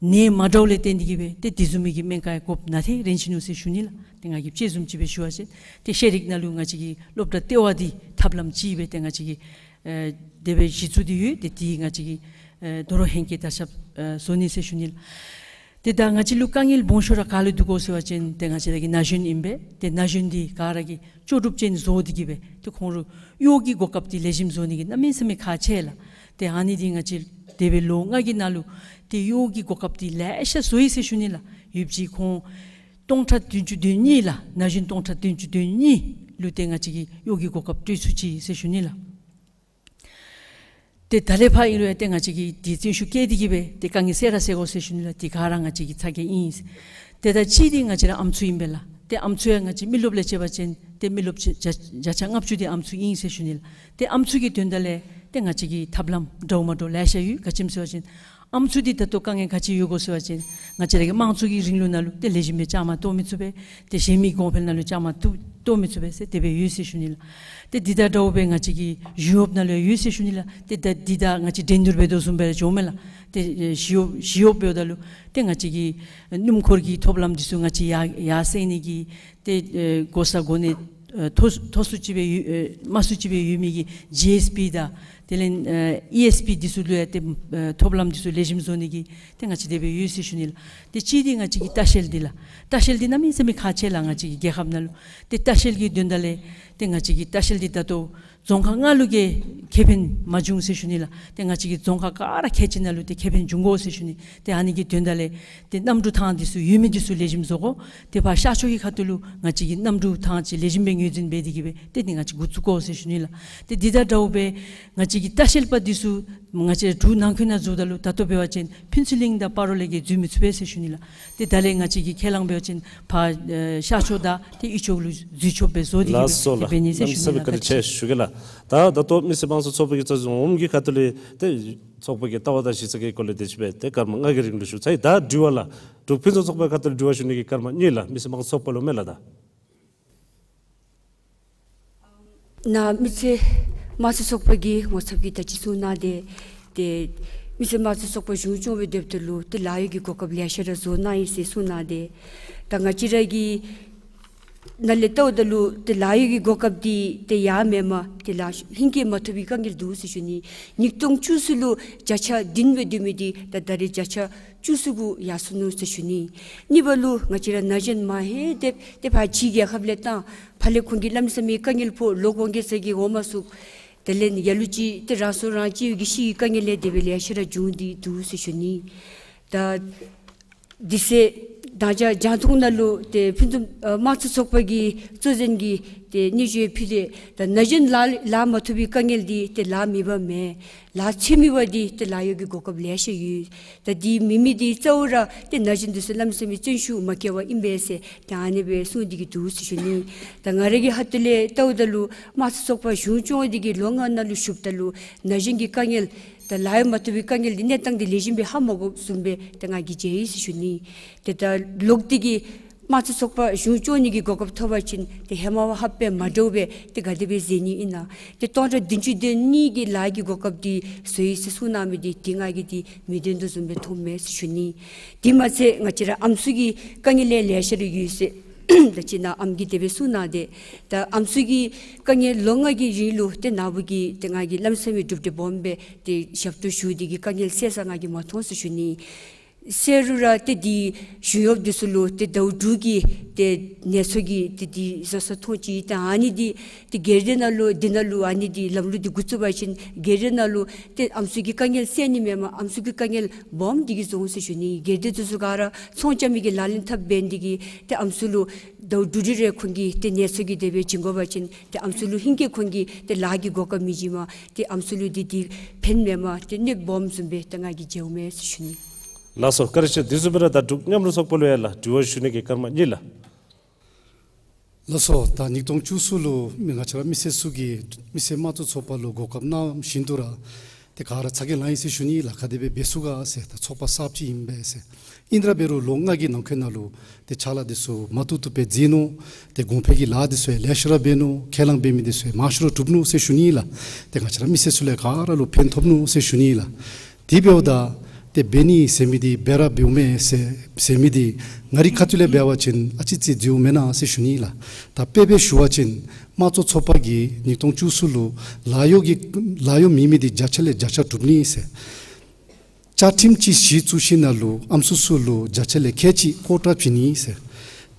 ནད་མ་འདྲཝ་ལས་བརྟེན་ཏེ་གིས་སྦེ་ཏེ་དེ་བཟུམ་མའི་གི་སྨན་ཁང་ཡང་དགོཔ་ནང་ཏེ་རན་ཅི་ནུག་ཟེར་ཞུ་ནི་ལགས། ཏེ་ང་གིས་དཔྱད་བཟུམ་ཅིག་སྦེ་ཞུ་བ་ཅིན་ཏེ་ཤེས་རིག་ནང་ལུ་ང་བཅས་ཀྱིས་སློབ་གྲྭ་ལྟེ་བ་འདི་ཐབས་ལམ་ཅིག་སྦེ་ཏེ་ང་བཅས་ཀྱིས་ཨེ་དེ་སྦེ་གཞི་བཙུགས་ཏེ་ཡོད། ཏེ་འདི་ང་བཅས་ཀྱིས་ཨེ་དོ་རུང་ཧེང་སྐལ་དར་ཁྱབ་ཨེ་བཟོ་ནི་ཟེར་ཞུ་ནི་ལགས། ཏེ་ད་ང་བཅས་ལུ་དཀའ་ངལ་སྦོམ་ཤོས་ར་ག་ལུ་འདུག་གོ་ཟེར་བ་ཅིན་ཏེ་ང་བཅས་ར་གི་ན་གཞོན་ཨིན་པས། ཏེ་ན་གཞོན་འདི་ག་ར་གིས་ལྕོགས་གྲུབ་ཅན་བཟོ་སྟེ་གིས་སྦེ་ཏེ་ཁོང་ར་གཡོག་གི་གོ་སྐབས་འདི་ལེགས་ཤོམ་བཟོ་ནི་གི་གནམ་མེད་ས་མེད་ཁག་ཆེ་ལགས། ཏེ་ཨ་ནི་འདི་ང་བཅས་འདས་པའི་ལོ་ལྔ་གི་ནང་ལུ་ཏེ་གཡོག་གི་གོ་སྐབས་འདི་ལེ་ཤ་བཟོ་ཡི་ཟེར་ཞུ་ནི་ལགས། ཡོད་པ་ཅིན་ཁོང་སྟོང་ཕྲག་བདུན་ཅུ་དོན་གཉིས་ལགས། ན་གཞོན་སྟོང་ཕྲག་བདུན་ཅུ་དོན་གཉིས་ལུ་ཏེ་ང་བཅས་ཀྱིས་གཡོག་གི་གོ་སྐབས་སྤྲོད་ཚུགས་ཅི་ཟེར་ཞུ་ནི་ལགས། ཏེ་ད་ལས་ཕར་ཨིན་རུང་ཡང་ཏེ་ང་བཅས་ཀྱིས་འདི་བརྩོན་ཤུགས་བསྐྱེད་དེ་གིས་སྦེ་ཏེ་དཀའ་ངལ་སེལ་ར་སེལ་དགོ་ཟེར་ཞུ་ནི་ལགས། འདི་ག་ར་ང་བཅས་ཀྱི་ཚ་གྱང་ཨིན། ཏེ་ད་གཅིག་འདི་ང་བཅས་ར་ཨམ་སྲུ་ཨིན་པས་ལགས། ཏེ་ཨམ་སྲུ་ཡང་ང་བཅས་མི་རློབས་ལས་བྱེད་པ་ཅིན་ཏེ་མི་རློབས་བརྒྱ་བརྒྱ་ཆ་ལྔ་བཅུ་འདི་ཨམ་སྲུ་ཨིན་ཟེར་ཞུ་ནི་ལགས། ཏེ་ཨམ་སྲུ་གི་དོན་དག་ལས་ཏེ་ང་བཅས་ཀྱི་ཐབས་ལམ་འདྲཝ་མ་འདྲཝ་ལེ་ཤ་ཡོད། ག་ཅི་སྨོ་ཟེར་བ་ཅིན་ཨམ་སྲུ་འདི་ད་ལྟོ་དཀའ་ངལ་ག་ཅི་ཡོད་གོ་ཟེར་བ་ཅིན་ང་བཅས་ར་གི་དམངས་གཙོ་གི་རིང་ལུགས་ནང་ལུ་ཏེ་ལེགས་ཤོམ་སྦེ་བཅའ་མར་གཏོགས་མི་ཚུགས་པས། ཏེ་གཞན་མི་གོང་འཕེལ་ནང་ལུ་བཅའ་མར་གཏོགས་གཏོགས་མི་ཚུགས་པས་ཟེར་དེ་སྦེ་ཡོད་ཟེར་ཞུ་ནི་ལགས། ཏེ་འདི་དང་འདྲཝ་སྦེ་ང་བཅས་ཀྱི་ཞི་གཡོགཔ་ནང་ལུ་ཡང་ཡོད་ཟེར་ཞུ་ནི་ལགས། ཏེ་ད་འདི་ད་ང་བཅས་འགྲན་བསྡུར་འབད་དོ་བཟུམ་སྦེ་ར་འགྱོཝ་མས་ལགས། ཏེ་ཨེ་ཞི་གཡོགཔ་ཞི་གཡོགཔ་འབདཝ་ད་ལུ་ཏེ་ང་བཅས་ཀྱི་སྣུམ་འཁོར་གྱི་ཐོབ་ལམ་འདི་ཚུ་ང་བཅས་ཡར་ཡར་སེང་ནི་གི་ཏེ་ཨེ་གོ་ས་གོ་གནས་ཨེ་མཐོ་མཐོ་སུ་ཅིག་སྦེ་ཡོད་ཨེ་དམའ་སུ་ཅིག་སྦེ་ཡོད་མི་གི་ཇི་ཨེསི་བི་དང་དེ་ལས་ཨེ་ཨི་ཨེསི་བི་འདི་ཚུ་ལུ་ཡང་ཏེ་ཨེ་ཐོབ་ལམ་འདི་ཚུ་ལེགས་ཤོམ་བཟོ་ནི་གི་ཏེ་ང་བཅས་དེ་སྦེ་ཡོད་ཟེར་ཞུ་ནི་ལགས། ཏེ་གཅིག་འདི་ང་བཅས་ཀྱི་ལྟ་བཤལ་འདི་ལགས། ལྟ་བཤལ་འདི་གནམ་མེད་ས་མེད་ཁག་ཆེ་ལགས། ང་བཅས་ཀྱི་རྒྱལ་ཁབ་ནང་ལུ་ཏེ་ལྟ་བཤལ་གྱི་དོན་དག་ལས་ཏེ་ང་བཅས་ཀྱི་ལྟ་བཤལ་འདི་ད་ལྟོ་རྫོང་ཁག་ལྔ་ལུ་གིས་ཁེ་ཕན་མ་བྱུང་ཟེར་ཞུ་ནི་ལགས། ཏེ་ང་བཅས་ཀྱི་རྫོང་ཁག་ག་ར་ཁལ་གཅིག་ནང་ལུ་ཏེ་ཁེ་ཕན་བྱུང་གོ་ཟེར་ཞུ་ནི། ཏེ་ཨ་ནི་གི་དོན་དག་ལས་ཏེ་གནམ་གྲུ་ཐང་འདི་ཚུ་ཡོད་མི་འདི་ཚུ་ལེགས་ཤོམ་བཟོ་དགོ། ཏེ་ཕར་ཤར་ཕྱོགས་ཀྱི་ཁ་ཐུག་ལུ་ང་བཅས་ཀྱིས་གནམ་གྲུ་ཐང་ཅིག་ལེགས་ཤོམ་སྦེ་ངོས་འཛིན་འབད་དེ་གིས་སྦེ་ཏེ་འདི་ང་བཅས་འགོ་བཙུགས་དགོ་ཟེར་ཞུ་ནི་ལགས། ཏེ་འདི་དང་འདྲཝ་སྦེ་ང་བཅས་ཀྱི་ལྟ་བཤལ་པ་འདི་ཚུ་ང་བཅས་འབྲུག་ནང་འཁོད་ནང་འཛུལཝ་ད་ལུ་ད་ལྟོ་འབད་བ་ཅིན་ཕུན་ཚོགས་གླིང་དང་སྤ་རོ་ལས་བརྒལ་འཛུལ་མི་ཚུགས་པས་ཟེར་ཞུ་ནི་ལགས། ཏེ་ད་ལས་ང་བཅས་ཀྱིས་ཁས་བླངས་འབད་བ་ཅིན་ཕར་ཨེ་ཤར་ཕྱོགས་དང་ཏེ་དབུས་ཕྱོགས་ལུ་འཛུལ་ཆོགཔ་སྦེ་བཟོ་སྟེ་གིས་ལགས་སོ་སྦེ་ཏེ་ལགས། འབད་ནི་ཟེར་ཞུ་ནི་ལགས། གནམ་མེད་ས་མེད་བཀའ་དྲིན་ཆེ་ཞུ་གེ་ལགས། ད་ད་ལྟོ་མི་སེར་དམངས་གཙོ་ཚོགས་པ་གི་རྩ་འཛིན་འོགམ་གྱི་ཁ་ཐུག་ལས་ཏེ་ཚོགས་པ་གི་ལྟ་བ་དང་གཞི་རྩ་གི་སྐོར་ལས་དེ་ཅིག་སྦེ་ཏེ་སྐར་མ་ལྔ་གི་རིང་ལུ་ཞུ་ཚར་ཡི། ད་དྲི་བ་ལགས། འབྲུག་ཕུན་སུམ་ཚོགས་པའི་ཁ་ཐུག་ལས་དྲི་བ་ཞུ་ནི་གི་སྐར་མ་གཉིས་ལགས། མི་སེར་དམངས་གཙོ་ཚོགས་པ་ལུ་མས་ལགས། ད་ནཱ་མི་སེར་ དམངས་གཙོ་ཚོགས་པ་གི་ངོ་ཚབ་ཀྱིས་ད་ཅི་གསུང་གནང་སྟེ་ཏེ་མི་སེར་དམངས་གཙོ་ཚོགས་པ་གཞུང་སྐྱོང་བའི་དེབ་ཏུ་ལུ་ཏེ་ལཱ་གཡོག་གི་གོ་སྐབས་ལེ་ཤ་ར་བཟོ་གནང་ཡི་ཟེར་གསུང་གནང་སྟེ། ད་ང་བཅས་ར་གི་ནཱ་ལས་བལྟཝ་ད་ལུ་ཏེ་ལཱ་གཡོག་གི་གོ་སྐབས་འདི་ཏེ་ཡར་མེནམ་ཏེ་ལཱ་ལྷན་སྐྱེས་མ་ཐོབ་པའི་དཀའ་ངལ་འདུག་ཟེར་ཞུ་ནི། ཉིས་སྟོང་བཅུ་གསུམ་ལུ་བརྒྱ་ཆ་བདུན་སྦེ་སྡོད་མི་འདི་ད་ད་རེས་བརྒྱ་ཆ་བཅུ་གསུམ་གུ་ཡར་སོ་ནུག་ཟེར་ཞུ་ནི། གཉིས་པ་ལུ་ང་བཅས་ར་ན་གཞོན་མ་ཧེ་དེབ་ཏེ་ཕར་ཕྱི་རྒྱལ་ཁབ་ལས་བཏང་ཕར་ལས་ཁོང་གིས་གནམ་མེད་ས་མེད་དཀའ་ངལ་ཕོག་ལོ་གོང་གེ་ས་གི་འོང་མ་ཚུགས། དེ་ལས་ཡ་ལུ་ཅིག་ཏེ་རང་སྲོག་རང་གཅོད་ཀྱི་ཤི་བའི་དཀའ་ངལ་ལས་དེ་སྦེ་ལེ་ཤ་ར་བྱུང་སྟེ་འདུག་ཟེར་ཞུ་ནི། ད་དེ་ཚེ་ད་ཅི་རྒྱང་མཐོང་ནང་ལུ་ཏེ་ཕུན་སུམ་ཨ་དམངས་གཙོ་ཚོགས་པ་གི་གཙོ་འཛིན་གྱིས་ཏེ་སྙན་ཞུ་ཕུལ་ཏེ་ད་ན་གཞོན་ལཱ་ལཱ་མ་ཐོབ་པའི་དཀའ་ངལ་འདི་ཏེ་ལཱ་མེད་པ་མེན། ལཱ་འཚོལ་མི་འབདཝ་འདི་ཏེ་ལཱ་གཡོག་གི་གོ་སྐབས་ལེ་ཤ་ཡོད། ད་འདི་མེད་མི་འདི་གཙོ་བོ་ར་ཏེ་ན་གཞོན་འདི་ཚུ་གནམ་མེད་ས་མེད་བརྩོན་ཤུགས་མ་བསྐྱེད་པ་ཨིན་པས་ཟེར་ཏེ་ཨ་ནི་སྦེ་གསུངས་ཏེ་གི་འདུག་ཟེར་ཞུ་ནི། ད་ང་ར་གི་ཁ་ཐུག་ལས་བལྟཝ་ད་ལུ་དམངས་གཙོ་ཚོགས་པ་གཞུང་སྐྱོང་འདི་གི་ལོ་ལྔ་ནང་ལུ་ཞུཝ་ད་ལུ་ན་གཞོན་གྱི་དཀའ་ངལ་ད་ལཱ་གཡོག་མ་ཐོབ་པའི་དཀའ་ངལ་འདི་གནས་སྟངས་འདི་ལེགས་ཤོམ་སྦེ་ཧ་མ་གོཝ་བཟུམ་སྦེ་ཏེ་ང་གིས་མཇལ་ཡི་ཟེར་ཞུ་ནི། ཏེ་ད་ལོག་སྟེ་གི་དམངས་གཙོ་ཚོགས་པ་གཞུང་སྐྱོང་ནི་གི་གོ་སྐབས་ཐོབ་པ་ཅིན་ཏེ་ཧེ་མ་བ་ཧ་སྤེལ་མ་འདྲཝ་སྦེ་ཏེ་ག་དེ་སྦེ་མཛད་ནི་ཨིན་ན། ཏེ་སྟོང་ཕྲག་བདུན་ཅུ་དོན་གཉིས་ཀྱི་ལཱ་གི་གོ་སྐབས་འདི་བཟོ་ཡི་ཟེར་གསུངས་གནང་མི་འདི་ཏེ་ང་གིས་འདི་མི་བདེན་དོ་བཟུམ་སྦེ་མཐོངམ་མས་ཟེར་ཞུ་ནི། དེ་མ་ཚད་ང་བཅས་ར་ཨམ་སྲུ་གི་དཀའ་ངལ་ལེ་ལེ་ཤ་ར་ཡོད་ཟེར་ད་ཅི་ནཱ་ཨམ་གིས་དེ་སྦེ་གསུངས་གནང་སྟེ། ད་ཨམ་སྲུ་གི་དཀའ་ངལ་ལོ་ལྔ་གི་རིང་ལུ་ཏེ་ནཱ་བུ་གིས་ཏེ་ང་གིས་གནམ་མེད་ས་མེད་གྲུབ་འབྲས་སྦོམ་སྦེ་ཏེ་ཞབས་ཏོག་ཞུ་སྟེ་གི་དཀའ་ངལ་སེལ་ས་ང་གིས་མ་མཐོང་ཟེར་ཞུ་ནི། སེལ་རུང་ར་ཏེ་འདི་གཞུང་གཡོགཔ་འདི་ཚུ་ལུ་ཏེ་ཟླཝ་དྲུག་གི་ཏེ་ནད་གསོ་གི་ཏེ་འདི་བཟོ་ས་མཐོང་ཅི། ཏེ་ཨ་ནི་འདི་ཏེ་སྒེར་སྡེ་ནང་ལུ་འདི་ནང་ལུ་ཨ་ནི་འདི་ལམ་ལུགས་འདི་འགོ་བཙུགས་པ་ཅིན་སྒེར་སྡེ་ནང་ལུ་ཏེ་ཨམ་སྲུ་གི་དཀའ་ངལ་སེལ་ནི་མེན་པར་ཨམ་སྲུ་གི་དཀའ་ངལ་སྦོམ་འདི་གིས་བཟོ་འོང་ཟེར་ཞུ་ནི། སྒེར་སྡེ་འདི་ཚུ་ག་ར་ཚོང་རྐྱབ་མི་གི་ལག་ལེན་འཐབ་འབད་ནི་འདི་གིས་ཏེ་ཨམ་སྲུ་ལུ་ཟླཝ་དྲུག་དྲུག་རེ་ཁོང་གིས་ཏེ་ནད་གསོ་གི་དེ་སྦེ་བྱིན་དགོ་པ་ཅིན་ཏེ་ཨམ་སྲུ་ལུ་ཧིང་གིས་ཁོང་གིས་ཏེ་ལཱ་གི་གོ་སྐབས་མི་བྱིན་པར་ཏེ་ཨམ་སྲུ་ལུ་འདི་འདི་ཕན་མེན་པར་ཏེ་གནོདཔ་སྦོམ་བཟུམ་སྦེ་ཏེ་ང་གིས་མཇལཝ་མས་ཟེར་ཞུ་ནི། ལགས་སོ། བཀའ་དྲིན་ཆེ། དེ་བཟུམ་སྦེ་ར་ད་འབྲུག་མཉམ་རུབ་ཚོགས་པ་ལུ་ཡང་ལགས་དྲི་བ་ཞུ་ནི་གི་སྐར་མ་གཉིས་ལགས། ལགས་སོ། ད་ཉིས་སྟོང་བཅུ་གསུམ་ལུ་མི་ང་བཅས་ར་མི་སེར་ཚུ་གིས་མི་སེར་དམངས་གཙོ་ཚོགས་པ་ལུ་གོ་སྐབས་གནང་བཞིན་དུ་ར་ཏེ་ག་ར་ཚ་གྱང་ལང་ཡི་ཟེར་ཞུ་ནི་ལགས། ག་དེ་སྦེ་འབད་ཚུགས་ག་ཟེར། ད་ཚོགས་པ་གསརཔ་ཅིག་ཨིན་པས་ཟེར། ཨིན་ར་འབད་རུང་ལོ་ལྔ་གི་ནང་འཁོད་ནང་ལུ་ཏེ་ཕྱག་ལཱ་འདི་ཚུ་མ་བཏུབ་བཏུབ་སྦེ་མཛད་ནུག། ཏེ་གོང་འཕེལ་གྱི་ལཱ་འདི་ཚུ་ཡང་ལེ་ཤ་ར་འབད་ནུག། ཁས་བླངས་འབད་མི་འདི་ཚུ་ཡང་མང་ཤོས་ར་གྲུབ་ནུག་ཟེར་ཞུ་ནི་ལགས། ཏེ་ང་བཅས་ར་མི་སེར་ཚུ་ལས་ག་ར་ལུ་ཕན་ཐོགས་ནུག་ཟེར་ཞུ་ནི་ལགས། དེ་འབདཝ་ད་ཏེ་འབད་ནི་ཟེར་མི་འདི་འབད་ར་འབདཝ་མས་ཟེར་ཟེར་མི་འདི་ང་རའི་ཁ་ཐུག་ལས་འབད་བ་ཅིན་ཨ་ཙི་ཅིག་འཛོལཝ་མེན་ན་ཟེར་ཞུ་ནི་ལགས། ད་དཔེ་སྦེ་ཞུ་བ་ཅིན་དམངས་གཙོ་ཚོགས་པ་གིས་ཉིས་སྟོང་བཅུ་གསུམ་ལུ་ལཱ་གཡོག་གི་ལཱ་གཡོག་མེད་མི་འདི་བརྒྱ་ཆ་ལས་བརྒྱ་ཆ་གྲུབ་ནི་ཟེར། བཅའ་ཁྲིམས་ཅིག་གཞི་བཙུགས་ཞིནམ་ལས་ཨམ་སྲུ་ཚུ་ལུ་བརྒྱ་ཆ་ལས་ཁལ་གཅིག་ཀོ་ཊ་བྱིན་ནི་ཟེར།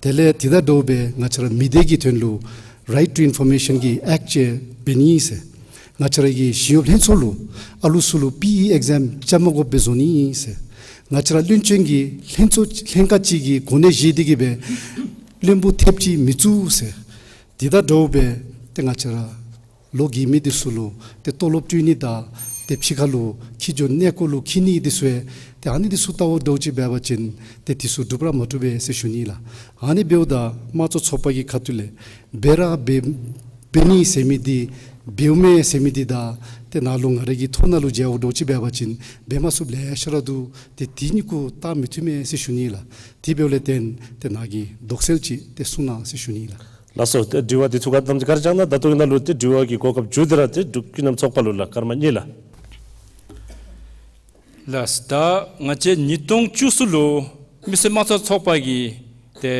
དེ་ལས་དེ་དང་འདྲཝ་སྦེ་ང་བཅས་ར་མི་སྡེ་གི་དོན་ལུ་Right to Information གི་ཨེཀཊ་ཅིག་འབད་ནི་ཟེར། ང་བཅས་ར་གི་ཞི་གཡོགཔ་ལྷན་ཚོགས་ལུ་ཨ་ལུ་ཚུ་ལུ་པི་ཨི་ཨེག་ཛམ་རྐྱབ་མ་དགོཔ་སྦེ་བཟོ་ནི་ཟེར། ང་བཅས་ར་བློན་ཆེན་གྱིས་ལྷན་ཚོགས་ལྷན་ཁག་ཅིག་གི་གོ་གནས་བཞེས་ཏེ་གི་སྦེ་བློན་པོ་ཐེབས་ཅིག་མི་བཙུགས་ཟེར། དེ་དང་འདྲཝ་སྦེ་ཏེ་ང་བཅས་ར་ལོ་རྒས་མི་འདི་ཚུ་ལུ་ཏེ་ལྟོ་ལོག་སྤྲོད་ནི་དང་ཏེ་ཕྱི་ཁ་ལུ་འཁྱིད་འགྱོ་གནས་སྐོར་ལུ་འཁྱིད་ནི་འདི་ཚུ་ཡང་ཏེ་ཨ་ནི་འདི་ཚུ་ལྟ་བུ་འདྲཝ་ཅིག་འབད་བ་ཅིན་ཏེ་འདི་ཚུ་འགྲུབ་ར་མ་འགྲུབ་པས་ཟེར་ཞུ་ནི་ལགས། ཨ་ནི་འབདཝ་ད་དམངས་གཙོ་ཚོགས་པ་གི་ཁ་ཐུག་ལས་འབད་ར་འབད་འབད་ནི་ཟེར་མི་འདི་འབདཝ་མས་ཟེར་མི་འདི་དང་ཏེ་ནཱ་ལུ་ང་ར་གི་ཐོག་ནང་ལུ་མཇལཝ་འདྲཝ་ཅིག་འབད་བ་ཅིན་འབད་མ་ཚུགསཔ་ལེ་ཤ་ར་འདུག། ཏེ་འདི་གཉིས་ཀུ་བལྟ་མི་བཏུབ་མས་ཟེར་ཞུ་ནི་ལགས། དེ་འབདཝ་ལས་བརྟེན་ཏེ་ནཱ་གིས་དོགས་སེལ་ཅིག་ཏེ་གསུང་གནང་ཟེར་ཞུ་ནི་ལགས། ལགས་སོ། ཏེ་དྲི་བ་འདི་ཚུ་ག་དེམ་ཅིག་ག་ར་བྱུང་ན་ད་ལྟོ་གི་ནང་ལུ་ཏེ་དྲི་བ་གི་གོ་སྐབས་མཇུག་སྡུད་ར་ཏེ་འབྲུག་ཀུན་མཉམ་ཚོགས་པ་ལུ་ལགས། སྐར་མ་གཉིས་ལགས། ལགས། ད་ང་བཅས་ཉིས་སྟོང་བཅུ་གསུམ་ལུ་མི་སེར་དམངས་གཙོ་ཚོགས་པ་གིས་ཏེ་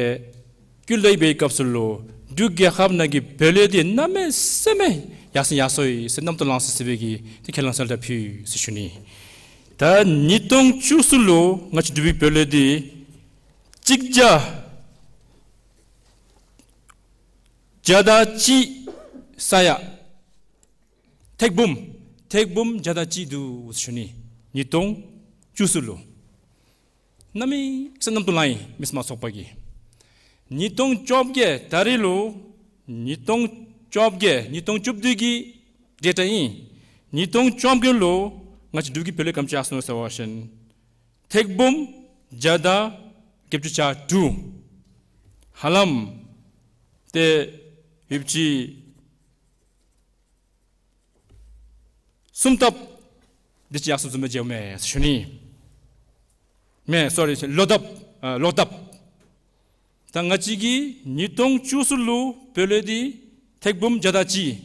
སྐུལ་སློང་འབད་བའི་སྐབས་སུ་ལུ་འབྲུག་རྒྱལ་ཁབ་ནང་གི་བུ་ལོན་འདི་གནམ་མེད་ས་མེད་ཡར་སེང་ཡར་སོང་ཡི་ཟེར་རྣམ་རྟོག་ལང་སི་སི་སྦེ་གི་ཏེ་ཁས་བླངས་གསལ་བསྒྲགས་ཕུལ་ཡི་ཟེར་ཞུ་ནི། ད་ཉིས་སྟོང་བཅུ་གསུམ་ལུ་ང་བཅས་འབྲུག་པའི་བུ་ལོན་འདི་གཅིག་བརྒྱ་བརྒྱ་དང་གཅིག་ས་ཡ་ཐེར་འབུམ་ཐེར་འབུམ་བརྒྱ་དང་གཅིག་འདུག་ཟེར་ཞུ་ནི། ཉིས་སྟོང་བཅུ་གསུམ་ལུ་གནམ་མེད་ས་མེད་རྣམ་རྟོག་ལང་ཡི་མི་སེར་དམངས་གཙོ་ཚོགས་པ་གིས། ཉིས་སྟོང་བཅོ་བརྒྱད་ད་རེས་ལུ་ཉིས་སྟོང་བཅོ་བརྒྱད་ཉིས་སྟོང་བཅུ་བདུན་གྱི་ཌེ་ཊ་ཨིན། ཉིས་སྟོང་བཅོ་བརྒྱད་ལུ་ང་བཅས་འབྲུག་གི་བུ་ལོན་ག་དེམ་ཅིག་ཡར་སོང་ཟེར་བ་ཅིན་ཐེར་འབུམ་བརྒྱ་དང་བརྒྱད་ཅུ་གྱ་དྲུག། ཧ་ལམ་ཏེ་ཡོདཔ་ཅིག་སུམ་ལྡབ་དེ་ཅིག་ཡར་སོང་བཟུམ་སྦེ་མཇལཝ་མས་ཟེར་ཞུ་ནི། མེན་སོ་རི་ལོག་ལྡབ་ཨ་ལོག་ལྡབ། ད་ང་བཅས་ཀྱི་ཉིས་སྟོང་བཅུ་གསུམ་ལུ་བུ་ལོན་འདི་ཐེར་འབུམ་བརྒྱ་དང་གཅིག།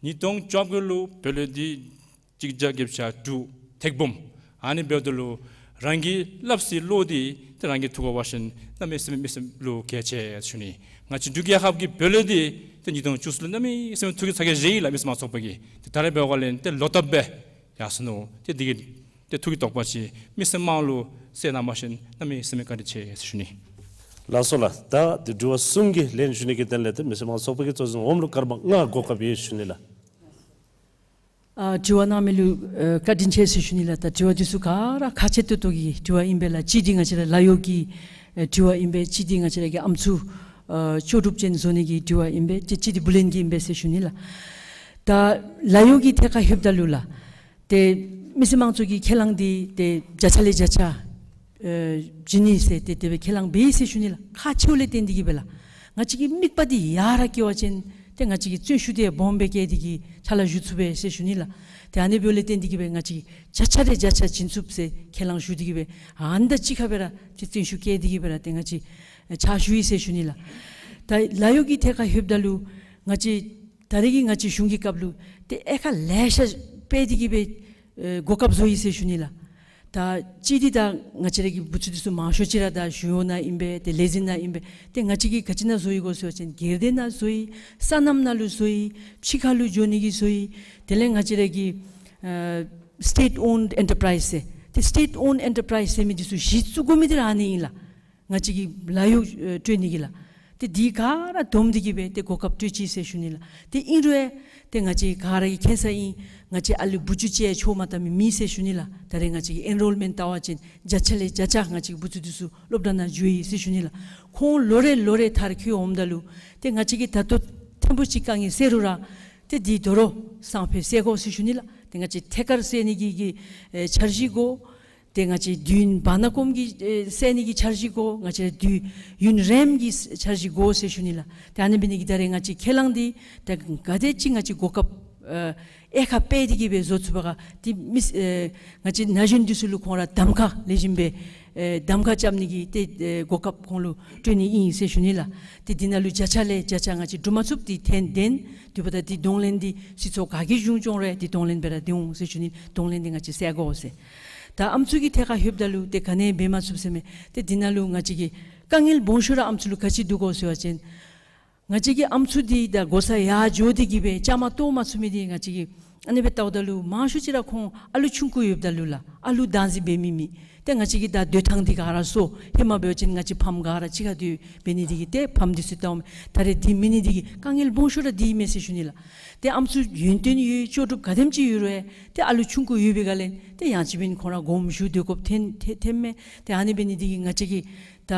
ཉིས་སྟོང་བཅོ་བརྒྱད་ལུ་བོད་ལས་འདི་གཅིག་བརྒྱ་བརྒྱད་ཅུ་གྱ་དྲུག་ཐེག་སྦོམ། ཨ་ནི་འབདཝ་ད་ལུ་རང་གི་སླབ་སའི་བློ་འདི་ཏེ་རང་གིས་ཐུགས་ཁར་བཞག་ཞིནམ་གནམ་མེད་ས་མེད་མི་སེམས་ལུ་གལ་ཆེ་ཟེར་ཞུ་ནི། ང་བཅས་འབྲུག་རྒྱལ་ཁབ་ཀྱི་བོད་ལས་འདི་ཏེ་ཉིས་སྟོང་བཅུ་གསུམ་ལུ་གནམ་མེད་ས་མེད་ཐུགས་ཀྱི་ཚ་གྱང་བཞེས་ཡི་ལགས། མི་སེར་དམངས་ཚོགས་པ་གིས་ཏེ་ད་རེས་འབདཝ་ལས་ཏེ་ལོག་ལྟབ་སྦེ་ཡར་སོ་ནུག། ཏེ་འདི་གིས་ཏེ་ཐུགས་ཀྱི་དོགས་པ་ཅིག་མི་སེར་དམངས་ལུ་སེལ་གནང་བཞག་ཞིནམ་གནམ་མེད་ས་མེད་བཀའ་དྲིན་ཆེ་ཟེར་ཞུ་ནི། ལགས་སོ་ལགས། ད་འདི་དྲི་བ་གསུམ་གྱི་ལན་ཞུ་ནི་གི་དོན་ལས་ཏེ་མི་སེར་དམངས་ཚོགས་པ་གི་གཙོ་འཛིན་འོགམ་ལུ་སྐར་མ་ལྔ་གོ་སྐབས་ཡོད་ཞུ་ནི་ལགས། ཨ་དྲི་བ་གནང་མི་ལུ་ཨ་བཀའ་དྲིན་ཆེ་ཟེར་ཞུ་ནི་ལགས། ད་དྲི་བ་འདི་ཚུ་ག་ར་ཁག་ཆེ་ཏོག་ཏོ་གི་དྲི་བ་ཨིན་པས་ལགས། གཅིག་འདི་ང་བཅས་ར་ལཱ་གཡོག་གི་ཨ་དྲི་བ་ཨིན་པས། གཅིག་འདི་ང་བཅས་ར་གི་ཨམ་སྲུ་ཨ་ལྕོགས་གྲུབ་ཅན་བཟོ་ནི་གི་དྲི་བ་ཨིན་པས། གཅིག་གཅིག་འདི་བུ་ལོན་གྱི་ཨིན་པས་ཟེར་ཞུ་ནི་ལགས། ད་ལཱ་གཡོག་གི་ཐད་ཁར་ལྷོདཔ་ད་ལུ་ལགས། ཏེ་མི་སེར་དམངས་གཙོ་གི་ཁས་བླངས་འདི་ཏེ་བརྒྱ་ཆ་ལས་བརྒྱ་ཆ་ཨེ་བྱིན་ནི་ཟེར་ཏེ་དེ་སྦེ་ཁས་བླངས་འབད་ཡི་ཟེར་ཞུ་ནི་ལགས། ཁག་ཆེཝ་ལས་བརྟེན་ཏེ་གིས་སྦེ་ལགས། ང་བཅས་ཀྱི་དམིགས་པ་འདི་ཡར་ར་བསྐྱེད་པ་ཅིན་ཏེ་ང་བཅས་ཀྱི་བརྩོན་ཤུགས་འདི་སྦོམ་སྦེ་བསྐྱེད་དེ་གིས་ཕྱག་ལཱ་ཞུ་ཚུགས་པས་ཟེར་ཞུ་ནི་ལགས། ཏེ་ཨ་ནི་འབདཝ་ལས་བརྟེན་ཏེ་གིས་སྦེ་ང་བཅས་ཀྱིས་བརྒྱ་ཆ་ལས་བརྒྱ་ཆ་བྱིན་ཚུགས་ཟེར་ཁས་བླངས་ཞུ་སྟེ་གིས་སྦེ་ཨ་ནི་དང་གཅིག་ཁར་སྦེ་ར་ཏེ་བརྩོན་ཤུགས་བསྐྱེད་དེ་གིས་སྦེ་ར་ཏེ་ང་བཅས་ཕྱག་ཞུ་ཡི་ཟེར་ཞུ་ནི་ལགས། ད་ལཱ་གཡོག་གི་ཐད་ཁར་ལྷོདཔ་ད་ལུ་ང་བཅས་ད་རེས་ཀྱི་ང་བཅས་གཞུང་གི་སྐབས་ལུ་ཏེ་དབྱེ་ཁག་ལེ་ཤ་སྤེལ་ཏེ་གིས་སྦེ་ཨེ་གོ་སྐབས་བཟོ་ཡི་ཟེར་ཞུ་ནི་ལགས། ད་གཅིག་འདི་ད་ང་བཅས་ར་གི་བུ་ཚུ་འདི་ཚུ་མང་ཤོས་ཅིག་ར་ད་ཞུ་ཡོད་ནང་ཨིན་པས། ཏེ་ལས་འཛིན་ནང་ཨིན་པས། ཏེ་ང་བཅས་ཀྱིས་ག་ཅི་ནང་བཟོ་ཡི་གོ་ཟེར་བ་ཅིན་སྒེར་སྡེ་ནང་བཟོ་ཡི། སོ་ནམ་ནང་ལུ་བཟོ་ཡི། ཕྱི་ཁ་ལུ་འགྱོ་ནི་གི་བཟོ་ཡི། དེ་ལས་ང་བཅས་ར་གི་ཨ་state owned enterprise ཟེར་ཏེ་state owned enterprise ཟེར་མི་འདི་ཚུ་གཞི་བཙུགས་དགོ་མི་འདི་ར་ཨ་ནི་ཨིན་ལགས། ང་བཅས་ཀྱི་ལཱ་གཡོག་ཨེ་སྤྲོད་ནི་གི་ལགས། ཏེ་འདི་ག་ར་བསྡོམས་ཏེ་གིས་སྦེ་ཏེ་གོ་སྐབས་སྤྲོད་ཅི་ཟེར་ཞུ་ནི་ལགས། ཏེ་ཨིན་རུང་ཏེ་ང་བཅས་ག་ར་གིས་མཁྱེན་ས་ཨིན། ང་བཅས་ཨ་ལུ་བུ་བཅུ་ཅིག་ཡང་ཆོག་མ་བཏུབ་མི་མེད་ཟེར་ཞུ་ནི་ལགས། ད་རེས་ང་བཅས་ཀྱིས་ཨེན་རོལ་མེནཊ་བལྟ་བ་ཅིན་བརྒྱ་ཆ་ལས་བརྒྱ་ཆ་ང་བཅས་ཀྱི་བུ་ཚུ་འདི་ཚུ་སློབ་གྲྭ་ནང་འགྱོ་ཡི་ཟེར་ཞུ་ནི་ལགས། ཁོང་ལོ་རེ་ལོ་རེ་མཐར་འཁྱོལ་འོངམ་ད་ལུ་ཏེ་ང་བཅས་ཀྱིས་ད་ལྟོ་ཐེངས་པོ་ཅིག་དཀའ་ངལ་སེལ་རུང་ར་ཏེ་འདི་དོ་རུང་སང་ཕོད་སེལ་དགོ་ཟེར་ཞུ་ནི་ལགས། ཏེ་ང་བཅས་ཐད་ཀར་སེལ་ནི་གི་གི་ཨེ་འཆར་གཞི་དགོ། ཏེ་ང་བཅས་དུས་ཡུན་བར་ན་གོམ་གྱི་ཨེ་སེལ་ནི་གི་འཆར་གཞི་དགོ། ང་བཅས་ར་དུས་ཡུན་རིངམོ་གི་འཆར་གཞི་དགོ་ཟེར་ཞུ་ནི་ལགས། ཏེ་ཨ་ནི་འབད་ནི་གི་ད་རེས་ང་བཅས་ཁས་བླངས་འདི་ད་ག་དེ་ཅིག་ང་བཅས་གོ་སྐབས་ཨེ་དབྱེ་ཁག་སྤེལ་ཏེ་གིས་སྦེ་བཟོ་ཚུགས་པ་ག་ཏེ་མི་ཨེ་ང་བཅས་ན་གཞོན་འདི་ཚུ་ལུ་ཁོང་ར་གདམ་ཁ་ལེགས་ཤོམ་སྦེ་ཨེ་གདམ་ཁ་རྐྱབ་ནི་གི་ཏེ་ཨེ་གོ་སྐབས་ཁོང་ལུ་སྤྲོད་ནི་ཨིན་ཟེར་ཞུ་ནི་ལགས། ཏེ་འདི་ནང་ལུ་བརྒྱ་ཆ་ལས་བརྒྱ་ཆ་ང་བཅས་འགྲུབ་མ་ཚུགསཔ་འདི་ཐོན་དོ་ཨིན། དེ་འབདཝ་ད་འདི་གདོང་ལེན་འདི་སྤྱི་ཚོགས་ག་གི་གཞུང་སྐྱོང་རུང་འདི་གདོང་ལེན་སྦེ་ར་སྡོད་འོང་ཟེར་ཞུ་ནི། གདོང་ལེན་འདི་ང་བཅས་སེལ་དགོ་ཟེར། ད་ཨམ་སྲུ་གི་ཐད་ཁར་ལྷོདཔ་ད་ལུ་ཏེ་ག་ནི་འབད་མ་ཚུགས་ཟེར་མས། ཏེ་འདི་ནང་ལུ་ང་བཅས་ཀྱིས་དཀའ་ངལ་སྦོམ་ཤོས་ར་ཨམ་སྲུ་ལུ་ག་ཅི་འདུག་གོ་ཟེར་བ་ཅིན་ང་བཅས་ཀྱི་ཨམ་སྲུ་འདི་ད་གོ་ས་ཡར་འགྱོ་སྟེ་གིས་སྦེ་བཅའ་མར་གཏོགས་མ་ཚུགས་མི་འདི་ང་བཅས་ཀྱིས་ཨ་ནི་སྦེ་བལྟཝ་ད་ལུ་མང་ཤོས་ཅིག་ར་ཁོང་ཨ་ལུ་ཆུང་ཀུ་ཡོདཔ་ད་ལུ་ལགས་ཨ་ལུ་བདག་འཛིན་འབད་མི་མེད། ཏེ་ང་བཅས་ཀྱི་ད་སྡོད་ཐངས་འདི་ག་ར་སོར་ཧེ་མ་འབད་བ་ཅིན་ང་བཅས་ཕམ་ག་ར་གཅིག་ཁར་སྡོད་འབད་ནི་འདི་གིས་ཏེ་ཕམ་འདི་ཚུ་བལྟཝ་མས། ད་རེས་འདི་མེད་ནི་འདི་གིས་དཀའ་ངལ་སྦོམ་ཤོས་ར་འདི་ཨིན་མས་ཟེར་ཞུ་ནི་ལགས། ཏེ་ཨམ་སྲུ་ཡོན་ཏན་ཡོད་ལྕོགས་གྲུབ་ག་དེམ་ཅིག་ཡོད་རུང་ཏེ་ཨ་ལུ་ཆུང་ཀུ་ཡོད་པའི་སྒང་ལས་ཏེ་ཡང་ཅིན་མེན་ཁོང་ར་དགོངསམ་ཞུ་སྡོད་དགོཔ་ཐོན་ཐོན་ཐོནམ་མས། ཏེ་ཨ་ནི་འབད་ནི་འདི་གིས་ང་བཅས་ཀྱིས་ད་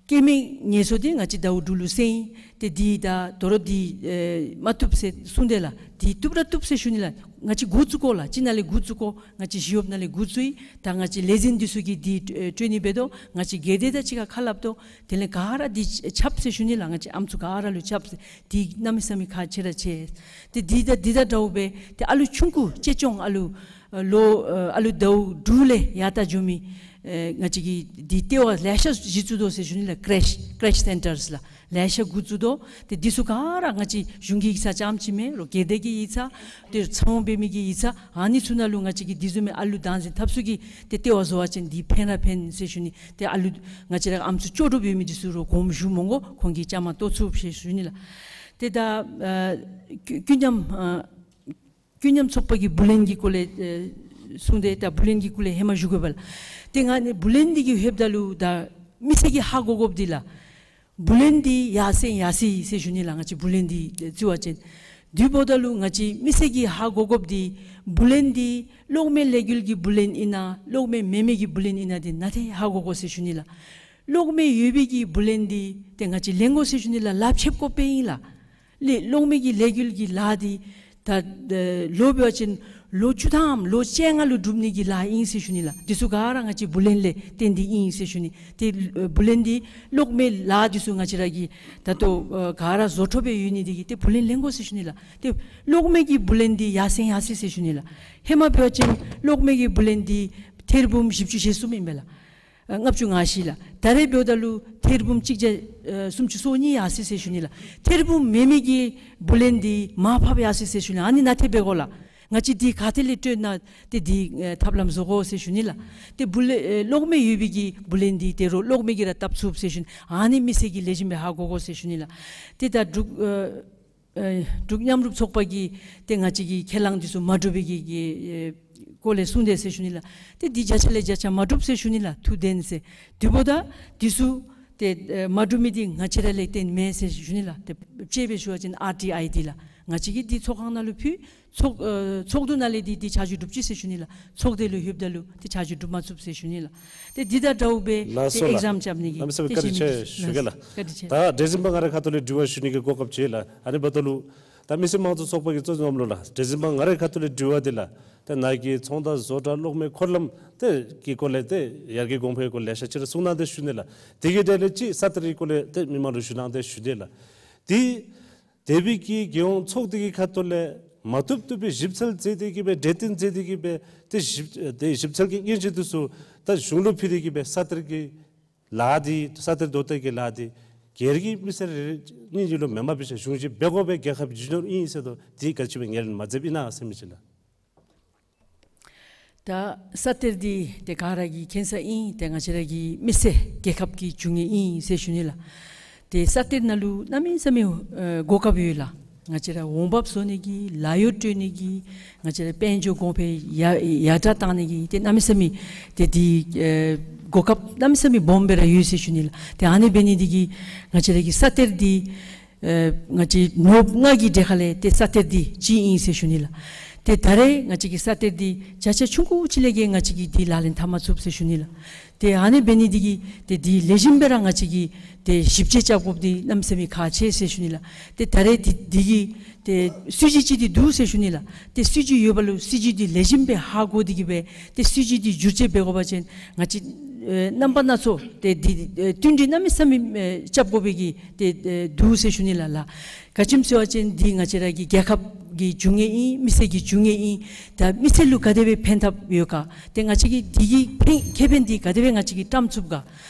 སྐྱེ་དམན་ངལ་གསོ་འདི་ང་བཅས་ཟླཝ་དྲུག་ལུ་སེལ་ཡི། ཏེ་འདི་ད་དོ་རུང་འདི་ཨེ་མ་བཏུབ་ཟེར་གསུངས་དེས་ལགས། འདི་བཏུབ་ར་བཏུབ་ཟེར་ཞུ་ནི་ལགས། ང་བཅས་འགོ་བཙུགས་དགོ་ལགས། གཅིག་ནང་ལས་འགོ་བཙུགས་དགོ། ང་བཅས་ཞི་གཡོགཔ་ནང་ལས་འགོ་བཙུགས་ཡི། ད་ང་བཅས་ལས་འཛིན་འདི་ཚུ་གིས་འདི་ཨེ་སྤྲོད་ནི་འབད་དོ། ང་བཅས་སྒེར་སྡེ་དང་གཅིག་ཁར་ཁ་སླབ་དོ། དེ་ལས་ག་ར་འདི་ཁྱབ་ཟེར་ཞུ་ནི་ལགས། ང་བཅས་ཨམ་སྲུ་ག་ར་ལུ་ཁྱབ་ཟེར། འདི་གནམ་མེད་ས་མེད་ཁག་ཆེ་ར་ཆེ། ཏེ་འདི་དང་འདི་དང་འདྲཝ་སྦེ་ཏེ་ཨ་ལུ་ཆུང་ཀུ་གཅེས་སྐྱོང་ཨ་ལུ་ཨ་ལོ་ཨ་ཨ་ལུ་ཟླཝ་དྲུག་ལས་ཡར་ད་འགྱོ་མི་ཨེ་ང་བཅས་ཀྱིས་འདི་ལྟེ་བ་ལེ་ཤ་གཞི་བཙུགས་དོ་ཟེར་ཞུ་ནི་ལགས། ཀྲེཤ་ཀྲེཤ་སེན་ཊརསི་ལགས། ལེ་ཤ་འགོ་བཙུགས་དོ། ཏེ་འདི་ཚུ་ག་ར་ང་བཅས་གཞུང་གི་ཡིག་ཚང་རྐྱངམ་ཅིག་མེན་རུང་སྒེར་སྡེ་གི་ཡིག་ཚང་ཏེ་ཚང་འབད་མི་གི་ཡིག་ཚང་ཨ་ནི་ཚུ་ནང་ལུ་ང་བཅས་ཀྱིས་འདི་བཟུམ་མའི་ཨ་ལུ་བདག་འཛིན་འཐབ་ས་གི་ཏེ་ལྟེ་བ་བཟོ་བ་ཅིན་འདི་ཕན་ར་ཕན་ཟེར་ཞུ་ནི། ཏེ་ཨ་ལུ་ང་བཅས་ར་ཨམ་སྲུ་ལྕོགས་གྲུབ་ཡོད་མི་འདི་ཚུ་རུང་དགོངསམ་ཞུ་མི་དགོ། ཁོང་གིས་བཅའ་མར་གཏོགས་ཚུགས་ཟེར་ཞུ་ནི་ལགས། ཏེ་ད་ཨ་ཀུན་ཀུན་མཉམ་ཨ་ཀུན་མཉམ་ཚོགས་པ་གི་བུ་ལོན་གྱི་སྐོར་ལས་ཨེ་གསུངས་ཏེ་ད་བུ་ལོན་གྱི་སྐོར་ལས་ཧེ་མ་ཞུ་དགོ་པས་ལགས། ཏེ་ང་ནི་བུ་ལོན་འདི་གི་ལྷོདཔ་ད་ལུ་ད་མི་སེར་གྱིས་ཧ་གོ་དགོཔ་འདི་ལགས། བུ་ལོན་འདི་ཡར་སེང་ཡར་སེང་ཡི་ཟེར་ཞུ་ནི་ལགས། ང་བཅས་བུ་ལོན་འདི་བརྩི་བ་ཅིན། དེ་འབདཝ་ད་ལུ་ང་བཅས་མི་སེར་གྱིས་ཧ་གོ་དགོཔ་འདི་བུ་ལོན་འདི་གློག་མེ་ལས་འགུལ་གྱི་བུ་ལོན་ཨིན་ན་གློག་མེ་མེན་མི་གི་བུ་ལོན་ཨིན་ན་འདི་ནན་ཏན་ཧ་གོ་དགོ་ཟེར་ཞུ་ནི་ལགས། གློག་མེ་ཡོད་པའི་གི་བུ་ལོན་འདི་ཏེ་ང་བཅས་ལེན་དགོ་ཟེར་ཞུ་ནི་ལགས། ལཱ་ཕྱདཔ་ཀོ་པེ་ཨིན་ལགས། ལས་གློག་མེ་གི་ལས་འགུལ་གྱི་ལཱ་འདི་ད་ལོ་འབད་བ་ཅིན་ལོ་བཅུ་ཐམ་ལོ་བཅོ་ལྔ་ལུ་འགྲུབ་ནི་གི་ལཱ་ཨིན་ཟེར་ཞུ་ནི་ལགས། འདི་ཚུ་ག་ར་ང་བཅས་བུ་ལོན་ལས་བརྟེན་ཏེ་ཨིན་ཟེར་ཞུ་ནི། ཏེ་བུ་ལོན་འདི་གློག་མེ་ལཱ་འདི་ཚུ་ང་བཅས་ར་གིས་ད་ལྟོ་ག་ར་བཟོ་འཕྲོ་སྦེ་ཡོད་ནི་འདི་གིས་ཏེ་བུ་ལོན་ལེན་དགོ་ཟེར་ཞུ་ནི་ལགས། ཏེ་གློག་མེ་གི་བུ་ལོན་འདི་ཡར་སེང་ཡར་སེང་ཟེར་ཞུ་ནི་ལགས། ཧེ་མ་འབད་བ་ཅིན་གློག་མེ་གི་བུ་ལོན་འདི་ཐེར་འབུམ་བཞི་བཅུ་ཞེ་གསུམ་ཨིན་པས་ལགས། ཨ་ལྔ་བཅུ་ང་བཞི་ལགས། ད་རེས་འབདཝ་ད་ལུ་ཐེར་འབུམ་གཅིག་བརྒྱ་ཨ་སུམ་ཅུ་སོ་གཉིས་ཡར་སོ་ཡི་ཟེར་ཞུ་ནི་ལགས། ཐེར་འབུམ་མེད་མི་གི་བུ་ལོན་འདི་མར་ཕབ་ཡར་སོ་ཡི་ཟེར་ཞུ་ནི། ཨ་ནི་ནན་ཏན་འབད་དགོ་ལགས། ང་བཅས་འདི་ག་ཏེ་ལས་སྤྲོད་ན་ཏེ་འདི་ཨེ་ཐབས་ལམ་བཟོ་དགོ་ཟེར་ཞུ་ནི་ལགས། ཏེ་བུ་ལོན་ཨེ་གློག་མེ་ཡོད་པའི་གི་བུ་ལོན་འདི་ད་རུང་གློག་མེ་གིས་ར་བཏབ་ཚུགས་ཟེར་ཞུ་ནི། ཨ་ནི་མི་སེར་གྱིས་ལེགས་ཤོམ་སྦེ་ཧ་གོ་དགོ་ཟེར་ཞུ་ནི་ལགས། ཏེ་ད་འབྲུག་ཨ་ཨེ་འབྲུག་མཉམ་རུབ་ཚོགས་པ་གིས་ཏེ་ང་བཅས་ཀྱི་ཁས་བླངས་འདི་ཚུ་མ་འགྲུབ་པའི་གི་གི་ཨེ་སྐོར་ལས་གསུངས་དེས་ཟེར་ཞུ་ནི་ལགས། ཏེ་འདི་བརྒྱ་ཆ་ལས་བརྒྱ་ཆ་མ་འགྲུབ་ཟེར་ཞུ་ནི་ལགས། ཐུགས་བདེན་ཟེར། དེ་འབདཝ་ད་འདི་ཚུ་ཏེ་ཨེ་མ་འགྲུབ་མི་འདི་ང་བཅས་ར་ལས་བརྟེན་མེན་ཟེར་ཞུ་ནི་ལགས། ཏེ་དཔྱེ་སྦེ་ཞུ་བ་ཅིན་ཨར་ཊི་ཨའི་འདི་ལགས། ང་བཅས་ཀྱིས་འདི་ཚོགས་ཁང་ནང་ལུ་ཕུལ། ཚོགས་ཨེ་ཚོགས་འདུ་ནང་ལས་འདི་འདི་ཆ་འཇོག་གྲུབ་ཅི་ཟེར་ཞུ་ནི་ལགས། ཚོགས་སྡེ་ལུ་ལྷོདཔ་ད་ལུ་ཏེ་ཆ་འཇོག་གྲུབ་མ་ཚུགས་ཟེར་ཞུ་ནི་ལགས། ཏེ་འདི་དང་འདྲཝ་སྦེ་ལགས་ཏེ་སོ་ལགས། ཨིག་ཛམ་རྐྱབ་ནི་གི་གནམ་མེད་ས་མེད་ཏེ་བཀའ་དྲིན་ཆེ་ཞུ་གེ་ལགས། བཀའ་དྲིན་ཆེ། ད་འབྲས་སྤུངས་པ་ང་རའི་ཁ་ཐུག་ལས་དྲི་བ་ཞུ་ནི་གི་གོ་སྐབས་ཅིག་ལགས། ཨ་ནི་འབདཝ་ད་ལུ་ད་མི་སེར་དམངས་གཙོ་ཚོགས་པ་གི་གཙོ་འཛིན་འོགམ་ལུ་ལགས། འབྲས་སྤུངས་པ་ང་རའི་ཁ་ཐུག་ལས་དྲི་བ་འདི་ལགས། ཏེ་ནཱ་གི་ཚོང་དང་བཟོ་གྲྭ་གློག་མེ་འཁོར་ལམ་ཏེ་གི་སྐོར་ལས་ཏེ་ཡར་རྒྱས་གོང་འཕེལ་སྐོར་ལེ་ཤ་ཅིག་ར་གསུང་གནང་སྟེ་ཞུ་ནི་ལགས། དེ་གི་གྲལ་ལས་ཅིག་ས་གཏེར་གྱི་སྐོར་ལས་ཏེ་མི་མང་ལུ་ཞུ་གནང་སྟེ་ཞུ་དེས་ལགས། ཏེ་འདས་པའི་གི་རྒྱལ་ཡོངས་ཚོགས་སྡེ་གི་ཁ་ཐུག་ལས་མ་བཏུབ་བཏུབ་པའི་ཞིབ་འཚོལ་མཛད་དེ་གི་སྦེ་གྲོས་བསྟུན་མཛད་དེ་གི་སྦེ་ཏེ་ཞིབ་ཏེ་ཞིབ་འཚོལ་གྱི་སྙན་ཞུ་འདི་ཚུ་ད་གཞུང་ལུ་ཕུལ་ཏེ་གི་སྦེ་ས་གཏེར་གྱི་ལཱ་འདི་ས་གཏེར་བཟློག་ཐབས་ཀྱི་ལཱ་འདི་སྒེར་གྱི་མི་སེར་རེ་རེ་གཉིས་གཉིས་ལུ་མེན་པར་སྦེ་གཞུང་བཞེས་འབད་དགོ་པའི་རྒྱལ་ཁབ་རྒྱུ་ནོར་ཨིན་ཟེར་དོ། འདི་ག་ཅི་སྦེ་ངོས་ལེན་མ་མཛདཔ་ཨིན་ན་ཟེར་མི་ཅིག་ལགས། ད་ས་གཏེར་འདི་ཏེ་ག་ར་གིས་མཁྱེན་ས་ཨིན། ཏེ་ང་བཅས་ར་གི་མི་སེར་རྒྱལ་ཁབ་ཀྱི་འབྱུང་ངེས་ཨིན་ཟེར་ཞུ་ནི་ལགས། ཏེ་ས་གཏེར་ནང་ལུ་གནམ་མེད་ས་མེད་ཨེ་གོ་སྐབས་ཡོད་ལགས། ང་བཅས་ར་འོང་འབབ་བཟོ་ནི་གི་ལཱ་གཡོག་སྤྲོད་ནི་གི་ང་བཅས་ར་དཔལ་འབྱོར་གོང་འཕེལ་ཡར་ཡར་དྲག་བཏང་ནི་གི་ཏེ་གནམ་མེད་ས་མེད་ཏེ་འདི་ཨེ་གོ་སྐབས་གནམ་མེད་ས་མེད་སྦོམ་སྦེ་ར་ཡོད་ཟེར་ཞུ་ནི་ལགས། ཏེ་ཨ་ནི་འབད་ནི་འདི་གིས་ང་བཅས་ར་གི་ས་གཏེར་འདི་ཨེ་ང་བཅས་ནོར་བུ་ལྔ་གི་གྲས་ཁ་ལས་ཏེ་ས་གཏེར་འདི་གཅིག་ཨིན་ཟེར་ཞུ་ནི་ལགས། ཏེ་ད་རེས་ང་བཅས་ཀྱི་ས་གཏེར་འདི་བརྒྱ་ཆ་ཆུང་ཀུ་ཅིག་ལས་བརྒལ་ང་བཅས་ཀྱིས་འདི་ལག་ལེན་འཐབ་མ་ཚུགས་ཟེར་ཞུ་ནི་ལགས། ཏེ་ཨ་ནི་འབད་ནི་འདི་གིས་ཏེ་འདི་ལེགས་ཤོམ་སྦེ་ར་ང་བཅས་ཀྱིས་ཏེ་ཞིབ་དཔྱད་རྐྱབ་དགོཔ་འདི་གནམ་མེད་ས་མེད་ཁག་ཆེ་ཟེར་ཞུ་ནི་ལགས། ཏེ་ད་རེས་འདི་འདི་གི་ཏེ་སྲིད་བྱུས་ཅིག་འདི་འདུག་ཟེར་ཞུ་ནི་ལགས། ཏེ་སྲིད་བྱུས་ཡོད་པ་ལུ་སྲིད་བྱུས་འདི་ལེགས་ཤོམ་སྦེ་ཧ་གོ་སྟེ་གི་སྦེ་ཏེ་སྲིད་བྱུས་འདི་བསྒྱུར་བཅོས་འབད་དགོ་པ་ཅིན་ང་བཅས་ཨེ་རྣམ་པ་སྣ་ཚོགས་ཏེ་འདི་ཨེ་བསྟུན་གྲོས་གནམ་མེད་ས་མེད་ཨེ་རྐྱབ་དགོ་པའི་གི་ཏེ་ཨེ་འདུག་ཟེར་ཞུ་ནི་ལགས། ལགས། ག་ཅི་སྨོ་ཟེར་བ་ཅིན་འདི་ང་བཅས་ར་གི་རྒྱལ་ཁབ་ཀྱི་འབྱུང་ངེས་ཨིན། མི་སེར་གྱི་འབྱུང་ངེས་ཨིན། ད་མི་སེར་ལུ་ག་དེ་སྦེ་ཕན་ཐབས་ཡོད་ག། ཏེ་ང་བཅས་ཀྱི་འདི་གི་ཕན་ཁེ་ཕན་འདི་ག་དེ་སྦེ་ང་བཅས་ཀྱིས་བཀྲམ་ཚུགས་ག།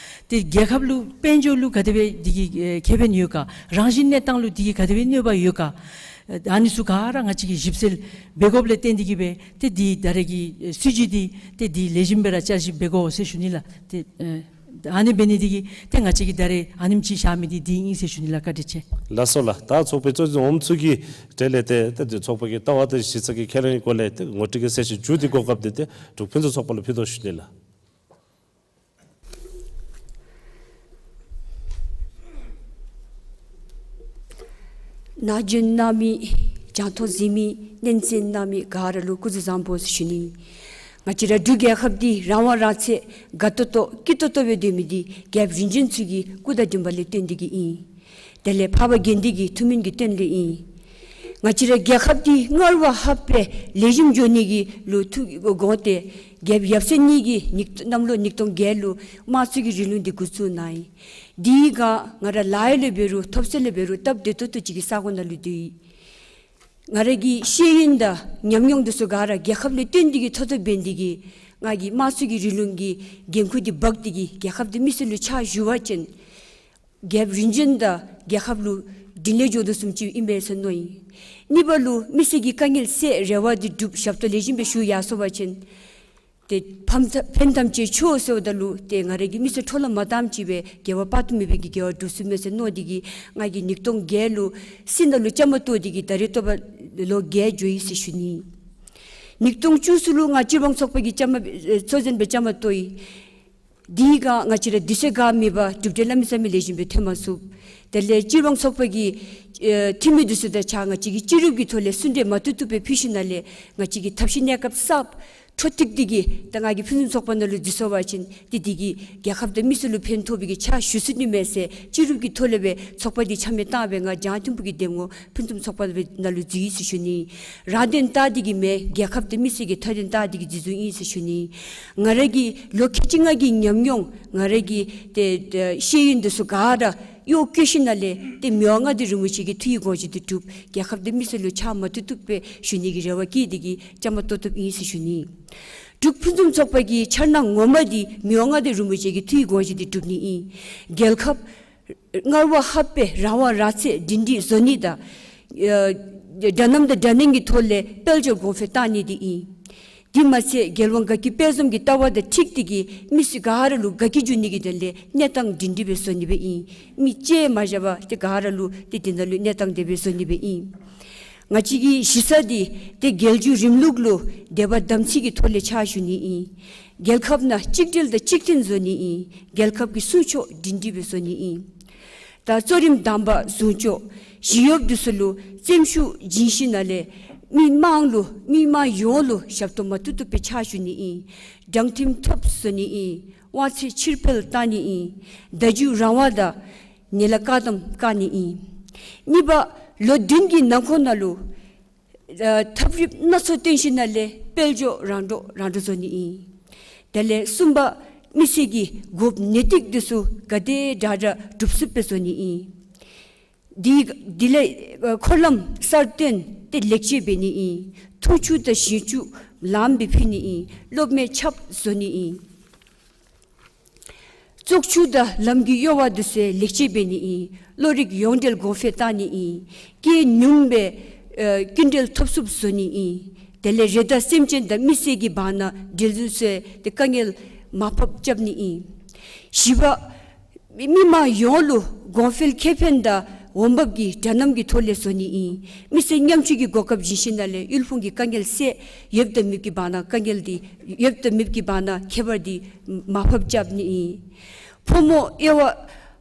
ཏེ་རྒྱལ་ཁབ་ལུ་དཔལ་འབྱོར་ལུ་ག་དེ་སྦེ་འདི་གི་ཨེ་ཁེ་ཕན་ཡོད་ག། རང་བཞིན་གནས་སྟངས་ལུ་འདི་གིས་ག་དེ་སྦེ་གནོད་པ་ཡོད་ག། ཨ་ནི་ཚུ་ག་ར་ང་བཅས་ཀྱིས་ཞིབ་འཚོལ་འབད་དགོཔ་ལས་བརྟེན་ཏེ་གི་སྦེ་ཏེ་འདི་ད་རེས་ཀྱི་ཨེ་སྲིད་བྱུས་འདི་ཏེ་འདི་ལེགས་ཤོམ་སྦེ་ར་བསྐྱར་ཞིབ་འབད་དགོ་ཟེར་ཞུ་ནི་ལགས། ཏེ་ཨེ་ཨ་ནི་འབད་ནི་འདི་གིས་ཏེ་ང་བཅས་ཀྱིས་ད་རེས་ཨ་ནེམ་ཅིག་བཞག་མི་འདི་འདི་ཨིན་ཟེར་ཞུ་ནི་ལགས། བཀའ་དྲིན་ཆེ། ལགས་སོ་ལགས། ད་ཚོགས་པའི་གཙོ་འཛིན་འོགམ་ཚུ་གི་གྲལ་ལས་ཏེ་ཏེ་འདི་ཚོགས་པ་གི་ལྟ་བ་དང་གཞི་རྩ་གི་ཁས་ལེན་གྱི་སྐོར་ལས་ཏེ་ངོ་སྤྲོད་ཀྱི་གསལ་བཤད་མཇུག་འདི་གོ་སྐབས་འདི་ཏེ་འབྲུག་ཕུན་སུམ་ཚོགས་པ་ལུ་ཕུལ་དོ་ཞུ་ནི་ལགས། ནཱ་བྱོན་གནང་མི་གྱང་ཐོག་གཟིགས་མི་སྙན་གསན་གནང་མི་ག་ར་ལུ་སྐུ་གཟུགས་བཟང་པོ་ཟེར་ཞུ་ནི། ང་བཅས་ར་འབྲུག་རྒྱལ་ཁབ་འདི་རང་དབང་རང་བཙན་དགའ་ཏོག་ཏོ་སྐྱིད་ཏོག་ཏོ་སྦེ་སྡོད་མི་འདི་རྒྱལཔོ་རིམ་བྱོན་ཚུ་གི་སྐུ་དང་འབྲུམ་པ་ལས་བརྟེན་ཏེ་གི་ཨིན། དེ་ལས་འཕགས་པ་དགེ་འདུན་གྱི་ཐུགས་སྨོན་གྱི་བརྟེན་ལས་ཨིན། ང་བཅས་ར་རྒྱལ་ཁབ་འདི་སྔར་བ་ལྷག་སྦེ་ལེགས་ཤོམ་འགྱོ་ནི་གི་ལུ་ཐུགས་དགོངས་ཏེ་རྒྱལཔོ་ཡབ་སྲས་གཉིས་ཀྱིས་ཉིས་གནམ་ལོ་ཉིས་སྟོང་བརྒྱད་ལུ་དམངས་གཙོའི་རིང་ལུགས་འདི་འགོ་བཙུགས་གནང་ཡི། དེའི་སྒང་ང་ར་ལཱ་གཡོག་ལས་འབད་རུང་ཐོབ་ཚད་ལས་འབད་རུང་སྟབས་བདེ་ཏོག་ཏོ་ཅིག་གི་ས་གོ་ནང་ལུ་སྡོད་ཡི། ང་ར་གི་ཤེས་ཡོན་དང་ཉམས་མྱོང་འདི་ཚུ་ག་ར་རྒྱལ་ཁབ་ལུ་བརྟེན་ཏེ་གི་ཐོབ་ཐོབ་འབད་ནི་འདི་གིས་ང་གིས་དམངས་གཙོའི་རིང་ལུགས་ཀྱི་འགན་ཁུར་འདི་འབག་སྟེ་གི་རྒྱལ་ཁབ་འདི་མི་སེར་ལུ་ཕྱག་ཞུ་བ་ཅིན་རྒྱལཔོ་རིམ་བྱོན་དང་རྒྱལ་ཁབ་ལུ་དྲིན་ལན་འཇལ་དོ་བཟུམ་ཅིག་ཨིན་པས་ཟེར་མནོ་ཡི། གཉིས་པ་ལུ་མི་སེར་གྱི་དཀའ་ངལ་སེལ་རེ་བ་འདི་སྒྲུབ་ཞབས་ཏོག་ལེགས་ཤོམ་སྦེ་ཞུ་ཡར་སོང་བ་ཅིན་ཏེ་ཕམ་ཐ་ཕན་ཐམས་ཅད་མཆོག་ཟེརཝ་ད་ལུ་ཏེ་ང་ར་གིས་མི་སེར་འཕྲོ་བརླག་མ་བཏངམ་ཅིག་སྦེ་དགེ་བ་དཔག་ཏུ་མེད་པའི་གི་དགེ་བ་སྒྲུབ་ཚུགས་མས་ཟེར་མནོ་སྟེ་གི་ང་གིས་ཉིས་སྟོང་བརྒྱད་ལུ་སྲིད་ནང་ལུ་བཅའ་མར་གཏོགས་ཏེ་གི་ད་རེས་ཐོབ་པ་ལོ་བརྒྱད་འགྱོ་ཡི་ཟེར་ཞུ་ནི། ཉིས་སྟོང་བཅུ་གསུམ་ལུ་ང་སྤྱི་འབངས་ཚོགས་པ་གི་བཅའ་མར་ཨེ་གཙོ་འཛིན་སྦེ་བཅའ་མར་གཏོགས་ཡི། དེའི་སྒང་ང་བཅས་ར་དུས་ཚོད་འགག་མེད་པར་གྲུབ་འབྲས་གནམ་མེད་ས་མེད་ལེགས་ཤོམ་སྦེ་ཐོན་མ་ཚུགས། དེ་ལས་སྤྱི་འབངས་ཚོགས་པ་གི་ཨེ་འཐུས་མི་འདི་ཚུ་དང་གཅིག་ཁར་ང་བཅས་ཀྱིས་སྤྱི་རུབ་ཀྱི་ཐོག་ལས་གསུང་གྲོས་མ་བཏུབ་བཏུབ་སྦེ་ཕུལ་ཞིནམ་ལས་ང་བཅས་ཀྱི་ཐབས་ཤེས་གནས་སྐབས་གསརཔ་འཕྲོ་མཐུད་དེ་གི་ད་ང་གིས་ཕུན་སུམ་ཚོགས་པ་ནང་ལུ་འཛུལ་སོང་བ་ཅིན་ཏེ་དེ་གིས་རྒྱལ་ཁབ་དང་མི་སེར་ལུ་ཕན་ཐོགས་པའི་གི་ཕྱག་ཞུ་ཚུགས་ནི་མས་ཟེར་སྤྱི་རུབ་ཀྱི་ཐོག་ལས་སྦེ་ཚོགས་པ་འདི་ཆ་མེད་བཏང་སྦེ་ང་རྒྱང་མཐོན་པོ་གི་གདམ་ངོ་ཕུན་སུམ་ཚོགས་པ་ནང་ལུ་འཛུལ་ཡི་ཟེར་ཞུ་ནི། རང་དོན་ལྟ་སྟེ་གི་མེན། རྒྱལ་ཁབ་དང་མི་སེར་གྱི་མཐའ་དོན་ལྟ་སྟེ་གི་འཛུལ་འཛུལཝ་ཨིན་ཟེར་ཞུ་ནི། ང་ར་གི་ལོ་ཁལ་གཅིག་ལྔ་གི་ཉམས་མྱོང་ང་ར་གི་ཏེ་ཏེ་ཤེས་ཡོན་འདི་ཚུ་ག་ར་གཡོག་བཀོལ་ཞིནམ་ལས་ཏེ་མི་དབང་མངའ་བདག་རིན་པོ་ཆེ་གི་ཐུགས་ཀྱི་དགོངས་བཞེད་འདི་སྒྲུབ་རྒྱལ་ཁབ་དང་མི་སེར་ལུ་ཕྱག་མ་བཏུབ་བཏུབ་སྦེ་ཞུ་ནི་གི་རེ་བ་བསྐྱེད་དེ་གི་བཅའ་མར་གཏོགས་གཏོགསཔ་ཨིན་ཟེར་ཞུ་ནི། འབྲུག་ཕུན་སུམ་ཚོགས་པ་གི་འཆར་སྣང་ངོ་མ་འདི་མི་དབང་མངའ་བདག་རིན་པོ་ཆེ་གི་ཐུགས་ཀྱི་དགོངས་བཞེད་འདི་སྒྲུབ་ནི་ཨིན། རྒྱལ་ཁབ་སྔར་བ་ལྷག་པའི་རང་དབང་རང་བཙན་སྒྲིང་སྒྲིང་བཟོ་ནི་དང་ཨ་འདྲ་མཉམ་དང་འདྲ་མཉམ་གྱི་ཐོག་ལས་དཔལ་འབྱོར་གོང་འཕེལ་བཏང་ནི་འདི་ཨིན། འདི་མ་ཚད་རྒྱལ་དབང་དགའ་སྐྱིད་དཔལ་འཛོམས་ཀྱི་ལྟ་བ་དང་འཁྲིལ་ཏེ་གིས་མི་སེར་ག་ར་ལུ་དགའ་སྐྱིད་འབྱུང་ནི་གི་དོན་ལས་གནས་སྟངས་སྒྲིང་སྒྲིང་སྦེ་བཟོ་ནི་སྦེ་ཨིན། མི་གཅིག་མ་བཞག་པར་ཏེ་ག་ར་ལུ་ཏེ་འདི་ནང་ལུ་གནས་སྟངས་དེ་སྦེ་བཟོ་ནི་སྦེ་ཨིན། ང་བཅས་ཀྱི་གཞི་རྩ་འདི་ཏེ་རྒྱལ་བརྒྱུད་རིམ་ལུགས་ལུ་དད་པ་དམ་ཚིག་གི་ཐོག་ལས་ཕྱག་ཞུ་ནི་ཨིན། རྒྱལ་ཁབ་ནང་གཅིག་སྒྲིལ་དང་གཅིག་མཐུན་བཟོ་ནི་ཨིན། རྒྱལ་ཁབ་ཀྱི་སྲུང་སྐྱོབ་སྒྲིང་སྒྲིང་སྦེ་བཟོ་ནི་ཨིན། ད་གཙོ་རིམ་དང་པ་ཟུང་སྐྱོབ་ཞི་གཡོགཔ་འདི་ཚུ་ལུ་བཙེམ་ཤུགས་བྱིན་ཞིནམ་ལས་མི་དམངས་ལུ་མི་དམངས་ཡོངས་ལུ་ཞབས་ཏོག་མ་བཏུབ་བཏུབ་སྦེ་ཕྱག་ཞུ་ནི་ཨིན། དྲང་བདེན་ཐོབ་བཟོ་ནི་ཨིན། དབང་ཚད་ཕྱིར་སྤེལ་བཏང་ནི་ཨིན། བརྡ་བརྒྱུད་རང་དབང་དང་ནེ་ལ་བཀག་དམ་བཀག་ནི་ཨིན། གཉིས་པ་ལོ་བདུན་གྱི་ནང་འཁོད་ནང་ལུ་ཨ་ཐབས་རིག་སྣ་ཚོགས་བཏོན་ཞིནམ་ལས་དཔལ་འབྱོར་རང་འཕྲོག་རང་འཕྲོག་བཟོ་ནི་ཨིན། དེ་ལས་གསུམ་པ་མི་སེར་གྱི་དགོཔ་ནད་དུག་འདི་ཚུ་ག་དེ་དྲག་དྲག་སྒྲུབ་ཚུགསཔ་སྦེ་བཟོ་ནི་ཨིན། འདི་དེ་ལས་ཨ་འཁོར་ལམ་གསར་བཏོན་ཏེ་ལེགས་བཅོས་འབད་ནི་ཨིན། འཐུང་ཆུ་དང་ཞིང་ཆུ་ལངམ་སྦེ་ཕུལ་ནི་ཨིན། གློག་མེ་ཁྱབ་བཟོ་ནི་ཨིན། བཙོག་ཆུ་དང་ལམ་གྱི་གཡོ་བ་འདི་ཚུ་ལེགས་བཅོས་འབད་ནི་ཨིན། གློག་རིག་ཡོངས་འབྲེལ་གོང་འཕེལ་བཏང་ནི་ཨིན། སྐྱེད་ཉུང་སྦེ་ཨ་སྐྱིན་འགྲུལ་ཐོབ་ཚུགསཔ་བཟོ་ནི་ཨིན། དེ་ལས་རི་དྭགས་སེམས་ཅན་དང་མི་སེར་གྱི་བར་ན་འབྲེལ་འདི་ཚུ་ཏེ་དཀའ་ངལ་མར་ཕབ་རྐྱབ་ནི་ཨིན། བཞི་པ་མི་དམངས་ཡོངས་ལུ་གོང་འཕེལ་ཁེ་ཕན་དང་འོང་འབབ་ཀྱི་འདྲ་མཉམ་གྱི་ཐོག་ལས་བཟོ་ནི་ཨིན། མི་སེར་ཉམ་ཆུང་གི་གོ་སྐབས་བྱིན་ཞིནམ་ལས་དབུལ་ཕོངས་ཀྱི་དཀའ་ངལ་སེལ། ཡོདཔ་དང་མེདཔ་ཀྱི་བར་ན་དཀའ་ངལ་འདི་ཡོདཔ་དང་མེདཔ་ཀྱི་བར་ན་ཁྱད་པར་འདི་མར་ཕབ་རྐྱབ་ནི་ཨིན། ཕོ་མོ་དབྱེ་བ་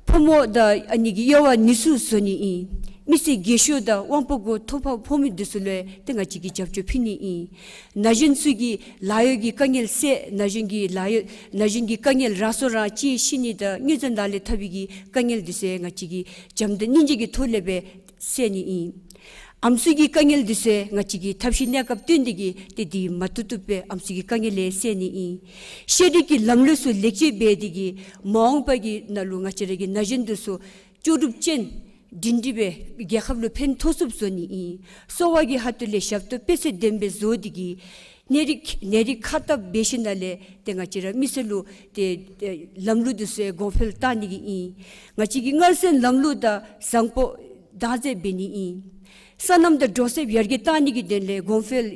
ཕོ་མོ་དང་ཨ་ནི་གི་དབྱེ་བ་གཉིས་སུ་བཟོ་ནི་ཨིན། མི་སེར་རྒས་ཤོས་དང་དབང་པོ་གོ་ཐོབ་པ་ཕོ་མོ་འདི་ཚུ་ལུ་ཏེ་ང་བཅས་ཀྱིས་རྒྱབ་སྐྱོར་ཕུལ་ནི་ཨིན། ན་གཞོན་ཚུ་གི་ལཱ་གཡོག་གི་དཀའ་ངལ་སེལ། ན་གཞོན་གྱི་ལཱ་གཡོག་ན་གཞོན་གྱི་དཀའ་ངལ་རང་སྲོག་རང་གཅེས་ཤི་ནི་དང་དངོས་འཛིན་ལག་ལེན་འཐབ་པའི་གི་དཀའ་ངལ་འདི་ཚུ་ང་བཅས་ཀྱིས་བྱམས་དང་སྙིང་རྗེ་གི་ཐོག་ལས་སྦེ་སེལ་ནི་ཨིན། ཨམ་སྲུ་གི་དཀའ་ངལ་འདི་ཚུ་ང་བཅས་ཀྱིས་ཐབས་ཤེས་གནས་སྐབས་བཏོན་ཏེ་གིས་ཏེ་འདི་མ་བཏུབ་བཏུབ་སྦེ་ཨམ་སྲུ་གི་དཀའ་ངལ་ལས་སེལ་ནི་ཨིན། ཤེས་རིག་གི་ལམ་ལུགས་ཚུ་ལེགས་བཅོས་འབད་དེ་གིས་མ་འོངས་པ་གི་ནང་ལུ་ང་བཅས་ར་གི་ན་གཞོན་འདི་ཚུ་ལྕོགས་གྲུབ་ཅན་སྒྲིང་སྒྲིང་སྦེ་རྒྱལ་ཁབ་ལུ་ཕན་ཐོགས་ཚུགསཔ་བཟོ་ནི་ཨིན། གསོ་བ་གི་ཁ་ཐུག་ལས་ཞབས་ཏོག་སྤེལ་ཚད་ལྡན་པ་སྦེ་བཟོ་སྟེ་གིས་ནད་རིགས་ནད་རིགས་ཁ་ཏ་འབད་ཞིནམ་ལས་ཏེ་ང་བཅས་ར་མི་སེར་ལུ་ཏེ་ཏེ་ལམ་ལུགས་འདི་ཚུ་གོང་འཕེལ་བཏང་ནི་གི་ཨིན། ང་བཅས་ཀྱིས་མངར་ཟན་ལམ་ལུགས་དང་བཟང་པོ་བདག་འཛིན་འབད་ནི་ཨིན། སོ་ནམ་དང་འབྲོག་ཟད་ཡར་རྒྱས་བཏང་ནི་གི་དོན་ལས་གོང་འཕེལ་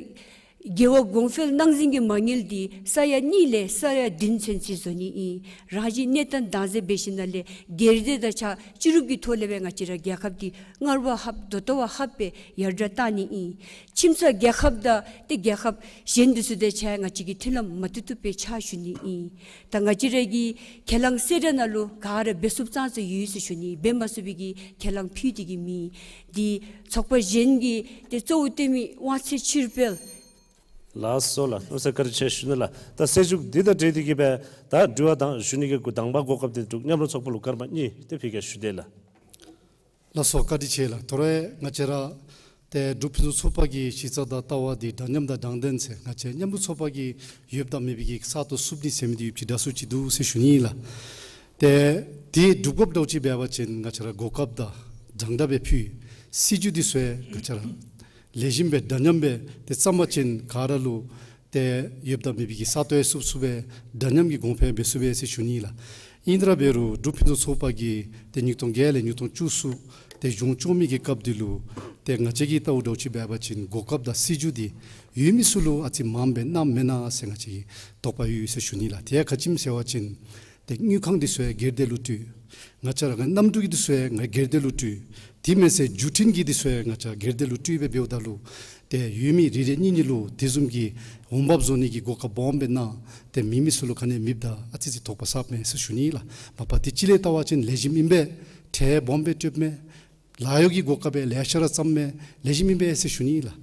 རྒེད་འོག་གོང་འཕེལ་སྣང་ཞེན་གྱི་མ་དངུལ་འདི་ས་ཡ་གཉིས་ལས་ས་ཡ་བདུན་ཚུན་ཚོད་བཟོ་ནི་ཨིན། རང་བཞིན་གནས་སྟངས་བདག་འཛིན་འབད་ཞིནམ་ལས་སྒེར་སྡེ་དང་ཆ་སྤྱི་རུབ་ཀྱི་ཐོག་ལས་སྦེ་ང་བཅས་ར་རྒྱལ་ཁབ་འདི་སྔར་བ་ལྷགཔ་ད་ལྟོ་བ་ལྷགཔ་སྦེ་ཡར་དྲག་བཏང་ནི་ཨིན། ཁྱིམ་ཚང་རྒྱལ་ཁབ་དང་ཏེ་རྒྱལ་ཁབ་གཞན་འདི་ཚུ་དང་ཆ་ང་བཅས་ཀྱིས་མཐུན་ལམ་མ་བཏུབ་བཏུབ་སྦེ་ཕྱག་ཞུ་ནི་ཨིན། ད་ང་བཅས་ར་གི་ཁས་བླངས་གསལ་བསྒྲགས་ནང་ལུ་ག་ར་འབད་ཚུགསཔ་ཙང་ཙང་ཡོད་ཟེར་ཞུ་ནི། འབད་མ་ཚུགས་པའི་གི་ཁས་བླངས་ཕུལ་ཏེ་གིས་མེད། འདི་ཚོགས་པ་གཞན་གྱི་ཏེ་གཙོ་བོ་བཏོན་མི་དབང་ཚད་ཕྱིར་སྤེལ། ལགས་སོ་ལགས། ལགས་སོ། བཀའ་དྲིན་ཆེ་ཞུ་ནི་ལགས། ད་སྲིད་བྱུས་འདི་དང་འབྲེལ་ཏེ་གིས་སྦེ་ད་དྲི་བ་དང་ཞུ་ནི་གི་གུ་དང་པ་གོ་སྐབས་འདི་འབྲུག་མཉམ་རུབ་ཚོགས་པ་ལུ་སྐར་མ་གཉིས་དེ་ཕུལ་གེ་ཞུ་དེས་ལགས། ལགས་སོ། བཀའ་དྲིན་ཆེ་ལགས། དོ་རུང་ང་བཅས་ར་ཏེ་འབྲུག་ཕུན་སུམ་ཚོགས་པ་གི་གཞི་རྩ་དང་ལྟ་བ་འདི་འདྲ་མཉམ་དང་དྲང་བདེན་ཟེར་ང་བཅས་མཉམ་རུབ་ཚོགས་པ་གི་ཡོདཔ་དང་མེདཔ་གི་ས་སྟོང་བསུབ་ནི་ཟེར་མི་འདི་ཡོདཔ་ཅིག་དྲག་སུ་ཅིག་འདུག་ཟེར་ཞུ་ནི་ལགས། ཏེ་འདི་སྒྲུབ་དགོཔ་འདྲཝ་ཅིག་འབད་བ་ཅིན་ང་བཅས་ར་གོ་སྐབས་དང་དྲང་དྲག་སྦེ་ཕུལ། སྲིད་བྱུས་འདི་ཚུ་ང་བཅས་ར་ལེགས་ཤོམ་སྦེ་འདྲ་མཉམ་སྦེ་ཏེ་བརྩམ་པ་ཅིན་ག་ར་ལུ་ཏེ་ཡོདཔ་དང་མེདཔ་གི་ས་སྟོང་ཡང་བསུབ་ཚུགས་པས། འདྲ་མཉམ་གྱི་གོང་འཕེལ་འབད་ཚུགས་པས་ཟེར་ཞུ་ནི་ལགས། ཨིན་དེ་ར་འབད་རུང་འབྲུག་ཕུན་སུམ་ཚོགས་པ་གིས་ཏེ་ཉིས་སྟོང་བརྒྱད་ལས་ཉིས་སྟོང་བཅུ་གསུམ་ཏེ་གཞུང་སྐྱོང་མི་གི་སྐབས་འདི་ལུ་ཏེ་ང་བཅས་ཀྱིས་བལྟཝ་འདྲཝ་ཅིག་འབད་བ་ཅིན་གོ་སྐབས་དང་སྲིད་བྱུས་འདི་ཡོད་མི་ཚུ་ལུ་ཨ་ཙི་མངམ་སྦེ་གནངམ་མེན་ན་ཟེར་ང་བཅས་ཀྱི་དོགས་པ་ཡོད་ཟེར་ཞུ་ནི་ལགས། དེ་ཡང་ག་ཅི་སྨོ་ཟེར་བ་ཅིན་ཏེ་དངུལ་ཁང་འདི་ཚུ་ཡང་སྒེར་སྡེ་ལུ་སྤྲོད། ང་བཅས་ར་གི་གནམ་གྲུ་གི་འདི་ཚུ་ཡང་ང་སྒེར་སྡེ་ལུ་སྤྲོད། དེ་མེན་ཟེར་བརྒྱུད་འཕྲིན་གྱི་འདི་ཚུ་ཡང་ང་བཅས་སྒེར་སྡེ་ལུ་སྤྲོད་སྦེ་འབདཝ་ད་ལུ་ཏེ་ཡོད་མི་རེ་རེ་གཉིས་གཉིས་ལུ་དེ་བཟུམ་གྱི་འོང་འབབ་བཟོ་ནི་གི་གོ་སྐབས་སྦོམ་སྦེ་གནང་། ཏེ་མེད་མི་ཚུ་ལུ་ག་ནི་མེདཔ་ད་ཨ་ཙི་ཅིག་དོགས་པ་ཟ་མས་ཟེར་ཞུ་ནི་ལགས། མ་པ་ཏེ་སྤྱི་ལས་བལྟ་བ་ཅིན་ལེགས་ཤོམ་ཨིན་པས། ཁྲལ་སྦོམ་སྦེ་སྤྲོདཔ་མས། ལཱ་གཡོག་གི་གོ་སྐབས་ཡང་ལེ་ཤ་ར་བརྩམས་མས། ལེགས་ཤོམ་ཨིན་པས་ཟེར་ཞུ་ནི་ལགས།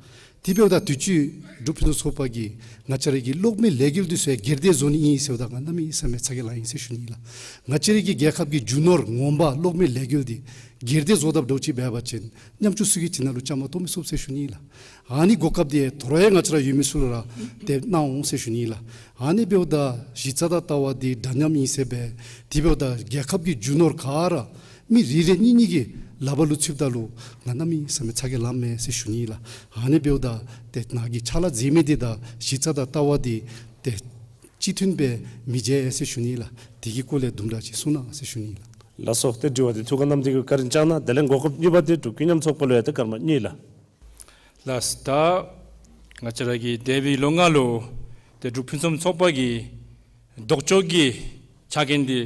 དེ་འབདཝ་ད་དུས་ཅི་འབྲུག་ཕུན་སུམ་ཚོགས་པ་གིས་ང་བཅས་ར་གི་གློག་མེ་ལས་འགུལ་འདི་ཚུ་ཡང་སྒེར་སྡེ་བཟོ་ནི་ཨིན་ཟེརཝ་ད་ང་གནམ་མེད་ས་མེད་ཚ་གྱང་ལང་ཡི་ཟེར་ཞུ་ནི་ལགས། ང་བཅས་ར་གི་རྒྱལ་ཁབ་ཀྱི་རྒྱུ་ནོར་ངོ་མ་གློག་མེ་ལས་འགུལ་འདི་སྒེར་སྡེ་བཟོ་དཔ་འདྲཝ་ཅིག་འབད་བ་ཅིན་ཉམ་ཆུང་ཚུ་གིས་ཁྱིམ་ནང་ལུ་བཅའ་མར་གཏོགས་མི་ཚུགས་ཟེར་ཞུ་ནི་ལགས། ཨ་ནི་གོ་སྐབས་འདི་དོ་རུང་ཡང་ང་བཅས་ར་ཡོད་མི་ཚུ་ལུ་ར་ཏེ་གནང་འོང་ཟེར་ཞུ་ནི་ལགས། ཨ་ནི་འབདཝ་ད་གཞི་རྩ་དང་ལྟ་བ་འདི་འདྲ་མཉམ་ཨིན་ཟེར་སྦེ་དེ་འབདཝ་ད་རྒྱལ་ཁབ་ཀྱི་རྒྱུ་ནོར་ག་ར་མི་རེ་རེ་གཉིས་གཉིས་ཀྱི་ལག་པ་ལུ་ཚུདཔ་ད་ལུ་ང་གནམ་མེད་ས་མེད་ཚ་གྱང་ལང་མས་ཟེར་ཞུ་ནི་ལགས། ཨ་ནི་འབདཝ་ད་ཏེ་ནཱ་གིས་ཕྱག་ལཱ་མཛད་མི་འདི་དང་གཞི་རྩ་དང་ལྟ་བ་འདི་ ཏེ་གཅིག་མཐུན་སྦེ་མི་མཇལ་ཟེར་ཞུ་ནི་ལགས། དེ་གི་སྐོར་ལས་དུམ་གྲ་ཅིག་གསུང་གནང་ཟེར་ཞུ་ནི་ལགས། ལགས་སོ། ཏེ་དྲི་བ་འདི་ཐུགས་ཁར་བསྣམས་ཏེ་གི་བཀའ་དྲིན་བསྐྱང་གནང་། དེ་ལས་གོ་སྐབས་གཉིས་པ་འདི་འབྲུག་ཀུན་མཉམ་ཚོགས་པ་ལུ་ཡང་ཏེ་སྐར་མ་གཉིས་ལགས། ལགས། ད་ང་བཅས་ར་གིས་འདས་པའི་ལོ་ལྔ་ལུ་ཏེ་འབྲུག་ཕུན་སུམ་ཚོགས་པ་གི་ལྡོག་ཕྱོགས་ཀྱི་ཕྱག་འགན་འདི་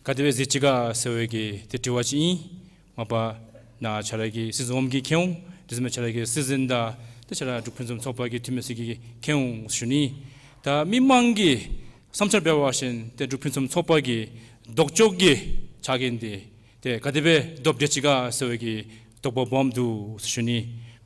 ག་དེ་སྦེ་མཛད་ཅི་ག་ཟེར་བའི་གི་ཏེ་དྲི་བ་ཅིག་ཨིན། མ་པ་ནཱ་ཁྱེད་ར་གི་སྲིད་འཛིན་འོགམ་གྱིས་མཁྱེན་འོང་། དེ་བཟུམ་སྦེ་ཁྱེད་ར་གི་སྲིད་འཛིན་དང་ཏེ་ཁྱེད་ར་འབྲུག་ཕུན་སུམ་ཚོགས་པ་གི་འཐུས་མི་ཚུ་གིས་མཁྱེན་འོང་ཟེར་ཞུ་ནི། ད་མི་མང་གི་བསམ་འཆར་འབད་བ་ཅིན་ཏེ་འབྲུག་ཕུན་སུམ་ཚོགས་པ་གི་ལྡོག་ཕྱོགས་ཀྱི་ཕྱག་འགན་འདི་ཏེ་ག་དེ་སྦེ་སྡོད་དེ་ཅི་ག་ཟེར་བའི་གི་དོགས་པ་སྦོམ་འདུག་ཟེར་ཞུ་ནི།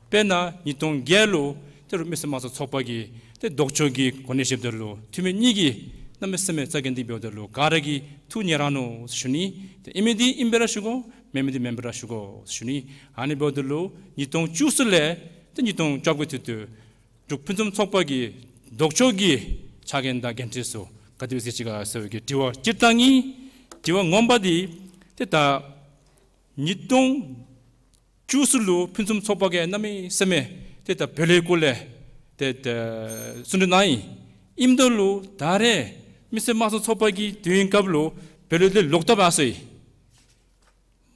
དཔེར་ན་ཉིས་སྟོང་བརྒྱད་ལུ་ཏེ་འབྲུག་མི་སེར་དམངས་གཙོ་ཚོགས་པ་གིས་ཏེ་ལྡོག་ཕྱོགས་ཀྱི་གོ་གནས་བཞེསཔ་ད་ལུ་འཐུས་མི་གཉིས་ཀྱིས་གནམ་མེད་ས་མེད་རྩ་འགེངས་ཏེ་འབདཝ་ད་ལུ་ག་ར་གིས་ཐུགས་མཉེས་ར་ནུག་ཟེར་ཞུ་ནི། ཏེ་ཨིན་མི་འདི་ཨིན་པར་ར་ཞུ་དགོ། མེན་མི་འདི་མེན་པར་ར་ཞུ་དགོ་ཟེར་ཞུ་ནི། ཨ་ནི་འབདཝ་ད་ལུ་ཉིས་སྟོང་བཅུ་གསུམ་ལས་ཏེ་ཉིས་སྟོང་བཅོ་བརྒྱད་ཀྱི་དུས་ཏེ་འབྲུག་ཕུན་སུམ་ཚོགས་པ་གི་ལྡོག་ཕྱོགས་ཀྱི་ཕྱག་འགན་དང་འགན་འཁྲི་ཚུ་ག་དེ་སྦེ་མཛད་ཅི་ག་ཟེར་བའི་གི་དྲི་བ་སྤྱིར་བཏང་ཨིན། དྲི་བ་ངོ་མ་འདི་ཏེ་ད་ཉིས་སྟོང་བཅུ་གསུམ་ལུ་ཕུན་སུམ་ཚོགས་པ་གིས་གནམ་མེད་ས་མེད་ཏེ་ད་བེད་ལོག་གི་སྐོར་ལས་ཏེ་ད་གསུང་གྲོས་གནང་ཡི། ཨིནམ་ད་ལུ་ད་རེས་མི་སེར་དམངས་གཙོ་ཚོགས་པ་གི་དུས་ཡུན་སྐབས་ལུ་བེད་ལོག་འདི་ལོག་བཏབ་པ་ཨ་སོ་ཡི།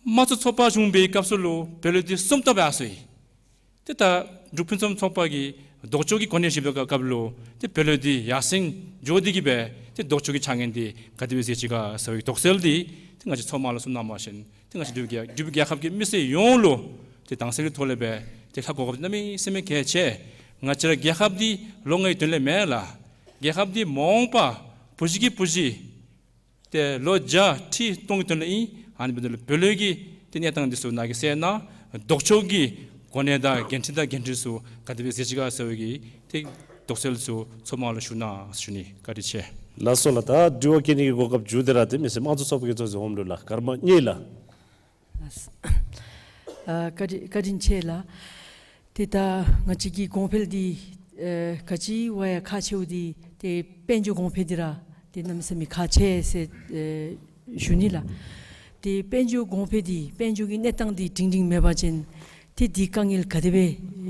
དམངས་གཙོ་ཚོགས་པ་བྱུང་བའི་སྐབས་སུ་ལུ་བེད་ལོག་འདི་གསུམ་བཏབ་པ་ཨ་སོ་ཡི། ཏེ་ད་འབྲུག་ཕུན་སུམ་ཚོགས་པ་གིས་ལྡོག་ཕྱོགས་ཀྱི་གོ་གནས་བཞེས་པའི་སྐབས་ལུ་ཏེ་བེད་ལོག་འདི་ཡར་སེང་འགྱོ་སྟེ་གི་སྦེ་ཏེ་ལྡོག་ཕྱོགས་ཀྱི་ཕྱག་འགན་འདི་ག་དེ་སྦེ་མཛད་ཅི་ག་ཟེར་བའི་དོགས་སེལ་འདི་ཏེ་ང་བཅས་ཚོགས་མང་ལུ་གསུང་གནང་བ་ཅིན་ཏེ་ང་བཅས་འབྲུག་རྒྱལ་འབྲུག་རྒྱལ་ཁབ་ཀྱི་མི་སེར་ཡོངས་ལུ་ཏེ་དྭངས་གསལ་གྱི་ཐོག་ལས་སྦེ་ཏེ་ལྷག་དགོ་སྐབས་གནམ་མེད་ས་མེད་གལ་ཆེ། ང་བཅས་ར་རྒྱལ་ཁབ་འདི་ལོ་ལྔའི་དོན་ལས་མེན་ལགས། རྒྱལ་ཁབ་འདི་མ་འོངས་པ་བུ་གཞི་གི་བུ་གཞི་ཏེ་ལོ་བརྒྱ་ཁྲི་སྟོང་གི་དོན་ལས་ཨིན། ཨ་ནི་འབདཝ་ད་ལུ་བེད་ལོག་གི་ཏེ་གནས་སྟངས་འདི་ཚུ་ནཱ་གིས་གསལ་གནང་། ལྡོག་ཕྱོགས་ཀྱི་གོ་གནས་དང་འགན་འཁྲི་དང་འགན་འཁྲི་ཚུ་ག་དེ་སྦེ་མཛད་ཅི་ག་ཟེར་བའི་གི་ཏེ་དོགས་སེལ་ཚུ་ཚོགས་མང་ལུ་ཞུ་གནང་ཟེར་ཞུ་ནི། བཀའ་དྲིན་ཆེ། ལགས་སོ་ལགས། ད་དྲི་བ་བཀོད་ནི་གི་གོ་སྐབས་མཇུག་དེ་ར་ཏེ་མི་སེར་དམངས་གཙོ་ཚོགས་པ་གི་གཙོ་འཛིན་འོགམ་ལུ་ལགས། སྐར་མ་གཉིས་ལགས། ཨ་བཀའ་དྲིན་བཀའ་དྲིན་ཆེ་ལགས། ཏེ་ད་ང་བཅས་ཀྱི་གོང་འཕེལ་འདི་ཨེ་ག་ཅི་བ་ཡང་ཁག་ཆེཝ་འདི་ཏེ་དཔལ་འབྱོར་གོང་འཕེལ་འདི་ར་ཏེ་གནམ་མེད་ས་མེད་ཁག་ཆེ་ཟེར་ཨེ་ཞུ་ནི་ལགས། ཏེ་དཔལ་འབྱོར་གོང་འཕེལ་འདི་དཔལ་འབྱོར་གྱི་གནས་སྟངས་འདི་སྒྲིང་སྒྲིང་མེད་པ་ཅིན་ཏེ་འདི་དཀའ་ངལ་ག་དེ་སྦེ་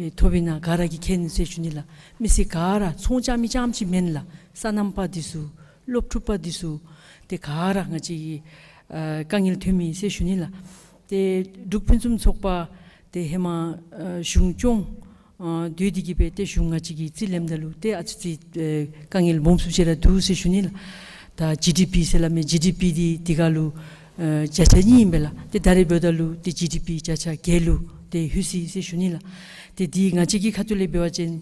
ཨེ་ཐོབ་ཨིན་ན་ག་ར་གིས་མཁྱེན་ཟེར་ཞུ་ནི་ལགས། མི་སེར་ག་ར་ཚོང་རྐྱབ་མི་རྐྱངམ་ཅིག་མེན་ལགས། སོ་ནམ་པ་འདི་ཚུ་སློབ་ཕྲུག་པ་འདི་ཚུ་ཏེ་ག་ར་ང་བཅས་ཀྱིས་ཨ་དཀའ་ངལ་ཐོན་མི་ཟེར་ཞུ་ནི་ལགས། ཏེ་འབྲུག་ཕུན་སུམ་ཚོགས་པ་ཏེ་ཧེ་མ་ཨ་གཞུང་སྐྱོང་ཨ་སྡོད་དེ་གི་སྦེ་ཏེ་གཞུང་ང་བཅས་ཀྱིས་རྩིས་ལེནམ་ད་ལུ་ཏེ་ཨ་ཙི་ཅིག་ཨེ་དཀའ་ངལ་སྦོམ་སུ་ཅིག་ར་འདུག་ཟེར་ཞུ་ནི་ལགས། ད་ཇི་ཌི་པི་ཟེར་སླབ་མི་ཇི་ཌི་པི་འདི་འདི་ག་ལུ་ཨེ་བརྒྱ་ཆ་གཉིས་ཨིན་པས་ལགས། ཏེ་ད་རེས་འབདཝ་ད་ལུ་ཏེ་ཇི་ཌི་པི་བརྒྱ་ཆ་བརྒྱད་ལུ་ཏེ་ལྷོད་ཅི་ཟེར་ཞུ་ནི་ལགས། ཏེ་འདི་ང་བཅས་ཀྱི་ཁ་ཐུག་ལས་འབད་བ་ཅིན་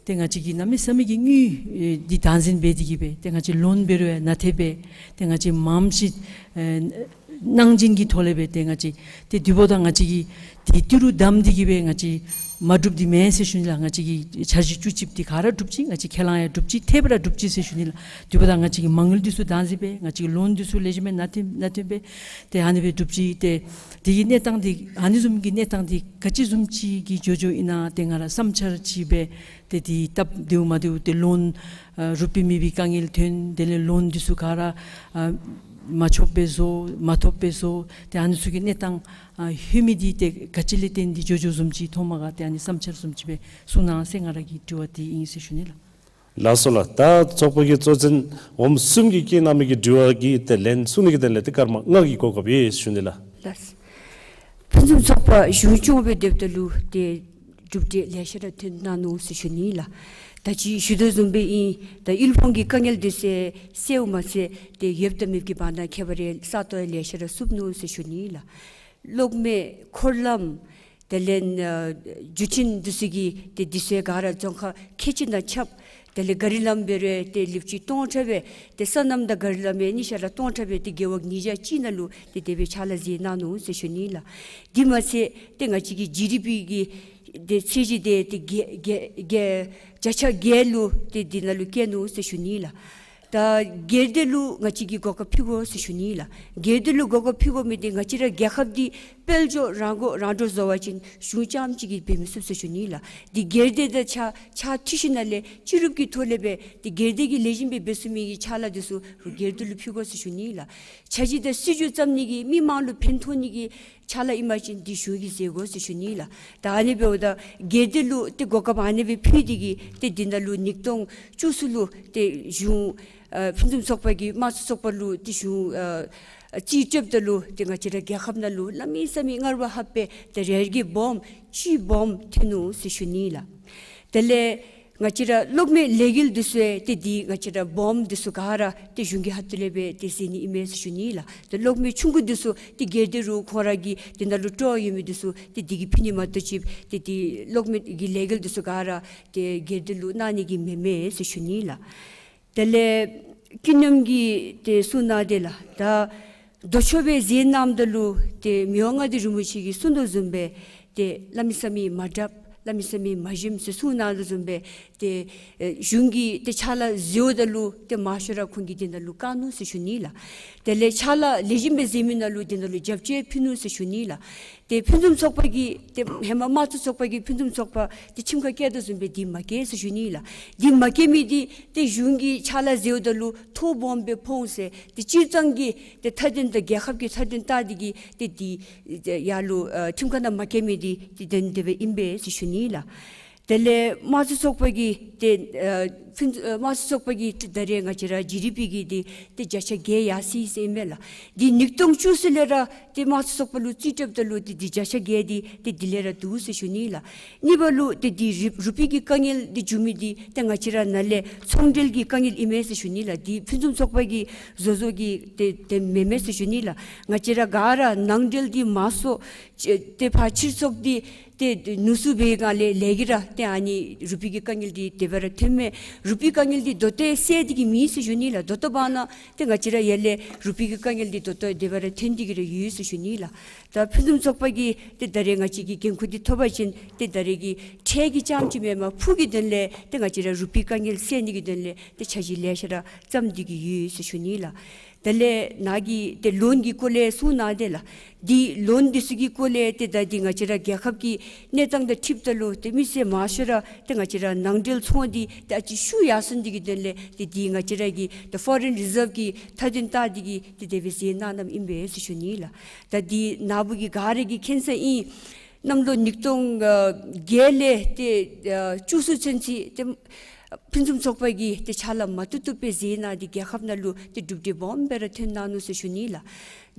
ཏེ་ང་བཅས་ཀྱིས་གནམ་མེད་ས་མེད་ཀྱི་དངུལ་ཨེ་འདི་བདག་འཛིན་འབད་དེ་གི་སྦེ་ཏེ་ང་བཅས་ལོན་འབད་རུང་ཡང་ནན་ཏན་སྦེ་ཏེ་ང་བཅས་མངམ་ཅིག་ཨེ་གནང་སྦྱིན་གྱི་ཐོག་ལས་སྦེ་ཏེ་ང་བཅས་ཏེ་དེ་འབདཝ་ད་ང་བཅས་ཀྱིས་ཏེ་ཏི་རུ་བསྡམས་ཏེ་གི་སྦེ་ང་བཅས་མ་འགྲུབ་འདི་མེད་ཟེར་ཞུ་ནི་ལགས། ང་བཅས་ཀྱི་འཆར་གཞི་བཅུ་གཅིག་འདི་ག་ར་འགྲུབ་ཅི། ང་བཅས་ཁས་བླངས་ཡང་འགྲུབ་ཅི། ཐེབས་ར་འགྲུབ་ཅི་ཟེར་ཞུ་ནི་ལགས། དེ་འབདཝ་ད་ང་བཅས་ཀྱིས་མ་དངུལ་འདི་ཚུ་བདག་འཛིན་འབད་ང་བཅས་ཀྱིས་ལོན་འདི་ཚུ་ལེགས་ཤོམ་སྦེ་ནན་ཏན་ནན་ཏན་སྦེ་ཏེ་ཨ་ནི་སྦེ་འགྲུབ་ཅི། ཏེ་དེ་གི་གནས་སྟངས་འདི་ཨ་ནི་བཟུམ་གྱི་གནས་སྟངས་འདི་ག་ཅི་བཟུམ་ཅིག་གི་འགྱོ་འགྱོཝ་ཨིན་ན་ཏེ་ང་ར་བསམ་འཆར་ཅིག་སྦེ་ཏེ་འདི་སྟབས་བདེཝ་མ་བདེཝ་ཏེ་ལོན་ཨ་རུ་པི་མེད་པའི་དཀའ་ངལ་ཐོན། དེ་ལས་ལོན་འདི་ཚུ་ག་ར་ཨ་མ་ཆོགཔ་སྦེ་བཟོ་མ་ཐོབ་པར་བཟོ། ཏེ་ཨ་ནི་ཚུ་གི་གནས་སྟངས་ཨ་ལྷོད་མི་འདི་ཏེ་ག་ཅི་ལས་བརྟེན་ཏེ་འགྱོ་འགྱོཝ་བཟུམ་ཅིག་མཐོངམ་ག་ཏེ་ཨ་ནི་བསམ་འཆར་བཟུམ་ཅིག་སྦེ་གསུང་གནང་ཟེར་ང་ར་གི་དྲི་བ་འདི་ཨིན་ཟེར་ཞུ་ནི་ལགས། ལགས་སོ་ལགས། ད་ཚོགས་པ་གི་གཙོ་འཛིན་འོགམ་གསུམ་གྱིས་བཀོད་གནང་མི་གི་དྲི་བ་གི་ཏེ་ལན་གསུང་ནི་གི་དོན་ལས་ཏེ་སྐར་མ་ལྔ་གི་གོ་སྐབས་ཡོད་ཟེར་ཞུ་ནི་ལགས། ལགས། ཕུན་སུམ་ཚོགས་པ་གཞུང་སྐྱོང་སྦེ་སྡོདཔ་ད་ལུ་ཏེ་གྲུབ་འབྲས་ལེ་ཤ་ར་ཐོན་གནང་ནུག་ཟེར་ཞུ་ནི་ལགས། ད་ཅི་ཞུ་དོ་བཟུམ་སྦེ་ཨིན། ད་དབུལ་ཕོངས་ཀྱི་དཀའ་ངལ་འདི་ཚུ་སེལཝ་མ་ཚད་ཏེ་ཡོདཔ་དང་མེདཔ་ཀྱི་བར་ན་ཁྱད་པར་ཡང་ས་སྟོང་ཡང་ལེ་ཤ་ར་བསུབ་ནུག་ཟེར་ཞུ་ནི་ལགས། གློག་མེ་འཁོར་ལམ་དེ་ལས་ཨ་བརྒྱུད་འཕྲིན་འདི་ཚུ་གི་ཏེ་འདི་ཚུ་ག་ར་རྫོང་ཁག་ཁལ་གཅིག་ནང་ཁྱབ། དེ་ལས་ག་རི་ལམ་འབད་རུང་ཏེ་ལེགས་བཅོས་སྟོང་ཕྲག་སྦེ་ཏེ་སོ་ནམ་དང་ག་རི་ལམ་ཡང་གཉིས་ཆ་ར་སྟོང་ཕྲག་སྦེ་ཏེ་རྒེད་འོག་ཉིས་བརྒྱ་གཅིག་ནང་ལུ་ཏེ་དེ་སྦེ་ཕྱག་ལཱ་མཛད་གནང་ནུག་ཟེར་ཞུ་ནི་ལགས། དེ་མ་ཚད་ཏེ་ང་བཅས་ཀྱི་ཇི་ཌི་པི་གི་ཏེ་ཚད་གཞི་འདི་ཏེ་བརྒྱ་བརྒྱ་བརྒྱ་བརྒྱ་ཆ་བརྒྱད་ལུ་ཏེ་འདི་ནང་ལུ་བཀལ་ནུག་ཟེར་ཞུ་ནི་ལགས། ད་སྒེར་སྡེ་ལུ་ང་བཅས་ཀྱིས་གོ་སྐབས་ཕུལ་དགོ་ཟེར་ཞུ་ནི་ལགས། སྒེར་སྡེ་ལུ་གོ་སྐབས་ཕུལ་དགོ་མི་འདི་ང་བཅས་ར་རྒྱལ་ཁབ་འདི་ དཔལ་འབྱོར་རང་མགོ་རང་འདྲོངས་བཟོ་བ་ཅིན་གཞུང་རྐྱངམ་གཅིག་གིས་འབད་མི་ཚུགས་ཟེར་ཞུ་ནི་ལགས། འདི་སྒེར་སྡེ་དང་ཕྱག་ཕྱག་མཐུད་ཞིནམ་ལས་སྤྱི་རུབ་ཀྱི་ཐོག་ལས་སྦེ་འདི་སྒེར་སྡེ་གིས་ལེགས་ཤོམ་སྦེ་འབད་ཚུགས་མི་གི་ཕྱག་ལཱ་འདི་ཚུ་སྒེར་སྡེ་ལུ་ཕུལ་དགོ་ཟེར་ཞུ་ནི་ལགས། འཆར་གཞི་དང་སྲིད་བྱུས་བརྩམ་ནི་གི་མི་མང་ལུ་ཕན་ཐོགས་ནི་གི་ཕྱག་ལཱ་ཨིན་པ་ཅིན་འདི་གཞུང་གིས་མཛད་དགོ་ཟེར་ཞུ་ནི་ལགས། ད་ཨ་ནི་འབདཝ་ད་སྒེར་སྡེ་ལུ་ཏེ་གོ་སྐབས་ཨ་ནི་སྦེ་ཕུལ་ཏེ་གིས་ཏེ་འདི་ནང་ལུ་ཉིས་སྟོང་བཅུ་གསུམ་ལུ་ཏེ་གཞུང་ཨ་ཕུན་སུམ་ཚོགས་པ་གིས་དམངས་གཙོ་ཚོགས་པ་ལུ་ཏེ་གཞུང་ཨ་རྩིས་སྤྲོདཔ་ད་ལུ་ཏེ་ང་བཅས་ར་རྒྱལ་ཁབ་ནང་ལུ་གནམ་མེད་ས་མེད་སྔར་བ་ལྷགཔ་སྦེ་ཏེ་རེ་བ་གི་སྦོམ་སྤྱི་སྦོམ་ཐོན་ནུག་ཟེར་ཞུ་ནི་ལགས། དེ་ལས་ང་བཅས་ར་གློག་མེ་ལས་འགུལ་འདི་ཚུ་ཡང་ཏེ་འདི་ང་བཅས་ར་སྦོམ་འདི་ཚུ་ག་ར་ཏེ་གཞུང་གི་ཁ་ཐུག་ལས་སྦེ་ཏེ་མཛད་ནི་ཨིན་མས་ཟེར་ཞུ་ནི་ལགས། ཏེ་གློག་མེ་ཆུང་ཀུ་འདི་ཚུ་ཏེ་སྒེར་སྡེ་རུང་ཁོང་ར་གི་འདི་ནང་ལུ་སྤྲོ་བ་ཡོད་མི་འདི་ཚུ་ཏེ་འདི་གིས་ཕུལ་ནི་མ་གཏོགས་ཅིག་ཏེ་འདི་གློག་མེ་གི་ལས་འགུལ་འདི་ཚུ་ག་ར་ཏེ་སྒེར་སྡེ་ལུ་གནང་ནི་གི་མེན་མས་ཟེར་ཞུ་ནི་ལགས། དེ་ལས་སྐུ་མགྲོནམ་གིས་ཏེ་གསུང་གནང་དེ་ལགས། ད་མདོ་ཆོག་སྦེ་མཛད་གནངམ་ད་ལུ་ཏེ་མི་དབང་མངའ་བདག་རིན་པོ་ཆེ་གིས་གསུང་དོ་བཟུམ་སྦེ་ཏེ་གནམ་མེད་ས་མེད་མ་དྲགཔ་གནམ་མེད་ས་མེད་མ་ཞིམ་ཟེར་གསུང་གནང་དོ་བཟུམ་སྦེ་ཏེ་ཨེ་གཞུང་གིས་ཏེ་ཕྱག་ལཱ་མཛདཔ་ད་ལུ་ཏེ་མང་ཤོས་ར་ཁོང་གིས་འདི་ནང་ལུ་བཀག་ནུག་ཟེར་ཞུ་ནི་ལགས། དེ་ལས་ཕྱག་ལཱ་ལེགས་ཤོམ་སྦེ་མཛད་མི་ནང་ལུ་འདི་ནང་ལུ་རྒྱབ་སྐྱོར་ཕུལ་ནུག་ཟེར་ཞུ་ནི་ལགས། ཏེ་ཕུན་སུམ་ཚོགས་པ་གིས་ཏེ་ཧེ་མ་དམངས་གཙོ་ཚོགས་པ་གིས་ཕུན་སུམ་ཚོགས་པ་ཏེ་ཁྲིམས་ཁང་བཀལ་དོ་བཟུམ་སྦེ་འདི་མ་བཀལ་ཟེར་ཞུ་ནི་ལགས། འདི་མ་བཀལ་མི་འདི་ཏེ་གཞུང་གིས་ཕྱག་ལཱ་མཛདཔ་ད་ལུ་ཐོ་སྦོམ་སྦེ་ཕོག་ཟེར་ཏེ་སྤྱིར་བཏང་གི་ཏེ་མཐའ་དོན་དང་རྒྱལ་ཁབ་ཀྱི་མཐའ་དོན་བལྟ་སྟེ་གིས་ཏེ་འདི་ཡར་ལུ་ཨ་ཁྲིམས་ཁང་ནང་མ་བཀལ་མི་འདི་ཏེ་དོན་དེ་སྦེ་ཨིན་པས་ཟེར་ཞུ་ནི་ལགས། དེ་ལས་དམངས་གཙོ་ཚོགས་པ་གིས་ཏེ་ཨ་ཕུན་ཨ་དམངས་གཙོ་ཚོགས་པ་གིས་ཏེ་ད་རེས་ང་བཅས་ར་ཇི་ཌི་པི་གི་འདི་ཏེ་བརྒྱ་ཆ་བརྒྱད་ཡར་སོ་ཡི་ཟེར་ཨིན་མས་ལགས། འདི་ཉིས་སྟོང་བཅུ་གསུམ་ལས་ར་ཏེ་དམངས་གཙོ་ཚོགས་པ་ལུ་རྩིས་སྤྲོདཔ་ད་ལུ་ཏེ་འདི་བརྒྱ་ཆ་བརྒྱད་འདི་ཏེ་འདི་ལས་ར་འདུག་ཟེར་ཞུ་ནི་ལགས། གཉིས་པ་ལུ་ཏེ་འདི་རུ་རུ་པའི་གི་དཀའ་ངལ་འདི་འབྱུང་མི་འདི་ཏེ་ང་བཅས་ར་ནང་ལས་ཚོང་འབྲེལ་གྱི་དཀའ་ངལ་ཨིན་མས་ཟེར་ཞུ་ནི་ལགས། འདི་ཕུན་སུམ་ཚོགས་པ་གིས་བཟོ་བཟོཝ་གི་ཏེ་ཏེ་མེན་མས་ཟེར་ཞུ་ནི་ལགས། ང་བཅས་ར་ག་ར་ནང་འབྲེལ་འདི་མང་སུ་ཏེ་ཕར་ཕྱིར་ཚོགས་འདི་ཏེ་ནུས་སུ་འབད་གང་ལས་ལས་ཀྱི་ར་ཏེ་ཨ་ནི་རུ་པའི་གི་དཀའ་ངལ་འདི་དེ་སྦེ་ར་ཐོན་མས། རུ་པའི་དཀའ་ངལ་འདི་ད་ལྟོ་སེལ་ཏེ་གི་མེད་ཟེར་ཞུ་ནི་ལགས། ད་ལྟོ་བར་ན་ཏེ་ང་བཅས་ར་ཡར་ལས་རུ་པའི་གི་དཀའ་ངལ་འདི་ད་ལྟོ་དེ་སྦེ་ར་ཐོན་ཏེ་གི་ར་ཡོད་ཟེར་ཞུ་ནི་ལགས། ད་ཕུན་སུམ་ཚོགས་པ་གིས་ཏེ་ད་རེས་ང་བཅས་ཀྱི་འགན་ཁུར་འདི་ཐོབ་པ་ཅིན་ཏེ་ད་རེས་ཀྱི་ཁྲལ་གྱི་རྐྱངམ་ཅིག་མེན་པར་ཕུགས་ཀྱི་དོན་ལས་ཏེ་ང་བཅས་ར་རུ་པའི་དཀའ་ངལ་སེལ་ནི་གི་དོན་ལས་ཏེ་འཆར་གཞི་ལེ་ཤ་ར་བརྩམས་ཏེ་གི་ཡོད་ཟེར་ཞུ་ནི་ལགས། དེ་ལས་ནཱ་གིས་ཏེ་ལོན་གྱི་སྐོར་ལས་གསུང་གནང་དེ་ལགས། འདི་ལོན་འདི་ཚུ་གི་སྐོར་ལས་ཏེ་ད་འདི་ང་བཅས་ར་རྒྱལ་ཁབ་ཀྱི་གནས་སྟངས་དང་འཁྲིལཝ་ད་ལུ་ཏེ་མི་སེར་མང་ཤོས་ར་ཏེ་ང་བཅས་ར་ནང་འབྲེལ་ཚོང་འདི་ཏེ་ཨ་ཙི་ཤུགས་ཡར་སོང་ནི་གི་དོན་ལས་ཏེ་འདི་ང་བཅས་ར་གི་ཏེ་ཕོ་རེན་རི་ཛརབ་ཀྱི་མཐའ་དོན་བལྟ་སྟེ་གིས་ཏེ་དེ་སྦེ་མཛད་གནང་གནངམ་ཨིན་པས་ཟེར་ཞུ་ནི་ལགས། ད་འདི་ནཱ་བུ་གིས་ག་ར་གིས་མཁྱེན་གསལ་ཨིན། གནམ་ལོ་ཉིས་སྟོང་ཨ་བརྒྱད་ལས་ཏེ་ཨ་བཅུ་གསུམ་ཚུན་ཚོད་ཏེ་ཕུན་སུམ་ཚོགས་པ་གིས་ཏེ་ཕྱག་ལཱ་མ་བཏུབ་བཏུབ་སྦེ་མཛད་གནང་སྟེ་རྒྱལ་ཁབ་ནང་ལུ་ཏེ་གྲུབ་འབྲས་སྦོམ་སྦེ་ར་ཐོན་གནང་ནུག་ཟེར་ཞུ་ནི་ལགས།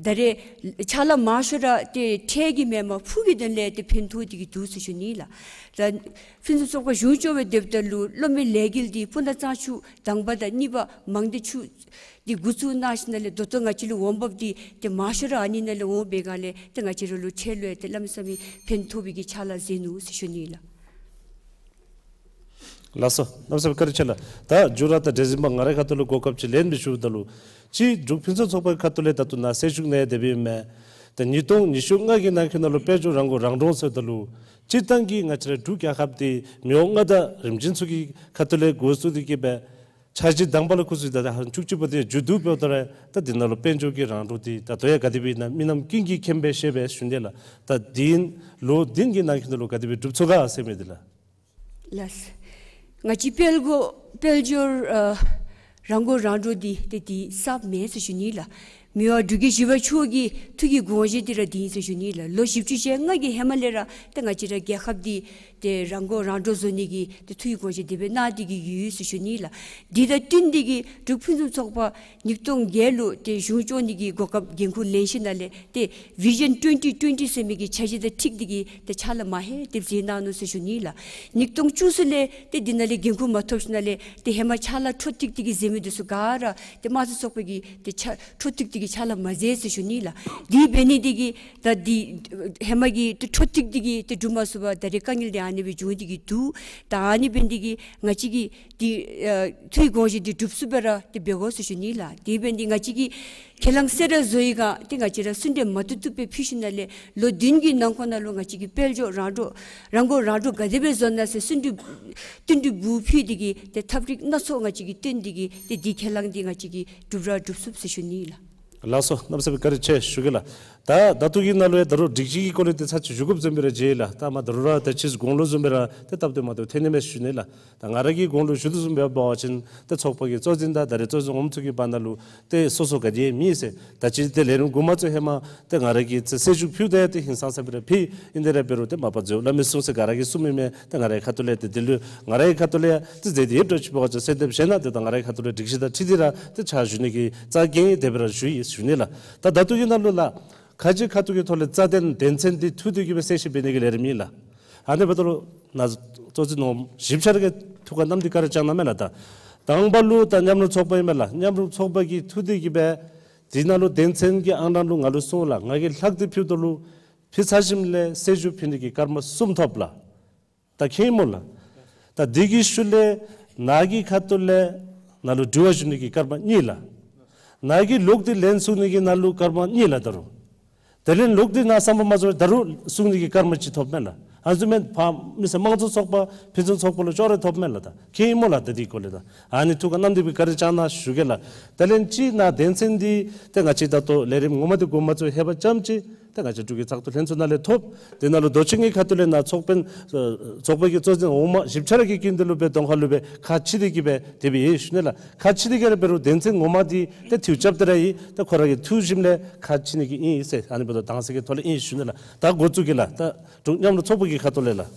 ད་རེས་ཕྱག་ལཱ་མང་ཤོས་ར་ཏེ་ཁྲལ་གྱི་མེན་པར་ཕུགས་ཀྱི་དོན་ལས་ཏེ་ཕན་ཐོགས་ཏེ་གི་འདུག་ཟེར་ཞུ་ནི་ལགས། ད་ཕུན་སུམ་ཚོགས་པ་གཞུང་སྐྱོང་སྦེ་སྡོདཔ་ད་ལུ་གློག་མེ་ལས་འགུལ་འདི་སྤུ་ན་གཙང་ཆུ་དང་པ་དང་གཉིས་པ་མང་སྡེ་ཆུ་འདི་འགོ་བཙུགས་གནང་ཞིནམ་ལས་ད་ལྟོ་ང་བཅས་ལུ་འོང་འབབ་འདི་ཏེ་མང་ཤོས་ར་ཨ་ནི་ནང་ལས་འོང་འབད་གང་ལས་ཏེ་ང་བཅས་ར་ལུ་ཁྲལ་ལུ་ཡང་ཏེ་གནམ་མེད་ས་མེད་ཕན་ཐོགས་པའི་གི་ཕྱག་ལཱ་མཛད་ནུག་ཟེར་ཞུ་ནི་ལགས། ལགས་སོ། གནམ་མེད་ས་མེད་བཀའ་དྲིན་ཆེ་ལགས། ད་མཇུག་ར་ད་འདྲེ་སྲིན་པ་ང་རའི་ཁ་ཐུག་ལུ་གོ་སྐབས་ཅིག་ལེན་སྦེ་ཞུཝ་ད་ལུ་ཅིག་འབྲུག་ཕུན་སུམ་ཚོགས་པའི་ཁ་ཐུག་ལས་ད་ལྟོ་ནཱ་གསལ་ཞུ་གནང་ཡི་དེ་སྦེ་ཨིན་མས། ད་ཉིས་སྟོང་ཉི་ཤུ་ལྔ་གི་ནང་འཁོད་ནང་ལུ་དཔལ་འབྱོར་རང་མགོ་རང་འདྲོངས་ཟེརཝ་ད་ལུ་སྤྱིར་བཏང་གི་ང་བཅས་ར་འབྲུག་རྒྱལ་ཁབ་འདི་མི་དབང་མངའ་བདག་རིམ་བྱོན་ཚུ་གི་ཁ་ཐུག་ལས་འགོ་བཙུགས་ཏེ་གི་སྦེ་འཆར་གཞི་དང་པ་ལས་འགོ་བཙུགས་ཏེ་ད་ཧ་ལམ་བཅུ་གཅིག་པ་དེ་མཇུག་བསྡུ་འབདཝ་ད་ར་ད་འདི་ནང་ལུ་དཔལ་འབྱོར་གྱི་རང་འདྲོངས་འདི་ད་ལྟོ་ཡང་ག་དེ་སྦེ་ཨིན་ན་མི་རྣམས་ཀུན་གྱིས་མཁྱེན་པས་ཤེས་པས་ཞུ་ནི་ལགས། ད་འདི་ལོ་བདུན་གྱི་ནང་འཁོད་ནང་ལུ་ག་དེ་སྦེ་གྲུབ་ཚུགས་ག་ཟེར་མི་འདི་ལགས། ལགས། ང་བཅས་དཔལ་འབྱོར་དཔལ་འབྱོར་ཨ་རང་མགོ་རང་འདྲོངས་འདི་ཏེ་འདི་གསརཔ་མེན་ཟེར་ཞུ་ནི་ལགས། མི་དབང་འབྲུག་རྒྱལ་བཞི་པ་མཆོག་གི་ཐུགས་ཀྱི་དགོངས་བཞེད་འདི་ར་འདི་ཨིན་ཟེར་ཞུ་ནི་ལགས། ལོ་བཞི་བཅུ་ཞེ་ལྔ་གི་ཧེ་མ་ལས་ར་ཏེ་ང་བཅས་ར་རྒྱལ་ཁབ་འདི་ཏེ་རང་མགོ་རང་འདྲོངས་བཟོ་ནི་གི་ཏེ་ཐུགས་ཀྱི་དགོངས་བཞེད་དེ་སྦེ་གནང་སྟེ་གི་ཡོད་ཟེར་ཞུ་ནི་ལགས། འདི་དང་བསྟུན་ཏེ་གི་འབྲུག་ཕུན་སུམ་ཚོགས་པ་ཉིས་སྟོང་བརྒྱད་ལུ་ཏེ་གཞུང་སྐྱོང་ནི་གི་གོ་སྐབས་འགན་ཁུར་ལེན་ཞིནམ་ལས་ཏེ་Vision twenty twenty ཟེར་མི་གི་འཆར་གཞི་དང་འཁྲིལ་ཏེ་གི་ཏེ་ཕྱག་ལཱ་མ་ཧེ་དེ་སྦེ་མཛད་གནང་ནུག་ཟེར་ཞུ་ནི་ལགས། ཉིས་སྟོང་བཅུ་གསུམ་ལས་ཏེ་འདི་ནང་ལས་འགན་ཁུར་མ་ཐོབ་ཞིནམ་ལས་ཏེ་ཧེ་མ་ཕྱག་ལཱ་འཕྲོ་མཐུད་དེ་གི་མཛད་མི་འདི་ཚུ་ག་ར་ཏེ་དམངས་གཙོ་ཚོགས་པ་གིས་ཏེ་ཕྱག་འཕྲོ་མཐུད་དེ་གི་ཕྱག་ལཱ་མ་མཛད་ཟེར་ཞུ་ནི་ལགས། འདི་འབད་ནི་འདི་གིས་ད་འདི་ཧེ་མ་གི་ཏེ་འཕྲོ་མཐུད་དེ་གི་ཏེ་འགྲུབ་མ་ཚུགས་པར་ད་རེས་དཀའ་ངལ་འདི་ཨ་ནི་སྦེ་འབྱུང་སྟེ་གི་འདུག། ད་ཨ་ནི་འབད་ནི་འདི་གིས་ང་བཅས་ཀྱིས་ཏེ་ཨ་ཐུགས་དགོངས་བཞེད་འདི་འགྲུབ་ཚུགསཔ་སྦེ་ར་ཏེ་འབད་དགོ་ཟེར་ཞུ་ནི་ལགས། དེ་འབད་ནི་འདི་ང་བཅས་ཀྱིས་ཁས་བླངས་གསོལ་རས་བཟོ་ཡི་ག་ཏེ་ང་བཅས་ར་གསུང་གྲོས་མ་བཏུབ་བཏུབ་སྦེ་ཕུལ་ཞིནམ་ལས་ལོ་བདུན་གྱི་ནང་འཁོད་ནང་ལུ་ང་བཅས་ཀྱིས་དཔལ་འབྱོར་རང་འགྲོ་རང་མགོ་རང་འདྲོངས་ག་དེ་སྦེ་བཟོ་ནི་ཟེར་གསུང་གྲོས་བསྟུན་གྲོས་འབུལ་ཕུལ་ཏེ་གི་ཏེ་ཐབས་རིག་སྣ་ཚོགས་ང་བཅས་ཀྱིས་བཏོན་ཏེ་གི་ཏེ་འདི་ཁས་བླངས་འདི་ང་བཅས་ཀྱིས་འགྲུབ་ར་འགྲུབ་ཚུགས་ཟེར་ཞུ་ནི་ལགས། ལགས་སོ། གནམ་མེད་ས་མེད་བཀའ་དྲིན་ཆེ་ཞུ་གེ་ལགས། ད་ད་ལྟོ་གི་ནང་ལུ་ཡང་ད་རུང་སྒྲིག་གཞི་གི་སྐོར་ལས་ཏེ་ཚར་ཅིག་ཞུ་དགོཔ་བཟུམ་སྦེ་ར་མཇལ་ལགས། ད་མ་ད་རུང་ར་ད་ཅིག་གོང་ལུ་བཟུམ་སྦེ་ར་ཏེ་སྟབས་བདེ་མ་བདེཝ་ཐོན་ནི་མས་ཞུ་ནི་ལགས། ད་ང་ར་གི་གོང་ལུ་ཞུ་དོ་བཟུམ་སྦེ་འབད་བ་ཅིན་ཏེ་ཚོགས་པ་གི་གཙོ་འཛིན་དང་ད་རེས་གཙོ་འཛིན་འོགམ་ཚུ་གི་བར་ན་ལུ་ཏེ་སོ་སོ་ག་དེ་ཡང་མེད་ཟེར། ད་ཅི་ཏེ་ལས་རིམ་འགོ་མ་བཙུགས་ཧེ་མ་ཏེ་ང་ར་གིས་ཏེ་གསལ་ཞུ་ཕུལཝ་ད་ཡང་ཏེ་ཧིང་སངས་ས་སྦེ་ར་ཕུལ། ཨིན་དེ་ར་འབད་རུང་ཏེ་མ་པ་འཛོལཝ་སླབ་མི་གསུངས་ཟེར་ག་ར་གིས་གསུང་མི་མས། ཏེ་ང་རའི་ཁ་ཐུག་ལས་ཏེ་དེ་ལུ་ང་རའི་ཁ་ཐུག་ལས་ཡང་ཏེ་ཟེར་ཏེ་ཡོདཔ་འདྲཝ་ཅིག་འབད་བ་ཅིན་གསལ་འདེབས་བཞེས་གནང་། ཏེ་ད་ང་རའི་ཁ་ཐུག་ལས་སྒྲིག་གཞི་དང་འཁྲིལ་ཏེ་ར་ཏེ་ཕྱག་ཞུ་ནི་གི་རྩ་འགེངས་ཡི། དེ་སྦེ་ར་ཞུ་ཡི་ཞུ་ནི་ལགས། ད་ད་ལྟོ་གི་ནང་ལུ་ལགས་ཁ་ཅིག་ཁ་ཐུག་གི་ཐོག་ལས་རྩ་དོན་དོན་ཚན་འདི་འཐུ་སྟེ་གི་སྦེ་གསལ་བཤད་འབད་ནི་གི་ལས་རིམ་ཨིན་ལགས། ཨ་ནི་འབདཝ་ད་ལུ་ནཱ་གཙོ་འཛིན་འོགམ་བཞི་ཆ་ར་གིས་ཐུགས་ཁར་བསྣམས་ཏེ་བཀའ་དྲིན་བསྐྱང་གནང་མས་ལགས། ད་དང་པ་ལུ་ད་མཉམ་རུབ་ཚོགས་པ་ཨིན་མས་ལགས། མཉམ་རུབ་ཚོགས་པ་གིས་འཐུ་སྟེ་གི་སྦེ་དེ་ནང་ལུ་དོན་ཚན་གྱི་ཨང་གྲངས་ལུ་ང་ལུ་གསུངས་ལགས། ང་གིས་ལྷག་སྟེ་ཕུལཝ་ད་ལུ་ཕུལ་ཚར་ཞིནམ་ལས་གསལ་ཞུ་ཕུལ་ནི་གི་སྐར་མ་གསུམ་ཐོབ་ལགས། ད་མཁྱེན་སྨོ་ལགས། ད་དེ་གི་ཤུལ་ལས་ནཱ་གི་ཁ་ཐུག་ལས་ནཱ་ལུ་དྲི་བ་ཞུ་ནི་གི་སྐར་མ་གཉིས་ལགས། ནཱ་གི་ལོག་སྟེ་ལན་གསུང་ནི་གི་ནང་ལུ་སྐར་མ་གཉིས་ལགས། ད་རུང་དེ་ལས་ལོག་སྟེ་ནཱ་བསམ་པ་མ་རྫོགས་ད་རུང་གསུང་ནི་གི་སྐར་མ་གཅིག་ཐོབ་མས་ལགས། ཨ་ནི་བཟུམ་མའི་ཕར་མི་སེར་དམངས་གཙོ་ཚོགས་པ་ཕན་ཚུན་ཚོགས་པ་ལུ་ཅོག་ར་ཐོབ་མས་ལགས། ད་མཁྱེན་སྨོ་ལགས། ད་དེ་གི་སྐོར་ལས་ད་ཨ་ནི་ཐུགས་ཁར་བསྣམས་ཏེ་གི་སྦེ་བཀའ་དྲིན་བསྐྱང་གནང་ཞུ་གེ་ལགས། དེ་ལས་ཅིག་ནཱ་དོན་ཚན་འདི་ཏེ་ང་བཅས་ད་ལྟོ་ལས་རིམ་ངོ་མ་འདི་འགོ་མ་བཙུགས་ཧེ་བ་ཙམ་ཅིག་ཏེ་ང་བཅས་འབྲུག་གི་ཚོགས་འདུ་ལྷན་ཚོགས་ནང་ལས་ཐོབ། དེ་ནང་ལུ་མདོ་ཆེན་གྱི་ཁ་ཐུག་ལས་ནཱ་ཚོགས་པའི་ཚོགས་པ་གི་གཙོ་འཛིན་འོག་མ་བཞི་ཆ་ར་གི་སྐུ་མདུན་ལུ་སྦེ་གདོང་ཁ་ལུ་སྦེ་ཁ་ཕྱེ་སྟེ་གི་སྦེ་དེ་སྦེ་ཡོད་ཞུ་ནི་ལགས། ཁ་ཕྱེ་སྟེ་གི་ར་འབད་རུང་དོན་ཚན་ངོ་མ་འདི་ཏེ་འཐུ་རྐྱབ་སྟེ་ར་ཡོད། ཏེ་ཁོ་ར་གིས་འཐུ་ཞིནམ་ལས་ཁ་ཕྱེ་ནི་གི་ཨིན་ཟེར་ཨ་ནི་འབདཝ་ད་དྭངས་གསལ་གྱི་ཐོག་ལས་ཨིན་ཞུ་ནི་ལགས། ད་འགོ་བཙུགས་གེ་ལགས། ད་འབྲུག་མཉམ་རུབ་ཚོགས་པ་གི་ཁ་ཐུག་ལས་ལགས།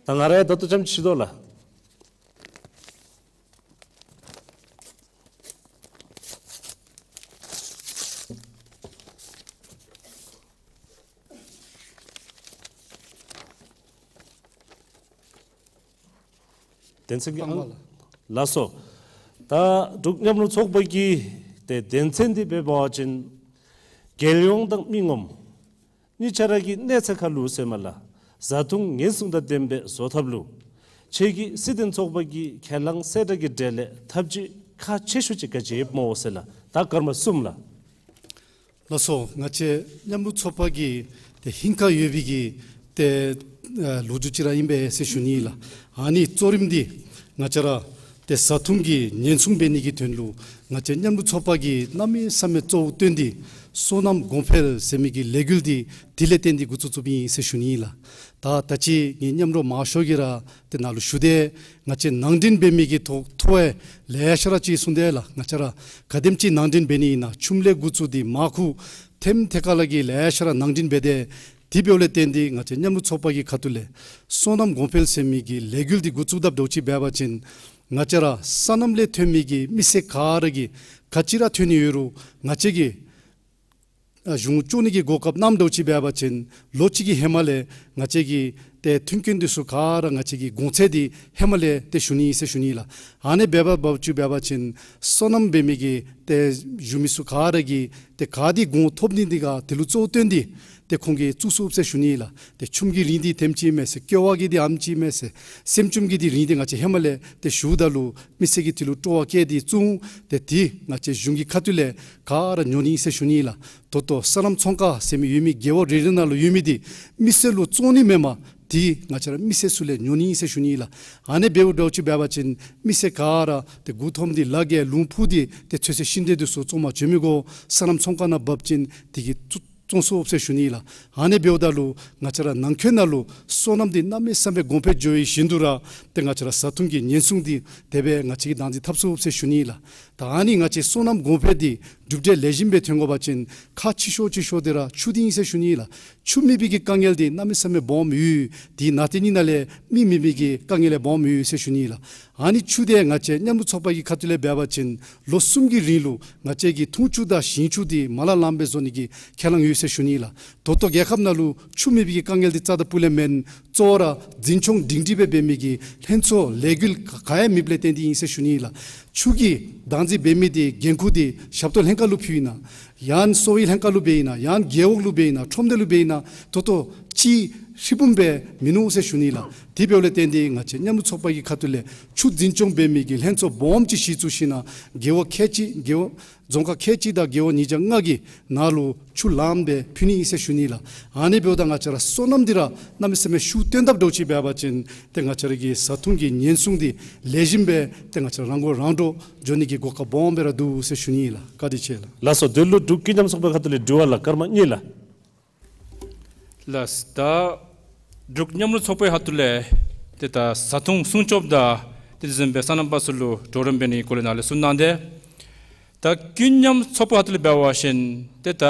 ད་ང་ར་ཡང་ད་ལྟོ་ཙམ་ཅིག་ཤེས་དོ་ལགས། དོན་ཚན་གྱི་ཨང་། ལགས་སོ། ད་འབྲུག་མཉམ་རུབ་ཚོགས་པ་གི་ཏེ་དོན་ཚན་འདི་འབད་བ་ཅིན་རྒྱལ་ཡོངས་དང་མི་ངོམ་གཉིས་ཆ་ར་གི་གནས་ཚད་ཁར་ལུ་ཟེར་མས་ལགས། བཟའ་འཐུང་ཉེན་སྲུང་དང་ལྡནམ་སྦེ་བཟོ་ཐབས་ལུ་ཁྱེད་ཀྱི་སྲིད་དོན་ཚོགས་པ་གི་ཁས་བླངས་གསལ་བསྒྲགས་ཀྱི་གྲས་ལས་ཐབས་ཇུས་ཁག་ཆེ་ཤོས་ཅིག་ག་ཅི་ཡོདཔ་སྨོ་ཟེར་ལགས། ད་སྐར་མ་གསུམ་ལགས། ལགས་སོ། ང་བཅས་མཉམ་རུབ་ཚོགས་པ་གི་ཏེ་ཧིང་ཁར་ཡོད་པའི་གི་ཏེ་ཨ་ལོ་རྒྱུས་ཅིག་ར་ཨིན་པས་ཟེར་ཞུ་ནི་ལགས། ཨ་ནི་གཙོ་རིམ་འདི་ང་བཅས་ར་ཏེ་བཟའ་འཐུང་གི་ཉེན་སྲུང་འབད་ནི་གི་དོན་ལུ་ང་བཅས་མཉམ་རུབ་ཚོགས་པ་གིས་གནམ་མེད་ས་མེད་གཙོ་བོ་བཏོན་ཏེ་སོ་ནམ་གོང་འཕེལ་ཟེར་མི་གི་ལས་འགུལ་འདི་དེ་ལས་བརྟེན་ཏེ་འགོ་བཙུགས་བཙུགསཔ་ཨིན་ཟེར་ཞུ་ནི་ལགས། ད་ད་ཅི་ངེའི་མཉམ་རུབ་མང་ཤོས་ཀྱིས་ར་ཏེ་ནཱ་ལུ་ཞུ་སྟེ་ང་བཅས་ནང་འདྲེན་འབད་མི་གི་ཐོག་ཐོག་ལས་ལེ་ཤ་ར་ཅིག་གསུངས་ཏེ་ལགས། ང་བཅས་ར་ག་དེམ་ཅིག་ནང་འདྲེན་འབད་ནི་ཨིན་ན་ཆུམ་ལས་འགོ་བཙུགས་ཏེ་མར་ཁུ་ཐེམ་ཐེ་ཀ་ལ་གི་ལེ་ཤ་ར་ནང་འདྲེན་འབད་དེ་དེ་འབདཝ་ལས་བརྟེན་ཏེ་ང་བཅས་མཉམ་རུབ་ཚོགས་པ་གི་ཁ་ཐུག་ལས་སོ་ནམ་གོང་འཕེལ་ཟེར་མི་གི་ལས་འགུལ་འདི་འགོ་བཙུགས་དཔ་འདྲཝ་ཅིག་འབད་བ་ཅིན་ང་བཅས་ར་སོ་ནམ་ལས་ཐོན་མི་གི་མི་སེར་ག་ར་གིས་ག་ཅི་ར་ཐོན་ནི་ཡོད་རུང་ང་བཅས་ཀྱིས་ཨ་གཞུང་བཅོ་ནི་གི་གོ་སྐབས་གནངམ་འདྲཝ་ཅིག་འབད་བ་ཅིན་ལོ་གཅིག་གི་ཧེ་མ་ལས་ང་བཅས་ཀྱི་ཏེ་མཐུན་རྐྱེན་འདི་ཚུ་ག་ར་ང་བཅས་ཀྱི་གོང་ཚད་འདི་ཧེ་མ་ལས་ཏེ་ཞུ་ནི་ཨིན་ཟེར་ཞུ་ནི་ལགས། ཨ་ནི་འབདཝ་འབདཝ་ཅིག་འབད་བ་ཅིན་སོ་ནམ་འབད་མི་གི་ཏེ་ཞུ་མི་ཚུ་ག་ར་གིས་ཏེ་ག་འདི་གོང་ཐོབ་ནི་འདི་ག་དེ་ལུ་གཙོ་བོ་བཏོན་ཏེ་ཏེ་ཁོང་གིས་བཙུགས་ཚུགསཔ་ཟེར་ཞུ་ནི་ལགས། ཏེ་ཆུམ་གྱི་རིན་འདི་དེམ་ཅིག་མས་ཟེར་ཀེ་བ་གི་འདི་ཨེམ་ཅིག་མས་ཟེར་སྲནམ་ཆུམ་གྱི་འདི་རིན་འདི་ང་བཅས་ཧེ་མ་ལས་ཏེ་ཞུཝ་ད་ལུ་མི་སེར་གྱིས་དེ་ལུ་སྤྲོ་བ་བསྐྱེད་དེ་བཙུགས་ཏེ་དེ་ང་བཅས་གཞུང་གི་ཁ་ཐུག་ལས་ག་ར་ཉོ་ནི་ཨིན་ཟེར་ཞུ་ནི་ལགས། ད་ལྟོ་སོ་ནམ་ཚོང་ཁང་ཟེར་མི་ཡོད་མི་རྒེད་འོག་རེ་རེ་ནང་ལུ་ཡོད་མི་འདི་མི་སེར་ལུ་བཙོང་ནི་མེན་པར་དེ་ང་བཅས་ར་མི་སེར་ཚུ་ལས་ཉོ་ནི་ཨིན་ཟེར་ཞུ་ནི་ལགས། ཨ་ནི་འབདཝ་འདྲཝ་ཅིག་འབད་བ་ཅིན་མི་སེར་ག་ར་ཏེ་མགུ་འཐོམས་ཏེ་ལ་བརྒལ་ལུང་ཕུ་སྟེ་ཏེ་ཚོད་བསྲེ་ཤིང་འབྲས་འདི་ཚུ་བཙོང་པར་འགྱོ་མི་དགོ། སོ་ནམ་ཚོང་ཁང་ནང་འབབ་ཅིན་དེ་གིས་བཙོང་ཚུགསཔ་ཟེར་ཞུ་ནི་ལགས། ཨ་ནི་འབདཝ་ད་ལུ་ང་བཅས་ར་ནང་འཁོད་ནང་ལུ་སོ་ནམ་འདི་གནམ་མེད་ས་མེད་གོང་འཕེལ་འགྱོ་བའི་བཞིན་དུ་ར་ཏེ་ང་བཅས་ར་བཟའ་འཐུང་གི་ཉེན་སྲུང་འདི་དེ་སྦེ་ང་བཅས་ཀྱིས་བདག་འཛིན་འཐབ་ཚུགསཔ་ཟེར་ཞུ་ནི་ལགས། ད་ཨ་ནི་ང་བཅས་སོ་ནམ་གོང་འཕེལ་འདི་གྲུབ་འབྲས་ལེགས་ཤོམ་སྦེ་ཐོན་དགོ་པ་ཅིན་ཁག་ཆེ་ཤོས་ཆེ་ཤོས་འདི་ར་ཆུ་འདི་ཨིན་ཟེར་ཞུ་ནི་ལགས། ཆུ་མེད་པའི་གི་དཀའ་ངལ་འདི་གནམ་མེད་ས་མེད་སྦོམ་ཡོད། དེ་ནང་དེ་ནི་ནང་ལས་མི་མེད་མི་གི་དཀའ་ངལ་ལས་སྦོམ་ཡོད་ཟེར་ཞུ་ནི་ལགས། ཨ་ནི་ཆུ་འདི་ང་བཅས་མཉམ་རུབ་ཚོགས་པ་གི་ཁ་ཐུག་ལས་འབད་བ་ཅིན་ལོ་གསུམ་གྱི་རིང་ལུ་ང་བཅས་ཀྱིས་འཐུང་ཆུ་དང་ཞིང་ཆུ་འདི་མ་ལང་ལངམ་སྦེ་བཟོ་ནི་གི་ཁས་བླངས་ཡོད་ཟེར་ཞུ་ནི་ལགས། ད་ལྟོ་རྒྱལ་ཁབ་ནང་ལུ་ཆུ་མེད་པའི་གི་དཀའ་ངལ་འདི་རྩ་དང་སྤུ་ལས་མེན། གཙོ་བོ་ར་འཛིན་སྐྱོང་སྒྲིང་སྒྲི་སྦེ་འབད་མི་གི་ལྷན་ཚོགས་ལས་འགུལ་ག་ཡང་མེདཔ་ལས་བརྟེན་ཏེ་ཨིན་ཟེར་ཞུ་ནི་ལགས། ཆུ་གི་བདག་འཛིན་འབད་མི་འདི་འགན་ཁུར་འདི་ཞབས་ཏོག་ལྷན་ཁག་ལུ་ཕུལ་ཨིན་ན། ཡང་གསོ་བའི་ལྷན་ཁག་ལུ་འབད་ཨིན་ན། ཡང་རྒེད་འོག་ལུ་འབད་ཨིན་ན། ཁྲོམ་སྡེ་ལུ་འབད་ཨིན་ན། ད་ལྟོ་ཅིག་ ཧྲིལ་བུམ་སྦེ་མིན་ནུག་ཟེར་ཞུ་ནི་ལགས། དེ་འབདཝ་ལས་བརྟེན་ཏེ་ང་བཅས་མཉམ་རུབ་ཚོགས་པ་གི་ཁ་ཐུག་ལས་ཆུ་འཛིན་སྐྱོང་འབད་མི་གི་ལྷན་ཚོགས་སྦོམ་ཅིག་གཞི་བཙུགས་ཞིནམ་ལས་རྒེད་འོག་ཁལ་གཅིག་རྒེད་འོག་རྫོང་ཁག་ཁལ་གཅིག་དང་རྒེད་འོག་ཉིས་བརྒྱ་ལྔ་གི་ནང་ལུ་ཆུ་ལངམ་སྦེ་ཕུལ་ནི་ཨིན་ཟེར་ཞུ་ནི་ལགས། ཨ་ནི་འབདཝ་ད་ང་བཅས་ར་སོ་ནམ་འདི་ར་གནམ་མེད་ས་མེད་ཤུགས་བཏོན་དཔ་འདྲཝ་ཅིག་འབད་བ་ཅིན་ཏེ་ང་བཅས་ར་གི་བཟའ་འཐུང་གི་ཉེན་སྲུང་འདི་ལེགས་ཤོམ་སྦེ་ཏེ་ང་བཅས་ར་རང་མགོ་རང་འདྲོངས་འགྱོ་ནི་གི་གོ་སྐབས་སྦོམ་སྦེ་ར་འདུག་ཟེར་ཞུ་ནི་ལགས། བཀའ་དྲིན་ཆེ་ལགས། ལགས་སོ། དེ་ལུ་འབྲུག་ཀུན་མཉམ་ཚོགས་པའི་ཁ་ཐུག་ལས་དྲི་བ་ལགས། སྐར་མ་གཉིས་ལགས། ལགས། ད་འབྲུག་མཉམ་རུབ་ཚོགས་པའི་ཁ་ཐུག་ལས་ཏེ་ད་བཟའ་འཐུང་སྲུང་སྐྱོབ་དང་ཏེ་དེ་བཟུམ་སྦེ་སོ་ནམ་པ་ཚུ་ལུ་གྲོགས་རམ་འབད་ནི་སྐོར་ལས་ནཱ་ལས་གསུངས་གནང་སྟེ། ད་ཀུན་མཉམ་ཚོགས་པའི་ཁ་ཐུག་ལས་འབད་བ་ཅིན་ཏེ་ད་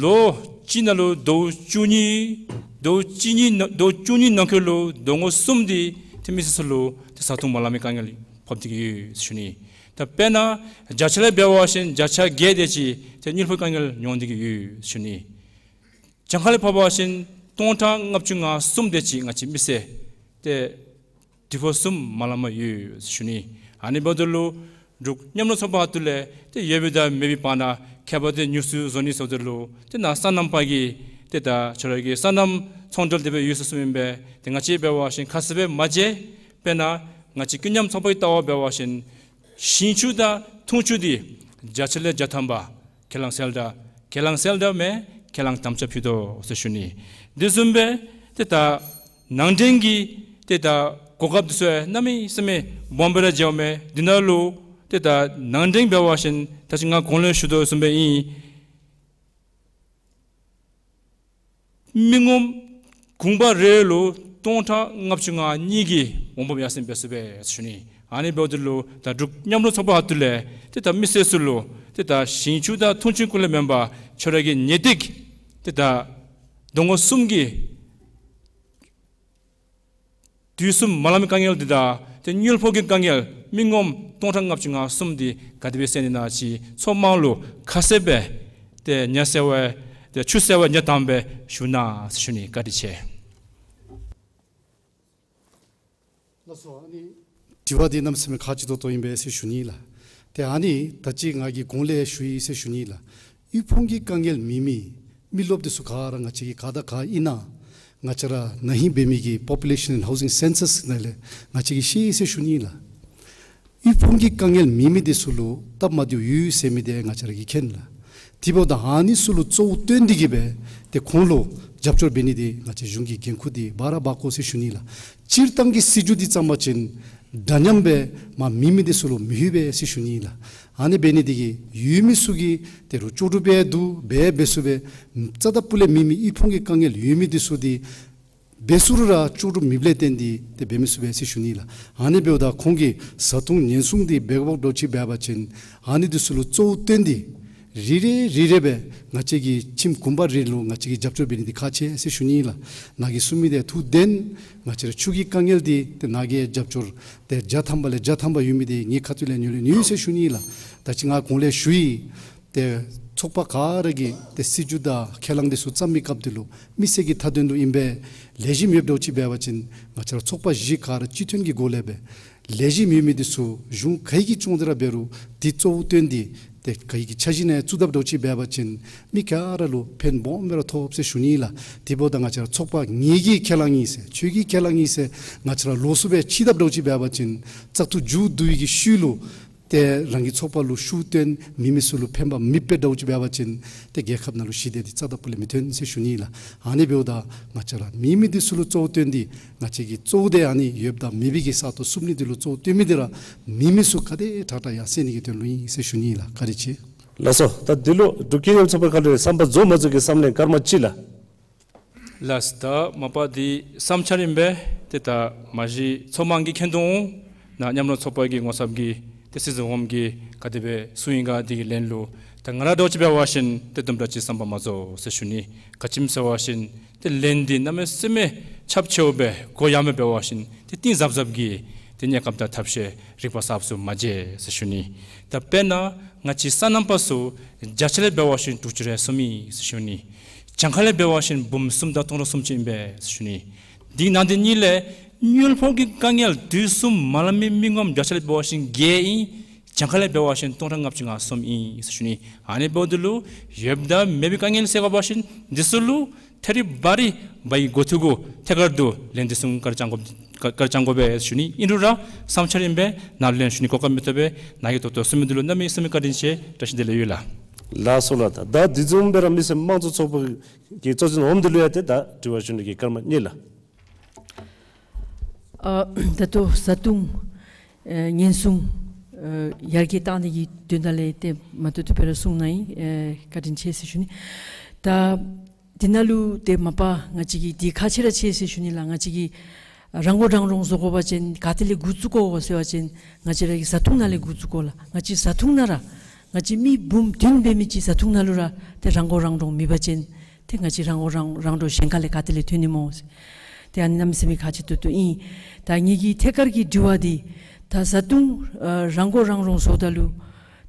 ལོ་གཅིག་ནང་ལུ་ཟླཝ་བཅུ་གཉིས་ཟླཝ་བཅུ་གཉིས་ནང་ཟླཝ་བཅུ་གཉིས་ནང་འཁོད་ལུ་ཟླ་ངོ་གསུམ་འདི་ཏེ་མི་སེར་ཚུ་ལུ་ཏེ་བཟའ་འཐུང་མ་ལང་མི་དཀའ་ངལ་ཕོག་སྟེ་གི་ཡོད་ཟེར་ཞུ་ནི། ད་དཔེར་ན་བརྒྱ་ཆ་ལས་འབད་བ་ཅིན་བརྒྱ་ཆ་བརྒྱད་དེ་ཅིག་ཏེ་དངུལ་ཕོགས་དཀའ་ངལ་མྱོང་སྟེ་གི་ཡོད་ཟེར་ཞུ་ནི། གྱངས་ཁ་ལས་ཕབ་པ་ཅིན་སྟོང་ཕྲག་ལྔ་བཅུ་ང་གསུམ་དེ་ཅིག་ང་བཅས་མི་སེར་ཏེ་དུས་ཕོགས་གསུམ་མ་ལངམ་ཡོད་ཟེར་ཞུ་ནི། ཨ་ནི་འབདཝ་ད་ལུ་འབྲུག་མཉམ་རུབ་ཚོགས་པའི་ཁ་ཐུག་ལས་ཏེ་ཡོད་པའི་དང་མེད་པའི་བར་ན་ཁྱད་པར་དེ་ཉུང་སུ་བཟོ་ནི་ཟེརཝ་ད་ལུ་ཏེ་ནཱ་སོ་ནམ་པ་གིས་ཏེ་ད་ཁྱོད་ར་གི་སོ་ནམ་ཚོང་འབྲེལ་དེ་སྦེ་ཡོད་ཟེར་གསུངམ་ཨིན་པས། ཏེ་ང་བཅས་འབད་བ་ཅིན་ཁ་གསལ་སྦེ་མ་མཇལ། དཔེར་ན་ང་བཅས་ཀུན་མཉམ་ཚོགས་པ་གི་ལྟ་བ་འབད་བ་ཅིན་ཞིང་ཆུ་དང་འཐུང་ཆུ་འདི་བརྒྱ་ཆ་ལས་བརྒྱ་ཐམ་པ་ཁས་བླངས་གསལ་བསྒྲགས་ཁས་བླངས་གསལ་བསྒྲགས་མས། ཁས་བླངས་དམ་བཅའ་ཕུལ་དོ་ཟེར་ཞུ་ནི། དེ་བཟུམ་སྦེ་ཏེ་ད་ནང་འདྲེན་གྱི་ཏེ་ད་གོ་སྐབས་དེ་ཚུ་གནམ་མེད་ས་མེད་སྦོམ་སྦེ་ར་མཇལཝ་མས། དེ་ནང་ལུ་ཏེ་ད་ནང་འདྲེན་འབད་བ་ཅིན་ད་ཅི་ང་གོང་ལས་ཞུ་དོ་བཟུམ་སྦེ་ཨིན། མི་ངོམ་གུང་པ་རེ་ལུ་སྟོང་ཕྲག་ལྔ་བཅུ་ང་གཉིས་ཀྱི་འོང་འབབ་ཡར་སེང་འབད་ཚུགས་པས་ཞུ་ནི། ཨ་ནི་འབདཝ་ད་ལུ་ད་འབྲུག་མཉམ་རུབ་ཚོགས་པའི་ཁ་ཐུག་ལས་ཏེ་ད་མི་སེར་ཚུ་ལུ་ཏེ་ད་ཞིང་ཆུ་དང་འཐུང་ཆུ་གུ་ལས་མེན་པར་ཁྱོད་ར་གི་ངེས་ཏིག་ཏེ་ད་ཟླ་ངོ་གསུམ་གྱི་དུས་གསུམ་མ་ལང་མི་དཀའ་ངལ་འདི་དང་ཏེ་དངུལ་ཕོགས་ཀྱི་དཀའ་ངལ་མི་ངོམ་སྟོང་ཕྲག་ལྔ་བཅུ་ང་གསུམ་འདི་ག་དེ་སྦེ་སེལ་ནི་ཨིན་ན་ཅིག་ཚོགས་མང་ལུ་ཁ་གསལ་སྦེ་ཏེ་ཉ་སེར་བ་ཏེ་ཆུ་སེར་བ་ཉ་དམ་སྦེ་ཞུ་གནང་ཟེར་ཞུ་ནི། བཀའ་དྲིན་ཆེ། ལགས་སོ། ཨ་ནི་དྲི་བ་འདི་གནམ་མེད་ས་མེད་ཁག་ཆེ་ཏོག་ཏོ་ཨིན་པས་ཟེར་ཞུ་ནི་ལགས། ཏེ་ཨ་ནི་ད་ཅི་ང་གིས་གོང་ལས་ཞུ་ཡི་ཟེར་ཞུ་ནི་ལགས། དབུལ་ཕོངས་ཀྱི་དཀའ་ངལ་མེད་མི་མི་རློབས་འདི་ཚུ་ག་ར་ང་བཅས་ཀྱི་ག་དང་ག་ཨིན་ན་ང་བཅས་ར་ན་ཧིང་འབད་མི་གི་Population and Housing Census ནང་ལས་ང་བཅས་ཀྱིས་ཤེས་ཡི་ཟེར་ཞུ་ནི་ལགས། དབུལ་ཕོངས་ཀྱི་དཀའ་ངལ་མེད་མི་འདི་ཚུ་ལུ་སྟབས་མ་བདེཝ་ཡོད་ཟེར་མི་འདི་ང་བཅས་ར་གིས་མཁྱེན་ལགས། དེ་འབདཝ་ད་ཨ་ནི་ཚུ་ལུ་གཙོ་བོ་བཏོན་ཏེ་གི་སྦེ་ཏེ་ཁོང་ལུ་རྒྱབ་སྐྱོར་འབད་ནི་འདི་ང་བཅས་གཞུང་གི་འགན་ཁུར་འདི་འབག་ར་འབག་དགོ་ཟེར་ཞུ་ནི་ལགས། སྤྱིར་བཏང་གི་སྲིད་བྱུས་འདི་བརྩམ་པ་ཅིན་འདྲ་མཉམ་སྦེ་མ་མེད་མི་འདི་ཚུ་ལུ་མི་ལྷོད་པས་ཟེར་ཞུ་ནི་ལགས། ཨ་ནི་འབད་ནི་འདི་གིས་ཡོད་མི་ཚུ་གིས་ཏེ་རུང་ལྕོགས་གྲུབ་འབད་དོ་འབད་འབད་ཚུགས་པས། རྩ་དང་སྤུ་ལས་མེད་མི་དབུལ་ཕོངས་ཀྱི་དཀའ་ངལ་ཡོད་མི་འདི་ཚུ་འདི་འབད་ཚུགས་རུང་ར་ལྕོགས་གྲུབ་མེདཔ་ལས་བརྟེན་ཏེ་ཏེ་འབད་མི་ཚུགས་པས་ཟེར་ཞུ་ནི་ལགས། ཨ་ནི་འབདཝ་ད་ཁོང་གི་བཟའ་འཐུང་ཉེན་སྲུང་འདི་འབད་དགོཔ་འདྲཝ་ཅིག་འབད་བ་ཅིན་ཨ་ནི་འདི་ཚུ་ལུ་གཙོ་བོ་བཏོན་ཏེ་རེ་རེ་རེ་རེ་སྦེ་ང་བཅས་ཀྱི་ཁྱིམ་གུང་པ་རེ་ལུ་ང་བཅས་ཀྱིས་རྒྱབ་སྐྱོར་འབད་ནི་འདི་ཁག་ཆེ་ཟེར་ཞུ་ནི་ལགས། ནཱ་གིས་གསུངས་མི་འདི་ཐུགས་བདེན། ང་བཅས་ར་ཆུ་གི་དཀའ་ངལ་འདི་ཏེ་ནཱ་གིས་རྒྱབ་སྐྱོར་ཏེ་བརྒྱ་ཐམ་པ་ལས་བརྒྱ་ཐམ་པ་ཡོད་མི་འདི་ངེའི་ཁ་ཐུག་ལས་ཉོ་ལེ་ཉོ་ཡི་ཟེར་ཞུ་ནི་ལགས། ད་ཅི་ང་གོང་ལས་ཞུ་ཡི། ཏེ་ཚོགས་པ་ག་ར་གིས་ཏེ་སྲིད་བྱུས་དང་ཁས་བླངས་འདི་ཚུ་བརྩམ་མི་སྐབས་འདི་ལུ་མི་སེར་གྱི་མཐའ་དོན་ལུ་ཨིན་པས། ལེགས་ཤོམ་ཡོདཔ་འདྲཝ་ཅིག་འབད་བ་ཅིན་ང་བཅས་ར་ཚོགས་པ་བཞི་ག་ར་སྤྱི་མཐུན་གྱི་སྒོ་ལས་སྦེ་ལེགས་ཤོམ་ཡོད་མི་འདི་ཚུ་གཞུང་ག་གིས་སྐྱོང་སྟེ་ར་འབད་རུང་འདི་གཙོ་བོ་བཏོན་ཏེ་ཏེ་ག་གི་འཆར་གཞི་ནང་བཙུགས་དཔ་འདྲཝ་ཅིག་འབད་བ་ཅིན་མི་ག་ར་ལུ་ཕན་སྦོམ་སྦེ་ར་ཐོགས་ཟེར་ཞུ་ནི་ལགས། དེ་འབདཝ་ད་ང་བཅས་ར་ཚོགས་པ་ངེ་གི་ཁས་བླངས་ཨིན་ཟེར་ཁྱོད་ཀྱི་ཁས་བླངས་ཨིན་ཟེར་ང་བཅས་ར་ལོགས་སུ་སྦེ་ཕྱེ་དཔ་འདྲཝ་ཅིག་འབད་བ་ཅིན་བཙག་འཐུ་མཇུག་བསྡུ་བའི་གི་ཤུལ་ལུ་ཏེ་རང་གི་ཚོགས་པ་ལུ་ཤུགས་བཏོན་མེད་མི་ཚུ་ལུ་ཕན་པ་མེདཔ་འདྲཝ་ཅིག་འབད་བ་ཅིན་ཏེ་རྒྱལ་ཁབ་ནང་ལུ་ཞི་བདེ་འདི་རྩ་དང་སྤུ་ལས་མི་ཐོན་ཟེར་ཞུ་ནི་ལགས། ཨ་ནི་འབདཝ་ད་ང་བཅས་ར་མེད་མི་འདི་ཚུ་ལུ་གཙོ་བོ་བཏོན་ཏེ་ང་བཅས་ཀྱི་གཙོ་བོ་འདི་ཨ་ནི་ཡོདཔ་དང་མེད་པའི་གི་ས་སྟོང་བསུབ་ནི་འདི་ལུ་གཙོ་བོ་བཏོན་མི་འདི་ར་མེད་མི་ཚུ་ག་དེ་དྲག་དྲག་ཡར་སེང་ནི་གི་དོན་ལུ་ཨིན་ཟེར་ཞུ་ནི་ལགས། བཀའ་དྲིན་ཆེ། ལགས་སོ། ད་འདི་ལུ་འབྲུག་ཀུན་མཉམ་ཚོགས་པའི་ཁ་ལས་བསམ་པ་རྫོགས་མ་རྫོགས་ཀྱི་བསམ་ལན་སྐར་མ་གཅིག་ལགས། ལགས། ད་མ་པ་འདི་བསམ་འཆར་ཨིན་པས། ཏེ་ད་མ་གཞི་ཚོགས་མང་གིས་མཁྱེན་དོ་འོང་། ནཱ་མཉམ་རུབ་ཚོགས་པ་གི་ངོ་ཚབ་ཀྱིས་ཏེ་སྲིད་ཚོགས་ཧོངས་ཀྱིས་ག་དེ་སྦེ་གསུངས་ཡི་ག་འདི་གི་ལན་ལུ་ད་ང་ར་འདྲཝ་ཅིག་འབད་བ་ཅིན་ཏེ་དུམ་གྲ་ཅིག་བསམ་པ་མ་རྫོགས་ཟེར་ཞུ་ནི། ག་ཅི་སྨོ་ཟེར་བ་ཅིན་ཏེ་ལན་འདི་གནམ་མེད་ས་མེད་ཁྱབ་ཆེཝ་སྦེ་གོ་ཡངས་མི་འབད་བ་ཅིན་ཏེ་གཏིང་ཟབ་ཟབ་ཀྱི་ཏེ་དམྱལ་ཁམས་དང་ཐབས་ཤེས་རིག་པ་གསརཔ་ཚུ་མ་མཇལ་ཟེར་ཞུ་ནི། ད་དཔེར་ན་ང་བཅས་སོ་ནམ་པ་ཚུ་བརྒྱ་ཆ་ལས་འབད་བ་ཅིན་དྲུག་ཅུ་རེ་གསུམ་ཨིན་ཟེར་ཞུ་ནི། གྱངས་ཁ་ལས་འབད་བ་ཅིན་འབུམ་གསུམ་དང་སྟོང་ཕྲག་སུམ་ཅུ་ཨིན་པས་ཟེར་ཞུ་ནི། དེ་ནང་དེ་གཉིས་ལས་དངུལ་ཕོགས་ཀྱི་དཀའ་ངལ་དུས་གསུམ་མ་ལང་མི་མི་ངོམ་བརྒྱ་ཆ་ལས་འབད་བ་ཅིན་བརྒྱད་ཨིན། གྱངས་ཁ་ལས་འབད་བ་ཅིན་སྟོང་ཕྲག་ལྔ་བཅུ་ང་གསུམ་ཨིན་ཟེར་ཞུ་ནི། ཨ་ནི་འབདཝ་ད་ལུ་ཡོདཔ་དང་མེད་པའི་དཀའ་ངལ་སེལ་དགོ་པ་ཅིན་འདི་ཚུ་ལུ་ ཐད་རི་བ་རི་འབད་བའི་འགོ་ཐོག་གུ་ཐད་ཀར་དུ་ལན་འདི་བཟུམ་ག་ར་བསྐྱང་དགོ་ག་ར་བསྐྱང་དགོ་པས་ཞུ་ནི། ཨིན་རུང་ར་བསམ་འཆར་ཨིན་པས། ནཱ་ལུ་ལན་ཞུ་ནི་གོ་སྐབས་མི་ཐོབ་པས། ནཱ་གིས་ད་ལྟོ་གསུང་མི་འདི་ལུ་གནམ་མེད་ས་མེད་བཀའ་དྲིན་ཆེ། བཀྲ་ཤིས་བདེ་ལེགས་ཡོད་ལགས། ལགས་སོ་ལགས། ད་ད་དེ་བཟུམ་སྦེ་ར་མི་སེར་དམངས་གཙོ་ཚོགས་པ་གི་གཙོ་འཛིན་འོགམ་འདི་ལུ་ཡང་ཏེ་ད་དྲི་བ་ཞུ་ནི་གི་སྐར་མ་གཉིས་ལགས། ཨ་ད་ལྟོ་བཟའ་བཏུང་ཨེ་ཉེན་སྲུང་ཨེ་ཡར་རྒྱས་བཏང་ནི་གི་དོན་དག་ལས་ཏེ་མ་ཏོག་ཏོ་སྦེ་ར་གསུངས་གནང་ཡི། ཨེ་བཀའ་དྲིན་ཆེ་ཟེར་ཞུ་ནི། ད་དེ་ནང་ལུ་ཏེ་མ་པ་ང་བཅས་ཀྱིས་འདི་ཁག་ཆེ་ར་ཆེ་ཟེར་ཞུ་ནི་ལགས། ང་བཅས་ཀྱིས་རང་མགོ་རང་འདྲོངས་བཟོ་དགོ་པ་ཅིན་ག་ཏེ་ལས་འགོ་བཙུགས་དགོ་ཟེར་བ་ཅིན་ང་བཅས་ར་གི་བཟའ་འཐུང་ནང་ལས་འགོ་བཙུགས་དགོ་ལགས། ང་བཅས་བཟའ་འཐུང་ནང་ར་ང་བཅས་མི་འབུམ་བདུན་འབད་མི་ཅིག་བཟའ་འཐུང་ནང་ལུ་ར་ཏེ་རང་མགོ་རང་འདྲོངས་མེད་པ་ཅིན་ཏེ་ང་བཅས་རང་མགོ་རང་རང་འདྲོངས་གཞན་ཁ་ལས་ག་ཏེ་ལས་ཐོན་ནི་སྨོ་ཟེར། ཏེ་ཨ་ནི་གནམ་མེད་ས་མེད་ཁག་ཆེ་ཏོག་ཏོ་ཨིན། ད་ངེ་གི་ཐད་ཀར་གྱི་དྲི་བ་འདི་ད་བཟའ་འཐུང་ཨ་རང་མགོ་རང་འདྲོངས་བཟོཝ་ད་ལུ་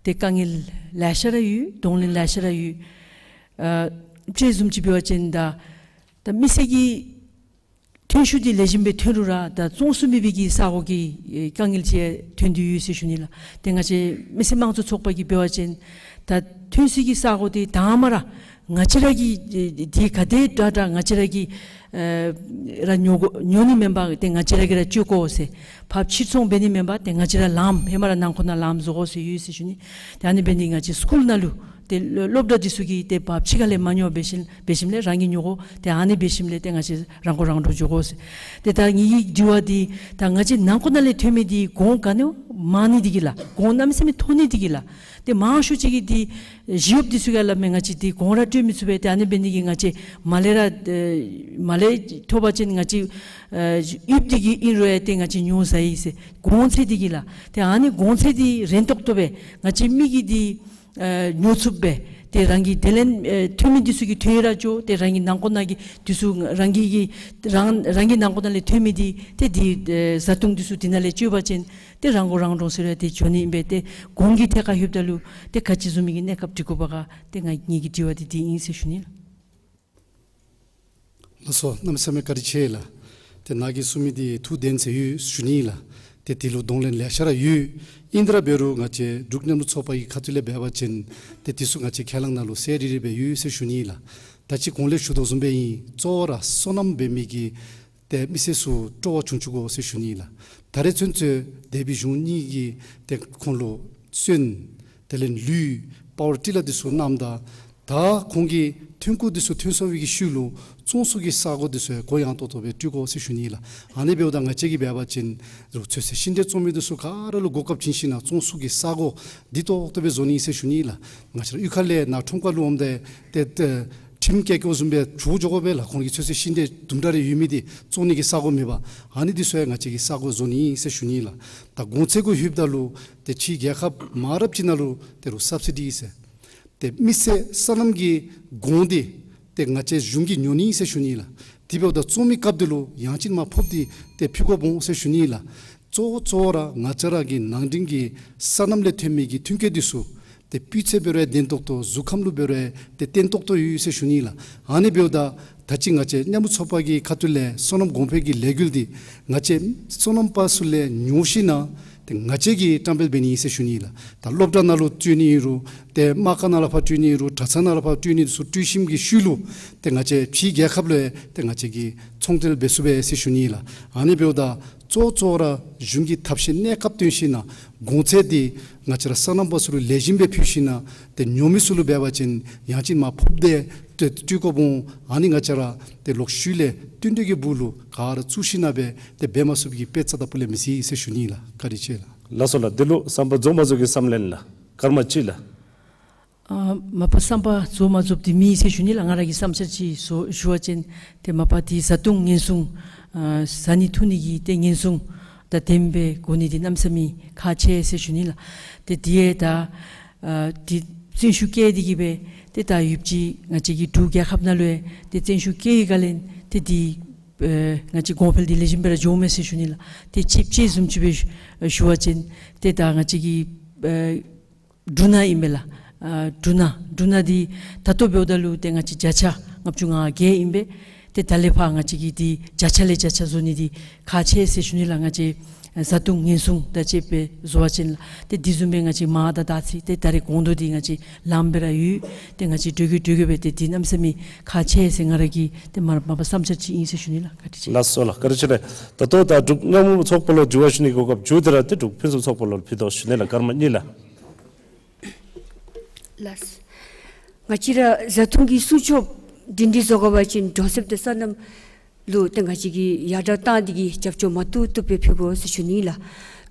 ཏེ་དཀའ་ངལ་ལེ་ཤ་ར་ཡོད། གདོང་ལེན་ལེ་ཤ་ར་ཡོད། ཨ་དཔྱེ་བཟུམ་ཅིག་འབད་བ་ཅིན་ད་ད་མི་སེར་གྱི་ཐོན་ཤུགས་འདི་ལེགས་ཤོམ་སྦེ་ཐོན་རུང་ར་ད་བཙོང་ཚུགས་མི་སྦེ་གི་ས་གོ་གི་ཨེ་དཀའ་ངལ་ཅིག་ཐོན་ཏེ་ཡོད་ཟེར་ཞུ་ནི་ལགས། ཏེ་ང་བཅས་མི་སེར་དམངས་གཙོ་ཚོགས་པ་གིས་འབད་བ་ཅིན་ད་ཐོན་སའི་གི་ས་གོ་འདི་དང་པ་ར་ང་བཅས་ར་གིས་ཨེ་འདི་ག་དེ་དྲག་དྲག་ང་བཅས་ར་གིས་ཨེ་ར་ཉོ་དགོ་ཉོ་ནི་མེན་པར་ཏེ་ང་བཅས་ར་གིས་ར་སྤྱོད་དགོ་ཟེར། ཕར་ཕྱིར་ཚོང་འབད་ནི་མེན་པར་ཏེ་ང་བཅས་ར་ལངམ་ཧེ་མ་ར་ནང་འཁོད་ནང་ལངམ་བཟོ་དགོ་ཟེར་ཡོད་ཟེར་ཞུ་ནི། ཏེ་ཨ་ནི་འབད་ནི་ང་བཅས་སི་ཀུལ་ནང་ལུ་ཏེ་སློབ་གྲྭ་འདི་ཚུ་གིས་ཏེ་ཕར་ཕྱི་ཁ་ལས་མ་ཉོ་འབད་ཞིནམ་འབད་ཞིནམ་ལས་རང་གིས་ཉོ་དགོ། ཏེ་ཨ་ནི་འབད་ཞིནམ་ལས་ཏེ་ང་བཅས་རང་མགོ་རང་འདྲོངས་འགྱོ་དགོ་ཟེར། ཏེ་ད་ངེ་གི་དྲི་བ་འདི་ད་ང་བཅས་ནང་འཁོད་ནང་ལས་ཐོན་མི་འདི་གོང་ག་ནི་མང་ནི་འདི་གིས་ལགས། གོང་གནམ་མེད་ས་མེད་མཐོ་ནི་འདི་གིས་ལགས། ཏེ་མང་ཤོས་ཅིག་གིས་འདི་ཞི་གཡོགཔ་འདི་ཚུ་གིས་སླབ་མས། ང་བཅས་འདི་གོང་ར་སྤྲོད་མི་ཚུགས་པས། ཏེ་ཨ་ནི་འབད་ནི་འདི་གིས་ང་བཅས་མར་ལས་ར་ཨེ་མར་ལས་ཐོབ་པ་ཅིན་ང་བཅས་ཨེ་གཡོགཔ་འདི་གིས་ཨིན་རུང་ཡང་ཏེ་ང་བཅས་ཉོ་ཟ་ཡི་ཟེར། གོང་ཚད་འདི་གིས་ལགས། ཏེ་ཨ་ནི་གོང་ཚད་འདི་རན་ཏོག་ཏོ་སྦེ་ང་བཅས་མི་གིས་འདི་ཨེ་ཉོ་ཚུགསཔ་སྦེ་ཏེ་རང་གི་དེ་ལས་ཨེ་ཐོན་མི་འདི་ཚུ་གིས་ཐོན་ར་འགྱོ། ཏེ་རང་གི་ནང་འཁོད་ནང་གི་འདི་ཚུ་རང་གི་གི་རང་རང་གི་ནང་འཁོད་ནང་ལས་ཐོན་མི་འདི་ཏེ་འདི་ཨེ་བཟའ་འཐུང་འདི་ཚུ་འདི་ནང་ལས་སྤྱོད་པ་ཅིན་ཏེ་རང་མགོ་རང་འདྲོངས་ཟེར་ར་ཏེ་འགྱོ་ནི་ཨིན་པས། ཏེ་གོང་གི་ཐད་ཁར་ལྷོདཔ་ད་ལུ་ཏེ་ག་ཅི་བཟུམ་མའི་གི་གནས་སྐབས་འགྲིག་དགོཔ་ག་ཏེ་ང་ངེ་གི་དྲི་བ་འདི་འདི་ཨིན་ཟེར་ཞུ་ནི་ལགས། ལགས་སོ། གནམ་མེད་ས་མེད་བཀའ་དྲིན་ཆེ་ལགས། ཏེ་ནཱ་གིས་གསུངས་མི་འདི་ཐུགས་བདེན་ཟེར་ཡོད་ཞུ་ནི་ལགས། ཏེ་དེ་ལུ་གདོང་ལེན་ལེ་ཤ་ར་ཡོད། ཨིན་ཏེ་ར་འབད་རུང་ང་བཅས་འབྲུག་མཉམ་རུབ་ཚོགས་པ་གི་ཁ་ཐུག་ལས་འབད་བ་ཅིན་ཏེ་འདི་ཚུ་ང་བཅས་ཁས་བླངས་ནང་ལུ་གསལ་རི་རི་སྦེ་ཡོད་ཟེར་ཞུ་ནི་ལགས། ད་ཅི་གོང་ལས་ཞུ་དོ་བཟུམ་སྦེ་ཨིན། གཙོ་བོ་ར་སོ་ནམ་འབད་མི་གི་ཏེ་མི་སེར་ཚུ་སྤྲོ་བ་བྱུང་བཅུག་དགོ་ཟེར་ཞུ་ནི་ལགས། ད་རེས་ཚུན་ཚོད་འདས་པའི་གཞུང་གཉིས་ཀྱིས་ཏེ་ཁོང་ལུ་སོན་དེ་ལས་ལུད་པ་ཝར་ཊི་ལར་འདི་ཚུ་གནངམ་ད་ད་ཁོང་གི་ཐོན་ཁུངས་འདི་ཚུ་ཐོན་སོང་བའི་གི་ཤུལ་ལུ་བཙོང་ས་གི་ས་གོ་འདི་ཚུ་ཡང་གུ་ཡངས་ཏོག་ཏོ་སྦེ་སྤྲོད་དགོ་ཟེར་ཞུ་ནི་ལགས། ཨ་ནི་འབདཝ་ད་ང་བཅས་ཀྱིས་འབད་བ་ཅིན་རོགས་ཚོད་བསྲེ་ཤིང་འབྲས་བཙོང་མི་འདི་ཚུ་ག་ར་ལུ་གོ་སྐབས་བྱིན་ཞིན་ན་བཙོང་ས་གི་ས་གོ་བདེ་ཏོག་ཏོ་སྦེ་བཟོ་ནི་ཟེར་ཞུ་ནི་ལགས། ང་བཅས་ར་གཡུས་ཁ་ལས་ནཱ་ཁྲོམ་ཁ་ལུ་འོངམ་ད་ཏེ་ཏེ་ཁྲིམས་བཀལ་བཀལཝ་བཟུམ་སྦེ་བྱོག་འགྱོ་དགོ་པས་ལགས། ཁོང་གི་ཚོད་བསྲེ་ཤིང་འབྲས་དུམ་གྲ་རེ་ཡོད་མི་འདི་བཙོང་ནི་གི་ས་གོ་མེད་པར། ཨ་ནི་འདི་ཚུ་ཡང་ང་བཅས་ཀྱིས་ས་གོ་བཟོ་ནི་ཟེར་ཞུ་ནི་ལགས། ད་གོང་ཚད་གུ་ལྷོདཔ་ད་ལུ་ཏེ་ཕྱིའི་རྒྱལ་ཁབ་མང་རབས་ཅིག་ནང་ལུ་ཏེ་རོགས་སབ་སི་ཌི་ཟེར་ཏེ་མི་སེར་སོ་ནམ་གྱི་གོང་འདི་ཏེ་ང་བཅས་གཞུང་གིས་ཉོ་ནི་ཟེར་ཞུ་ནི་ལགས། དེ་འབདཝ་ད་བཙོང་མི་སྐབས་འདི་ལུ་ཡང་ཅིན་མར་ཕབ་སྟེ་ཏེ་ཕུལ་དགོཔ་འོང་ཟེར་ཞུ་ནི་ལགས། གཙོ་བོ་གཙོ་བོ་ར་ང་བཅས་ར་གི་ནང་འདྲེན་གྱི་སོ་ནམ་ལས་ཐོན་མི་གི་ཐོན་སྐྱེད་འདི་ཚུ་ཏེ་སྤུས་ཚད་འབད་རུང་ཡང་བདེན་ཏོག་ཏོ་གཟུགས་ཁམས་ལུ་འབད་རུང་ཡང་ཏེ་བརྟན་ཏོག་ཏོ་ཡོད་ཟེར་ཞུ་ནི་ལགས། ཨ་ནི་འབདཝ་ད་ད་ཅི་ང་བཅས་མཉམ་རུབ་ཚོགས་པ་གི་ཁ་ཐུག་ལས་སོ་ནམ་གོང་འཕེལ་གྱི་ལས་འགུལ་འདི་ང་བཅས་སོ་ནམ་པ་ཚུ་ལས་ཉོ་ཞིན་ན་ཏེ་ང་བཅས་ཀྱིས་བཀྲམ་སྤེལ་འབད་ནི་ཨིན་ཟེར་ཞུ་ནི་ལགས། ད་སློབ་གྲྭ་ནང་ལུ་སྤྲོད་ནི་ཨིན་རུང་ཏེ་དམག་སྒར་ནང་ལུ་ཕར་སྤྲོད་ནི་ཨིན་རུང་གྲྭ་ཚང་ནང་ལུ་ཕར་སྤྲོད་ནི་ཚུ་སྤྲོད་ཞིནམ་གྱི་ཤུལ་ལུ་ཏེ་ང་བཅས་ཕྱིའི་རྒྱལ་ཁབ་ལུ་ཡང་ཏེ་ང་བཅས་ཀྱིས་ཚོང་འབྲེལ་འབད་ཚུགས་པས་ཟེར་ཞུ་ནི་ལགས། ཨ་ནི་འབདཝ་ད་གཙོ་གཙོ་ར་གཞུང་གིས་ཐབས་ཤེས་གནས་སྐབས་སྟོན་ཞིན་ན་གོང་ཚད་འདི་ང་བཅས་ར་སོ་ནམ་པ་ཚུ་ལུ་ལེགས་ཤོམ་སྦེ་ཕུལ་ཞིན་ན་ཏེ་ཉོ་མི་ཚུ་ལུ་འབད་བ་ཅིན་ཡང་ཅིན་མར་ཕབ་སྟེ་ཏེ་སྤྲོད་དགོཔ་འོང་། ཨ་ནི་ང་བཅས་ར་ཏེ་ལོག་ཤུལ་ལས་བསྟུན་གྲོས་ཀྱི་སྦུག་ལུ་ག་ར་བཙུགས་ཞིན་ན་སྦེ་ཏེ་འབད་མ་ཚུགསཔ་གི་དཔེ་རྩ་དང་པོ་ལས་མི་སྲིད་ཟེར་ཞུ་ནི་ལགས། བཀའ་དྲིན་ཆེ་ལགས། ལགས་སོ་ལགས། དེ་ལུ་བསམ་པ་རྫོགས་མ་རྫོགས་ཀྱི་བསམ་ལན་ལགས། སྐར་མ་གཅིག་ལགས། ཨ་མ་པ་བསམ་པ་རྫོགས་མ་རྫོགསཔ་འདི་མེད་ཟེར་ཞུ་ནི་ལགས། ང་ར་གི་བསམ་འཆར་ཅིག་ཞུ་ཞུ་བ་ཅིན་ཏེ་མ་པ་འདི་བཟའ་འཐུང་ཉེན་སྲུང་ཨ་བཟའ་ནི་འཐུང་ནི་གི་ཏེ་ཉེན་སྲུང་དང་ལྡནམ་སྦེ་དགོ་ནི་འདི་གནམ་མེད་ས་མེད་ཁག་ཆེ་ཟེར་ཞུ་ནི་ལགས། ཏེ་འདི་ཡང་ད་ཨ་འདི་བརྩོན་ཤུགས་བསྐྱེད་དེ་གིས་སྦེ་ཏེ་ད་ཡོདཔ་ཅིག་ང་བཅས་ཀྱི་འབྲུག་རྒྱལ་ཁབ་ནང་ལུ་ཡང་ཏེ་བརྩོན་ཤུགས་བསྐྱེད་ཡི་ག་ལས་ཏེ་འདི་ཨ་ང་བཅས་གོང་འཕེལ་འདི་ལེགས་ཤོམ་སྦེ་ར་འགྱོཝ་མས་ཟེར་ཞུ་ནི་ལགས། ཏེ་དཔྱེ་དཔྱེ་བཟུམ་ཅིག་སྦེ་ཞུ་ཞུ་བ་ཅིན་ཏེ་ད་ང་བཅས་ཀྱི་ཨ་འབྲུ་སྣ་ཨིན་མས་ལགས། ཨ་འབྲུ་སྣ་འབྲུ་སྣ་འདི་ད་ལྟོ་འབདཝ་ད་ལུ་ཏེ་ང་བཅས་བརྒྱ་ཆ་ལྔ་བཅུ་ང་བརྒྱད་ཨིན་པས། ཏེ་ད་ལས་ཕར་ང་བཅས་ཀྱིས་འདི་བརྒྱ་ཆ་ལས་བརྒྱ་ཆ་བཟོ་ནི་འདི་ཁག་ཆེ་ཟེར་ཞུ་ནི་ལགས། ང་བཅས་ བཟའ་བཏུང་ཉེན་སྲུང་དང་བཅསཔ་སྦེ་བཟོ་བ་ཅིན་ལགས། ཏེ་དེ་བཟུམ་སྦེ་ང་བཅས་མར་དང་དར་ཚི་ཏེ་ད་རེས་གོང་དུ་འདི་ང་བཅས་ལངམ་སྦེ་ར་ཡོད། ཏེ་ང་བཅས་འགྲོ་གི་འགྲོ་གི་སྦེ་ཏེ་འདི་གནམ་མེད་ས་མེད་ཁག་ཆེ་ཟེར་ང་ར་གི་ཏེ་མ་མ་པ་བསམ་འཆར་ཅིག་ཨིན་ཟེར་ཞུ་ནི་ལགས། བཀའ་དྲིན་ཆེ། ལགས་སོ་ལགས། བཀའ་དྲིན་ཆེ་ལགས། ད་ལྟོ་ད་འབྲུག་མཉམ་རུབ་ཚོགས་པ་ལུ་དྲི་བ་ཞུ་ནི་གོ་སྐབས་མཇུག་དེ་ར་ཏེ་འབྲུག་ཕུན་སུམ་ཚོགས་པ་ལུ་ཕུལ་དོ་ཞུ་ནི་ལགས། སྐར་མ་གཉིས་ལགས། ལགས། ང་བཅས་ར་བཟའ་བཏུང་གི་སྲུང་སྐྱོབ་སྒྲིང་སྒྲི་བཟོ་དགོ་པ་ཅིན་གྲོང་གསེབ་དང་སོ་ནམ་ལུ་ཏེ་ང་བཅས་ཀྱིས་ཡར་དྲག་བཏང་སྟེ་གིས་རྒྱབ་སྐྱོར་མ་བཏུབ་བཏུབ་སྦེ་ཕུལ་དགོ་ཟེར་ཞུ་ནི་ལགས།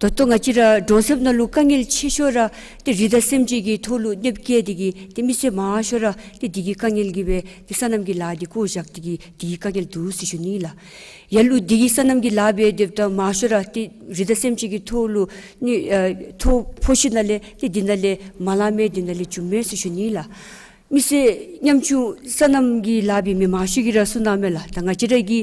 ད་ལྟོ་ང་བཅས་ར་གྲོང་གསེབ་ནང་ལུ་དཀའ་ངལ་ཆེ་ཤོས་ར་ཏེ་རི་དྭགས་སེམས་ཅན་གྱི་ཐོག་ལུ་གནོདཔ་བཀལ་ཏེ་གིས་ཏེ་མི་སེར་མང་ཤོས་ར་ཏེ་དེ་གི་དཀའ་ངལ་གྱིས་སྦེ་ཏེ་སོ་ནམ་གྱི་ལཱ་འདི་བཀོ་བཞག་སྟེ་གིས་དེ་གི་དཀའ་ངལ་འདུག་ཟེར་ཞུ་ནི་ལགས། ཡར་ལུ་དེ་གི་སོ་ནམ་གྱི་ལཱ་འབད་སྡོདཔ་ད་མང་ཤོས་ར་ཏེ་རི་དྭགས་སེམས་ཅན་གྱི་ཐོག་ལུ་ནི་ཨ་ཐོག་ཕོག་ཞིནམ་ལས་ཏེ་དེ་ནང་ལས་མ་ལང་མི་དེ་ནང་ལས་བྱུངམ་མས་ཟེར་ཞུ་ནི་ལགས། མི་སེར་ཉམ་ཆུང་སོ་ནམ་གྱི་ལཱ་འབད་མི་མང་ཤོས་ཀྱིས་ར་གསུངས་གནངམ་མས་ལགས། ད་ང་བཅས་ར་གི་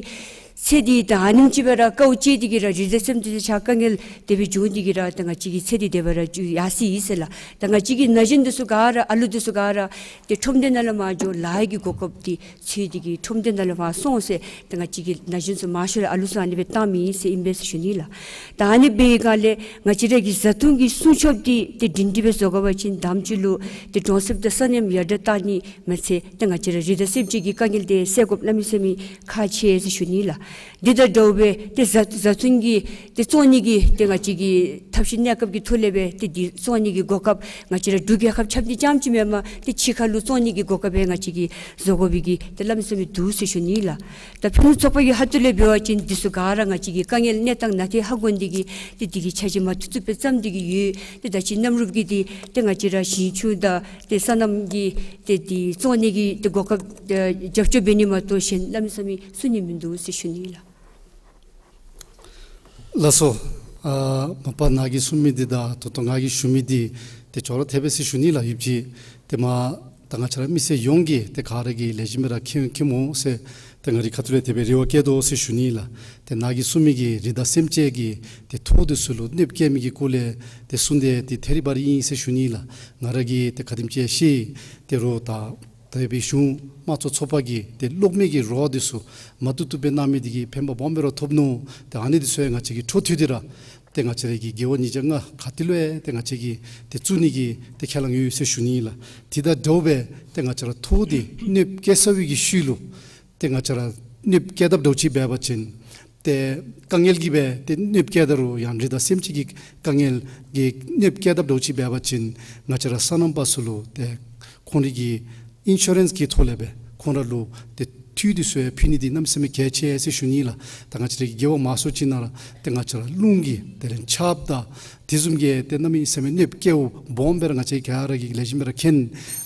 ཚེ་འདི་ད་ཨ་ནེམ་ཅིག་སྦེ་ར་དཀའཝ་སྤྱད་དེ་གིས་ར་རི་དྭགས་སེམས་ཅན་དེ་ཚུ་དཀའ་ངལ་དེ་སྦེ་བྱུང་སྟེ་གིས་ར་ད་ང་བཅས་ཀྱི་ཚེ་འདི་དེ་སྦེ་ར་ཡར་སོ་ཡི་ཟེར་ལགས། ད་ང་བཅས་ཀྱི་ན་གཞོན་འདི་ཚུ་ག་ར་ཨ་ལུ་འདི་ཚུ་ག་ར་ཏེ་ཁྲོམ་སྡེ་ནང་ལས་མར་འགྱོ་ལཱ་གི་གོ་སྐབས་འདི་འཚོལ་ཏེ་གིས་ཁྲོམ་སྡེ་ནང་ལས་མར་སོང་ཟེར་ཏེ་ང་བཅས་ཀྱི་ན་གཞོན་ཚུ་མང་ཤོས་ར་ཨ་ལུ་ཚུ་ཨ་ནི་སྦེ་བཏངམ་ཨིན་ཟེར་ཨིན་པས་ཟེར་ཞུ་ནི་ལགས། ད་ཨ་ནི་འབད་བའི་སྒང་ལས་ང་བཅས་ར་གི་བཟའ་བཏུང་གི་སྲུང་སྐྱོབ་འདི་ཏེ་སྒྲིང་སྒྲི་སྦེ་བཟོ་དགོ་པ་ཅིན་དང་པ་ཅིག་ལུ་ཏེ་གྲོང་གསེབ་དང་སོ་ནམ་ཡར་དྲག་བཏང་ནི་མ་ཚད་ཏེ་ང་བཅས་ར་རི་དྭགས་སེམས་ཅན་གྱི་དཀའ་ངལ་འདི་སེལ་དགོཔ་གནམ་མེད་ས་མེད་ཁག་ཆེ་ཟེར་ཞུ་ནི་ལགས། འདི་དང་འདྲཝ་སྦེ་ཏེ་བཟའ་བཟའ་བཏུང་གི་ཏེ་བཙོང་ནི་གི་ཏེ་ང་བཅས་ཀྱི་ཐབས་ཤེས་གནས་སྐབས་ཀྱི་ཐོག་ལས་སྦེ་ཏེ་འདི་བཙོང་ནི་གི་གོ་སྐབས་ང་བཅས་ར་འབྲུག་རྒྱལ་ཁབ་ཆ་མཉམ་ཅིག་མེན་པར་ཏེ་ཕྱི་ཁ་ལུ་བཙོང་ནི་གི་གོ་སྐབས་སྦེ་ང་བཅས་ཀྱིས་བཟོ་དགོ་པའི་གི་ཏེ་གནམ་མེད་ས་མེད་འདུག་ཟེར་ཞུ་ནི་ལགས། ད་ཕུན་སུམ་ཚོགས་པ་གི་ཁ་ཐུག་ལས་འབད་བ་ཅིན་འདི་ཚུ་ག་ར་ང་བཅས་ཀྱི་དཀའ་ངལ་གནས་སྟངས་ནང་ཏེ་ཧ་གོ་སྟེ་གིས་ཏེ་འདི་གི་འཆར་གཞི་མ་བཏུབ་བཏུབ་སྦེ་བརྩམས་ཏེ་གིས་ཡོད། ཏེ་ད་ཅི་མཉམ་རུབ་ཀྱི་འདི་ཏེ་ང་བཅས་ར་ཞིང་ཆུ་དང་ཏེ་སོ་ནམ་གྱི་ཏེ་འདི་བཙོང་ནི་གི་ཏེ་གོ་སྐབས་ཨེ་རྒྱབ་སྐྱོར་འབད་ནི་མ་གཏོགས་གཞན་གནམ་མེད་ས་མེད་སྲུང་ནི་མིན་འདུག་ཟེར་ཞུ་ནི་ལགས། ལགས་སོ། ཨ་མ་པ་ནཱ་གིས་གསུང་མི་འདི་དང་ད་ལྟོ་ང་གིས་ཞུ་མི་འདི་ཏེ་ཅོག་ར་འཐདཔ་སྦེ་ཟེར་ཞུ་ནི་ལགས། ཡོདཔ་ཅིག་ཏེ་མ་ད་ང་བཅས་ར་མི་སེར་ཡོངས་ཀྱིས་ཏེ་ག་ར་གིས་ལེགས་ཤོམ་སྦེ་ར་མཁྱེན་མཁྱེནམ་འོང་ཟེར་ཏེ་ང་རའི་ཁ་ཐུག་ལས་དེ་སྦེ་རེ་བ་བསྐྱེད་དོ་ཟེར་ཞུ་ནི་ལགས། ཏེ་ནཱ་གིས་གསུང་མི་གི་རི་དྭགས་སེམས་ཅན་གྱི་ཏེ་ཐོག་འདི་ཚུ་ལུ་གནོདཔ་བཀལ་མི་གི་སྐོར་ལས་ཏེ་གསུངས་ཏེ་ཏེ་ཐད་རི་བ་རི་ཨིན་ཟེར་ཞུ་ནི་ལགས། ང་ར་གིས་ཏེ་ག་དེམ་ཅིག་ཤེས་ཏེ་རུང་ད་དེ་སྦེ་གཞུང་དམངས་གཙོ་ཚོགས་པ་གིས་ཏེ་གློག་མེ་གི་རོགས་འདི་ཚུ་མ་བཏུབ་བཏུབ་སྦེ་གནང་མི་འདི་གིས་ཕན་པ་སྦོམ་སྦེ་ར་ཐོབ་ནུག། ཏེ་ཨ་ནི་འདི་ཚུ་ཡང་ང་བཅས་ཀྱིས་འཕྲོ་མཐུད་དེ་ར་ཏེ་ང་བཅས་ར་གི་རྒེད་འོག་ཉིས་བརྒྱ་ལྔ་ག་ཏེ་ལུ་ཡང་ཏེ་ང་བཅས་ཀྱིས་ཏེ་བཙུགས་ནི་གི་ཏེ་ཁས་བླངས་ཡོད་ཟེར་ཞུ་ནི་ལགས། དེ་དང་འདྲཝ་སྦེ་ཏེ་ང་བཅས་ར་ཐོག་འདི་གནོདཔ་བཀལ་ཚར་བའི་གི་ཤུལ་ལུ་ཏེ་ང་བཅས་ར་གནོདཔ་བཀལ་དཔ་འདྲཝ་ཅིག་འབད་བ་ཅིན་ཏེ་དཀའ་ངལ་གྱིས་སྦེ་ཏེ་གནོདཔ་བཀལ་ད་རུང་ཡང་རི་དྭགས་སེམས་ཅན་གྱི་དཀའ་ངལ་གྱིས་གནོདཔ་བཀལ་དཔ་འདྲཝ་ཅིག་འབད་བ་ཅིན་ང་བཅས་ར་སོ་ནམ་པ་ཚུ་ལུ་ཏེ་ཁོང་རའི་གི་ཨིན་ཤུ་རེནསི་གི་ཐོག་ལས་སྦེ་ཁོང་ར་ལུ་ཏེ་འཐུས་འདི་ཚུ་ཡང་ཕུལ་ནི་འདི་གནམ་མེད་ས་མེད་གལ་ཆེ་ཟེར་ཞུ་ནི་ལགས། ད་ང་བཅས་ར་གི་རྒེད་འོག་མང་སུ་ཅིག་ནང་ར་ཏེ་ང་བཅས་ར་རླུང་གིས་དེ་ལས་ཆརཔ་དང་དེ་བཟུམ་གྱི་ཏེ་གནམ་མེད་ས་མེད་གནོདཔ་བཀལཝ་སྦོམ་སྦེ་ར་ང་བཅས་ག་ར་གིས་ལེགས་ཤོམ་སྦེ་ར་མཁྱེན།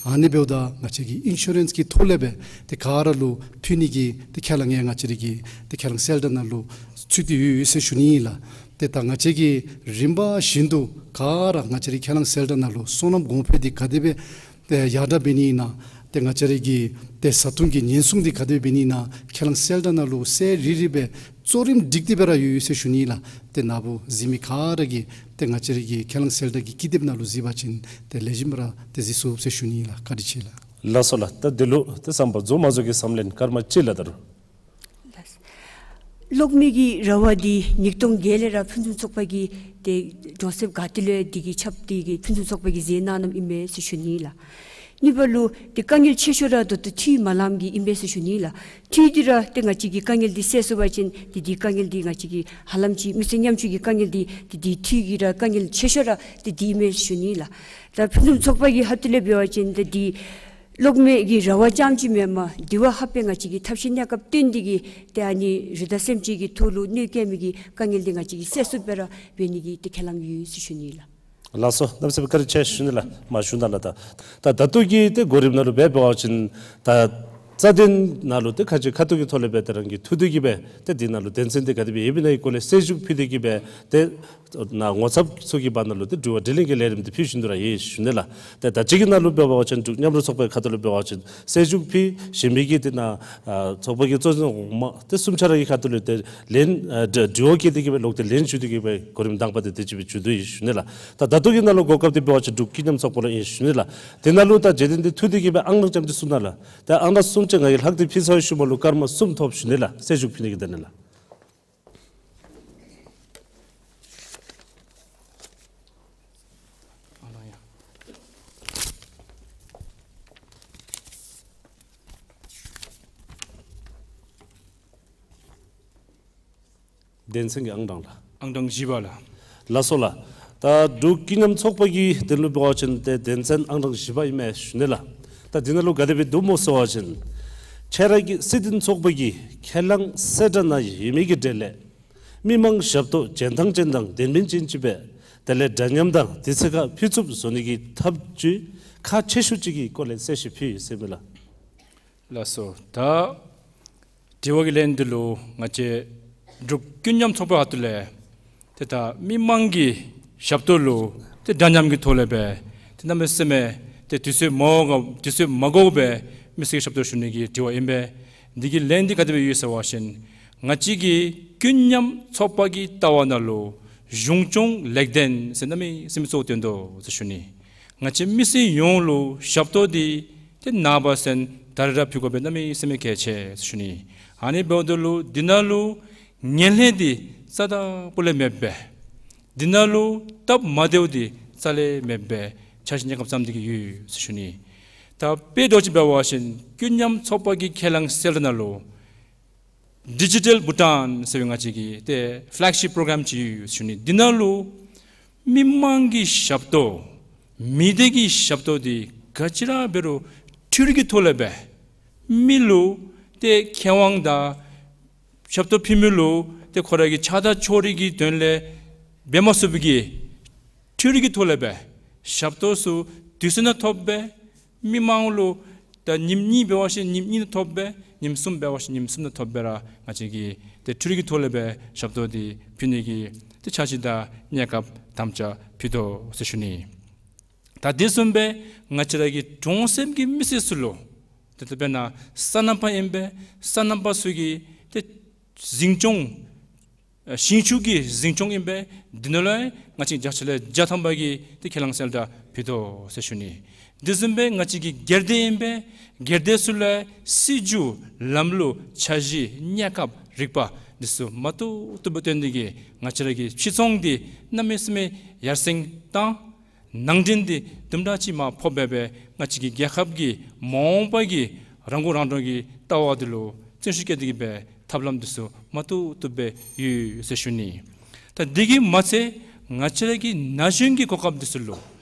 ཨ་ནི་འབདཝ་ད་ང་བཅས་ཀྱི་ཨིན་ཤུ་རེནསི་གི་ཐོག་ལས་སྦེ་ཏེ་ག་ར་ལུ་ཕུལ་ནི་གི་ཏེ་ཁས་བླངས་ཡང་ང་བཅས་ར་གི་ཏེ་ཁས་བླངས་གསལ་བསྒྲགས་ནང་ལུ་ཚུད་དེ་ཡོད་ཟེར་ཞུ་ནི་ཨིན་ལགས། ཏེ་ད་ང་བཅས་ཀྱིས་རིམ་པ་བཞིན་དུ་ག་ར་ང་བཅས་རའི་ཁས་བླངས་གསལ་བསྒྲགས་ནང་ལུ་སོ་ནམ་གོང་འཕེལ་འདི་ག་དེ་སྦེ་ཏེ་ཡར་དྲག་འབད་ནི་ཨིན་ན། ཏེ་ང་བཅས་ར་གི་ཏེ་བཟའ་བཏུང་གི་ཉེན་སྲུང་འདི་ག་དེ་སྦེ་འབད་ནི་ཨིན་ན། ཁས་བླངས་གསལ་བསྒྲགས་ནང་ལུ་གསལ་རི་རི་སྦེ་གཙོ་རིམ་སྒྲིག་སྟེ་སྦེ་ར་ཡོད་ཟེར་ཞུ་ནི་ལགས། ཏེ་ནཱ་བུ་གཟིགས་མི་ག་ར་གིས་ཏེ་ང་བཅས་ར་གི་ཁས་བླངས་གསལ་བསྒྲགས་ཀྱི་ཀི་དེབ་ནང་ལུ་གཟིགས་པ་ཅིན་ཏེ་ལེགས་ཤོམ་ར་ཏེ་གཟིགས་ཚུགས་ཟེར་ཞུ་ནི་ལགས། བཀའ་དྲིན་ཆེ་ལགས། ལགས་སོ་ལགས། ད་འདི་ལུ་ཏེ་བསམ་པ་རྫོགས་མ་རྫོགས་ཀྱི་བསམ་ལན་སྐར་མ་གཅིག་ལགས། ད་རུང་ལགས། གློག་མེ་གི་ར་བ་འདི་ཉིས་སྟོང་བརྒྱད་ལས་ར་ཕུན་སུམ་ཚོགས་པ་གིས་ཏེ་གྲོང་གསེབ་ག་ཏེ་ལུ་ཡང་འདི་གི་ཁྱབ་སྟེ་གིས་ཕུན་སུམ་ཚོགས་པ་གིས་མཛད་གནང་གནངམ་ཨིན་མས་ཟེར་ཞུ་ནི་ལགས། གཉིས་པ་ལུ་ཏེ་དཀའ་ངལ་ཆེ་ཤོས་ར་ད་ལྟོ་འཐུས་མ་ལངམ་གིས་ཨིན་མས་ཟེར་ཞུ་ནི་ལགས། འཐུས་ཏེ་ར་ཏེ་ང་བཅས་ཀྱི་དཀའ་ངལ་འདི་སེལ་ཚུགས་པ་ཅིན་ཏེ་འདི་དཀའ་ངལ་འདི་ང་བཅས་ཀྱི་ཧ་ལམ་ཅིག་མི་སེར་ཉམ་ཆུང་གི་དཀའ་ངལ་འདི་ཏེ་འདི་འཐུས་ཀྱི་ར་དཀའ་ངལ་ཆེ་ཤོས་ར་ཏེ་འདི་ཨིན་མས་ཟེར་ཞུ་ནི་ལགས། ད་ཕུན་སུམ་ཚོགས་པ་གི་ཁ་ཐུག་ལས་འབད་བ་ཅིན་ཏེ་འདི་གློག་མེ་གི་ར་བ་རྐྱངམ་ཅིག་མེན་པར་དེ་བ་ཧ་པེ་ང་བཅས་ཀྱི་ཐབས་ཤེས་གནས་སྐབས་བཏོན་ཏེ་གིས་ཏེ་ཨ་ནི་རི་དྭགས་སེམས་ཅན་གྱི་ཐོག་ལུ་གནོད་བཀལ་མི་གི་དཀའ་ངལ་འདི་ང་བཅས་ཀྱིས་སེལ་ཚུགསཔ་སྦེ་ར་འབད་ནི་གི་ཏེ་ཁས་བླངས་ཡོད་ཟེར་ཞུ་ནི་ལགས། ལགས་སོ། གནམ་མེད་ས་མེད་བཀའ་དྲིན་ཆེ་ཞུ་ནི་ལགས། མ་ཞུ་ད་ལགས། ད་ད་ད་ལྟོ་གི་ཏེ་གོ་རིམ་ནང་ལུ་འབད་འབད་བ་ཅིན་ད་རྩ་དོན་ནང་ལུ་ཏེ་ཁ་ཅིག་ཁ་ཐུག་གི་ཐོག་ལས་སྦེ་ཏེ་རང་གི་ཐུགས་འདོད་ཀྱིས་སྦེ་ཏེ་འདི་ནང་ལུ་དོན་ཚན་འདི་ག་དེ་སྦེ་ཡོདཔ་ཨིན་ན་གི་སྐོར་ལས་གསལ་ཞུ་ཕུལ་ཏེ་གིས་སྦེ་ཏེ་ནཱ་ངོ་ཚབ་ཚུ་གི་བར་ན་ལུ་ཏེ་དྲི་བ་དྲིས་ལན་གྱི་ལས་རིམ་འདི་ཕུལ་བཞིན་དུ་ར་ཡོད་ཞུ་ནི་ལགས། ཏེ་ད་ཅི་གི་ནང་ལུ་འབད་བ་ཅིན་འབྲུག་མཉམ་རུབ་ཚོགས་པའི་ཁ་ཐུག་ལུ་འབད་བ་ཅིན་གསལ་ཞུ་ཕུལ་བཞིན་པའི་གི་ཏེ་ནཱ་ཨ་ཚོགས་པ་གི་གཙོ་འཛིན་འོག་མ་ཏེ་གསུམ་ཆ་ར་གི་ཁ་ཐུག་ལུ་ཏེ་ལན་ཨ་དྲི་དྲི་བ་བཀོད་དེ་གིས་སྦེ་ལོག་སྟེ་ལན་ཞུ་སྟེ་གིས་སྦེ་གོ་རིམ་དང་པ་འདི་དེ་ཅིག་སྦེ་མཇུག་བསྡུ་ཡི་ཞུ་ནི་ལགས། ད་ད་ལྟོ་གི་ནང་ལུ་གོ་སྐབས་འདི་འབད་བ་ཅིན་འབྲུག་ཀུན་མཉམ་ཚོགས་པ་ལུ་ཨིན་ཞུ་ནི་ལགས། དེ་ནང་ལུ་ད་རྗེས་དྲན་འདི་ཐུགས་འདོད་ཀྱིས་སྦེ་ཨང་གྲངས་ཙམ་ཅིག་གསུང་གནང་ལགས། ད་ཨང་གྲངས་གསུངམ་ཅིག་ང་གིས་ལྷག་སྟེ་ཕུལ་ཚར་ཡི་ཞུཝ་མ་ལུ་སྐར་མ་གསུམ་ཐོབ་ཞུ་ནི་ལགས། གསལ་ཞུ་ཕུལ་ནི་གི་དོན་ལས་ལགས། དོན་ཚན་གྱི་ཨང་གྲངས་ལགས། ཨང་གྲངས་བཞི་པ་ལགས། ལགས་སོ་ལགས། ད་འབྲུག་ཀུན་མཉམ་ཚོགས་པ་གི་དོན་ལུ་འབད་བ་ཅིན་ཏེ་དོན་ཚན་ཨང་གྲངས་བཞི་པ་ཨིན་མས་ཞུ་ནི་ལགས། ད་འདི་ནང་ལུ་ག་དེ་སྦེ་འདུག་སྨོ་ཟེར་བ་ཅིན་ཁྱེད་ར་གི་སྲིད་དོན་ཚོགས་པ་གི་ཁས་བླངས་གསལ་བསྒྲགས་ནང་ཡོད་མི་གི་གྲས་ལས་མི་མང་ཞབས་ཏོག་ཅན་དང་ཅན་དང་དོན་སྨིན་ཅན་ཅིག་སྦེ་དེ་ལས་འདྲ་མཉམ་དང་དུས་ཚོད་ཁར་ཕུལ་ཚུགསཔ་བཟོ་ནི་གི་ཐབས་བྱུས་ཁག་ཆེ་ཤོས་ཅིག་གི་སྐོར་ལས་གསལ་བཤད་ཕུལ་ཡི་ཟེར་མས་ལགས། ལགས་སོ། ད་དྲི་བ་གི་ལན་འདི་ལུ་ང་བཅས་འབྲུག་ཀུན་མཉམ་ཚོགས་པ་ཁ་ཐུག་ལས་ཏེ་ད་མི་མང་གི་ཞབས་ཏོག་ལུ་ཏེ་འདྲ་མཉམ་གྱི་ཐོག་ལས་སྦེ་ཏེ་གནམ་མེད་ས་མེད་ཏེ་དུས་ཚོད་མ་འགོར་དུས་ཚོད་མ་འགོར་སྦེ་མི་སེར་གྱི་ཞབས་ཏོག་ཞུ་ནི་གི་དྲི་བ་ཨིན་པས། འདི་གི་ལན་འདི་ག་དེ་སྦེ་ཡོད་ཟེར་བ་ཅིན་ང་བཅས་ཀྱི་ཀུན་མཉམ་ཚོགས་པ་གི་ལྟ་བ་ནང་ལུ་གཞུང་སྐྱོང་ལེགས་ལྡན་ཟེར་གནམ་མེད་ས་མེད་གཙོ་བོ་བཏོན་དོ་ཟེར་ཞུ་ནི། ང་བཅས་མི་སེར་ཡོངས་ལུ་ཞབས་ཏོག་འདི་ཏེ་ནངས་པ་གསོན་ད་རེས་ར་ཕུལ་དགོ་པའི་གནམ་མེད་ས་མེད་གལ་ཆེ་ཟེར་ཞུ་ནི། ཨ་ནི་འབདཝ་ད་ལུ་འདི་ནང་ལུ་ངན་ལྷད་འདི་རྩ་དང་སྤུ་ལས་མེདཔ་སྦེ་འདི་ནང་ལུ་སྟབས་མ་བདེཝ་འདི་རྩ་ལས་མེདཔ་སྦེ་འཆར་གཞི་གནས་སྐབས་བརྩམས་ཏེ་གི་ཡོད་ཟེར་ཞུ་ནི། ད་དཔེ་འདྲཝ་ཅིག་འབད་བ་ཅིན་ཀུན་མཉམ་ཚོགས་པ་གི་ཁས་བླངས་གསལ་བསྒྲགས་ནང་ལུ་Digital Bhutan ཟེར་བའི་ང་བཅས་ཀྱི་ཏེ་ཕེ་ལེག་ཤིཔ་པྲོ་གརམ་ཅིག་ཡོད་ཟེར་ཞུ་ནི། འདི་ནང་ལུ་མི་མང་གི་ཞབས་ཏོག་མི་སྡེ་གི་ཞབས་ཏོག་འདི་ག་ཅི་ར་འབད་རུང་འཕྲུལ་གྱི་ཐོག་ལས་སྦེ་མི་ལུ་ཏེ་ཁེ་དབང་དང་ཞབས་ཏོག་ཕུལ་མི་ལུ་ཏེ་ཁོ་ར་གི་ཆགས་སྡང་ཕྱོགས་རིས་ཀྱི་དོན་ལས་འབད་མ་ཚུགས་པའི་གི་འཕྲུལ་གྱི་ཐོག་ལས་སྦེ་ཞབས་ཏོག་ཚུ་དུས་ཚོད་ནང་ཐོབ་སྦེ་མི་མང་ལུ་ད་ཉིནམ་གཉིས་འབད་བ་ཅིན་ཉིནམ་གཉིས་ནང་ཐོབ་སྦེ་ཉིནམ་གསུམ་འབད་བ་ཅིན་ཉིནམ་གསུམ་ནང་ཐོབ་སྦེ་ར་ང་བཅས་ཀྱིས་ཏེ་འཕྲུལ་གྱི་ཐོག་ལས་སྦེ་ཞབས་ཏོག་འདི་ཕུལ་ནི་གི་ཏེ་འཆར་གཞི་དང་གནས་སྐབས་དམ་བཅའ་ཕུལ་དོ་ཟེར་ཞུ་ནི། ད་དེ་བཟུམ་སྦེ་ང་བཅས་ར་གི་གྲོང་གསེབ་ཀྱི་མི་སེར་ཚུ་ལུ་ཏེ་ད་དཔེར་ན་སོ་ནམ་པ་ཨིན་པས། སོ་ནམ་པ་ཚུ་གི་ཏེ་འཛིན་སྐྱོང་ཨ་ཞིང་ཆུ་གི་འཛིན་སྐྱོང་ཨིན་པས། འདི་ནང་ལུ་ཡང་ང་བཅས་བརྒྱ་ཆ་ལས་བརྒྱ་ཐམ་པ་གིས་ཏེ་ཁས་བླངས་གསལ་བསྒྲགས་ཕུལ་དོ་ཟེར་ཞུ་ནི། དེ་བཟུམ་སྦེ་ང་བཅས་ཀྱི་སྒེར་སྡེ་ཨིན་པས། སྒེར་སྡེ་ཚུ་ལུ་ཡང་སྲིད་བྱུས་ལམ་ལུགས་འཆར་གཞི་གནས་སྐབས་རིག་པ་འདི་ཚུ་མ་བཏུབ་བཏུབ་སྦེ་སྟོན་ཏེ་གིས་ང་བཅས་ར་གི་ཕྱིར་ཚོང་འདི་གནམ་མེད་ས་མེད་ཡར་སེང་བཏང་། ནང་འདྲེན་འདི་དུམ་གྲ་ཅིག་མར་ཕོག་སྦེ་སྦེ་ང་བཅས་ཀྱི་རྒྱལ་ཁབ་ཀྱི་མ་འོངས་པ་གི་རང་མགོ་རང་འདྲོངས་ཀྱི་ལྟ་བ་འདི་ལུ་བརྩོན་ཤུགས་བསྐྱེད་དེ་གིས་སྦེ་ཐབས་ལམ་འདི་ཚུ་མ་བཏུབ་བཏུབ་སྦེ་ཡོད་ཟེར་ཞུ་ནི། ད་འདི་གིས་མ་ཚད་ང་བཅས་ར་གི་ན་གཞོན་གྱི་གོ་སྐབས་འདི་ཚུ་ལུ་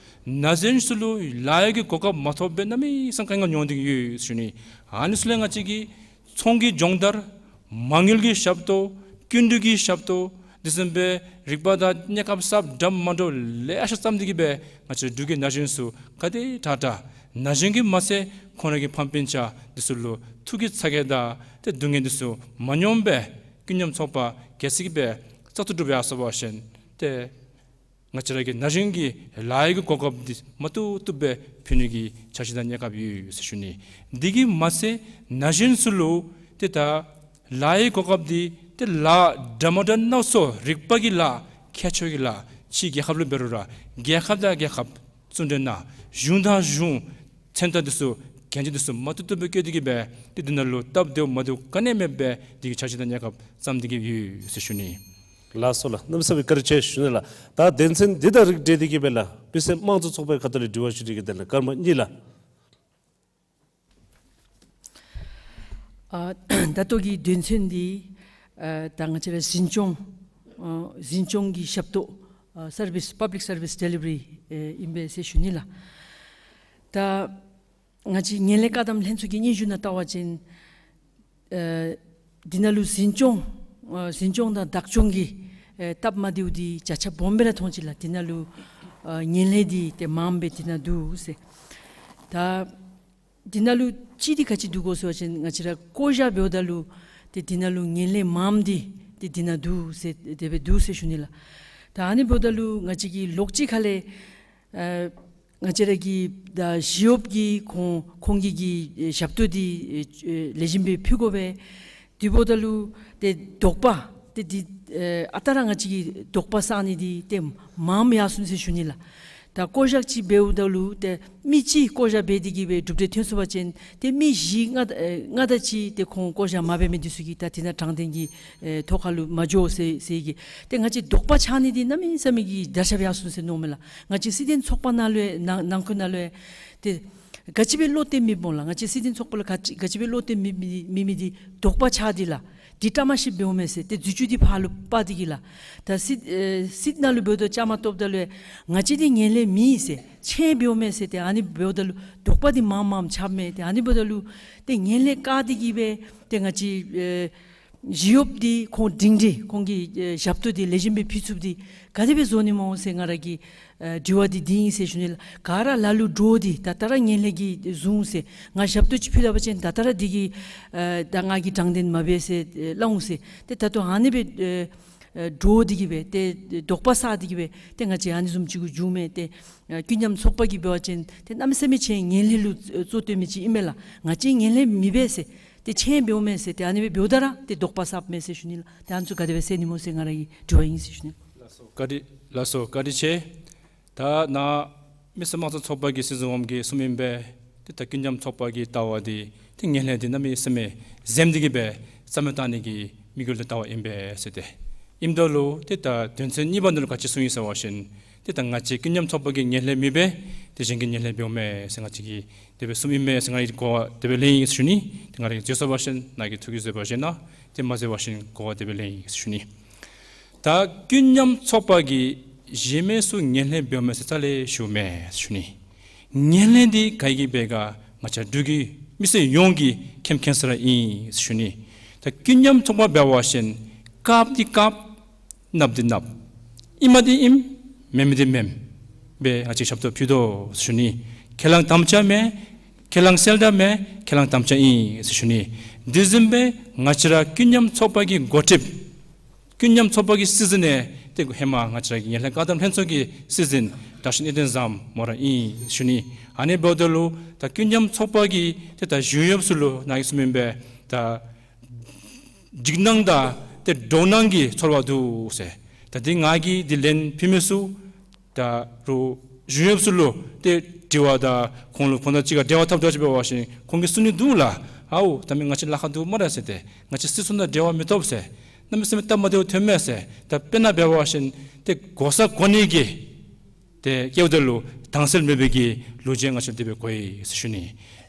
ན་གཞོན་ཚུ་ལུ་ལཱ་གཡོག་གི་གོ་སྐབས་མ་ཐོབ་སྦེ་གནམ་མེད་ས་མེད་དཀའ་ངལ་མྱོང་སྟེ་གིས་ཡོད་ཟེར་ཞུ་ནི། ཨ་ནི་ཚུ་ལུ་ཡང་ང་བཅས་ཀྱིས་ཚོང་གི་སྦྱོང་བརྡར་མ་དངུལ་གྱི་ཞབས་ཏོག་སྐྱིན་འགྲུལ་གྱི་ཞབས་ཏོག་དེ་བཟུམ་སྦེ་རིག་པ་དང་གནས་སྐབས་གསརཔ་འདྲ་མ་འདྲཝ་ལེ་ཤ་བརྩམས་ཏེ་གིས་སྦེ་ང་བཅས་འབྲུག་གི་ན་གཞོན་ཚུ་ག་དེ་དྲག་དྲག་ན་གཞོན་གྱིས་མ་ཚད་ཁོང་ར་གི་ཕམ་སྤུན་ཆ་འདི་ཚུ་ལུ་ཐུགས་ཀྱི་ཚ་གྱང་དང་ཏེ་སྡུག་བསྔལ་འདི་ཚུ་མ་མྱོང་སྦེ་ཀུན་མཉམ་ཚོགས་པ་གལ་སྲིད་སྦེ་བཙག་འཐུ་གྲུབ་ཡར་སོང་བ་ཅིན་ཏེ་ང་བཅས་ར་གི་ན་གཞོན་གྱི་ལཱ་གཡོག་གི་གོ་སྐབས་འདི་མ་བཏུབ་བཏུབ་སྦེ་ཕུལ་ནི་གི་འཆར་གཞི་དང་གནས་སྐབས་ཡོད་ཟེར་ཞུ་ནི། འདི་གིས་མ་ཚད་ན་གཞོན་ཚུ་ལུ་ཏེ་ད་ལཱ་གཡོག་གི་གོ་སྐབས་འདི་ཏེ་ལཱ་འདྲ་མ་འདྲཝ་སྣ་ཚོགས་རིག་པ་གི་ལཱ་ཁྱད་ཆོས་ཀྱི་ལཱ་ཕྱི་རྒྱལ་ཁབ་ལུ་འབད་རུང་ར་རྒྱལ་ཁབ་དང་རྒྱལ་ཁབ་གཙོ་འདྲེན་ནང་གཞུང་དང་གཞུང་མཚན་རྟགས་འདི་ཚུ་གན་རྒྱ་འདི་ཚུ་མ་བཏུབ་བཏུབ་སྦེ་བཀོད་དེ་གིས་སྦེ་ཏེ་འདི་ནང་ལུ་སྟབས་བདེཝ་མ་བདེཝ་ག་ནི་ཡང་མེདཔ་སྦེ་འདི་གི་འཆར་གཞི་དང་གནས་སྐབས་བརྩམས་ཏེ་གིས་ཡོད་ཟེར་ཞུ་ནི། ལགས་སོ་ལགས། གནམ་མེད་ས་མེད་བཀའ་དྲིན་ཆེ་ཞུ་ནི་ལགས། ད་དོན་ཚན་འདི་དང་རིགས་བསྒྲེས་ཏེ་གིས་སྦེ་ལགས་སྤུན་སེམས་དམངས་གཙོ་ཚོགས་པའི་ཁ་ཐུག་ལས་དྲི་བ་ཞུ་ནི་གི་དོན་ལས་སྐར་མ་གཉིས་ལགས། ཨ་ད་ལྟོ་གི་དོན་ཚན་འདི་ཨ་ད་ང་བཅས་ར་འཛིན་སྐྱོང་ཨ་འཛིན་སྐྱོང་གི་ཞབས་ཏོག་ཨ་སར་བིསི་པབ་ལིཀ་སར་བིསི་ཌེ་ལི་བ་རི་ཨེ་ཨིན་པས་ཟེར་ཞུ་ནི་ལགས། ད་ང་བཅས་ངན་ལྷད་བཀག་སྡོམ་ལྷན་ཚོགས་ཀྱི་སྙན་ཞུ་ནང་བལྟ་བ་ཅིན་ཨ་འདི་ནང་ལུ་འཛིན་སྐྱོང་ཨ་འཛིན་སྐྱོང་དང་བདག་སྐྱོང་གི་ཨེ་སྟབས་མ་བདེཝ་འདི་བརྒྱ་ཆ་སྦོམ་སྦེ་ར་མཐོང་ཅི་ལགས། འདི་ནང་ལུ་ཨ་ངན་ལྷད་འདི་ཏེ་མངམ་སྦེ་འདི་ནང་འདུག་ཟེར། ད་འདི་ནང་ལུ་གཅིག་འདི་ག་ཅི་འདུག་གོ་ཟེར་བ་ཅིན་ང་བཅས་ར་བསྐོ་བཞག་འབདཝ་ད་ལུ་ཏེ་འདི་ནང་ལུ་ངན་ལྷད་མངམ་འདི་ཏེ་འདི་ནང་འདུག་ཟེར་དེ་སྦེ་འདུག་ཟེར་ཞུ་ནི་ལགས། ད་ཨ་ནི་འབདཝ་ད་ལུ་ང་བཅས་ཀྱི་ལོགས་གཅིག་ཁ་ལས་ཨ་ང་བཅས་ར་གི་ད་ཞི་གཡོགཔ་གིས་ཁོང་ཁོང་གི་གི་ཨེ་ཞབས་ཏོག་འདི་ཨེ་ཨེ་ལེགས་ཤོམ་སྦེ་ཕུལ་དགོ་པས། དེ་འབདཝ་ད་ལུ་ཏེ་དོགས་པ་ཏེ་འདི་ཨེ་ཨ་རྟག་ར་ང་བཅས་ཀྱིས་དོགས་པ་ཟ་ནི་འདི་ཏེ་མངམ་ཡར་སོང་ཟེར་ཞུ་ནི་ལགས། ད་བསྐོ་བཞག་ཅིག་འབདཝ་ད་ལུ་ཏེ་མི་གཅིག་བསྐོ་བཞག་འབད་དེ་གིས་སྦེ་གྲུབ་འབྲས་ཐོན་སོང་པ་ཅིན་ཏེ་མི་བཞི་ལྔ་ཨེ་ལྔ་དང་ཅིག་ཏེ་ཁོང་བསྐོ་བཞག་མ་འབད་མི་འདི་ཚུ་གིས་ད་འདི་ནང་དྲང་བདེན་གྱི་ཨེ་ཐོག་ཁ་ལུ་མ་འགྱོ་ཟེར་ཟེར་གི་ཏེ་ང་བཅས་དོགས་པ་ཆགས་ནི་འདི་གནམ་མེད་ས་མེད་ཀྱི་དར་ཁྱབ་ཡར་སོང་ཟེར་མནོཝ་མས་ལགས། ང་བཅས་སྲིད་དོན་ཚོགས་པ་ནང་ལུ་ཡང་ནང་ནང་ཁུལ་ནང་ལུ་ཡང་ཏེ་ག་ཅི་སྦེ་བློ་གཏད་མི་སྨོ་ལགས། ང་བཅས་སྲིད་དོན་ཚོགས་པ་ལུ་ག་ཅི་ག་ཅི་སྦེ་བློ་གཏད་མི་མི་མི་མི་འདི་དོགས་པ་ཆགས་འདི་ལགས། འདི་བཀྲ་མ་ཤིསཔ་འབདཝ་མས་ཟེར་ཏེ་འཛུལ་ཞུགས་འདི་ཕར་ལུ་སྤར་ཏེ་གིས་ལགས། ད་སྲིད་ཨེ་སྲིད་ནང་ལུ་འབདཝ་ད་བཅའ་མར་གཏོགསཔ་ད་ལུ་ང་བཅས་འདི་ངན་ལྷད་མེད་ཟེར་ཆེན་འབདཝ་མས་ཟེར་ཏེ་ཨ་ནི་འབདཝ་ད་ལུ་དོགས་པ་འདི་མངམ་མངམ་ཆགསཔ་མས། ཏེ་ཨ་ནི་འབདཝ་ད་ལུ་ཏེ་ངན་ལྷད་བཀག་སྟེ་གིས་སྦེ་ཏེ་ང་བཅས་ཨེ་ཞི་གཡོགཔ་འདི་ཁོང་སྒྲིང་སྒྲི་ཁོང་གི་ཨེ་ཞབས་ཏོག་འདི་ལེགས་ཤོམ་སྦེ་ཕུལ་ཚུགསཔ་འདི་ག་དེ་སྦེ་བཟོ་ནི་སྨོ་ཟེར་ང་ར་གི་ཨེ་དྲི་བ་འདི་འདི་ཨིན་ཟེར་ཞུ་ནི་ལགས། ག་ར་ལ་ལུ་འདྲོག་སྟེ་ད་ལྟོ་ར་ངན་ལྷད་ཀྱིས་བཟུང་ཟེར་ང་ཞབས་ཏོག་ཅིག་ཕུལ་ད་པ་ཅིན་ད་ལྟོ་ར་འདི་གིས་ཨེ་ད་ང་གིས་དྲང་བདེན་མ་འབད་ཟེར་ཨེ་སླབ་འོང་ཟེར། ཏེ་ད་ལྟོ་ཨ་ནི་སྦེ་ཨེ་ཨེ་འདྲོག་སྟེ་གིས་སྦེ་ཏེ་དོགས་པ་ཟ་སྟེ་གིས་སྦེ་ཏེ་ང་བཅས་ཨ་ནི་བཟུམ་ཅིག་གུ་འགྱོཝ་མས། ཏེ་ཨེ་ཀུན་མཉམ་ཚོགས་པ་གིས་འབད་བ་ཅིན་ཏེ་གནམ་མེད་ས་མེད་ཅིག་ངན་ལྷད་ལུ་ཨེ་གཙོ་བཏོན་མི་ཅིག་ཨིན་མས་ལགས། ང་བཅས་ངན་ལྷད་མེད་པས་ཟེར་ཏེ་ཆེན་འབདཝ་མས་ཟེར་ཏེ་ཨ་ནི་སྦེ་འབདཝ་ད་ར་ཏེ་དོགས་པ་ཟཝ་མས་ཟེར་ཞུ་ནི་ལགས། ཏེ་ཨ་ནི་ཚུ་ག་དེ་སྦེ་སེལ་ནི་སྨོ་ཟེར་ང་ར་གི་དྲི་བ་ཨིན་ཟེར་ཞུ་ནི། ལགས་སོ། བཀའ་དྲིན་ལགས་སོ། བཀའ་དྲིན་ཆེ། ད་ནཱ་མི་སེར་དམངས་གཙོ་ཚོགས་པ་གི་སྲིད་འཛིན་འོགམ་གིས་གསུངམ་ཨིན་པས། ཏེ་ད་ཀུན་མཉམ་ཚོགས་པ་གི་ལྟ་བ་འདི་ཏེ་ངན་ལྷད་འདི་གནམ་མེད་ས་མེད་འཛེམ་སྟེ་གིས་སྦེ་རྩ་མེད་བཏང་ནི་གི་དམིགས་ཡུལ་དང་ལྟ་བ་ཨིན་པས་ཟེར་ཏེ། ཨིནམ་ད་ལུ་ཏེ་ད་དོན་ཚན་གཉིས་པ་ནང་ལུ་ག་ཅི་གསུངས་ཡི་ཟེར་བ་ཅིན་ཏེ་ད་ང་བཅས་ཀུན་མཉམ་ཚོགས་པ་གི་ངན་ལྷད་མེད་པས་ཏེ་གཞན་གྱི་ངན་ལྷད་འབདཝ་མས་ཟེར་ང་བཅས་ཀྱིས་དེ་སྦེ་གསུངམ་ཨིན་མས་ཟེར་ང་གིས་གོ་བ་དེ་སྦེ་ལེན་ཡི་ཟེར་ཞུ་ནི། ཏེ་ང་ར་གིས་འཛོལ་སོང་པ་ཅིན་ནཱ་གིས་ཐུགས་ཀྱིས་བཟོད་པ་བཞེས་གནང་། ཏེ་མ་འཛོལ་བ་ཅིན་གོ་བ་དེ་སྦེ་ལེན་ཡི་ཟེར་ཞུ་ནི། ད་ཀུན་མཉམ་ཚོགས་པ་གིས་གཞན་མི་ཚུ་ངན་ལྷད་འབདཝ་མས་ཟེར་རྩ་ལས་ཞུཝ་མེན་ཟེར་ཞུ་ནི། ངན་ལྷད་འདི་ག་གིས་འབད་ག་ང་བཅས་འབྲུག་གི་མི་སེར་ཡོངས་ཀྱིས་མཁྱེན་མཁྱེན་ས་ར་ཨིན་ཟེར་ཞུ་ནི། ད་ཀུན་མཉམ་ཚོགས་པ་འབད་བ་ཅིན་དཀརཔོ་འདི་དཀརཔོ་གནགཔོ་འདི་གནགཔོ་ཨིནམ་འདི་ཨིནམ་མེནམ་འདི་མེནམ་སྦེ་ང་བཅས་ཞབས་ཏོག་ཕུལ་དོ་ཟེར་ཞུ་ནི། ཁས་བླངས་དམ་བཅའ་མེན། ཁས་བླངས་གསལ་བསྒྲགས་མེན། ཁས་བླངས་དམ་བཅའ་ཨིན་ཟེར་ཞུ་ནི། དེ་བཟུམ་སྦེ་ང་བཅས་ར་ཀུན་མཉམ་ཚོགས་པ་གི་འགོ་ཁྲིདཔ་ཀུན་མཉམ་ཚོགས་པ་གི་སྲིད་འཛིན་ནི་ཏེ་ཧེ་མ་ང་བཅས་ར་གི་ངན་ལྷད་བཀག་སྡོམ་ལྷན་ཚོགས་ཀྱི་སྲིད་འཛིན་དྲག་ཤོས་གནས་བརྟན་བཟངམོ་ར་ཨིན་ཞུ་ནི། ཨ་ནི་འབདཝ་ད་ལུ་ད་ཀུན་མཉམ་ཚོགས་པ་གི་ཏེ་ད་གཞུང་གཡོགཔ་ཚུ་ལུ་ནཱ་གིས་གསུངམ་ཨིན་པས། ད་འཇིགས་སྣང་དང་ཏེ་འདྲོག་སྣང་གི་ཚོར་བ་འདུག་ཟེར། ད་འདི་ང་གིས་འདི་ལན་ཕུལ་མི་ཚུགས། ད་རུང་གཞུང་གཡོགཔ་ཚུ་ལུ་ཏེ་དྲི་བ་དང་ཁོང་ལུ་ཁོང་དང་གཅིག་ཁར་འབྲེལ་བ་འཐབ་འདྲཝ་ཅིག་འབད་བ་ཅིན་ཁོང་གིས་གསུང་ནི་འདུག་ལགས། ཨའུ་ད་མི་ང་བཅས་ལཱ་ཁག་འདུག་སྨ་རེ་ཟེར་ཏེ། ང་བཅས་སྲིད་ཚོགས་དང་འབྲེལ་བ་མི་འཐབ་ཟེར། གནམ་མེད་ས་མེད་སྟབས་མ་བདེཝ་ཐོན་མས་ཟེར། ད་དཔེར་ན་འབད་བ་ཅིན་ཏེ་གོ་ས་གོ་ནི་གི་ཏེ་སྐྱེཝ་ད་ལུ་དྭངས་གསལ་མེད་པའི་གི་ལོ་རྒྱུས་ང་བཅས་དེ་སྦེ་གོ་ཡི་ཟེར་ཞུ་ནི།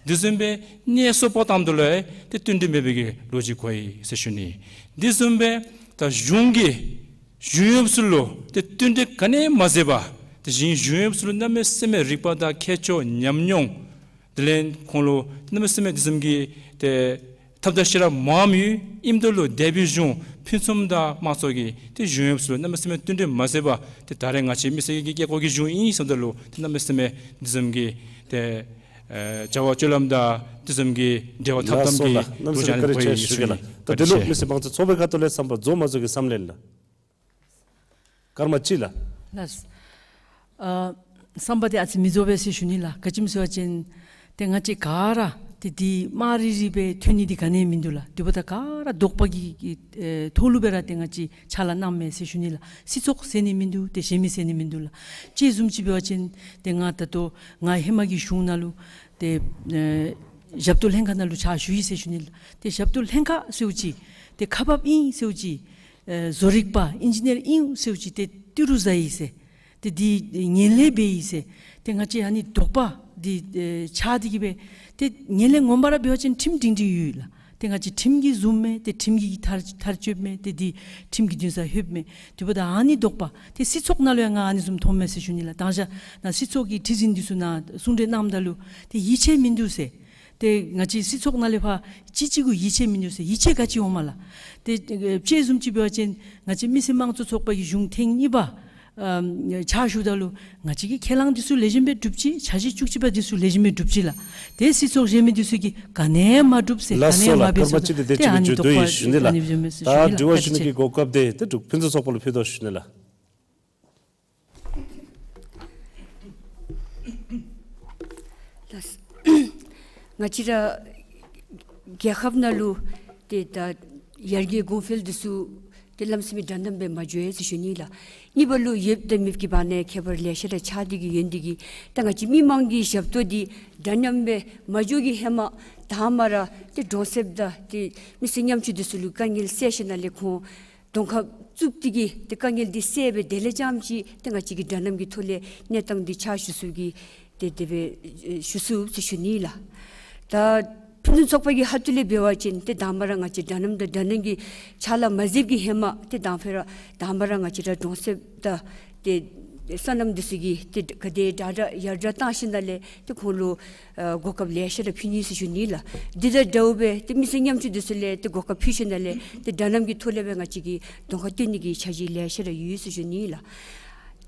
དེ་བཟུམ་སྦེ་གནས་སོ་པ་བཏངམ་ད་ལུ་ཏེ་བསྟུན་གྲོས་མེད་པའི་གི་ལོ་རྒྱུས་གོ་ཡི་ཟེར་ཞུ་ནི། དེ་བཟུམ་སྦེ་ད་གཞུང་གིས་གཞུང་གཡོགཔ་ཚུ་ལུ་ཏེ་བསྟུན་གྲོས་ག་ནི་ཡང་མ་མཛད་པར་དེ་བཞིན་གཞུང་གཡོགཔ་ཚུ་ལུ་གནམ་མེད་ས་མེད་རིག་པ་དང་མཁས་མཆོག་ཉམས་མྱོང་དེ་ལས་ཁོང་ལུ་གནམ་མེད་ས་མེད་དེ་བཟུམ་གྱི་ཏེ་ཐབས་དང་ཤེས་རབ་མངམ་ཡོད། ཨིནམ་ད་ལུ་དེ་སྦེ་གཞུང་ཕུན་སུམ་དང་དམངས་གཙོ་གི་ཏེ་གཞུང་གཡོགཔ་ཚུ་ལུ་གནམ་མེད་ས་མེད་བསྟུན་གྲོས་མ་མཛད་པར་ཏེ་ད་རེས་ང་བཅས་མི་སེར་གྱི་བཀས་བཀོད་ཀྱི་གཞུང་ཨིན་ཟེརཝ་ད་ལུ་ཏེ་གནམ་མེད་ས་མེད་དེ་བཟུམ་གྱི་ཏེ་ཨེ་བྱ་བ་སྤྱོད་ལམ་དང་དེ་བཟུམ་གྱི་འབྲེལ་བ་འཐབ་ལགས་སོ་ལགས། གནམ་མེད་ས་མེད་བཀའ་དྲིན་ཆེ་ཞུ་གེ་ལགས། ད་དེ་ལུ་མི་སེར་དམངས་གཙོ་ཚོགས་པའི་ཁ་ཐུག་ལས་བསམ་པ་རྫོགས་མ་རྫོགས་ཀྱི་བསམ་ལན་ལགས། སྐར་མ་གཅིག་ལགས། ལགས། ཨ་བསམ་པ་འདི་ཨ་ཙི་མི་རྫོགས་པས་ཟེར་ཞུ་ནི་ལགས། ག་ཅི་སྨོ་ཟེར་བ་ཅིན་ཏེ་ང་བཅས་ག་ར་ཏེ་འདི་དམངས་རིགས་རིགས་སྦེ་ཐོན་ནི་འདི་ག་ནི་ཡང་མིན་འདུག་ལགས། དེ་འབདཝ་ད་ག་ར་དོགས་པ་གི་གི་ཨེ་ཐོག་ལུ་སྦེ་ར་ཏེ་ང་བཅས་ཕྱག་ལཱ་གནངམ་མས་ཟེར་ཞུ་ནི་ལགས། སྲིད་ཚོགས་ཟེར་ནི་མིན་འདུག། ཏེ་གཞན་མི་ཟེར་ནི་མིན་འདུག་ལགས། དཔྱེ་བཟུམ་ཅིག་འབད་བ་ཅིན་ཏེ་ང་ད་ལྟོ་ང་ཧེ་མ་གི་གཞུང་ནང་ལུ་ཏེ་ཨེ་ཞབས་ཏོག་ལྷན་ཁག་ནང་ལུ་ཕྱག་ཞུ་ཡི་ཟེར་ཞུ་ནི་ལགས། ཏེ་ཞབས་ཏོག་ལྷན་ཁག་ཟེརཝ་ཅིག་ཏེ་ཁག་འབགཔ་ཨིན་ཟེརཝ་ཅིག་ཨེ་བཟོ་རིག་པ་ཨིན་ཇི་ནི་ཡར་ཨིན་ཟེརཝ་ཅིག་ཏེ་ཏི་རུ་ཟ་ཡི་ཟེར། ཏེ་འདི་ངན་ལྷད་འབད་ཡི་ཟེར། ཏེ་ང་བཅས་ཨ་ནི་དོགས་པ་འདི་ཨེ་ཆགས་ཏེ་གིས་སྦེ་ཏེ་ངན་ལྷད་ངོ་མ་ར་འབད་བ་ཅིན་ཁྲིམས་སྒྲིང་སྒྲི་ཡོད་ལགས། ཏེ་ང་བཅས་ཁྲིམས་ཀྱིས་བཟུངམ་མས། ཏེ་ཁྲིམས་ཀྱིས་ཐར་ཐར་བཅོཝ་མས། ཏེ་འདི་ཁྲིམས་ཀྱི་འདུན་སར་ལྷོདཔ་མས། དེ་འབདཝ་ད་ཨ་ནི་དོགས་པ་ཏེ་སྲིད་ཚོགས་ནང་ལུ་ཡང་ང་ཨ་ནི་བཟུམ་མཐོངམ་མས་ཟེར་ཞུ་ནི་ལགས། དང་ཞག་ནཱ་སྲིད་ཚོགས་ཀྱི་ཁྲི་འཛིན་འདི་ཚུ་ནཱ་གསུང་གྲོས་གནངམ་ད་ལུ་ཏེ་ཡིད་ཆེས་མིན་འདུག་ཟེར། ཏེ་ང་བཅས་སྲིད་ཚོགས་ནང་ལས་ཕར་གཅིག་གཅིག་གུ་ཡིད་ཆེས་མིན་འདུག་ཟེར། ཡིད་ཆེས་ག་ཅི་འོང་མས་ལགས། ཏེ་ཨེ་དཔྱེ་བཟུམ་ཅིག་འབད་བ་ཅིན་ང་བཅས་མི་སེར་དམངས་གཙོ་ཚོགས་པ་གི་གཞུང་ཐེངས་གཉིས་པ་ཨམ་ཕྱག་ཞུཝ་ད་ལུ་ང་བཅས་ཀྱི་ཁས་བླངས་འདི་ཚུ་ལེགས་ཤོམ་སྦེ་གྲུབ་ཅི། འཆར་གཞི་བཅུ་གཅིག་པ་འདི་ཚུ་ལེགས་ཤོམ་སྦེ་གྲུབ་ཅི་ལགས། ཏེ་སྲིད་ཚོགས་གཞན་མི་འདི་ཚུ་གིས་ག་ནི་ཡང་མ་གྲུབ་ཟེར། ལགས་ག་ནི་ཡང་མ་འབད་ཟེར། ལགས་སོ་ལགས། སྐར་མ་གཅིག་དེ་ཏེ་ཨ་ནི་དོགས་པ་ཨ་ནི་བཟུམ་མས་ཟེར་ཞུ་ནི་ལགས། ད་དྲི་བ་ཞུ་ནི་གི་གོ་སྐབས་དེ་ཏེ་འབྲུག་ཕུན་སུམ་ཚོགས་པ་ལུ་ཕུལ་དོ་ཞུ་ནི་ལགས། ལགས། ང་བཅས་ར་རྒྱལ་ཁབ་ནང་ལུ་ཏེ་ད་ཡར་རྒྱས་གོང་འཕེལ་འདི་ཚུ་ཏེ་ལམ་སེང་སྦེ་འདྲ་མཉམ་སྦེ་མ་འགྱོ་ཡི་ཟེར་ཞུ་ནི་ལགས། གཉིས་པ་ལུ་ཡོདཔ་དང་མེདཔ་ཀྱི་བར་ན་ཁྱད་པར་ལེ་ཤ་ར་ཆགས་ཏེ་གིས་ཡོད་ནི་འདི་གིས་ད་ང་བཅས་མི་མང་གི་ཞབས་ཏོག་འདི་འདྲ་མཉམ་སྦེ་མ་འགྱོ་གི་ཧེ་མ་དང་པ་ར་ཏེ་གྲོང་གསེབ་དང་ཏེ་མི་སེར་ཉམ་ཆུང་འདི་ཚུ་ལུ་དཀའ་ངལ་སེལ་ཞིནམ་ལས་ཁོང་གདོང་ཁར་བཙུགས་ཏེ་གིས་ཏེ་དཀའ་ངལ་འདི་སེལ་སྦེ་དེ་ལས་རྐྱངམ་ཅིག་ཏེ་ང་བཅས་ཀྱིས་འདྲ་མཉམ་གྱི་ཐོག་ལས་གནས་སྟངས་འདི་ཕྱག་ཞུ་ཚུགས་ཀྱི་ཏེ་དེ་སྦེ་ཨེ་ཞུ་ཚུགས་ཟེར་ཞུ་ནི་ལགས། ད་ ཕུན་སུམ་ཚོགས་པ་གི་ཁ་ཐུག་ལས་འབད་བ་ཅིན་ཏེ་དང་པ་ར་ང་བཅས་དྲ་ནམ་དང་དྲ་གནོན་གྱི་ཕྱག་ལཱ་མ་མཛདཔ་གི་ཧེ་མ་ཏེ་དང་ཕུ་ར་དང་པ་ར་ང་བཅས་ར་གྲོང་གསེབ་དང་ཏེ་སོ་ནམ་འདི་ཚུ་གིས་ཏེ་ག་དེ་དྲག་དྲག་ཡར་དྲག་བཏང་ཞིནམ་ལས་ཏེ་ཁོང་ལུ་ཨ་གོ་སྐབས་ལེ་ཤ་ར་ཕུལ་ནི་ཟེར་ཞུ་ནི་ལགས། འདི་དང་འདྲཝ་སྦེ་ཏེ་མི་སེར་ཉམ་ཆུང་འདི་ཚུ་ལས་ཏེ་གོ་སྐབས་ཕུལ་ཞིནམ་ལས་ཏེ་དྲ་ནམ་གྱི་ཐོག་ལས་སྦེ་ང་བཅས་ཀྱིས་གདོང་ཁར་སྟོན་ནི་གི་འཆར་གཞི་ལེ་ཤ་ར་ཡོད་ཟེར་ཞུ་ནི་ལགས།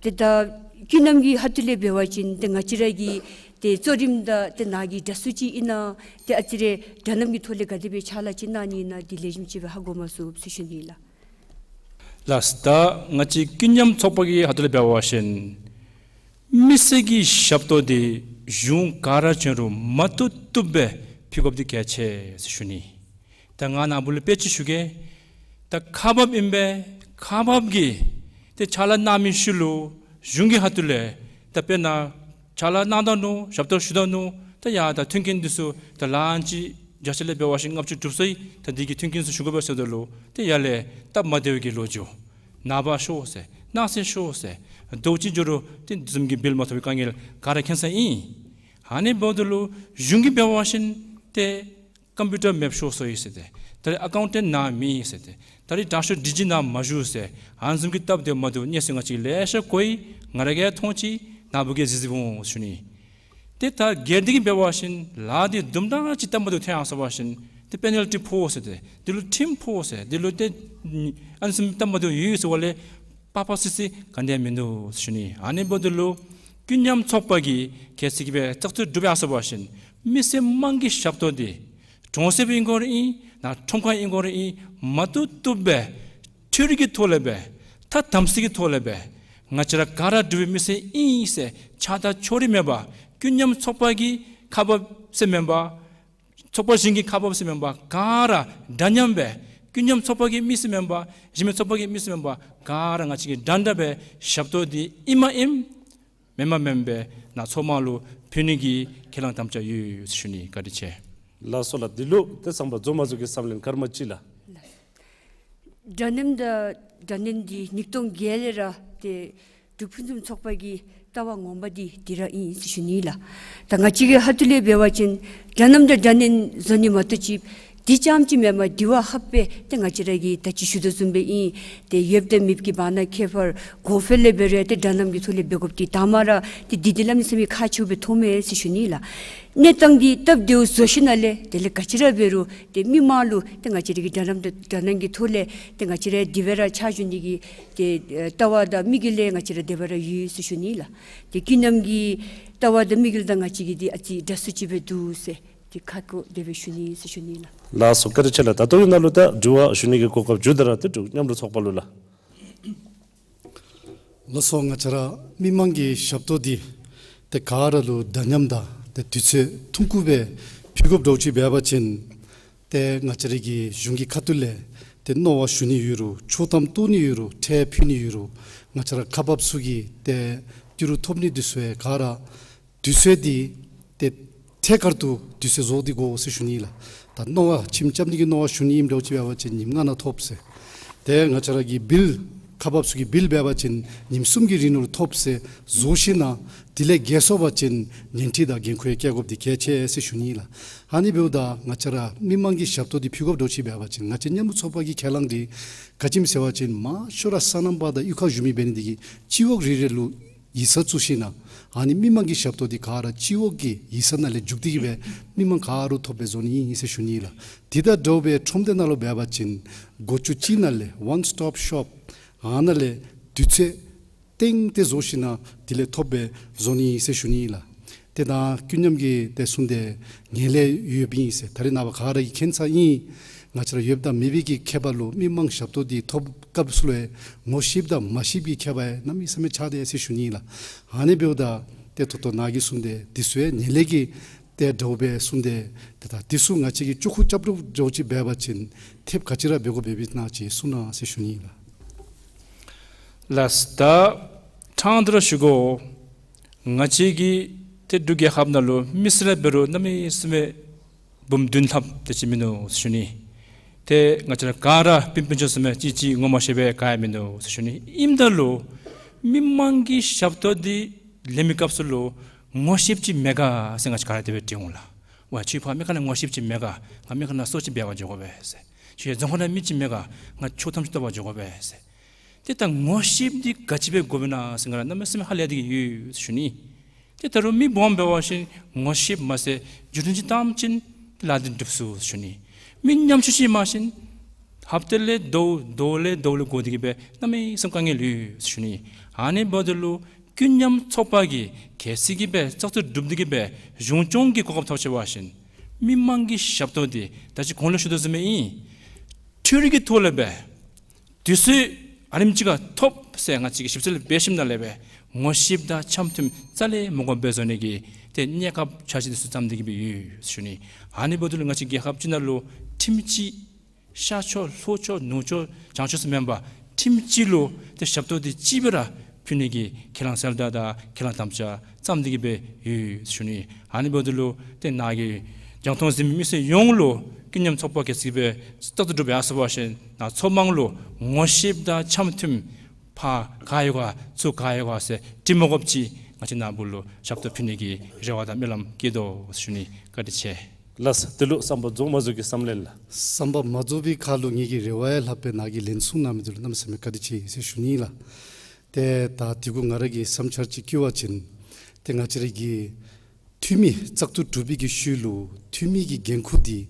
ཏེ་ད་ཀུན་ནམ་གྱི་ཁ་ཐུག་ལས་འབད་བ་ཅིན་ཏེ་ང་བཅས་ར་གི་ཏེ་གཙོ་རིམ་དང་ཏེ་ནཱ་གི་དྲ་ཟུར་ཅིག་ཨིན་ན་ཏེ་ཨ་ཙི་རེ་དྲ་ནམ་གྱི་ཐོག་ལས་ག་དེ་སྦེ་ཕྱག་ལཱ་ཅིག་གནང་ནི་ཨིན་ན་འདི་ལེགས་ཤོམ་ཅིག་སྦེ་ཧ་གོ་མ་ཚུགས་ཟེར་ཞུ་ནི་ལགས། ལགས། ད་ང་བཅས་ཀུན་ཉམས་ཚོགས་པ་གི་ཁ་ཐུག་ལས་འབད་བ་ཅིན་མི་སེར་གྱི་ཞབས་ཏོག་འདི་གཞུང་ག་ར་བྱོན་རུང་མ་བཏུབ་བཏུབ་སྦེ་ཕུལ་དགོཔ་འདི་གལ་ཆེ་ཟེར་ཞུ་ནི། ད་ང་ནཱ་བུ་ལུ་དཔེ་ཅིག་ཞུ་གེ། ད་ཁག་འབགཔ་ཨིན་པས། ཁག་འབགཔ་གིས་ཏེ་ཕྱག་ལཱ་གནང་མི་ཤུལ་ལུ་གཞུང་གི་ཁ་ཐུག་ལས་ད་དཔེར་ན་ཕྱག་ལཱ་གནང་ད་ནུག། ཞབས་ཏོག་ཞུ་ད་ནུག། ད་ཡ་ད་མཐུན་རྐྱེན་འདི་ཚུ་ད་ལན་གཅིག་བརྒྱ་ཆ་ལས་འབད་བ་ཅིན་ལྔ་བཅུ་དྲུག་ཅུ་ཡི་ད་འདི་གི་མཐུན་རྐྱེན་ཚུ་ཞུ་དགོ་པས་ཟེརཝ་ད་ལུ་ཏེ་ཡར་ལས་སྟབས་མ་བདེཝ་གི་ལོ་རྒྱུས་ནངས་པ་ཤོག་ཟེར་གནངས་ཚེ་ཤོག་ཟེར་ཟླཝ་གཅིག་འགྱོ་རུང་ཏེ་འདི་བཟུམ་གྱི་བིལ་མ་ཐོབ་པའི་དཀའ་ངལ་ག་ར་མཁྱེན་ས་ཨིན། ཨ་ནི་འབདཝ་ད་ལུ་གཞུང་གིས་འབད་བ་ཅིན་ཏེ་ཀམ་པིའུ་ཊར་མེདཔ་ཤོར་སོ་ཡི་ཟེར་ཏེ། ད་རེས་ཨ་ཀའུན་ཊེནཊ་ནཱ་མེད་ཟེར་ཏེ། ད་རེས་དྲག་ཤོས་ཌི་ཇི་ནཱ་མ་བཞུགས་ཟེར། ཨ་ནི་བཟུམ་གྱི་སྟབས་བདེ་མ་བདེཝ་གནས་ཚུལ་ང་བཅས་ལེ་ཤ་གོ་ཡི། ང་ར་གིས་མཐོང་ཅི། ནཱ་བུ་གིས་གཟིགས་གཟིགསཔ་འོང་ཞུ་ནི། ཏེ་ད་སྒེར་སྡེ་གིས་འབད་བ་ཅིན་ལཱ་འདི་དུམ་གྲ་ཅིག་སྟབས་མ་བདེཝ་ཐོན་ཡར་སོ་བ་ཅིན་ཏེ་པེ་ནཱལ་ཊི་ཕོག་ཟེར་ཏེ། འདི་ལུ་ཁྲིམས་ཕོག་ཟེར། འདི་ལུ་ཏེ་ཨ་ནི་བཟུམ་སྟབས་མ་བདེཝ་ཡོད་ཟེར་བ་ལས་པག་པ་སི་སི་ག་ནི་ཡང་མིན་འདུག་ཞུ་ནི། ཨ་ནི་འབདཝ་ད་ལུ་ཀུན་ཉམས་ཚོགས་པ་གིས་གལ་སྲིད་ཀྱི་སྦེ་བཙག་འཐུ་གྲུབ་ཡར་སོ་བ་ཅིན་མི་སེར་དམངས་ཀྱི་ཞབས་ཏོག་འདི་གྲོང་གསེབ་ཨིན་དགོ་རུང་ཨིན། ནཱ་ཁྲོམ་ཁར་ཨིན་དགོ་རུང་ཨིན། མ་བཏུབ་བཏུབ་སྦེ་འཐུས་རི་གི་ཐོག་ལས་སྦེ་ཐ་དམ་ཚིག་གི་ཐོག་ལས་སྦེ་ང་བཅས་ར་ག་ར་འབྲུག་པའི་མི་སེར་ཨིན་ཟེར་ཆགས་སྡང་ཕྱོགས་རིས་མེད་པར་ཀུན་ཉམས་ཚོགས་པ་གི་ཁག་འབགཔ་ཟེར་མེན་པར་ཚོགས་པ་གཞན་གྱི་ཁག་འབགཔ་ཟེར་མེན་པར་ག་ར་འདྲ་མཉམ་སྦེ་ཀུན་ཉམས་ཚོགས་པ་གི་མི་ཟེར་མེན་པར་གཞན་མི་ཚོགས་པ་གི་མི་ཟེར་མེན་པར་ག་ར་ང་བཅས་ཀྱིས་འདྲན་འདྲ་སྦེ་ཞབས་ཏོག་འདི་ཨིནམ་ཨིན་མེནམ་མེན་སྦེ་ནཱ་ཚོགས་མང་ལུ་ཕུལ་ནི་གི་ཁས་བླངས་དམ་བཅའ་ཡོད་ཟེར་ཞུ་ནི། བཀའ་དྲིན་ཆེ། ལགས་སོ་ལགས། འདི་ལུ་ཏེ་གསང་པ་མཛོ་མ་མཛོ་གི་བསམ་ལན་སྐར་མ་གཅིག་ལགས། དྲ་ནམ་དང་དྲ་གནོན་འདི་ཉིས་སྟོང་བརྒྱད་ལས་ར་ཏེ་འབྲུག་ཕུན་སུམ་ཚོགས་པ་གི་ལྟ་བ་ངོ་མ་འདི་འདི་ར་ཨིན་ཟེར་ཞུ་ནི་ལགས། ད་ང་བཅས་ཀྱི་ཁ་ཐུག་ལས་འབད་བ་ཅིན་དྲ་ནམ་དང་དྲ་གནོན་བཟོ་ནི་མ་གཏོགས་ཅིག་འདི་རྐྱངམ་ཅིག་མེན་པར་དེ་བ་ཧབ་སྦེ་ཏེ་ང་བཅས་ར་གིས་ད་ཅི་ཞུ་དོ་བཟུམ་སྦེ་ཨིན། ཏེ་ཡོདཔ་དང་མེདཔ་ཀྱི་བར་ན་ཁྱད་པར་གོང་འཕེལ་ལས་འབད་རུང་ཏེ་དྲ་ནམ་གྱི་ཐོག་ལས་འབད་དགོཔ་འདི་དང་པ་ར་ཏེ་འདི་འདི་སླབ་ནི་ཟེར་མི་ཁག་ཆེཝ་སྦེ་མཐོངམ་མས་ཟེར་ཞུ་ནི་ལགས། གནས་སྟངས་འདི་སྟབས་བདེཝ་བཟོ་ཞིནམ་ལས་དེ་ལས་ག་ཅི་ར་འབད་རུང་ཏེ་མི་མང་ལུ་ཏེ་ང་བཅས་ར་གི་དྲ་ནམ་དང་དྲ་གནོན་གྱི་ཐོག་ལས་ཏེ་ང་བཅས་ར་དེ་སྦེ་ར་ཕྱག་ཞུ་ནི་གི་ཏེ་ལྟ་བ་དང་དམིགས་ཡུལ་ལས་ང་བཅས་ར་དེ་སྦེ་ར་ཡོད་ཟེར་ཞུ་ནི་ལགས། ཏེ་ཀུན་ཉམས་ཀྱི་ལྟ་བ་དང་དམིགས་ཡུལ་དང་ང་བཅས་ཀྱི་འདི་ཨ་ཙི་འདྲ་སུ་ཅིག་སྦེ་འདུག་ཟེར་ཏེ་ཁ་སྐོང་དེ་སྦེ་ཞུ་ནི་ཟེར་ཞུ་ནི་ལགས། ལགས་སོ། བཀའ་དྲིན་ཆེ་ལགས། ད་ལྟོ་གི་ནང་ལུ་ད་དྲི་བ་ཞུ་ནི་གི་གོ་སྐབས་མཇུག་ད་ར་ཏེ་འབྲུག་མཉམ་རུབ་ཚོགས་པ་ལུ་ལགས། ལགས་སོ། ང་བཅས་ར་མི་མང་གི་ཞབས་ཏོག་འདི་ཏེ་ག་ར་ལུ་འདྲ་མཉམ་དང་ཏེ་དུས་ཚོད་ཐུང་ཀུ་སྦེ་ཕུལ་དགོཔ་འདྲཝ་ཅིག་འབད་བ་ཅིན་ཏེ་ང་བཅས་ར་གི་གཞུང་གི་ཁ་ཐུག་ལས་ཏེ་མནོ་བ་ཞུ་ནི་ཡོད་རུང་ཆོག་ཐམ་བཏོག་ནི་ཡོད་རུང་ཁྲལ་ཕུལ་ནི་ཡོད་རུང་ང་བཅས་ར་ཁག་འབགཔ་ཚུ་གིས་ཏེ་ཏི་རུ་ཐོབ་ནི་འདི་ཚུ་ཡང་ག་ར་དུས་ཚོད་འདི་ཏེ་ཐད་ཀར་དུ་དུས་ཚོད་རྫོགས་ཏེ་དགོ་ཟེར་ཞུ་ནི་ལགས། ད་མནོ་བ་ཁྱིམ་རྐྱབ་ནི་གི་མནོ་བ་ཞུ་ནི་ཨིནམ་འདྲཝ་ཅིག་འབད་བ་ཅིན་ཉིནམ་ལྔ་ནང་ཐོབ་ཟེར། ཏེ་ང་བཅས་ར་གི་བིལ་ཁག་འབགཔ་ཚུ་གི་བིལ་འབད་བ་ཅིན་ཉིནམ་གསུམ་གྱི་རིང་ལུ་ཐོབ་ཟེར་བཟོ་ཞིན་ན་དེ་ལས་བརྒལ་སོང་པ་ཅིན་ཉེན་ཁྲི་དང་འགན་ཁུར་ཡང་བཀལ་དགོཔ་འདི་གལ་ཆེ་ཟེར་ཞུ་ནི་ལགས། ཨ་ནི་འབདཝ་ད་ང་བཅས་ར་མི་མང་གི་ཞབས་ཏོག་འདི་ཕུལ་དགོཔ་འདྲཝ་ཅིག་འབད་བ་ཅིན་ང་བཅས་མཉམ་རུབ་ཚོགས་པ་གི་ཁས་བླངས་འདི་ག་ཅི་སྨོ་ཟེར་བ་ཅིན་མང་ཤོས་ར་སོ་ནམ་པ་དང་གཡུས་ཁར་བཞུགས་མི་འབད་ནི་འདི་གིས་སྤྱི་འོག་རེ་རེ་ལུ་ཡིག་ཚང་བཙུགས་ཞིན་ན་ཨ་ནི་མི་མང་གི་ཞབས་ཏོག་འདི་ག་ར་སྤྱི་འོག་གི་ཡིག་ཚང་ནང་ལས་མཇུག་སྡུད་ཀྱི་སྦེ་མི་མང་ག་ར་ལུ་ཐོབ་སྦེ་བཟོ་ནི་ཨིན་ཟེར་ཞུ་ནི་ལགས། དེ་དང་འདྲཝ་སྦེ་ཁྲོམ་སྡེ་ནང་ལུ་འབད་བ་ཅིན་སྒོ་ཅུང་གཅིག་ནང་ལས་ཝན་སི་ཊོབ་ཤོབ་ཨ་ནཱ་ལས་དུས་ཚོད་སྟེང་སྟེ་བཟོ་ཞིན་ན་དེ་ལས་ཐོབ་སྦེ་བཟོ་ནི་ཨིན་ཟེར་ཞུ་ནི་ལགས། ཏེ་ད་ཀུན་ཉམས་ཀྱིས་ཏེ་གསུངས་ཏེ་ངན་ལྷད་ཡོདཔ་ཨིན་ཟེར་ད་རེས་ནངས་པ་ག་ར་གིས་མཁྱེན་ས་ཨིན། ང་བཅས་ར་ཡོདཔ་དང་མེདཔ་གི་ཁྱད་པར་ལུ་མི་མང་ཞབས་ཏོག་འདི་ཐོབ་སྐབས་སུ་ལུ་ངོ་ཤེསཔ་དང་མ་ཤེསཔ་གི་ཁྱད་པར་གནམ་མེད་ས་མེད་ཆགས་ཏེ་ཟེར་ཞུ་ནི་ལགས། ཨ་ནི་འབདཝ་ད་ཏེ་ད་ལྟོ་ནཱ་གིས་གསུངས་ཏེ་འདི་ཚུ་ཡང་ངན་ལྷད་ཀྱི་ཏེ་འདྲཝ་སྦེ་གསུངས་ཏེ་ཏེ་ད་འདི་ཚུ་ང་བཅས་ཀྱིས་ལྕོགས་ཁུར་རྐྱབ་དགོཔ་འདྲཝ་ཅིག་འབད་བ་ཅིན་ཐེབས་ག་ཅི་ར་འབད་དགོཔ་འབདཝ་ཨིན་ན་ཅིག་གསུངས་གནང་ཟེར་ཞུ་ནི་ལགས། ལགས། ད་ཕྲང་སྟེ་ར་ཞུ་དགོ། ང་བཅས་ཀྱི་ཏེ་འབྲུག་རྒྱལ་ཁབ་ནང་ལུ་མི་སེར་འབད་རུང་གནམ་མེད་ས་མེད་འབུམ་བདུན་ལྷགཔ་དེ་ཅིག་མིན་འདུག་ཟེར་ཞུ་ནི། ཏེ་ང་བཅས་ར་ག་ར་སྤུན་སྤུན་ཆ་ཟེར་མི་གཅིག་གཅིག་ངོ་མ་ཤེས་པར་ག་ཡང་མིན་འདུག་ཟེར་ཞུ་ནི། ཨིནམ་ད་ལུ་མི་མང་གི་ཞབས་ཏོག་འདི་ལེན་མི་སྐབས་སུ་ལུ་ངོ་ཤེསཔ་ཅིག་མེད་ག་ཟེར་ང་བཅས་ག་ར་དེ་སྦེ་དྲི་འོང་ལགས། ཝའེ་ཁྱོད་ཕར་མི་ཁ་ནང་ངོ་ཤེསཔ་ཅིག་མེད་ག། ང་མི་ཁ་ནང་སྲོག་ཅིག་འབད་བར་འགྱོ་དགོ་པས་ཟེར། ཁྱོད་ཡར་རྫོང་ཁ་ནང་མི་ཅིག་མེད་ག། ང་ཆོག་ཐམ་ཅིག་བཏོག་པར་འགྱོ་དགོ་པས་ཟེར། ཏེ་ད་ངོ་ཤེསཔ་འདི་ག་ཅི་སྦེ་དགོཔ་ཨིན་ན་ཟེར་ང་ར་གནམ་མེད་ས་མེད་ཧ་ལས་ཏེ་གི་ཡོད་ཟེར་ཞུ་ནི། ཏེ་ད་རུང་མི་སྦོམ་འབད་བ་ཅིན་ངོ་ཤེསཔ་མ་ཚད་བརྒྱུད་འཕྲིན་ཅིག་བཏངམ་ཅིན་ལཱ་འདི་འགྲུབ་ཚུགས་ཟེར་ཞུ་ནི། མི་ཉམ་ཆུང་ཅིག་ཨིན་པ་ཅིན་ཧབ་ཏ་ལས་ཟླཝ་ཟླཝ་ལས་ཟླཝ་ལས་འགོར་ཏེ་གི་སྦེ་གནམ་མེད་ས་མེད་དཀའ་ངལ་ཡོད་ཟེར་ཞུ་ནི། ཨ་ནི་འབདཝ་ད་ལུ་ཀུན་མཉམ་ཚོགས་པ་གིས་གལ་སྲིད་ཀྱི་སྦེ་བཙག་འཐུ་གྲུབ་སྟེ་གི་སྦེ་གཞུང་སྐྱོང་གི་གོ་སྐབས་ཐོབ་ཆི་བ་ཅིན་མི་མང་གི་ཞབས་ཏོག་འདི་ད་ཅི་གོང་ལུ་ཞུ་དོ་བཟུམ་སྦེ་ཨིན། འཕྲུལ་རིག་གི་ཐོག་ལས་སྦེ་དུས་ཚོད་ཨ་རིམ་ཅིག་ཁར་ཐོབ་ཟེར་ང་བཅས་ཀྱིས་ཞིབ་འཚོལ་འབད་ཞིནམ་ལས་སྦེ་ངོ་ཤེསཔ་དང་འཆམ་མཐུནམ་རྩ་ལས་མ་དགོཔ་སྦེ་བཟོ་ནི་གི་ཏེ་གནས་སྐབས་འཆར་གཞི་འདི་ཚུ་བརྩམས་ཏེ་གི་སྦེ་ཡོད་ཟེར་ཞུ་ནི། ཨ་ནི་འབདཝ་ད་ལུ་ང་བཅས་རྒྱལ་ཁབ་ཅིག་ནང་ལུ་ཁྲིམས་ཅིག་ཤར་ཕྱོགས་ལྷོ་ཕྱོགས་ནུབ་ཕྱོགས་བྱང་ཕྱོགས་ཟེར་མེན་པར་ཁྲིམས་གཅིག་ལུ་ཏེ་ཞབས་ཏོག་འདི་གཅིག་སྦེ་ར་ཕུལ་ནི་གི་ཁས་བླངས་གསལ་བསྒྲགས་དང་ཁས་བླངས་དམ་བཅའ་བརྩམས་ཏེ་གི་སྦེ་ཡོད་ཟེར་ཞུ་ནི། ཨ་ནི་འབདཝ་ད་ལུ་ཏེ་ནཱ་གི་རྒྱང་མཐོང་གཟིགས་མི་མི་སེར་ཡོངས་ལུ་ཀུན་མཉམ་ཚོགས་པ་གལ་སྲིད་སྦེ་བཙག་འཐུ་གྲུབ་ཡར་སོང་པ་ཅིན་ནཱ་ཚོགས་དཔོན་ལུ་ངོ་ཤེསཔ་དང་འཆམ་མཐུནམ་ཕར་ག་ཡོད་ག་ཚུར་ག་ཡོད་ག་ཟེར་དྲི་མ་དགོཔ་ཅིག་ང་བཅས་ནཱ་བུ་ལུ་ཞབས་ཏོག་ཕུལ་ནི་གི་རེ་བ་དང་སྨོན་ལམ་བསྐྱེད་དོ་ཟེར་ཞུ་ནི། བཀའ་དྲིན་ཆེ། ལགས། དེ་ལུ་བསམ་པ་རྫོགས་མ་རྫོགས་ཀྱི་བསམ་ལན་ལགས། བསམ་པ་མ་རྫོགས་པའི་ཁར་ལུ་ངེ་གི་རེ་བ་ཡང་ལྷག་པའི་ནཱ་གིས་ལན་གསུངས་གནང་མི་འདི་ལུ་གནམ་མེད་ས་མེད་བཀའ་དྲིན་ཆེ་ཟེར་ཞུ་ནི་ལགས། ཏེ་ད་དེ་གུ་ང་ར་གི་བསམ་འཆར་ཅིག་བཀོད་པ་ཅིན་ཏེ་ང་བཅས་ར་གི་འཐུས་མི་བཙག་འཐུ་གྲུབ་པའི་གི་ཤུལ་ལུ་འཐུས་མི་གི་འགན་ཁུར་འདི་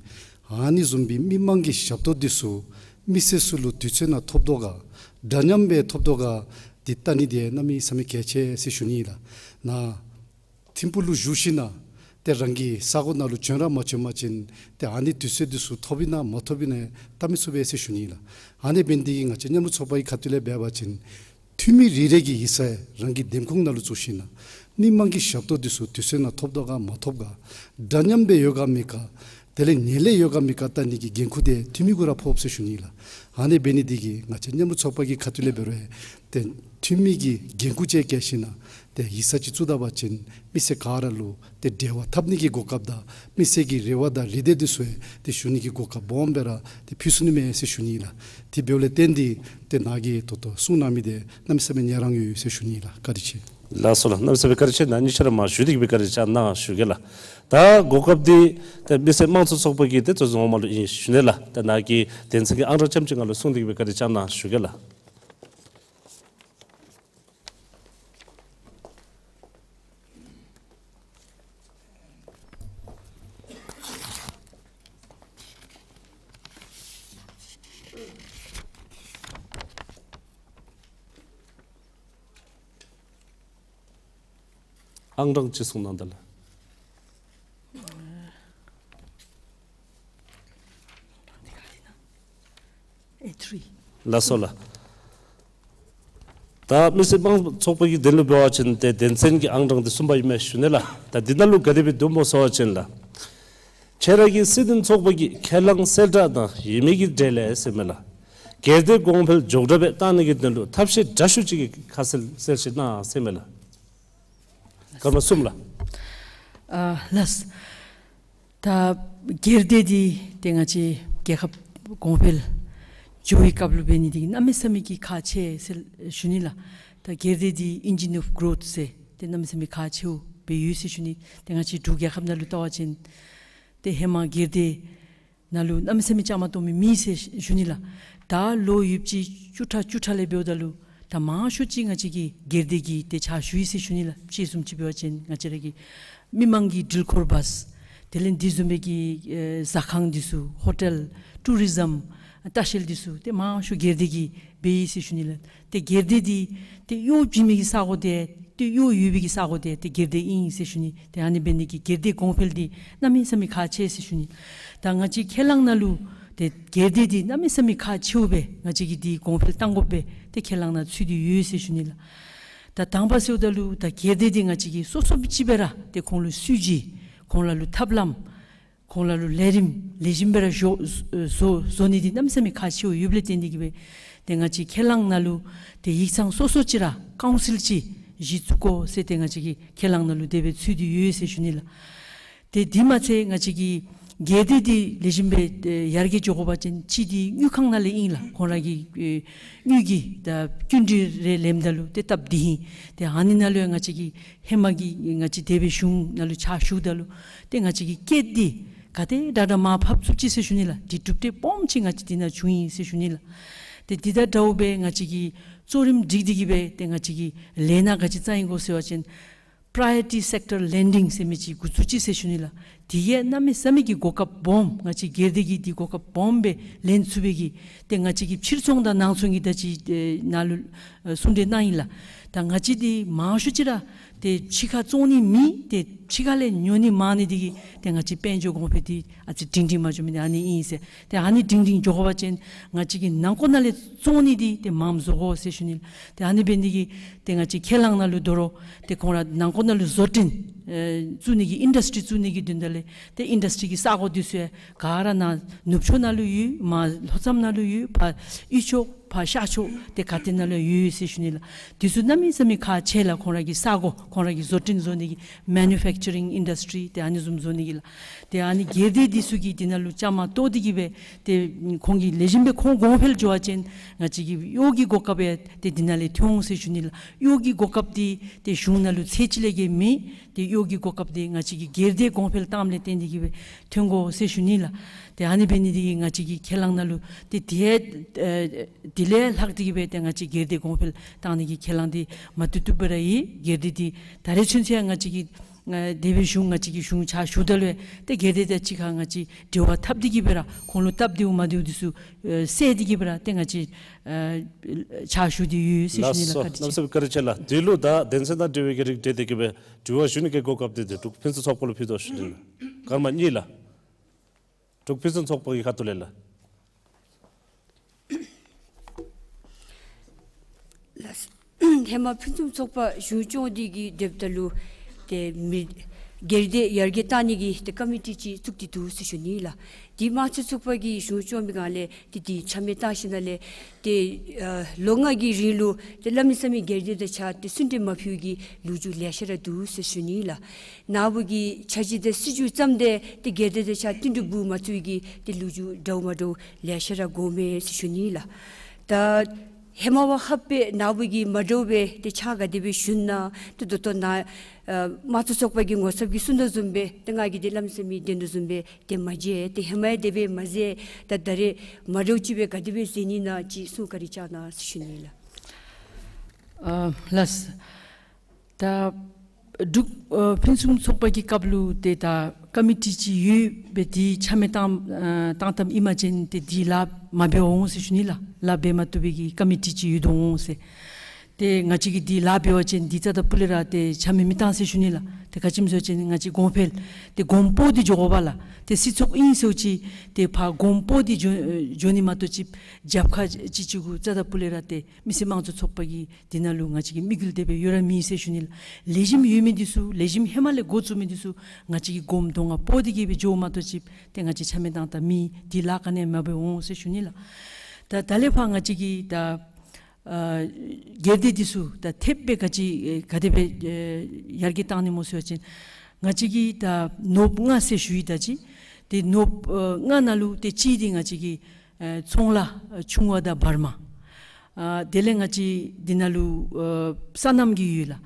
ཨ་ནི་བཟུམ་སྦེ་མི་མང་གི་ཞབས་ཏོག་འདི་ཚུ་མི་སེར་ཚུ་ལུ་དུས་ཚོད་ནང་ཐོབ་དོ་ག་འདྲ་མཉམ་སྦེ་ཐོབ་དོ་ག་འདི་བལྟ་ནི་འདི་གནམ་མེད་ས་མེད་གལ་ཆེ་ཟེར་ཞུ་ནི་ལགས། ནཱ་ཐིམ་ཕུག་ལུ་བཞུགས་ཞིནམ་ལས་ཏེ་རང་གི་ས་གོ་ནང་ལུ་བྱོན་ར་མ་བྱོན་པ་ཅིན་ཏེ་ཨ་ནི་དུས་ཚོད་འདི་ཚུ་ཐོབ་ཨིན་ན་མ་ཐོབ་ཨིན་ན་བལྟ་མི་ཚུགས་པས་ཟེར་ཞུ་ནི་ལགས། ཨ་ནི་འབད་ནི་འདི་གིས་ང་བཅས་མཉམ་རུབ་ཚོགས་པ་གི་ཁ་ཐུག་ལས་འབད་བ་ཅིན་འཐུས་མི་རེ་རེ་གི་ཡིག་ཚང་རང་གི་འདེམས་ཁོངས་ནང་ལུ་བཙུགས་ཞིནམ་ལས་མི་མང་གི་ཞབས་ཏོག་འདི་ཚུ་དུས་ཚོད་ནང་ཐོབ་དོ་ག་མ་ཐོབ་ག་འདྲ་མཉམ་སྦེ་ཡོད་ག་མེད་ག་དེ་ལས་ངལ་ལས་ཡོད་ག་མེད་ག་བལྟ་ནི་གི་འགན་ཁུར་འདི་འཐུས་མི་གུ་ར་ཕོགཔ་ཟེར་ཞུ་ནི་ལགས། ཨ་ནི་འབད་ནི་འདི་གིས་ང་བཅས་མཉམ་རུབ་ཚོགས་པ་གི་ཁ་ཐུག་ལས་འབད་རུང་ཏེ་འཐུས་མི་གི་འགན་ཁུར་ཅིག་བཀལ་ཞིནམ་ལས་ཏེ་ཡིག་ཚང་ཅིག་བཙུགས་ད་པ་ཅིན་མི་སེར་ག་ར་ལུ་ཏེ་འབྲེལ་བ་འཐབ་ནི་གི་གོ་སྐབས་དང་མི་སེར་གྱི་རེ་བ་དང་རེ་འདོད་འདི་ཚུ་ཡང་ཏེ་ཞུ་ནི་གི་གོ་སྐབས་སྦོམ་སྦེ་ར་ཏེ་ཕུལ་ཚུགས་ནི་མས་ཟེར་ཞུ་ནི་ལགས། དེ་འབདཝ་ལས་བརྟེན་ཏེ་ཏེ་ནཱ་གིས་ད་ལྟོ་གསུངས་གནང་མི་འདི་གནམ་མེད་ས་མེད་ཉན་རང་ཡོད་ཟེར་ཞུ་ནི་ལགས། བཀའ་དྲིན་ཆེ། ལགས་སོ་ལགས། གནམ་མེད་ས་མེད་བཀའ་དྲིན་ཆེ། ནཱ་གཉིས་ཆ་ར་མར་བཞུགས་ཏེ་གི་སྦེ་བཀའ་དྲིན་བསྐྱང་གནང་ཞུ་གེ་ལགས། ད་གོ་སྐབས་འདི་ཏེ་མི་སེར་དམངས་གཙོ་ཚོགས་པ་གི་ཏེ་གཙོ་འཛིན་འོག་མ་ལུ་ཨིན་ཞུ་ནི་ལགས། ད་ནཱ་གི་དོན་ཚན་གྱི་ཨང་གྲངས་ཙམ་ཅིག་ང་ལུ་གསུངས་ཏེ་གི་སྦེ་བཀའ་དྲིན་བསྐྱང་གནང་ཞུ་གེ་ལགས། ཨང་གྲངས་ཅིག་གསུངས་གནང་ད་ལགས། ཨེ་ཐི་རི། ལགས་སོ་ལགས། ད་མི་སེར་དམངས་གཙོ་ཚོགས་པ་གི་དོན་ལུ་འབད་བ་ཅིན་ཏེ་དོན་ཚན་གྱི་ཨང་གྲངས་འདི་གསུམ་པ་ཨིན་མས་ཞུ་ནི་ལགས། ད་འདི་ནང་ལུ་ག་དེ་སྦེ་འདུག་སྨོ་ཟེར་བ་ཅིན་ལགས། ཁྱེད་ར་གི་སྲིད་དོན་ཚོགས་པ་གི་ཁས་བླངས་གསལ་བསྒྲགས་དང་ཡོད་མེད་ཀྱི་གྲས་ལས་ཟེར་མས་ལགས། སྒེར་སྡེ་གོང་འཕེལ་མགྱོགས་དྲགས་སྦེ་བཏང་ནི་གི་དོན་ལུ་ཐབས་ཤེས་འདྲ་ཤུགས་ཅིག་གི་ཁ་གསལ་གསལ་བཤད་གནང་ཟེར་མས་ལགས། སྐར་མ་གསུམ་ལགས། ཨ་ལགས། ད་སྒེར་སྡེ་འདི་ཏེ་ང་བཅས་རྒྱལ་ཁབ་གོང་འཕེལ་འགྱོ་བའི་སྐབས་ལུ་འབད་ནི་འདི་གནམ་མེད་ས་མེད་ཀྱི་ཁག་ཆེ་ཟེར་ཞུ་ནི་ལགས། ད་སྒེར་སྡེ་འདི་engine of growth ཟེར་ཏེ་གནམ་མེད་ས་མེད་ཁག་ཆེཝ་སྦེ་ཡོད་ཟེར་ཞུ་ནི། ཏེ་ང་བཅས་འབྲུག་རྒྱལ་ཁབ་ནང་ལུ་བལྟ་བ་ཅིན་ཏེ་ཧེ་མ་སྒེར་སྡེ་ནང་ལུ་གནམ་མེད་ས་མེད་བཅའ་མར་གཏོགས་མི་མེད་ཟེར་ཞུ་ནི་ལགས། ད་ལོ་ཡོདཔ་ཅིག་བཅུ་ཕྲག་བཅུ་ཕྲག་ལས་འབདཝ་ད་ལུ་ད་མང་ཤོས་ཅིག་ང་བཅས་ཀྱི་སྒེར་སྡེ་གིས་ཏེ་ཕྱག་ཞུ་ཡི་ཟེར་ཞུ་ནི་ལགས། དཔྱེ་བཟུམ་ཅིག་འབད་བ་ཅིན་ང་བཅས་ར་གི་མི་མང་གི་འགྲུལ་འཁོར་བཱསི་དེ་ལས་འདི་བཟུམ་སྦེ་གི་ཨེ་ཟ་ཁང་འདི་ཚུ་ཧོ་ཊེལ་ཊུ་རི་ཛམ་ལྟ་བཤལ་འདི་ཚུ་ཏེ་མང་ཤོས་སྒེར་སྡེ་གིས་འབད་ཡི་ཟེར་ཞུ་ནི་ལགས། ཏེ་སྒེར་སྡེ་འདི་ཏེ་གཡོག་བྱིན་མི་གི་ས་གོ་འདི་ཏེ་གཡོག་ཡོད་པའི་གི་ས་གོ་འདི་ཏེ་སྒེར་སྡེ་ཨིན་ཟེར་ཞུ་ནི། ཏེ་ཨ་ནི་འབད་ནི་འདི་གིས་སྒེར་སྡེ་གོང་འཕེལ་འདི་གནམ་མེད་ས་མེད་ཁག་ཆེ་ཟེར་ཞུ་ནི། ད་ང་བཅས་ཁས་བླངས་ནང་ལུ་ཏེ་སྒེར་སྡེ་འདི་གནམ་མེད་ས་མེད་ཁག་ཆེཝ་སྦེ་ང་བཅས་ཀྱིས་འདི་གོང་འཕེལ་གཏང་དགོཔ་སྦེ་ཏེ་ཁས་བླངས་ནང་ཚུད་དེ་ཡོད་ཟེར་ཞུ་ནི་ལགས། ད་དང་པ་ཟེརཝ་ད་ལུ་ད་སྒེར་སྡེ་འདི་ང་བཅས་ཀྱིས་སོ་སོ་སྦེ་ཅིག་སྦེ་ར་ཏེ་ཁོང་ལུ་སྲིད་བྱུས་ཁོང་ར་ལུ་ཐབས་ལམ་ཁོང་ར་ལུ་ལས་རིམ་ལེགས་ཤོམ་སྦེ་ར་བཟོ་བཟོ་བཟོ་ནི་འདི་གནམ་མེད་ས་མེད་ཁག་ཆེཝ་ཡོདཔ་ལས་བརྟེན་ཏེ་གི་སྦེ་ཏེ་ང་བཅས་ཁས་བླངས་ནང་ལུ་ཏེ་ཡིག་ཚང་སོ་སོ་ཅིག་ར་ཀའུན་སིལ་ཅིག་གཞི་བཙུགས་དགོ་ཟེར་ཏེ་ང་བཅས་ཀྱི་ཁས་བླངས་ནང་ལུ་དེ་སྦེ་ཚུད་དེ་ཡོད་ཟེར་ཞུ་ནི་ལགས། ཏེ་དེ་མ་ཚད་ང་བཅས་ཀྱི་ སྒེར་སྡེ་འདི་ལེགས་ཤོམ་སྦེ་ཨེ་ཡར་རྒྱས་འགྱོ་དགོ་པ་ཅིན་གཅིག་འདི་དངུལ་ཁང་ནང་ལས་ཨིན་ལགས། ཁོང་ར་གི་ཨེ་དངུལ་གྱི་ད་སྐྱིན་འགྲུལ་རེ་ལེནམ་ད་ལུ་ཏེ་སྟབས་བདེ་ཨིན། ཏེ་ཨ་ནི་ནང་ལུ་ཡང་ང་བཅས་ཀྱི་ཧེ་མ་གི་ང་བཅས་འདས་པའི་གཞུང་ནང་ལུ་ཕྱག་ཞུཝ་ད་ལུ་ཏེ་ང་བཅས་ཀྱི་སྐད་འདི་ག་དེ་དྲག་དྲག་མར་ཕབ་ཚུགས་ཅི་ཟེར་ཞུ་ནི་ལགས། འདི་གྲུབ་འབྲས་སྦོམ་ཅིག་ང་བཅས་འདི་ནང་བྱུང་ཡི་ཟེར་ཞུ་ནི་ལགས། ཏེ་འདི་དང་འདྲཝ་སྦེ་ང་བཅས་ཀྱིས་གཙོ་རིམ་སྒྲིག་སྟེ་གི་སྦེ་ཏེ་ང་བཅས་ཀྱིས་ལས་སྣ་ག་ཅི་བརྩམ་ཡི་གོ་ཟེར་བ་ཅིན་Priority Sector Lending ཟེར་མི་ཅིག་འགོ་བཙུགས་ཅི་ཟེར་ཞུ་ནི་ལགས། དེ་གིས་གནམ་མེད་ས་མེད་ཀྱི་གོ་སྐབས་སྦོམ་ང་བཅས་སྒེར་སྡེ་གིས་འདི་གོ་སྐབས་སྦོམ་སྦེ་ལེན་ཚུགས་པའི་གི་ཏེ་ང་བཅས་ཀྱི་ཕྱིར་ཚོང་དང་ནང་ཚོང་གི་ད་ཅི་ཨེ་ནང་ལུ་ཨེ་གསུང་གྲོས་གནང་ཡི་ལགས། ད་ང་བཅས་འདི་མང་ཤོས་ཅིག་ར་ཏེ་ཕྱི་ཁར་བཙོང་ནི་མེད། ཏེ་ཕྱི་ཁ་ལས་ཉོ་ནི་མང་ནི་འདི་གིས་ཏེ་ང་བཅས་དཔལ་འབྱོར་གོང་འཕེལ་འདི་ཨ་ཙི་སྒྲིང་སྒྲིང་མ་འགྱོ་མི་འདི་ཨ་ནི་ཨིན་ཟེར། ཏེ་ཨ་ནི་སྒྲིང་སྒྲིང་འགྱོ་དགོ་པ་ཅིན་ང་བཅས་ཀྱིས་ནང་འཁོད་ནང་ལས་བཙོང་ནི་འདི་ཏེ་མངམ་བཟོ་དགོ་ཟེར་ཞུ་ནི་ལགས། ཏེ་ཨ་ནི་འབད་ནི་འདི་གིས་ཏེ་ང་བཅས་ཁས་བླངས་ནང་ལུ་དོ་རུང་ཏེ་ཁོང་ར་ནང་འཁོད་ནང་ལུ་བཟོ་སྐྲུན་ཨེ་བཙུགས་ནི་གི་ཨིན་ཌསི་ཊི་རི་བཙུགས་ནི་གི་དོན་དག་ལས་ཏེ་ཨིན་ཌསི་ཊི་རི་གི་ས་གོ་འདི་ཚུ་ཡང་ག་ར་ནཱ་ནུབ་ཕྱོགས་ནང་ལུ་ཡོད། མར་ལྷོ་མཚམས་ནང་ལུ་ཡོད། ཕར་དབུས་ཕྱོགས་ཕར་ཤར་ཕྱོགས་ཏེ་ག་ཏེ་ནང་ལུ་ཡོད་ཟེར་ཞུ་ནི་ལགས། འདི་ཚུ་གནམ་མེད་ས་མེད་ཁག་ཆེ་ལགས། ཁོང་ར་གི་ས་གོ་ཁོང་ར་གི་བཟོ་སྐྲུན་བཟོ་ནི་གི་མེ་ནུ་ཕེཀ་ཅ་རིང་ཨིན་ཌསི་ཊི་རི་ཏེ་ཨ་ནི་བཟུམ་བཟོ་ནི་གི་ལགས། ཏེ་ཨ་ནི་སྒེར་སྡེ་འདི་ཚུ་གིས་འདི་ནང་ལུ་བཅའ་མར་གཏོགས་ཏེ་གི་སྦེ་ཏེ་ཁོང་གིས་ལེགས་ཤོམ་སྦེ་ཁོང་གོང་འཕེལ་འགྱོ་བ་ཅིན་ང་བཅས་ཀྱི་གཡོག་གི་གོ་སྐབས་ཡང་ཏེ་འདི་ནང་ལས་ཐོན་འོང་ཟེར་ཞུ་ནི་ལགས། གཡོག་གི་གོ་སྐབས་འདི་ཏེ་གཞུང་ནང་ལུ་ཚད་ཅིག་ལས་བརྒལ་མེད། ཏེ་གཡོག་གི་གོ་སྐབས་འདི་ང་བཅས་ཀྱི་སྒེར་སྡེ་གོང་འཕེལ་བཏངམ་ལས་བརྟེན་ཏེ་གི་སྦེ་ཐོན་དགོ་ཟེར་ཞུ་ནི་ལགས། ཏེ་ཨ་ནི་འབད་ནི་འདི་གིས་ང་བཅས་ཀྱི་ཁས་བླངས་ནང་ལུ་ཏེ་དེ་ཨེ་དེ་ལས་ལྷག་སྟེ་གི་སྦེ་ཏེ་ང་བཅས་སྒེར་སྡེ་གོང་འཕེལ་བཏང་ནི་གི་ཁས་བླངས་འདི་མ་བཏུབ་བཏུབ་སྦེ་ར་ཡོད། སྒེར་སྡེ་འདི་ད་རེས་ཚུན་ཚོད་ཡང་ང་བཅས་ཀྱི་ཨེ་འདས་པའི་གཞུང་ང་བཅས་ཀྱི་གཞུང་ཕྱག་ཞུཝ་ད་ལུ་ཏེ་སྒེར་སྡེ་དང་གཅིག་ཁར་ང་བཅས་འབྲེལ་བ་འཐབ་སྟེ་གི་སྦེ་ར་ཁོང་ལུ་སྟབས་བདེཝ་མ་བདེཝ་འདི་ཚུ་ཨེ་བསལ་ཏེ་གི་སྦེ་ར་ཏེ་ང་བཅས་ཨེ་ཕྱག་ཞུ་སྟེ་ཡོད་ཟེར་ཞུ་ནི་ལགས། ལགས་སོ། བཀའ་དྲིན་ཆེ། གནམ་མེད་ས་མེད་བཀའ་དྲིན་ཆེ་ལགས། དེ་ལུ་ད་དོན་ཚན་དང་འབྲེལ་བའི་གི་རིགས་འབྲེལ་ཏེ་གི་སྦེ་དྲི་བ་ཞུ་ནི་གི་གོ་སྐབས་འདི་འདི་འབྲུག་ཕུན་སུམ་ཚོགས་པ་ལུ་ཕུལ་དོ་ཞུ་ནི་ལགས། སྐར་མ་གཉིས་ལགས། འབྲུག་ཕུན་སུམ་ཚོགས་པ་གི་ཁ་ཐུག་ལས་ལགས། ལགས། ཧེ་མ་ཕུན་སུམ་ཚོགས་པ་གཞུང་སྐྱོང་འདི་གི་སྡོདཔ་ད་ལུ་ཏེ་མི་སྒེར་སྡེ་ཡར་རྒྱས་བཏང་ནི་གི་ཏེ་ཀོ་མི་ཊི་ཅིག་བཙུགས་ཏེ་འདུག་ཟེར་ཞུ་ནི་ལགས། ཏེ་དམངས་གཙོའི་ཚོགས་པ་གིས་གཞུང་སྐྱོང་བའི་སྒང་ལས་ཏེ་འདི་ཆ་མེད་བཏང་ཞིནམ་ལས་ཏེ་ཨ་ལོ་ལྔ་གི་རིང་ལུ་ཏེ་གནམ་མེད་ས་མེད་སྒེར་སྡེ་དང་གཅིག་ཁར་ཏེ་སུན་འབྲེལ་མ་ཕུལ་གྱི་ལོ་རྒྱུས་ལེ་ཤ་ར་འདུག་ཟེར་ཞུ་ནི་ལགས། ནཱ་བུ་གི་འཆར་གཞི་དང་སྲིད་བྱུས་བརྩམས་ཏེ་ཏེ་སྒེར་སྡེ་དང་གཅིག་ཁར་བསྟུན་གྲོས་འབུལ་མ་ཚུགས་ཀྱི་ཏེ་ལོ་རྒྱུས་འདྲཝ་མ་འདྲཝ་ལེ་ཤ་ར་གོཝ་མས་ཟེར་ཞུ་ནི་ལགས། ད་ཧེ་མ་བ་ལྷགཔ་སྦེ་ནཱ་བུ་གིས་མ་འདྲཝ་སྦེ་ཏེ་ཕྱག་ག་དེ་སྦེ་ཞུ་ན་ཏེ་ད་ལྟོ་ནཱ་ཨ་དམངས་གཙོའི་ཚོགས་པ་གི་ངོ་ཚབ་ཀྱིས་གསུང་དོ་བཟུམ་སྦེ་ཏེ་ང་གིས་ཏེ་གནམ་མེད་ས་མེད་བདེན་དོ་བཟུམ་སྦེ་ཏེ་མ་མཇལ། ཏེ་ཧེ་མ་ཡང་དེ་སྦེ་མ་མཇལ། ད་ད་རེས་མ་འདྲཝ་ཅིག་སྦེ་ག་དེ་སྦེ་མཇལ་ནི་ན་ཅིག་གསུང་བཀའ་དྲིན་བསྐྱང་གནང་ཟེར་ཞུ་ནི་ལགས། ཨ་ལགས། ད་འབྲུག་ཨ་ཕུན་སུམ་ཚོགས་པ་གི་སྐབས་ལུ་ཏེ་ད་ཀོ་མི་ཊི་ཅིག་ཡོད་སྦེ་འདི་ཆ་མེད་བཏང་ཨ་བཏང་བཏངམ་ཨིན་པ་ཅིན་ཏེ་འདི་ལཱ་མ་འབད་བར་འོང་ཟེར་ཞུ་ནི་ལགས། ལཱ་འབད་མ་བཏུབ་པའི་གི་ཀོ་མི་ཊི་ཅིག་ཡོད་དོ་འོང་ཟེར། ཏེ་ང་བཅས་ཀྱིས་འདི་ལཱ་འབད་བ་ཅིན་འདི་རྩ་དང་སྤུ་ལས་ར་ཏེ་ཆ་མེད་མི་བཏང་ཟེར་ཞུ་ནི་ལགས། ཏེ་ག་ཅི་སྨོ་ཟེར་བ་ཅིན་ང་བཅས་གོང་འཕེལ་ཏེ་གོང་སྤོ་སྟེ་འགྱོ་དགོ་པས་ལགས། ཏེ་སྲིད་ཚོགས་ཨིན་ཟེར་བ་ཅིན་ཏེ་ཕར་གོང་སྤོ་སྟེ་འགྱོ་འགྱོ་ནི་མ་གཏོགས་ཅིག་རྒྱབ་ཁ་ཅིག་ཅིག་གུ་རྩ་དང་སྤུ་ལས་ར་ཏེ་མི་སེར་དམངས་གཙོའི་ཚོགས་པ་གི་འདི་ནང་ལུ་ང་བཅས་ཀྱི་དམིགས་ཡུལ་དེ་སྦེ་ཡོད་ར་མེད་ཟེར་ཞུ་ནི་ལགས། ལེགས་ཤོམ་ཡོད་མི་འདི་ཚུ་ལེགས་ཤོམ་ཧེ་མ་ལས་འགོ་བཙུགས་མི་འདི་ཚུ་ང་བཅས་ཀྱིས་གོམ་དོང་ང་སྤོ་སྟེ་གི་སྦེ་འགྱོཝ་མ་གཏོགས་ཅིག་ཏེ་ང་བཅས་ཆ་མེད་བཏང་ད་མི་འདི་ལཱ་ག་ནི་ཡང་མ་འབད་འོང་ཟེར་ཞུ་ནི་ལགས། ད་ད་ལས་ཕར་ང་བཅས་ཀྱིས་ད་ཨ་སྒེར་སྡེ་འདི་ཚུ་ད་ཐེབས་སྦེ་ག་ཅི་ཨེ་ག་དེ་སྦེ་ཨེ་ཡར་རྒྱས་བཏང་ནི་སྨོ་ཟེར་བ་ཅིན་ང་བཅས་ཀྱིས་ད་ནོརབུ་ལྔ་ཟེར་ཞུ་ཡི། ད་ཅི་ཏེ་ནོརབུ་ཨ་ལྔ་ནང་ལུ་ཏེ་གཅིག་འདི་ང་བཅས་ཀྱི་ཨེ་ཚོང་ལཱ་ཨེ་ཆུང་བ་དང་བར་མ། ཨ་དེ་ལས་ང་བཅས་འདི་ནང་ལུ་ཨ་སོ་ནམ་གྱི་ཡོད་ལགས།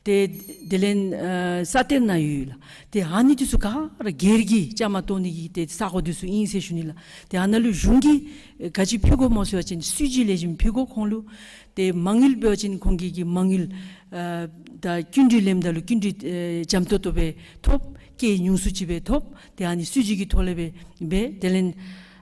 ཏེ་དེ་ལས་ཨ་ས་གཏེར་ནང་ཡོད་ལགས། ཏེ་ཨ་ནི་འདི་ཚུ་ག་ར་སྒེར་གྱིས་བཅའ་མར་གཏོགས་ནི་གི་ཏེ་ས་གོ་འདི་ཚུ་ཨིན་ཟེར་ཞུ་ནི་ལགས། ཏེ་ཨ་ནཱ་ལུ་གཞུང་གིས་ཨེ་ག་ཅི་ཕུལ་དགོཔ་སྨོ་ཟེར་བ་ཅིན་སྲིད་བྱུས་ལེགས་ཤོམ་ཕུལ་དགོ་ཁོང་ལུ། ཏེ་མ་དངུལ་འབད་བ་ཅིན་ཁོང་གིས་གི་མ་དངུལ་ཨ་ད་སྐྱིན་འགྲུལ་ལེནམ་ད་ལུ་སྐྱིན་འགྲུལ་ཨེ་འཇམ་ཏོག་ཏོ་སྦེ་ཐོབ། སྐྱེད་ཉུང་སུ་ཅིག་སྦེ་ཐོབ། ཏེ་ཨ་ནི་སྲིད་བྱུས་ཀྱི་ཐོག་ལས་སྦེ་འབད། དེ་ལས་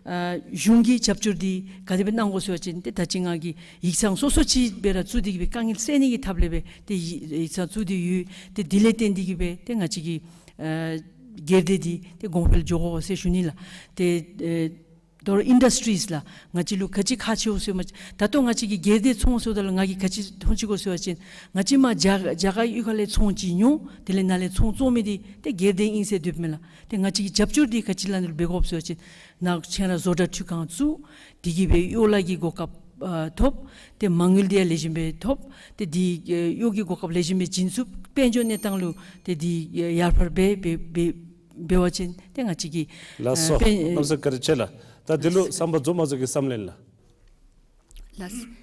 ཨ་གཞུང་གིས་རྒྱབ་སྐྱོར་འདི་ག་དེ་སྦེ་གནང་དགོ་ཟེར་བ་ཅིན་ཏེ་ད་ཅི་ང་གིས་ཡིག་ཚང་སོ་སོ་ཅིག་སྦེ་ར་བཙུགས་ཏེ་གི་སྦེ་དཀའ་ངལ་སེལ་ནི་གི་ཐབས་ལས་སྦེ་ཏེ་ཡིག་ཡིག་ཚང་བཙུགས་ཏེ་ཡོད། ཏེ་འདི་ལས་བརྟེན་ཏེ་གི་སྦེ་ཏེ་ང་བཅས་ཀྱི་ཨ་སྒེར་སྡེ་འདི་ཏེ་གོང་འཕེལ་འགྱོ་དགོ་ཟེར་ཞུ་ནི་ལགས། ཏེ་ཨེ་དོ་རུང་ཨིན་ཌསི་ཊི་རིས་ལགས། ང་བཅས་ལུ་ག་ཅི་ཁག་ཆེཝ་ཟེར་མ་ད་ལྟོ་ང་བཅས་ཀྱིས་སྒེར་སྡེ་ཚོང་ཟེརཝ་ད་ལུ་ང་གིས་ག་ཅི་མཐོང་ཅི་གོ་ཟེར་བ་ཅིན་ང་བཅས་མར་རྒྱ་རྒྱ་གར་གཡུས་ཁ་ལས་ཚོང་ཅིག་ཉོ། དེ་ལས་ནཱ་ལས་ཚོང་བཙོང་མི་འདི་ཏེ་སྒེར་སྡེ་ཨིན་ཟེར་སྡོདཔ་མས་ལགས། ཏེ་ང་བཅས་ཀྱིས་རྒྱབ་སྐྱོར་འདི་ག་ཅི་ལས་ནཱ་ལུ་འབད་དགོཔ་ཟེར་བ་ཅིན་ནཱ་ཁྱེད་ར་བཟོ་གྲྭ་འཕྲུལ་ཁང་བཙུགས། དེ་གིས་སྦེ་གཡོག་ལཱ་གི་གོ་སྐབས་ཨ་ཐོབ། ཏེ་མ་དངུལ་འདི་ཡང་ལེགས་ཤོམ་སྦེ་ཐོབ། ཏེ་འདི་ཨེ་གཡོག་གི་གོ་སྐབས་ལེགས་ཤོམ་སྦེ་བྱིན་ཚུགས། དཔལ་འབྱོར་གནས་སྟངས་ལུ་ཏེ་འདི་ཨེ་ཡར་འཕར་འབད་འབད་འབད་ འབད་བ་ཅིན་ཏེ་ང་བཅས་ཀྱི་ལགས་སོ། ཨ་དཔེ་གནམ་ས་བཀའ་དྲིན་ཆེ་ལགས། ད་འདི་ལུ་བསམ་པ་རྫོགས་མ་རྫོགས་ཀྱི་བསམ་ལན་ལགས། ལགས།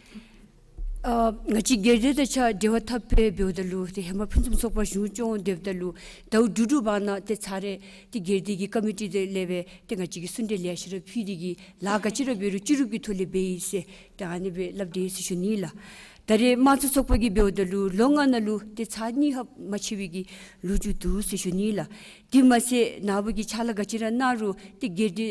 ཨ་ང་བཅས་སྒེར་སྡེ་དང་གཅིག་ཁར་འབྲེལ་བ་འཐབ་སྦེ་འབདཝ་ད་ལུ་ཏེ་ཧེ་མ་ཕུན་སུམ་ཚོགས་པ་གཞུང་སྐྱོང་སྡོདཔ་ད་ལུ་ཟླཝ་དྲུག་དྲུག་བར་ན་ཏེ་ཚར་རེ་ཏེ་སྒེར་སྡེ་གི་ཀོ་མི་ཊི་དེ་ལས་སྦེ་ཏེ་ང་བཅས་ཀྱིས་གསུང་གྲོས་ལེ་ཤ་ར་ཕུལ་ཏེ་གིས་ལཱ་ག་ཅི་ར་འབད་རུང་སྤྱི་རུབ་ཀྱི་ཐོག་ལས་འབད་ཡི་ཟེར་ཏེ་ཨ་ནི་སྦེ་སླབ་དེས་ཟེར་ཞུ་ནི་ལགས། ད་རེས་དམངས་གཙོ་ཚོགས་པ་གིས་འབདཝ་ད་ལུ་ལོ་ལྔ་ནང་ལུ་ཏེ་ཚར་གཉིས་ལྷག་མ་ཆད་པའི་གི་ལོ་རྒྱུས་འདུག་ཟེར་ཞུ་ནི་ལགས། དེ་མ་ཚད་ནཱ་བུ་གིས་ཕྱག་ལཱ་ག་ཅི་ར་གནང་རུང་ཏེ་སྒེར་སྡེ་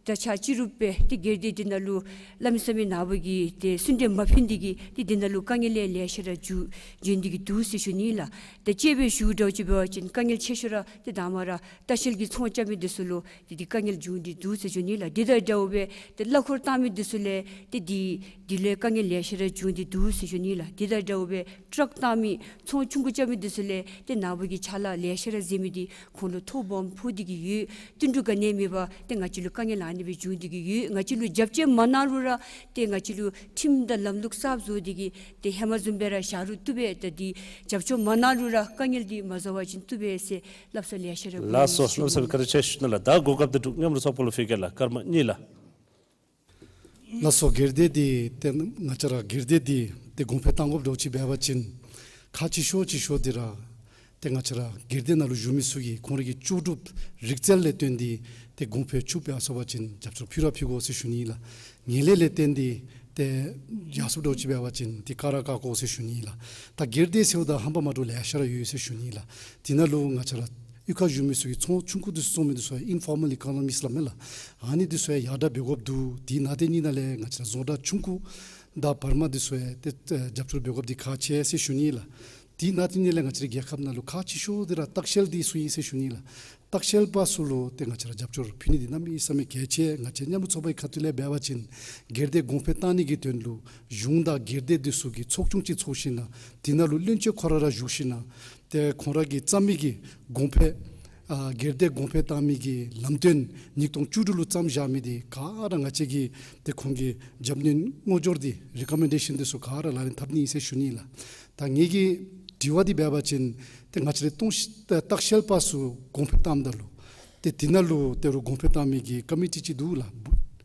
དང་གཅིག་ཁར་སྤྱི་རུབ་སྦེ་ཏེ་སྒེར་སྡེ་འདི་ནང་ལུ་གནམ་མེད་ས་མེད་ནཱ་བུ་གིས་ཏེ་གསུང་གྲོས་མ་ཕུལ་ཏེ་གིས་ཏེ་འདི་ནང་ལུ་དཀའ་ངལ་ལེ་ལེ་ཤ་ར་འབྱུང་འབྱུང་སྟེ་གིས་འདུག་ཟེར་ཞུ་ནི་ལགས། ཏེ་དཔྱེ་སྦེ་ཞུ་འདྲཝ་ཅིག་འབད་བ་ཅིན་དཀའ་ངལ་ཆེ་ཤོས་ར་ཏེ་ད་མ་ར་ལྟ་བཤལ་གྱི་ཚོང་རྐྱབ་མི་འདི་ཚུ་ལུ་ཏེ་འདི་དཀའ་ངལ་འབྱུང་སྟེ་འདུག་ཟེར་ཞུ་ནི་ལགས། འདི་དང་འདྲཝ་སྦེ་ཏེ་གླ་འཁོར་བཏང་མི་འདི་ཚུ་ལས་ཏེ་འདི་འདི་ལས་དཀའ་ངལ་ལེ་ཤ་ར་འབྱུང་སྟེ་འདུག་ཟེར་ཞུ་ནི་ལགས། འདི་དང་འདྲཝ་སྦེ་ཊཱག་བཏང་མི་ཚོང་ཆུང་ཀུ་རྐྱབ་མི་འདི་ཚུ་ལས་ཏེ་ནཱ་བུ་གིས་ཕྱག་ལཱ་ལེ་ཤ་ར་མཛད་མི་འདི་ཁོང་ལུ་ཐོ་སྦོམ་ཕོག་སྟེ་གིས་ཡོད། བསྟུན་གྲོས་ག་ནི་མེད་པར་ཏེ་ང་བཅས་ལུ་དཀའ་ངལ་ཨ་ནི་སྦེ་འབྱུང་སྟེ་གིས་ཡོད། ང་བཅས་ལུ་རྒྱབ་སྐྱོར་མ་གནང་རུང་ར་ཏེ་ང་བཅས་ལུ་ཁྲིམས་དང་ལམ་ལུགས་གསརཔ་བཟོ་སྟེ་གིས་ཏེ་ཧེ་མ་བཟུམ་སྦེ་ར་བཞག་རུང་བཏུབ་པས། ད་འདི་རྒྱབ་སྐྱོར་མ་གནང་རུང་ར་དཀའ་ངལ་འདི་མ་བཟོ་བ་ཅིན་བཏུབ་པས་ཟེར་སླབ་ས་ལེ་ཤ་ར་ལགས་སོ། གནམ་མེད་ས་མེད་བཀའ་དྲིན་ཆེ་ཞུ་ནི་ལགས། ད་གོ་སྐབས་འདི་འདྲ་མཉམ་རུབ་ཚོགས་པ་ལུ་ཕུལ་གེ་ལགས། སྐར་མ་གཉིས་ལགས། ལགས་སོ། སྒེར་སྡེ་འདི་ཏེ་ང་བཅས་ར་སྒེར་སྡེ་འདི་ཏེ་གོང་འཕེལ་གཏང་དགོཔ་འདྲཝ་ཅིག་འབད་བ་ཅིན་ཁག་ཆེ་ཤོས་ཆེ་ཤོས་འདི་ར་ཏེ་ང་བཅས་ར་སྒེར་སྡེ་ནང་ལུ་བཞུགས་མི་ཚུ་གིས་ཁོང་རའི་གི་ལྕོགས་གྲུབ་རིག་རྩལ་ལས་བརྟེན་ཏེ་ཏེ་གོང་འཕེལ་ཚུགསཔ་སྦེ་ཡར་སོང་པ་ཅིན་རྒྱབ་སྐྱོར་ཕུལ་ར་ཕུལ་དགོ་ཟེར་ཞུ་ནི་ལགས། ངན་ལྷད་ལས་བརྟེན་ཏེ་ཏེ་ཡར་སོངམ་འདྲཝ་ཅིག་འབད་བ་ཅིན་ཏེ་བཀག་ར་བཀག་དགོ་ཟེར་ཞུ་ནི་ལགས། ད་སྒེར་སྡེ་ཟེརཝ་ད་ཧམ་པ་མ་འདྲཝ་ལེ་ཤ་ར་ཡོད་ཟེར་ཞུ་ནི་ལགས། དེ་ནང་ལུ་ང་བཅས་ར་གཡུས་ཁར་བཞུགས་མི་ཚུ་གིས་ཚོང་ཆུང་ཀུ་འདི་ཚུ་བཙོང་མི་འདི་ཚུ་ཡང་ཨིན་ཕོར་མཱལ་ཨི་ཀོ་ནོ་མིསི་སླབ་མས་ལགས། ཨ་ནི་འདི་ཚུ་ཡང་ཡར་དྲག་འབད་དགོཔ་འདུག། དེ་ནང་དེ་ནི་ནང་ལས་ང་བཅས་ར་བཟོ་གྲྭ་ཆུང་ཀུ་དང་བར་མ་འདི་ཚུ་ཡང་ཏེ་རྒྱབ་སྐྱོར་འབད་དགོཔ་འདི་ཁག་ཆེ་ཟེར་ཞུ་ནི་ལགས། དེ་ནང་དེ་ནི་ལས་ང་བཅས་རའི་རྒྱལ་ཁབ་ནང་ལུ་ཁག་ཆེ་ཤོས་འདི་ར་ལྟ་བཤལ་འདི་ཚུ་ཨིན་ཟེར་ཞུ་ནི་ལགས། ལྟ་བཤལ་པ་ཚུ་ལུ་ཏེ་ང་བཅས་ར་རྒྱབ་སྐྱོར་ཕུལ་ནི་འདི་གནམ་མེད་ས་མེད་གལ་ཆེ། ང་བཅས་མཉམ་རུབ་ཚོགས་པའི་ཁ་ཐུག་ལས་འབད་བ་ཅིན་སྒེར་སྡེ་གོང་འཕེལ་གཏང་ནི་གི་དོན་ལུ་གཞུང་དང་སྒེར་སྡེ་འདི་ཚུ་གིས་ཚོགས་ཆུང་ཅིག་ཚོགས་ཞིནམ་ལས་དེ་ནང་ལུ་བློན་ཆེན་ཁོ་ར་ར་བཞུགས་ཞིནམ་ལས་ཏེ་ཁོང་ར་གིས་བརྩམ་མི་གི་གོང་འཕེལ་ཨ་སྒེར་སྡེ་གོང་འཕེལ་གཏང་མི་གི་ལམ་སྟོན་ཉིས་སྟོང་བཅུ་དྲུག་ལུ་བརྩམས་བཞག་མི་འདི་ག་ར་ང་བཅས་ཀྱིས་ཏེ་ཁོང་གི་རྒྱབ་སྣོན་བསྔོ་སྦྱོར་འདི་རི་ཀོ་མེན་ཌེ་ཤཱན་འདི་ཚུ་ག་ར་ལག་ལེན་འཐབ་ནི་ཨིན་ཟེར་ཞུ་ནི་ལགས། ད་ངེ་གི་དྲི་བ་འདི་འབད་བ་ཅིན་ཏེ་ང་བཅས་རའི་ལྟོང་ལྟ་བཤལ་པ་ཚུ་གོང་འཕེལ་གཏངམ་ད་ལུ་ཏེ་དེ་ནང་ལུ་ཏེ་རུང་གོང་འཕེལ་གཏང་མི་གི་ཀོ་མི་ཊི་ཅིག་འདུག་ལགས།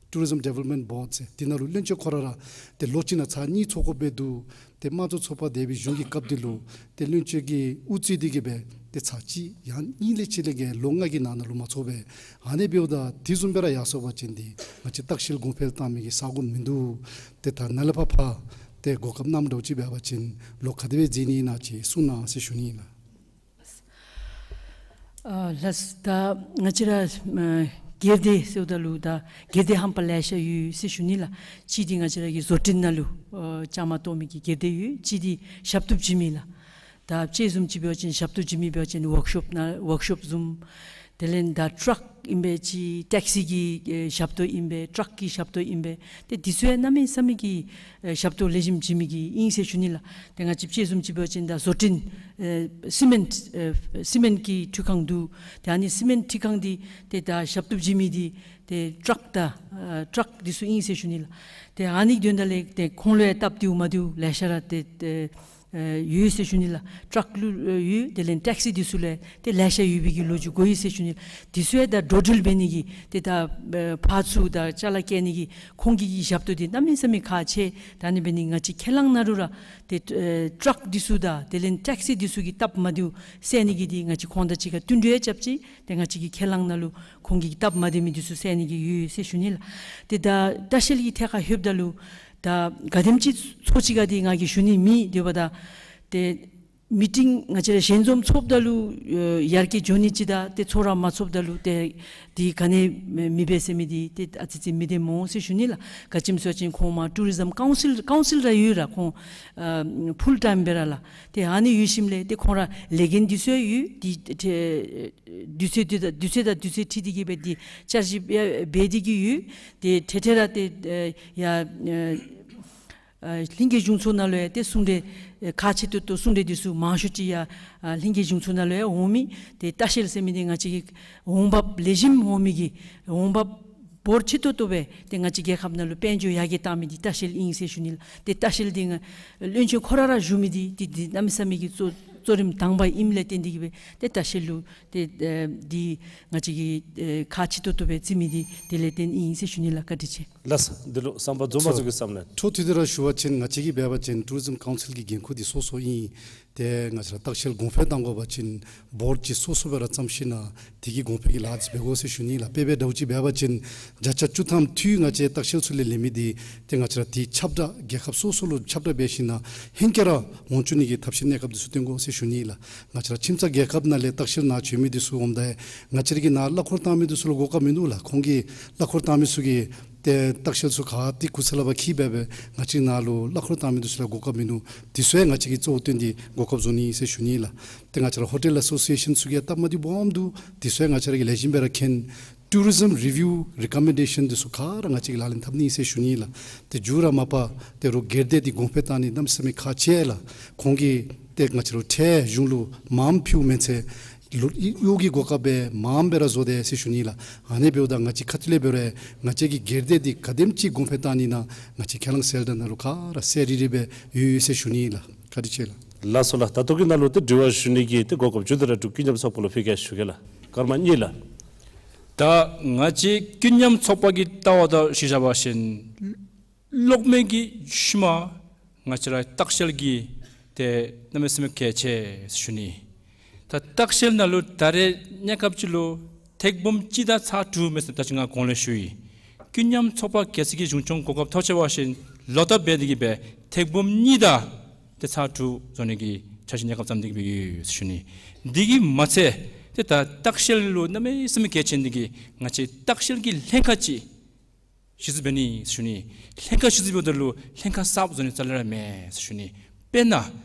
ཊུ་རི་ཛིམ་ཌི་ཝེ་ལོབ་མེནཊ་བོརཌ་ཟེར། དེ་ནང་ལུ་བློན་ཆེན་ཁོ་ར་ར་ཏེ་ལོ་གཅིག་ནང་ཚར་གཉིས་ཚོགས་དགོཔ་སྦེ་འདུག། ཏེ་དམངས་གཙོ་ཚོགས་པ་དེ་སྦེ་གཞུང་གི་སྐབས་འདི་ལུ་ཏེ་བློན་ཆེན་གྱིས་དབུ་གཙོས་ཏེ་གིས་སྦེ་ཏེ་ཚར་གཅིག་ཡང་གཉིས་ལས་གཅིག་ལས་བརྒལ་ལོ་ལྔ་གི་ནང་ན་ལུ་མ་ཚོགས་པས། ཨ་ནི་འབདཝ་ད་དེ་བཟུམ་སྦེ་ར་ཡར་སོང་པ་ཅིན་འདི་ང་བཅས་ལྟ་བཤལ་གོང་འཕེལ་གཏང་མི་གི་ས་གོ་མིན་འདུག། ཏེ་ད་ནཱ་ལས་ཕར་ཕར་ཏེ་གོ་སྐབས་གནངམ་འདྲཝ་ཅིག་འབད་བ་ཅིན་ལོག་ག་དེ་སྦེ་མཛད་ནི་ཨིན་ན་ཅིག་གསུང་གནང་ཟེར་ཞུ་ནི་ཨིན་ལགས། ཨ་ལགས། ད་ང་བཅས་ར་ཨ་སྒེར་སྡེ་ཟེརཝ་ད་ལུ་ད་སྒེར་སྡེ་རྣམ་པ་ལེ་ཤ་ཡོད་ཟེར་ཞུ་ནི་ལགས། གཅིག་འདི་ང་བཅས་ར་གི་བཟོ་སྐྲུན་ནང་ལུ་ཨ་བཅའ་མར་གཏོགས་མི་གི་སྒེར་སྡེ་ཡོད། གཅིག་འདི་ཞབས་ཏོག་བྱིན་མི་ལགས། ད་དཔྱེ་བཟུམ་ཅིག་འབད་བ་ཅིན་ཞབས་ཏོག་བྱིན་མི་འབད་བ་ཅིན་ཝརཀ་ཤོབ་ནང་ཝརཀ་ཤོབ་བཟུམ། དེ་ལས་ད་ཊཱག་ཨིན་པས་ཅིག་ཊེག་སི་གི་ཨེ་ཞབས་ཏོག་ཨིན་པས། ཊཱག་གི་ཞབས་ཏོག་ཨིན་པས། ཏེ་འདི་ཚུ་ཡང་གནམ་མེད་ས་མེད་ཀྱི་ཨེ་ཞབས་ཏོག་ལེགས་ཤོམ་བྱིན་མི་གི་ཨིན་ཟེར་ཞུ་ནི་ལགས། ཏེ་ང་བཅས་དཔྱེ་བཟུམ་ཅིག་འབད་བ་ཅིན་ད་བཟོ་སྐྲུན་ཨེ་སི་མེནཊ་ཨེ་སི་མེནཊ་གི་འཕྲུལ་ཁང་འདུག། ཏེ་ཨ་ནི་སི་མེནཊ་འཕྲུལ་ཁང་འདི་ཏེ་ད་ཞབས་ཏོག་བྱིན་མི་འདི་ཏེ་ཊཱག་དང་ཨ་ཊཱག་འདི་ཚུ་ཨིན་ཟེར་ཞུ་ནི་ལགས། ཏེ་ཨ་ནི་དོན་དག་ལས་ཏེ་ཁོང་ལུ་ཡང་སྟབས་བདེཝ་མ་བདེཝ་ལེ་ཤ་ར་ཏེ་ཏེ་ཨེ་ཡོད་ཟེར་ཞུ་ནི་ལགས། ཊཱག་ལུ་ཨེ་ཡོད། དེ་ལས་ཊེག་སི་འདི་ཚུ་ལུ་ཡང་ཏེ་ལེ་ཤ་ཡོད་པའི་གི་ལོ་རྒྱུས་གོ་ཡི་ཟེར་ཞུ་ནི་ལགས། འདི་ཚུ་ཡང་ད་འགྲོ་འགྲུལ་འབད་ནི་གི་ཏེ་ད་ཨེ་ཕར་ཚུར་ད་ཅ་ལ་བཀལ་ནི་གི་ཁོང་གི་གི་ཞབས་ཏོག་འདི་གནམ་མེད་ས་མེད་ཁག་ཆེ། ད་ཨ་ནི་འབད་ནི་ང་བཅས་ཁས་བླངས་གནང་རུང་ར་ཏེ་ཨེ་ཊཱག་འདི་ཚུ་དང་དེ་ལས་ཊེག་སི་འདི་ཚུ་གི་སྟབས་མ་བདེཝ་སེལ་ནི་གི་འདི་ང་བཅས་ཁོང་དང་གཅིག་ཁར་བསྟུན་གྲོས་རྐྱབ་ཅི། ཏེ་ང་བཅས་ཀྱིས་ཁས་བླངས་ནང་ལུ་ཁོང་གི་སྟབས་མ་བདེ་མི་འདི་ཚུ་སེལ་ནི་གི་ཡོད་ཟེར་ཞུ་ནི་ལགས། ཏེ་ད་ལྟ་བཤལ་གྱི་ཐད་ཁར་ལྷོདཔ་ད་ལུ་ད་ག་དེམ་ཅིག་ཚོགས་ཅི་ག་འདི་ང་གིས་ཞུ་ནི་མེད། དེ་འབདཝ་ད་ཏེ་མི་ཊིང་ང་བཅས་ར་ཞལ་འཛོམས་ཚོགསཔ་ད་ལུ་ཨེ་ཡར་རྒྱས་འགྱོ་ནི་ཅིག་དང་ཏེ་ཚོགས་ར་མ་ཚོགསཔ་ད་ལུ་ཏེ་འདི་ག་ནི་མི་འབད་ཟེར་མི་འདི་ཏེ་ཨ་ཙི་ཙི་མི་བདེ་སྨོ་ཟེར་ཞུ་ནི་ལགས། ག་ཅི་སྨོ་ཟེར་བ་ཅིན་ཁོང་མར་ཊུ་རི་ཛིམ་ཀའུན་སིལ་ཀའུན་སིལ་ར་ཡོད་ར་ཁོང་ཨ་ཕུལ་ཊའིམ་སྦེ་ར་ལགས། ཏེ་ཨ་ནི་ཡོད་ཞིནམ་ལས་ཏེ་ཁོང་ར་ལས་འགན་འདི་ཚུ་ཡོད། འདི་ཏེ་དུས་ཚོད་འདི་དང་དུས་ཚོད་དང་དུས་ཚོད་འཁྲིལ་ཏེ་གིས་སྦེ་འདི་བསྐྱར་ཞིབ་ཡང་འབད་དེ་གིས་ཡོད། ཏེ་ཏེ་ཏེ་ར་ཏེ་ཨེ་ཡ་ཨེ་ཨེ་ལྷན་རྒྱས་གཞུང་ཚོགས་ནང་ལུ་ཡང་ཏེ་གསུང་གྲོས་ཨེ་ཁག་ཆེ་ཏོག་ཏོ་གསུང་གྲོས་འདི་ཚུ་མང་ཤོས་ཅིག་ཡང་ཨ་ལྷན་རྒྱས་གཞུང་ཚོགས་ནང་ལུ་ཡང་འོང་མི། ཏེ་ལྟ་བཤལ་ཟེར་མི་འདི་ང་བཅས་ཀྱི་འོང་འབབ་ལེགས་ཤོམ་འོང་མི་གི་འོང་འབབ་འབོར་ཆེ་ཏོག་ཏོ་སྦེ་ཏེ་ང་བཅས་རྒྱལ་ཁབ་ནང་ལུ་དཔལ་འབྱོར་ཡར་རྒྱས་བཏང་མི་འདི་ལྟ་བཤལ་ཨིན་ཟེར་ཞུ་ནི་ལགས། ཏེ་ལྟ་བཤལ་འདི་ང་བློན་ཆེན་ཁོ་ར་ར་བཞུགས་མི་འདི་འདི་འདི་གནམ་མེད་ས་མེད་ཀྱི་གཙོ་ གཙོ་རིམ་དང་པ་ཨིནམ་ལས་བརྟེན་ཏེ་གིས་སྦེ་ཏེ་ལྟ་བཤལ་ལུ་ཏེ་ཨེ་འདི་ང་བཅས་ཀྱིས་ཨེ་ཁག་ཆེ་ཏོག་ཏོ་སྦེ་བརྩི་མི་འདི་དེ་ལས་བརྟེན་ཨིན་ཟེར་ཞུ་ནི་ལགས། བཀའ་དྲིན་ཆེ། ལགས་སོ། འདི་ལུ་གསརཔ་འཛོམས་པ་ཚུ་གི་བསམ་ནང་འཕྲོ་མཐུད་དེ་ར་ཞུ་བ་ཅིན་ང་བཅས་ཀྱིས་འབད་བ་ཅིན་ཊུ་རི་ཛིམ་ཀའུན་སིལ་གྱི་འགན་ཁུར་འདི་སོ་སོ་ཨིན། ཏེ་ང་བཅས་ར་ལྟ་བཤལ་གོང་འཕེལ་གཏང་དགོ་པ་ཅིན་བོརཌ་ཅིག་སོ་སོ་སྦེ་ར་བརྩམས་ཞིན་ན་དེ་གི་གོང་འཕེལ་གྱི་ལཱ་འདི་འབད་དགོ་ཟེར་ཞུ་ནི་ལགས། དཔེ་འབད་དགོཔ་ཅིག་འབད་བ་ཅིན་བརྒྱ་ཆ་བཅུ་ཐམ་འཐུས་ང་བཅས་ལྟ་བཤལ་ཚུ་ལས་ལེན་མི་འདི་ཏེ་ང་བཅས་ར་དེ་ཁྱབ་བསྒྲགས་རྒྱལ་ཁབ་སོ་སོ་ལུ་ཁྱབ་བསྒྲགས་འབད་ཞིན་ན་ཧེང་སྐལ་ར་འོང་བཅུག་ནི་གི་ཐབས་ཤེས་གནས་སྐབས་འདི་ཚུ་བཏོན་དགོ་ཟེར་ཞུ་ནི་ལགས། ང་བཅས་ར་ཁྱིམ་ཚང་རྒྱལ་ཁབ་ནང་ལས་ལྟ་བཤལ་ནང་བྱོན་མི་འདི་ཚུ་འོངམ་ད་ང་བཅས་ར་གི་ནཱ་གླ་འཁོར་བཏང་མི་འདི་ཚུ་ལུ་གོ་སྐབས་མིན་འདུག་ལགས། ཁོང་གིས་གླ་འཁོར་བཏང་མི་ཚུ་གིས་ཏེ་ལྟ་བཤལ་ཚུ་ག་ཏེ་གུ་ཚ་ལ་བ་འཁྱིད་འབད་འབད་ང་བཅས་ནཱ་ལུ་གླ་འཁོར་བཏང་མི་འདི་ཚུ་ལུ་གོ་སྐབས་མིན་འདུག། དེ་ཚུ་ཡང་ང་བཅས་ཀྱིས་གཙོ་བོ་བཏོན་ཏེ་གོ་སྐབས་བཟོ་ནི་ཟེར་ཞུ་ནི་ལགས། ཏེ་ང་བཅས་ར་ཧོ་ཊེལ་ཨེ་སོ་སི་ཨེ་ཤཱན་ཚུ་གིས་སྟབས་མ་བདེཝ་སྦོམ་འདུག། དེ་ཚུ་ཡང་ང་བཅས་ར་གིས་ལེགས་ཤོམ་སྦེ་ར་མཁྱེན། ཊུ་རི་ཛིམ་རི་བིའུ་རི་ཀོ་མེན་ཌེ་ཤཱན་འདི་ཚུ་ག་ར་ང་བཅས་ཀྱིས་ལག་ལེན་འཐབ་ནི་ཟེར་ཞུ་ནི་ལགས། ཏེ་མཇུག་ར་མ་པ་ཏེ་རོགས་སྒེར་སྡེ་འདི་གོང་འཕེལ་བཏང་ནི་གནམ་མེད་ས་མེད་ཁག་ཆེ་ལགས། ཁོང་གིས་ཏེ་ང་བཅས་ར་ཁྲལ་གཞུང་ལུ་མངམ་ཕུལཝ་མེན་ཚེ་ལུ་གཡོག་གི་གོ་སྐབས་སྦེ་མངམ་སྦེ་ར་བཟོ་དེས་ཟེར་ཞུ་ནི་ལགས། ཨ་ནི་འབདཝ་ད་ང་བཅས་ཁ་ཐུག་ལས་འབད་རུང་ང་བཅས་ཀྱི་སྒེར་སྡེ་འདི་ག་དེམ་ཅིག་གོང་འཕེལ་བཏང་ནི་ན་ང་བཅས་ཁས་བླངས་གསལ་བསྒྲགས་ནང་ལུ་ག་ར་གསལ་རི་རི་སྦེ་ཡོད་ཡོད་ཟེར་ཞུ་ནི་ལགས། བཀའ་དྲིན་ཆེ་ལགས། ལགས་སོ་ལགས། ད་ལྟོ་གི་ནང་ལུ་ཏེ་དྲི་བ་ཞུ་ནི་གི་ཏེ་གོ་སྐབས་མཇུག་བསྡུ་ར་འབྲུག་ཀུན་མཉམ་ཚོགས་པ་ལུ་ཕུལ་གེ་ཞུ་གེ་ལགས། སྐར་མ་གཉིས་ལགས། ད་ང་བཅས་ཀུན་མཉམ་ཚོགས་པ་གི་ལྟ་བ་དང་གཞི་བཞག་པ་ཅིན་གློག་མེ་གི་ཤུལ་མ་ང་བཅས་ར་ལྟ་བཤལ་གྱི་ཏེ་གནམ་མེད་ས་མེད་གལ་ཆེ་ཟེར་ཞུ་ནི། ད་ལྟ་བཤལ་ནང་ལུ་ད་རེས་གནས་སྐབས་ཅིག་ལུ་ཐེར་འབུམ་གཅིག་དང་ཚག་དྲུག་མས་ཟེར་ད་ཅི་ང་གོང་ལས་ཞུ་ཡི། ཀུན་མཉམ་ཚོགས་པ་གལ་སྲིད་ཀྱི་གཞུང་སྐྱོང་གོ་སྐབས་ཐོབ་ཆི་བ་ཅིན་ལོག་བཏབ་འབད་དེ་གིས་སྦེ་ཐེར་འབུམ་གཉིས་དང་ཏེ་ཚག་དྲུག་བཟོ་ནི་གི་འཆར་གཞི་གནས་སྐབས་བརྩམས་ཏེ་གིས་སྦེ་ཡོད་ཟེར་ཞུ་ནི། འདི་གིས་མ་ཚད་ཏེ་ད་ལྟ་བཤལ་ལུ་གནམ་མེད་ས་མེད་གལ་ཆེ་ནི་འདི་གིས་ང་བཅས་ལྟ་བཤལ་གྱི་ལྷན་ཁག་ཅིག་གཞི་བཙུགས་འབད་ནི་ཟེར་ཞུ་ནི། ལྷན་ཁག་གཞི་བཙུགས་འབདཝ་ད་ལུ་ལྷན་ཁག་གསརཔ་བཟོ་ནི་རྩ་ལས་ར་མེད་ཟེར་ཞུ་ནི། དཔེར་ན་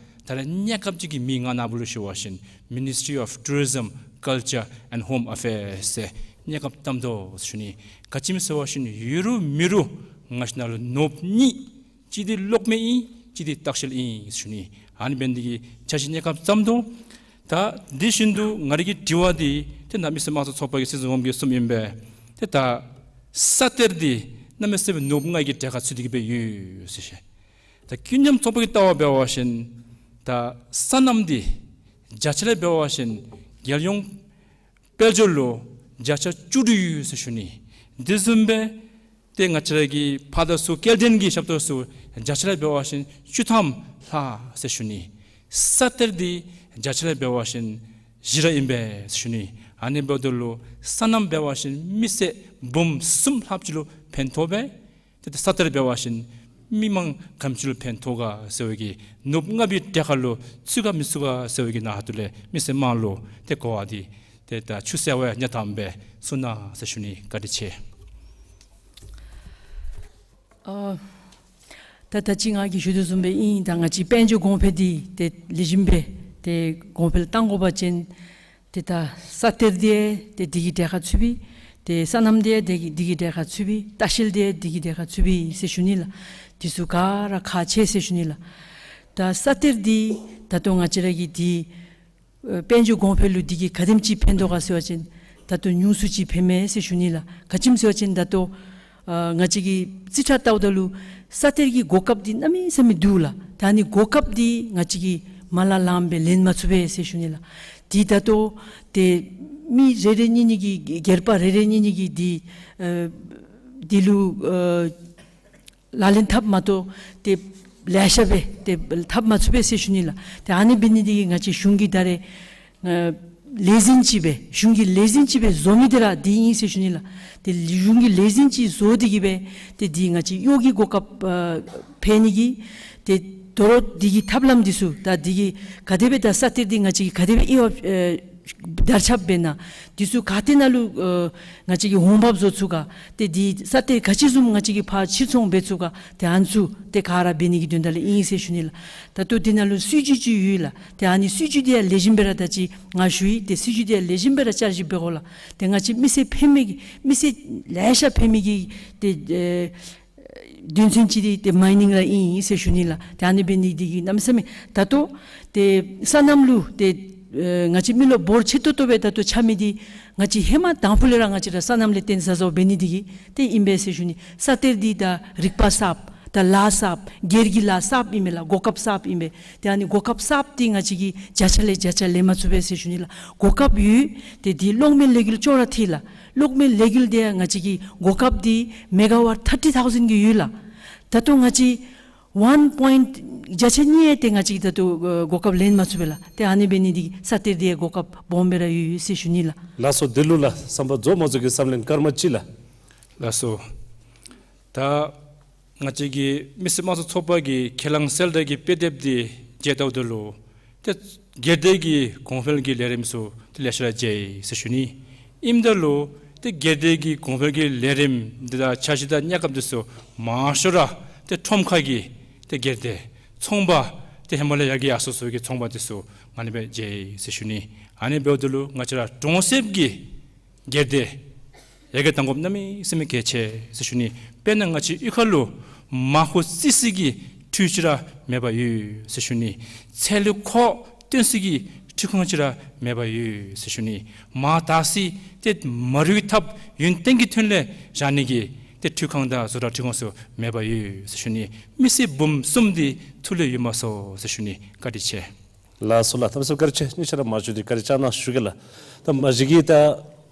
ད་རེས་གནས་སྐབས་ཅིག་གི་མིང་ང་ནཱ་བུ་ལུ་ཞུ་བ་ཅིན་Ministry of Tourism, Culture and Home Affairs ཟེར་གནས་སྐབས་བརྩམ་དོ་ཟེར་ཞུ་ནི། ག་ཅི་སྨོ་ཟེར་བ་ཅིན་ཡོད་རུང་མེད་རུང་ང་བཅས་ནཱ་ལུ་ནོར་བུ་གཉིས་གཅིག་འདི་གློག་མེ་ཨིན། གཅིག་འདི་ལྟ་བཤལ་ཨིན་ཟེར་ཞུ་ནི། ཨ་ནི་འབད་ནི་འདི་གིས་འཆར་གཞི་གནས་སྐབས་བརྩམ་དོ། ད་དེ་བཞིན་དུ་ང་རའི་གི་དྲི་བ་འདི་ཏེ་ནཱ་མི་སེར་དམངས་གཙོ་ཚོགས་པ་གི་སྲིད་འཛིན་འོགམ་གྱིས་གསུངམ་ཨིན་པས། ཏེ་ད་ས་གཏེར་འདི་གནམ་མེད་ས་མེད་ནོར་བུ་ལྔ་གི་གྲལ་ཁར་ཚུད་དེ་གིས་སྦེ་ཡོད་ཟེར་ཞུ་ནི། ད་ཀུན་མཉམ་ཚོགས་པ་གི་ལྟ་བ་འབད་བ་ཅིན་ད་སོ་ནམ་འདི་བརྒྱ་ཆ་ལས་འབད་བ་ཅིན་རྒྱལ་ཡོངས་དཔལ་འབྱོར་ལུ་བརྒྱ་ཆ་བཅུ་དྲུག་ཡོད་ཟེར་ཞུ་ནི། དེ་བཟུམ་སྦེ་ཏེ་ང་བཅས་ར་གི་ཕར་དང་ཚུར་སྐྱེལ་འདྲེན་གྱི་ཞབས་ཏོག་ཚུ་བརྒྱ་ཆ་ལས་འབད་བ་ཅིན་བཅུ་ཐམ་ལྷག་ཟེར་ཞུ་ནི། ས་གཏེར་འདི་བརྒྱ་ཆ་ལས་འབད་བ་ཅིན་བཞི་ར་ཨིན་པས་ཟེར་ཞུ་ནི། ཨ་ནི་འབདཝ་ད་ལུ་སོ་ནམ་འབད་བ་ཅིན་མི་སེར་འབུམ་གསུམ་ལྷགཔ་ཅིག་ལུ་ཕན་ཐོགས་པས། ཏེ་ད་ས་གཏེར་འབད་བ་ཅིན་མི་མང་ག་དེམ་ཅིག་ལུ་ཕན་ཐོགས་ག་ཟེར་བའི་གི་ནོར་བུ་ལྔ་པའི་གྲལ་ཁར་ལུ་ཚུད་ག་མི་ཚུད་ག་ཟེར་བའི་གི་ནང་ཧ་ཏུ་ལས་མི་སེར་དམངས་ལུ་ཏེ་གོ་བ་འདི་ཏེ་ད་ཆུ་ཟེར་བ་ཡང་ཉ་དམ་སྦེ་གསུང་གནང་ཟེར་ཞུ་ནི། བཀའ་དྲིན་ཆེ། ཨ་ད་ད་ཅི་ང་གིས་ཞུ་དོ་བཟུམ་སྦེ་ཨིན། ད་ང་བཅས་དཔལ་འབྱོར་གོང་འཕེལ་འདི་ཏེ་ལེགས་ཤོམ་སྦེ་ཏེ་གོང་འཕེལ་གཏང་དགོ་པ་ཅིན་ཏེ་ད་ས་གཏེར་འདི་ཏེ་འདི་གི་གྲལ་ཁར་ཚུད་པས། ཏེ་སོ་ནམ་འདི་ཏེ་འདི་གི་གྲལ་ཁར་ཚུད་པས། ལྟ་བཤལ་འདི་འདི་གི་གྲལ་ཁར་ཚུད་པས་ཟེར་ཞུ་ནི་ལགས། འདི་ཚུ་ག་ར་ཁག་ཆེ་ཟེར་ཞུ་ནི་ལགས། ད་ས་གཏེར་འདི་ད་ལྟོ་ང་བཅས་ར་གི་འདི་ཨེ་དཔལ་འབྱོར་གོང་འཕེལ་ལུ་འདི་གིས་ག་དེམ་ཅིག་ཕན་ཐོགས་ག་ཟེར་བ་ཅིན་ད་ལྟོ་ཉུང་སུ་ཅིག་ཕན་མས་ཟེར་ཞུ་ནི་ལགས། ག་ཅི་སྨོ་ཟེར་བ་ཅིན་ད་ལྟོ་ཨ་ང་བཅས་ཀྱིས་རྩིས་ཁྲ་བལྟཝ་ད་ལུ་ས་གཏེར་གྱི་གོ་སྐབས་འདི་གནམ་མེད་ས་མེད་འདུག་ལགས། ད་ཨ་ནི་གོ་སྐབས་འདི་ང་བཅས་ཀྱིས་མ་ལང་ལངམ་སྦེ་ལེན་མ་ཚུགས་པས་ཟེར་ཞུ་ནི་ལགས། འདི་ད་ལྟོ་ཏེ་མི་རེ་རེ་གཉིས་གཉིས་ཀྱིས་སྒེར་པ་རེ་རེ་གཉིས་གཉིས་ཀྱིས་འདི་ཨེ་འདི་ལུ་ཨེ་ལག་ལེན་འཐབ་མ་གཏོགས་ཏེ་ལེ་ཤ་སྦེ་ཏེ་འཐབ་མ་ཚུགས་པས་ཟེར་ཞུ་ནི་ལགས། ཏེ་ཨ་ནི་འབད་ནི་འདི་གིས་ང་བཅས་གཞུང་གིས་ད་རེས་ཨ་ལས་འཛིན་ཅིག་སྦེ་གཞུང་གི་ལས་འཛིན་ཅིག་སྦེ་བཟོ་མི་འདི་ར་འདི་ཨིན་ཟེར་ཞུ་ནི་ལགས། ཏེ་གཞུང་གི་ལས་འཛིན་ཅིག་བཟོ་སྟེ་གིས་སྦེ་ཏེ་འདི་ང་བཅས་གཡོག་གི་གོ་སྐབས་ཨ་འཕེལ་ནི་གི་ཏེ་དོ་རུང་འདི་གི་ཐབས་ལམ་འདི་ཚུ་ད་འདི་གིས་ག་དེ་སྦེ་ད་ས་གཏེར་འདི་ང་བཅས་ཀྱིས་ག་དེ་སྦེ་ཨེ་ཨ་དར་ཁྱབ་འབད་ན་འདི་ཚུ་ག་ཏེ་ནང་ལུ་ཨ་ང་བཅས་ཀྱིས་འོང་འབབ་བཟོ་ཚུགས་ག། ཏེ་འདི་ས་གཏེར་ག་ཅི་བཟུམ་ང་བཅས་ཀྱིས་ཕར་ཕྱིར་ཚོང་འབད་ཚུགས་ག། ཏེ་ཨ་ནི་ཚུ་ཏེ་ག་ར་འབད་ནི་གི་དོན་དག་ལས་ཨིན་ཟེར་ཞུ་ནི་ལགས། ད་ལྟོ་འདི་ནང་ལུ་སྲིད་བྱུས་ཅིག་ཡོད་ལགས། ཏེ་ཨ་ནི་སྲིད་བྱུས་འདི་ཡང་ལེགས་ཤོམ་སྦེ་ར་ད་ཅི་ང་ཞུ་ཡི། ཏེ་སྲིད་བྱུས་འདི་ཡང་ལེགས་ཤོམ་སྦེ་ར་བསྐྱར་ཞིབ་འབད་དགོ་ལགས། ཏེ་ང་བཅས་མི་སེར་ཕན་མི་གི་མི་སེར་ལེ་ཤ་ཕན་མི་གི་ཏེ་ཨེ་དོན་ཚན་ཅིག་འདི་ཏེ་མའི་ནིང་ར་ཨིན་ཟེར་ཞུ་ནི་ལགས། ཏེ་ཨ་ནི་འབད་ནི་འདི་གིས་གནམ་མེད་ས་མེད་ད་ལྟོ་ཏེ་སོ་ནམ་ལུ་ཏེ་ཨེ་ང་བཅས་མི་ལུ་འབོར་ཆེ་ཏོག་ཏོ་སྦེ་ད་ལྟོ་ཆགས་མི་འདི་ང་བཅས་ཧེ་མ་དང་ཕུ་ལས་ར་ང་བཅས་ར་སོ་ནམ་ལས་བརྟེན་བཟའ་བཟའཝ་འབད་ནི་འདི་གིས་ཏེ་ཨིན་པས་ཟེར་ཞུ་ནི། ས་གཏེར་འདི་ད་རིག་པ་གསརཔ་ ད་ལཱ་གསརཔ་སྒེར་གྱི་ལཱ་གསརཔ་ཨིན་མས་ལགས། གོ་སྐབས་གསརཔ་ཨིན་མས། ཏེ་ཨ་ནི་གོ་སྐབས་གསརཔ་འདི་ང་བཅས་ཀྱིས་བརྒྱ་ཆ་ལས་བརྒྱ་ཆ་ལེན་མ་ཚུགས་པས་ཟེར་ཞུ་ནི་ལགས། གོ་སྐབས་ཡོད། ཏེ་འདི་གློག་མེ་ལས་འགུལ་ཅོག་ར་འཐད་ལགས། གློག་མེ་ལས་འགུལ་འདི་ཡང་ང་བཅས་ཀྱི་གོ་སྐབས་འདི་མེ་ག་ཝཊ་ཐར་ཊི་ཐའུ་ཟེན་གྱི་ཡོད་ལགས། ད་ལྟོ་ང་བཅས་ཝན་པོའིནཊ་བརྒྱ་ཆ་གཉིས་ཡང་ཏེ་ང་བཅས་ཀྱིས་ད་ལྟོ་ཨ་གོ་སྐབས་ལེན་མ་ཚུགས་པས་ལགས། ཏེ་ཨ་ནི་འབད་ནི་འདི་གིས་ས་གཏེར་འདི་ཡང་གོ་སྐབས་སྦོམ་སྦེ་ར་ཡོད་ཡོད་ཟེར་ཞུ་ནི་ལགས། ལགས་སོ། འདི་ལུ་ལགས་བསམ་པ་རྫོགས་མ་རྫོགས་ཀྱི་བསམ་ལན་སྐར་མ་གཅིག་ལགས། ལགས་སོ། ད་ང་བཅས་ཀྱི་མི་སེར་དམངས་གཙོ་ཚོགས་པ་གི་ཁས་བླངས་གསལ་བསྒྲགས་ཀྱི་དཔེ་དེབ་འདི་མཇལ་བལྟཝ་ད་ལུ་ཏེ་སྒེར་སྡེ་གི་གོང་འཕེལ་གྱི་ལས་རིམ་ཚུ་ཏེ་ལེ་ཤ་ར་མཇལ་ཡི་ཟེར་ཞུ་ནི། ཨིནམ་ད་ལུ་ཏེ་སྒེར་སྡེ་གི་གོང་འཕེལ་གྱི་ལས་རིམ་འདི་དང་འཆར་གཞི་དང་གནས་སྐབས་འདི་ཚུ་མང་ཤོས་ར་ཏེ་ཁྲོམ་ཁ་གི་ཏེ་སྒེར་སྡེ་ཚོང་པ་ཏེ་ཧེ་མ་ལས་ཡར་རྒྱས་ཡར་སོང་སོང་གི་ཚོང་པ་འདི་ཚུ་ཨ་ནི་སྦེ་མཇལ་ཡི་ཟེར་ཞུ་ནི། ཨ་ནི་འབདཝ་ད་ལུ་ང་བཅས་ར་གྲོང་གསེབ་ཀྱི་སྒེར་སྡེ་ཡར་རྒྱས་གཏང་དགོཔ་གནམ་མེད་ས་མེད་གལ་ཆེ་ཟེར་ཞུ་ནི། དཔེར་ན་ང་བཅས་གཡུས་ཁ་ལུ་མར་ཁུ་བཙིར་སའི་གི་ཁྲུས་ཅིག་ར་མེདཔ་ཡོད་ཟེར་ཞུ་ནི། ཚལ་ལུ་ཁོག་བཏོན་སའི་གི་ཁྲུས་ཁང་ཅིག་ར་མེདཔ་ཡོད་ཟེར་ཞུ་ནི། མར་དག་སའི་ཏེ་མ་རུངས་ཐབས་ཡོན་ཏན་གྱི་ཐོག་ལས་བཞག་ནི་གི་ཏེ་ཁྲུས་ཁང་དང་བཟོ་གྲྭ་ཁྲུས་ཁང་ཚུ་མེདཔ་ཡོད་ཟེར་ཞུ་ནི། མི་སེར་འབུམ་གསུམ་འདི་ཐུགས་ལས་ཡོལ་མ་སོང་ཟེར་ཞུ་ནི། བཀའ་དྲིན་ཆེ། ལགས་སོ་ལགས། ཐབས་ཟབ་བཀའ་དྲིན་ཆེ། གཉིས་ཆ་ར་མ་བཞུགས་ཏེ་བཀའ་དྲིན་བསྐྱང་གནང་ཞུ་གེ་ལགས། ད་མ་གཞི་གི་ད་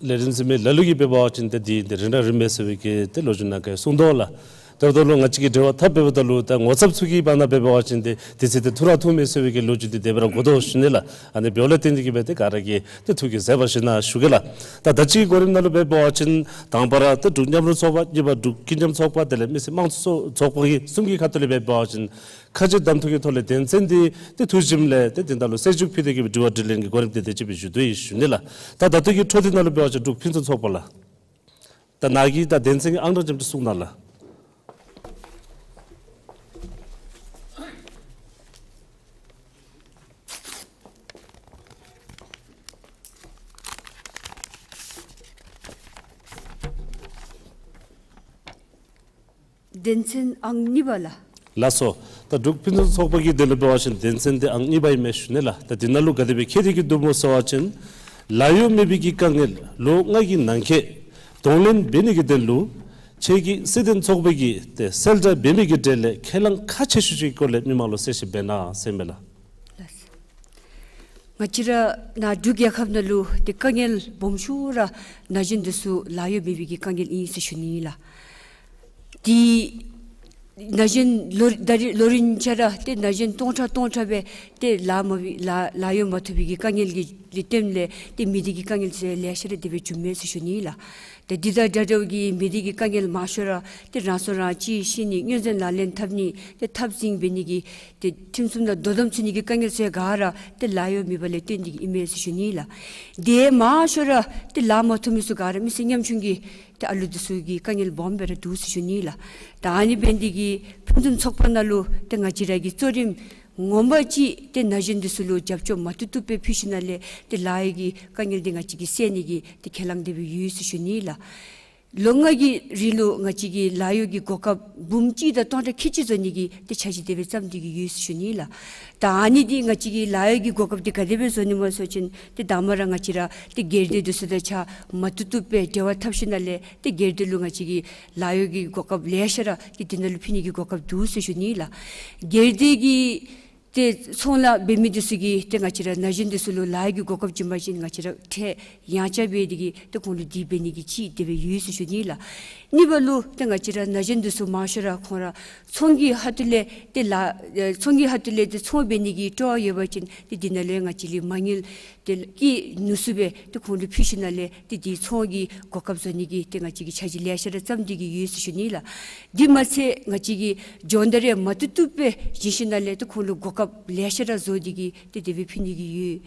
ལས་རིམ་འཛིན་མི་ལ་ལུ་གིས་འབད་བ་ཅིན་ཏེ་འདི་འདི་རིང་ར་རིངམ་མས་ཟེར་བའི་གི་ཏེ་ལོ་རྒྱུས་ནང་ག་གསུངས་དོ་ལགས། ད་ལྟོ་ལུ་ང་བཅས་ཀྱིས་འབྲེལ་བ་འཐབ་འབདཝ་ད་ལུ་ད་ངོ་ཚབ་ཚུ་གི་བར་ན་འབད་བ་ཅིན་ཏེ་དུས་ཚོད་འདི་ཐུང་ར་ཐུངམ་མས་ཟེར་བའི་གི་ལོ་རྒྱུས་འདི་དེ་སྦེ་ར་གོ་དོ་ཞུ་ནི་ལགས། ཨ་ནི་འབདཝ་ལས་བརྟེན་ཏེ་གིས་སྦེ་ཏེ་ག་ར་གིས་ཏེ་ཐུགས་ཀྱིས་བཟོད་པ་བཞེས་གནང་ཞུ་གེ་ལགས། ད་ད་ཅི་གོ་རིམ་ནང་ལུ་འབད་བ་ཅིན་དང་པ་ར་ཏེ་འབྲུག་མཉམ་རུབ་ཚོགས་པ། གཉིས་པ་འབྲུག་སྐྱིད་མཉམ་ཚོགས་པ། དེ་ལས་མི་སེར་དམངས་གཙོ་ཚོགས་པ་གི་གསུམ་གྱི་ཁ་ཐུག་ལས་འབད་བ་ཅིན་ཁ་རྗེ་གདམ་འཐུ་གི་ཐོག་ལས་དོན་ཚན་འདི་ཏེ་འཐུ་ཞིནམ་ལས་ཏེ་དེ་ནང་ལུ་གསལ་འཇུག་ཕུལ་ཏེ་གིས་སྦེ་དྲི་བ་དྲིས་ལན་གྱི་གོ་རིམ་འདི་དེ་ཅིག་སྦེ་ཞུ་དོ་ཡོད་ཞུ་ནི་ལགས། ད་ད་ལྟོ་གི་འཕྲོ་འདི་ནང་ལུ་འབད་བ་ཅིན་འབྲུག་ཕུན་སུམ་ཚོགས་པ་ལགས། ད་ནཱ་གིས་ད་དོན་ཚན་གྱི་ཨང་གྲངས་ཅམ་ཅིག་གསུང་གནང་ལགས། དོན་ཚན་ཨང་གཉིས་པ་ལགས། ལགས་སོ། ད་འབྲུག་ཕུན་སུམ་ཚོགས་པ་གི་དོན་ལུ་འབད་བ་ཅིན་དོན་ཚན་འདི་ཨང་གཉིས་པ་ཨིན་མས་ཞུ་ནི་ལགས། ད་འདི་ནང་ལུ་ག་དེ་སྦེ་འཁོད་དེ་གིས་འདུག་སྨོ་ཟེར་བ་ཅིན་ལཱ་གཡོག་མེད་པའི་གི་དཀའ་ངལ་ལོ་ལྔ་གི་ནང་འཁོད་གདོང་ལེན་འབད་ནི་གི་དོན་ལུ་ཁྱེད་ཀྱིས་སྲིད་དོན་ཚོགས་པ་གིས་ཏེ་གསལ་བསྒྲགས་འབད་མི་གི་གྲས་ལས་ཁས་བླངས་ཁག་ཆེ་ཤོས་ཅིག་གི་སྐོར་ལས་མི་མང་ལུ་གསལ་བཤད་འབད་གནང་ཟེར་མས་ལགས། ལགས་སོ། ང་བཅས་ར་ནཱ་འབྲུག་རྒྱལ་ཁབ་ནང་ལུ་ཏེ་དཀའ་ངལ་སྦོམ་ཤོས་ར་ན་གཞོན་འདི་ཚུ་ལཱ་གཡོག་མེད་པའི་གི་དཀའ་ངལ་ཨིན་ཟེར་ཞུ་ནི་ལགས། ཏེ་ན་གཞོན་ལོ་ད་རེས་ལོ་རིམ་ཆ་ར་ཏེ་ན་གཞོན་སྟོང་ཕྲག་སྟོང་ཕྲག་སྦེ་ཏེ་ལཱ་མ་བའི་ལཱ་ལཱ་གཡོག་མ་ཐོབ་པའི་གི་དཀའ་ངལ་གྱི་ལས་བརྟེན་ལས་ཏེ་མི་སྡེ་གི་དཀའ་ངལ་ཚུ་ལེ་ཤ་ར་དེ་སྦེ་བྱུངམ་མས་ཟེར་ཞུ་ནི་ལགས། ཏེ་འདི་དང་འདྲ་འདྲཝ་གི་མི་སྡེ་གི་དཀའ་ངལ་མང་ཤོས་ར་ཏེ་རང་སྲོག་རང་གཅེས་ཤི་ནི་གཉོག་འཛིང་ལག་ལེན་འཐབ་ནི་ཏེ་འཐབ་འཛིང་འབད་ནི་གི་ཏེ་ཁྲིམས་སྲུང་དང་དོ་དམ་ཚུད་ནི་གི་དཀའ་ངལ་ཚུ་ཡང་ག་ར་ཏེ་ལཱ་གཡོག་མེད་པ་ལས་བརྟེན་ཏེ་གིས་ཨིན་མས་ཟེར་ཞུ་ནི་ལགས། ཏེ་མང་ཤོས་ར་ཏེ་ལཱ་མ་ཐོབ་མི་ཚུ་ག་ར་མི་སེར་ཉམ་ཆུང་གི་ཏེ་ཨ་ལུ་འདི་ཚུ་གི་དཀའ་ངལ་སྦོམ་སྦེ་ར་འདུག་ཟེར་ཞུ་ནི་ལགས། ད་ཨ་ནི་འབད་ནི་འདི་གིས་ཕུན་སུམ་ཚོགས་པ་ནང་ལུ་ཏེ་ང་བཅས་ར་གི་གཙོ་རིམ་ངོ་མ་ཅིག་ཏེ་ན་གཞོན་འདི་ཚུ་ལུ་རྒྱབ་སྐྱོར་མ་བཏུབ་བཏུབ་སྦེ་ཕུལ་ཞིནམ་ལས་ཏེ་ལཱ་གཡོག་གི་དཀའ་ངལ་འདི་ང་བཅས་ཀྱིས་སེལ་ནི་གི་ཏེ་ཁས་བླངས་དེ་སྦེ་ཡོད་ཟེར་ཞུ་ནི་ལགས། ལོ་ལྔ་གི་རིང་ལུ་ང་བཅས་ཀྱིས་ལཱ་གཡོག་གི་གོ་སྐབས་འབུམ་གཅིག་དང་སྟོང་ཕྲག་ཁལ་གཅིག་བཟོ་ནི་གི་ཏེ་འཆར་གཞི་དེ་སྦེ་བརྩམས་ཏེ་གིས་ཡོད་ཟེར་ཞུ་ནི་ལགས། ད་ཨ་ནི་འདི་ང་བཅས་ཀྱིས་ལཱ་གཡོག་གི་གོ་སྐབས་འདི་ག་དེ་སྦེ་བཟོ་ནི་སྨོ་ཟེར་བ་ཅིན་ཏེ་དང་པ་ར་ང་བཅས་ར་ཏེ་སྒེར་སྡེ་འདི་ཚུ་དང་ཕྱག་མ་བཏུབ་བཏུབ་སྦེ་འབྲེལ་བ་འཐབ་ཞིནམ་ལས་ཏེ་སྒེར་སྡེ་ལུ་ང་བཅས་ཀྱིས་ལཱ་གཡོག་གི་གོ་སྐབས་ལེ་ཤ་ར་ཏེ་འདི་ནང་ལུ་ཕུལ་ནི་གི་གོ་སྐབས་འདུག་ཟེར་ཞུ་ནི་ལགས། སྒེར་སྡེ་གི་ཏེ་ཚོང་ལཱ་འབད་མི་འདི་ཚུ་གིས་ཏེ་ང་བཅས་ར་ན་གཞོན་འདི་ཚུ་ལུ་ལཱ་གཡོག་གི་གོ་སྐབས་བྱིན་པ་ཅིན་ང་བཅས་ར་ཁྲལ་ཡང་ཆག་འབད་དེ་གིས་ཏེ་ཁོང་ལུ་སྒྲིག་འབད་ནི་གི་ཅིག་དེ་སྦེ་ཡོད་ཟེར་ཞུ་ནི་ལགས། གཉིས་པ་ལུ་ཏེ་ང་བཅས་ར་ན་གཞོན་འདི་ཚུ་མང་ཤོས་ར་ཁོང་ར་ཚོང་གི་ཁ་ཐུག་ལས་ཏེ་ལཱ་ཨེ་ཚོང་གི་ཁ་ཐུག་ལས་ཏེ་ཚོང་འབད་ནི་གི་སྤྲོ་བ་ཡོད་པ་ཅིན་ཏེ་འདི་ནང་ལས་ང་བཅས་ལས་མ་དངུལ་ཏེ་ཀྱི་ནུས་ཚུགས་སྦེ་ཏེ་ཁོང་ལུ་ཕུལ་ཞིནམ་ལས་ཏེ་འདི་ཚོང་གི་གོ་སྐབས་བཟོ་ནི་གི་ཏེ་ང་བཅས་ཀྱིས་འཆར་གཞི་ལེ་ཤ་ར་བརྩམས་ཏེ་གིས་ཡོད་ཟེར་ཞུ་ནི་ལགས། འདི་མ་ཚད་ང་བཅས་ཀྱིས་སྦྱོང་བརྡར་ཡང་མ་བཏུབ་བཏུབ་སྦེ་བྱིན་ཞིནམ་ལས་ཏེ་ཁོང་ལུ་གོ་སྐབས་ལེ་ཤ་ར་བཟོ་སྟེ་གིས་ཏེ་དེ་སྦེ་ཕུལ་ནི་གི་ཡོད།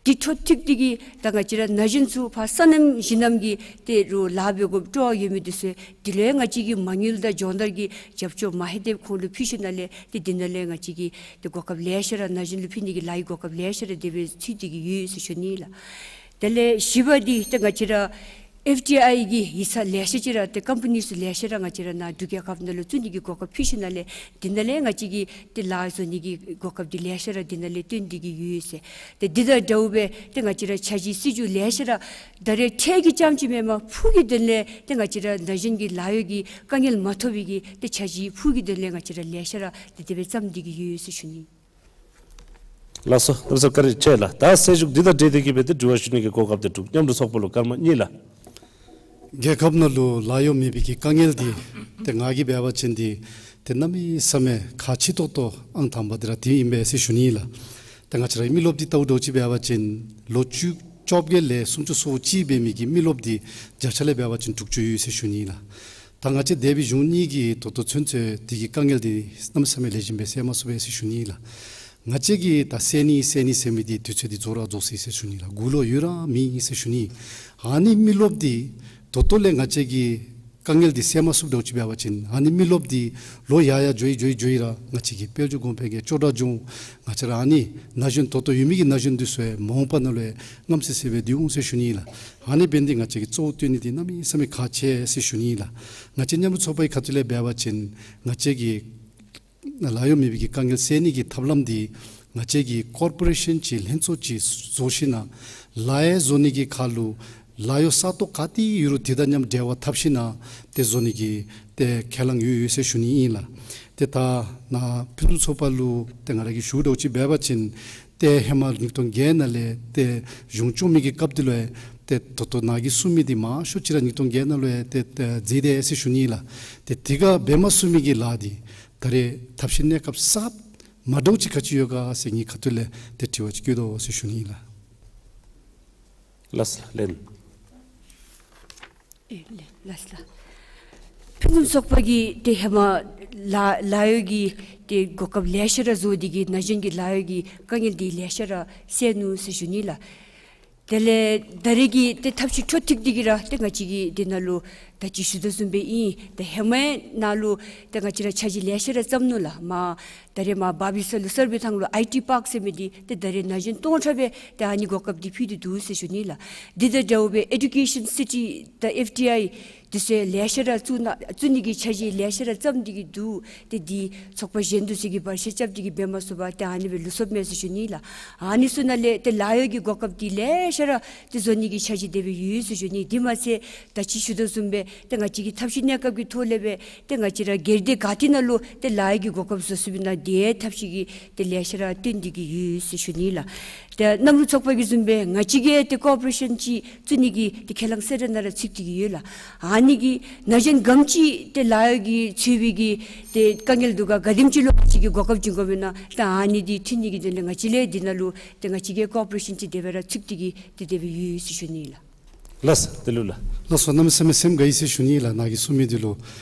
འདི་འཕྲོ་མཐུད་དེ་གིས་ད་ང་བཅས་ར་ན་གཞོན་ཚུ་ཕར་སོ་ནམ་བཞེས་ནམ་གྱི་ཏེ་རུང་ལཱ་འབད་དགོཔ་སྤྲོ་བ་ཡོད་མི་འདི་ཚུ་དེ་ལུ་ཡང་ང་བཅས་ཀྱིས་མ་དངུལ་དང་སྦྱོང་བརྡར་གྱི་རྒྱབ་སྐྱོར་མ་ཧེ་དེ་ཁོང་ལུ་ཕུལ་ཞིནམ་ལས་ཏེ་འདི་ནང་ལས་ང་བཅས་ཀྱིས་ཏེ་གོ་སྐབས་ལེ་ཤ་ར་ན་གཞོན་ལུ་ཕུལ་ནི་གི་ལཱ་གི་གོ་སྐབས་ལེ་ཤ་ར་དེ་སྦེ་ཚུད་དེ་གིས་ཡོད་ཟེར་ཞུ་ནི་ལགས། དེ་ལས་བཞི་པ་འདི་ཏེ་ང་བཅས་ར་ ཨེཕ་ཌི་ཨའི་གི་ཡིག་ཚང་ལེ་ཤ་ཅིག་ར་ཏེ་ཀམ་པ་ནི་ཚུ་ལེ་ཤ་ར་ང་བཅས་ར་ནཱ་འབྲུག་རྒྱལ་ཁབ་ནང་ལུ་བཙུགས་ནི་གི་གོ་སྐབས་ཕུལ་ཞིནམ་ལས་འདི་ནང་ལས་ང་བཅས་ཀྱི་ཏེ་ལཱ་བཟོ་ནི་གི་གོ་སྐབས་འདི་ལེ་ཤ་ར་འདི་ནང་ལས་བཏོན་ཏེ་གི་ཡོད་ཟེར། ཏེ་འདི་དང་འདྲཝ་སྦེ་ཏེ་ང་བཅས་ར་འཆར་གཞི་སྲིད་བྱུས་ལེ་ཤ་ར་ད་རེས་འཕྲལ་གྱི་རྐྱངམ་ཅིག་མེན་པར་ཕུགས་ཀྱི་དོན་ལས་ཏེ་ང་བཅས་ར་ན་གཞོན་གྱི་ལཱ་གཡོག་གི་དཀའ་ངལ་མ་ཐོབ་པའི་གི་ཏེ་འཆར་གཞི་ཕུགས་ཀྱི་དོན་ལས་ང་བཅས་ར་ལེ་ཤ་ར་ཏེ་དེ་སྦེ་བརྩམས་ཏེ་གི་ཡོད་ཟེར་ཞུ་ནི། ལགས་སོ། ཨ་ཟུར་བཀའ་དྲིན་ཆེ་ལགས། ད་གསལ་བཤད་འདི་དང་འབྲེལ་ཏེ་གི་སྦེ་ཏེ་དྲི་བ་ཞུ་ནི་གི་གོ་སྐབས་འདི་འབྲུག་མཉམ་རུབ་ཚོགས་པ་ལུ་སྐར་མ་གཉིས་ལགས། རྒྱལ་ཁབ་ནང་ལུ་ལཱ་གཡོག་མེད་པའི་གི་དཀའ་ངལ་འདི་ཏེ་ང་གིས་འབད་བ་ཅིན་འདི་ཏེ་གནམ་མེད་ས་མེད་ཁག་ཆེ་ཏོག་ཏོ་ཨང་དང་པ་འདི་ར་འདི་ཨིན་པས་ཟེར་ཞུ་ནི་ལགས། ཏེ་ང་བཅས་རའི་མི་རློབས་འདི་བལྟཝ་ད་ཅིག་འབད་བ་ཅིན་ལོ་བཅུ་བཅོ་བརྒྱད་ལས་སུམ་ཅུ་སོ་གཅིག་འབད་མི་གི་མི་རློབས་འདི་བརྒྱ་ཆ་ལས་འབད་བ་ཅིན་དྲུག་ཅུ་ཡོད་ཟེར་ཞུ་ནི་ལགས། ད་ང་བཅས་འདས་པའི་གཞུང་གཉིས་ཀྱིས་ད་ལྟོ་ཚུན་ཚོད་འདི་གི་དཀའ་ངལ་འདི་གནམ་མེད་ས་མེད་ལེགས་ཤོམ་སྦེ་སེལ་མ་ཚུགས་པས་ཟེར་ཞུ་ནི་ལགས། ང་བཅས་ཀྱིས་ད་སེལ་ནི་སེལ་ནི་ཟེར་མི་འདི་དུས་ཚོད་འདི་རྫོགས་ར་རྫོགས་སོ་ཡི་ཟེར་ཞུ་ནི་ལགས། འགོ་ལུ་ཡོད་ར་མེད་ཟེར་ཞུ་ནི། ཨ་ནི་མི་རློབས་འདི་ད་ལྟོ་ལས་ང་བཅས་ཀྱིས་དཀའ་ངལ་འདི་སེལ་མ་ཚུགསཔ་འདྲཝ་ཅིག་འབད་བ་ཅིན་ཨ་ནི་མི་རློབས་འདི་ལོ་ཡར་ཡར་འགྱོ་ཡི་འགྱོ་ཡི་འགྱོ་ཡི་ར་ང་བཅས་ཀྱི་དཔལ་འབྱོར་གོང་འཕེལ་གྱི་ཅོག་འཐདཔ་འགྱོ་འོང་། ང་བཅས་ར་ཨ་ནི་ན་གཞོན་ད་ལྟོ་ཡོད་མི་གི་ན་གཞོན་འདི་ཚུ་ཡང་མ་འོངས་པ་ནང་ལུ་ཡང་རྔམ་སི་སི་སྦེ་སྡོད་འོང་ཟེར་ཞུ་ནི་ལགས། ཨ་ནི་འབད་ནི་འདི་ང་བཅས་ཀྱིས་གཙོ་བོ་བཏོན་ནི་འདི་གནམ་མེད་ས་མེད་ཁག་ཆེ་ཟེར་ཞུ་ནི་ལགས། ང་བཅས་མཉམ་རུབ་ཚོགས་པའི་ཁ་ཐུག་ལས་འབད་བ་ཅིན་ང་བཅས་ཀྱི་ལཱ་གཡོག་མེད་པའི་གི་དཀའ་ངལ་སེལ་ནི་གི་ཐབས་ལམ་འདི་ང་བཅས་ཀྱིས་ཀོར་པོ་རེ་ཤཱན་ཅིག་ལྷན་ཚོགས་ཅིག་བཟོ་ཞིནམ་ལས་ལཱ་ཡང་བཟོ་ནི་གི་ཁར་ལུ་ལཱ་གཡོག་ས་སྟོང་ག་ཏེ་ཡོད་རུང་དེ་དང་མཉམ་འབྲེལ་བ་འཐབ་ཞིནམ་ལས་ཏེ་བཟོ་ནི་གི་ཏེ་ཁས་བླངས་ཡོད་ཡོད་ཟེར་ཞུ་ནི་ཨིན་ལགས། ཏེ་ད་ནཱ་ཕུན་སུམ་ཚོགས་པ་ལུ་ཏེ་ང་ར་གིས་ཞུཝ་འདྲཝ་ཅིག་འབད་བ་ཅིན་ཏེ་ཧེ་མ་ཉིས་སྟོང་བརྒྱད་ནང་ལས་ཏེ་གཞུང་བཙུགས་མི་གི་སྐབས་འདི་ལུ་ཡང་ཏེ་ད་ལྟོ་ནཱ་གིས་གསུངས་མི་འདི་མང་ཤོས་ཅིག་ར་ཉིས་སྟོང་བརྒྱད་ནང་ལུ་ཡང་ཏེ་ཏེ་མཛད་དེས་ཟེར་ཞུ་ནི་ལགས། ཏེ་དེ་ཁར་འབད་མ་ཚུགས་མི་གི་ལཱ་འདི་ད་རེས་ཐབས་ཤེས་གནས་སྐབས་གསརཔ་མ་འདྲཝ་ཅིག་ག་ཅི་ཡོད་ག་ཟེར་ངེའི་ཁ་ཐུག་ལས་ཏེ་དྲི་བ་ཅིག་བཀོད་དོ་ཟེར་ཞུ་ནི་ལགས། ལགས་སོ་ལགས། ལན། ཨེ་ལགས་ལགས་ལགས། ཕུན་སུམ་ཚོགས་པ་གིས་ཏེ་ཧེ་མ་ལཱ་ལཱ་གཡོག་གི་ཏེ་གོ་སྐབས་ལེ་ཤ་ར་བཟོ་སྟེ་གི་ན་གཞོན་གྱི་ལཱ་གཡོག་གི་དཀའ་ངལ་འདི་ལེ་ཤ་ར་སེལ་ནུག་ཟེར་ཞུ་ནི་ལགས། དེ་ལས་ད་རེས་ཀྱི་ཏེ་ཐབས་ཤེས་འཕྲོ་མཐུད་དེ་གི་ར་ཏེ་ང་བཅས་ཀྱིས་འདི་ནང་ལུ་ད་ཅི་ཞུ་དོ་བཟུམ་སྦེ་ཨིན། ཏེ་ཧེ་མའི་ནང་ལུ་ཏེ་ང་བཅས་ར་འཆར་གཞི་ལེ་ཤ་ར་བརྩམས་ནུག་ལགས། མ་ད་རེས་མ་བར་བི་སི་ལུ་སར་བེ་བཏང་ལུ་ཨའི་ཊི་པཱརཀ་ཟེར་མི་འདི་ཏེ་ད་རེས་ན་གཞོན་སྟོང་ཕྲག་སྦེ་ཏེ་ཨ་ནི་གོ་སྐབས་འདི་ཕུལ་ཏེ་འདུག་ཟེར་ཞུ་ནི་ལགས། འདི་དང་འདྲཝ་སྦེ་ཨེ་ཌུ་ཀེ་ཤཱན་སི་ཊི་དང་ཨེཕ་ཌི་ཨའི་འདི་ཚུ་ལེ་ཤ་ར་བཙུགས་ནི་བཙུགས་ནི་གི་འཆར་གཞི་ལེ་ཤ་ར་བརྩམས་ཏེ་གི་འདུག། ཏེ་འདི་ཚོགས་པ་གཞན་འདི་ཚུ་གིས་བར་ཆད་རྐྱབ་སྟེ་གི་འབད་མ་ཚུགས་པར་ཏེ་ཨ་ནི་སྦེ་ལུས་སོཔ་མས་ཟེར་ཞུ་ནི་ལགས། ཨ་ནི་ཚུ་ནང་ལས་ཏེ་ལཱ་གཡོག་གི་གོ་སྐབས་འདི་ལེ་ཤ་ར་ཏེ་བཟོ་ནི་གི་འཆར་གཞི་དེ་སྦེ་ཡོད་ཟེར་ཞུ་ནི། དེ་མ་ཚད་ད་ཅི་ཞུ་དོ་བཟུམ་སྦེ་ཏེ་ང་བཅས་ཀྱི་ཐབས་ཤེས་གནས་སྐབས་ཀྱི་ཐོག་ལས་སྦེ་ཏེ་ང་བཅས་ར་སྒེར་སྡེ་ག་ཏེ་ནང་ལུ་ཏེ་ལཱ་གཡོག་གི་གོ་སྐབས་བཟོ་ཚུགསཔ་ཨིན་ན་དེ་ཐབས་ཤེས་ཀྱི་ཏེ་ལེ་ཤ་ར་བཏོན་ཏེ་གི་ཡོད་ཟེར་ཞུ་ནི་ལགས། ཏེ་མཉམ་རུབ་ཚོགས་པ་གིས་བཟུམ་སྦེ་ང་བཅས་ཀྱིས་ཏེ་ཀོར་པོ་རེ་ཤཱན་ཅིག་བཙུགས་ནི་གི་ཏེ་ཁས་བླངས་གསལ་བསྒྲགས་ནང་ར་ཚུད་དེ་གི་ཡོད་ལགས། ཨ་ནི་གིས་ན་གཞོན་ག་དེམ་ཅིག་ཏེ་ལཱ་གཡོག་གི་ཚུད་པའི་གི་ཏེ་དཀའ་ངལ་འདུག་ག་ག་དེམ་ཅིག་ལུ་ང་བཅས་ཀྱིས་གོ་སྐབས་བྱིན་དགོཔ་ཨིན་ན་ཏེ་ཨ་ནི་འདི་མཐུད་ནི་གི་དོན་ལས་ང་བཅས་ལས་འདི་ནང་ལུ་ཏེ་ང་བཅས་ཀྱིས་ཀོར་པོ་རེ་ཤཱན་ཅིག་དེ་སྦེ་ར་ཚུད་དེ་གི་ཏེ་དེ་སྦེ་ཡོད་ཟེར་ཞུ་ནི་ལགས། ལགས་སོ་དེ་ལུ་ལགས། ལགས་སོ་གནམ་མེད་ས་མེད་སེམས་དགའ་ཡི་ཟེར་ཞུ་ནི་ལགས། ནཱ་གིས་གསུངས་མི་འདི་ལུ།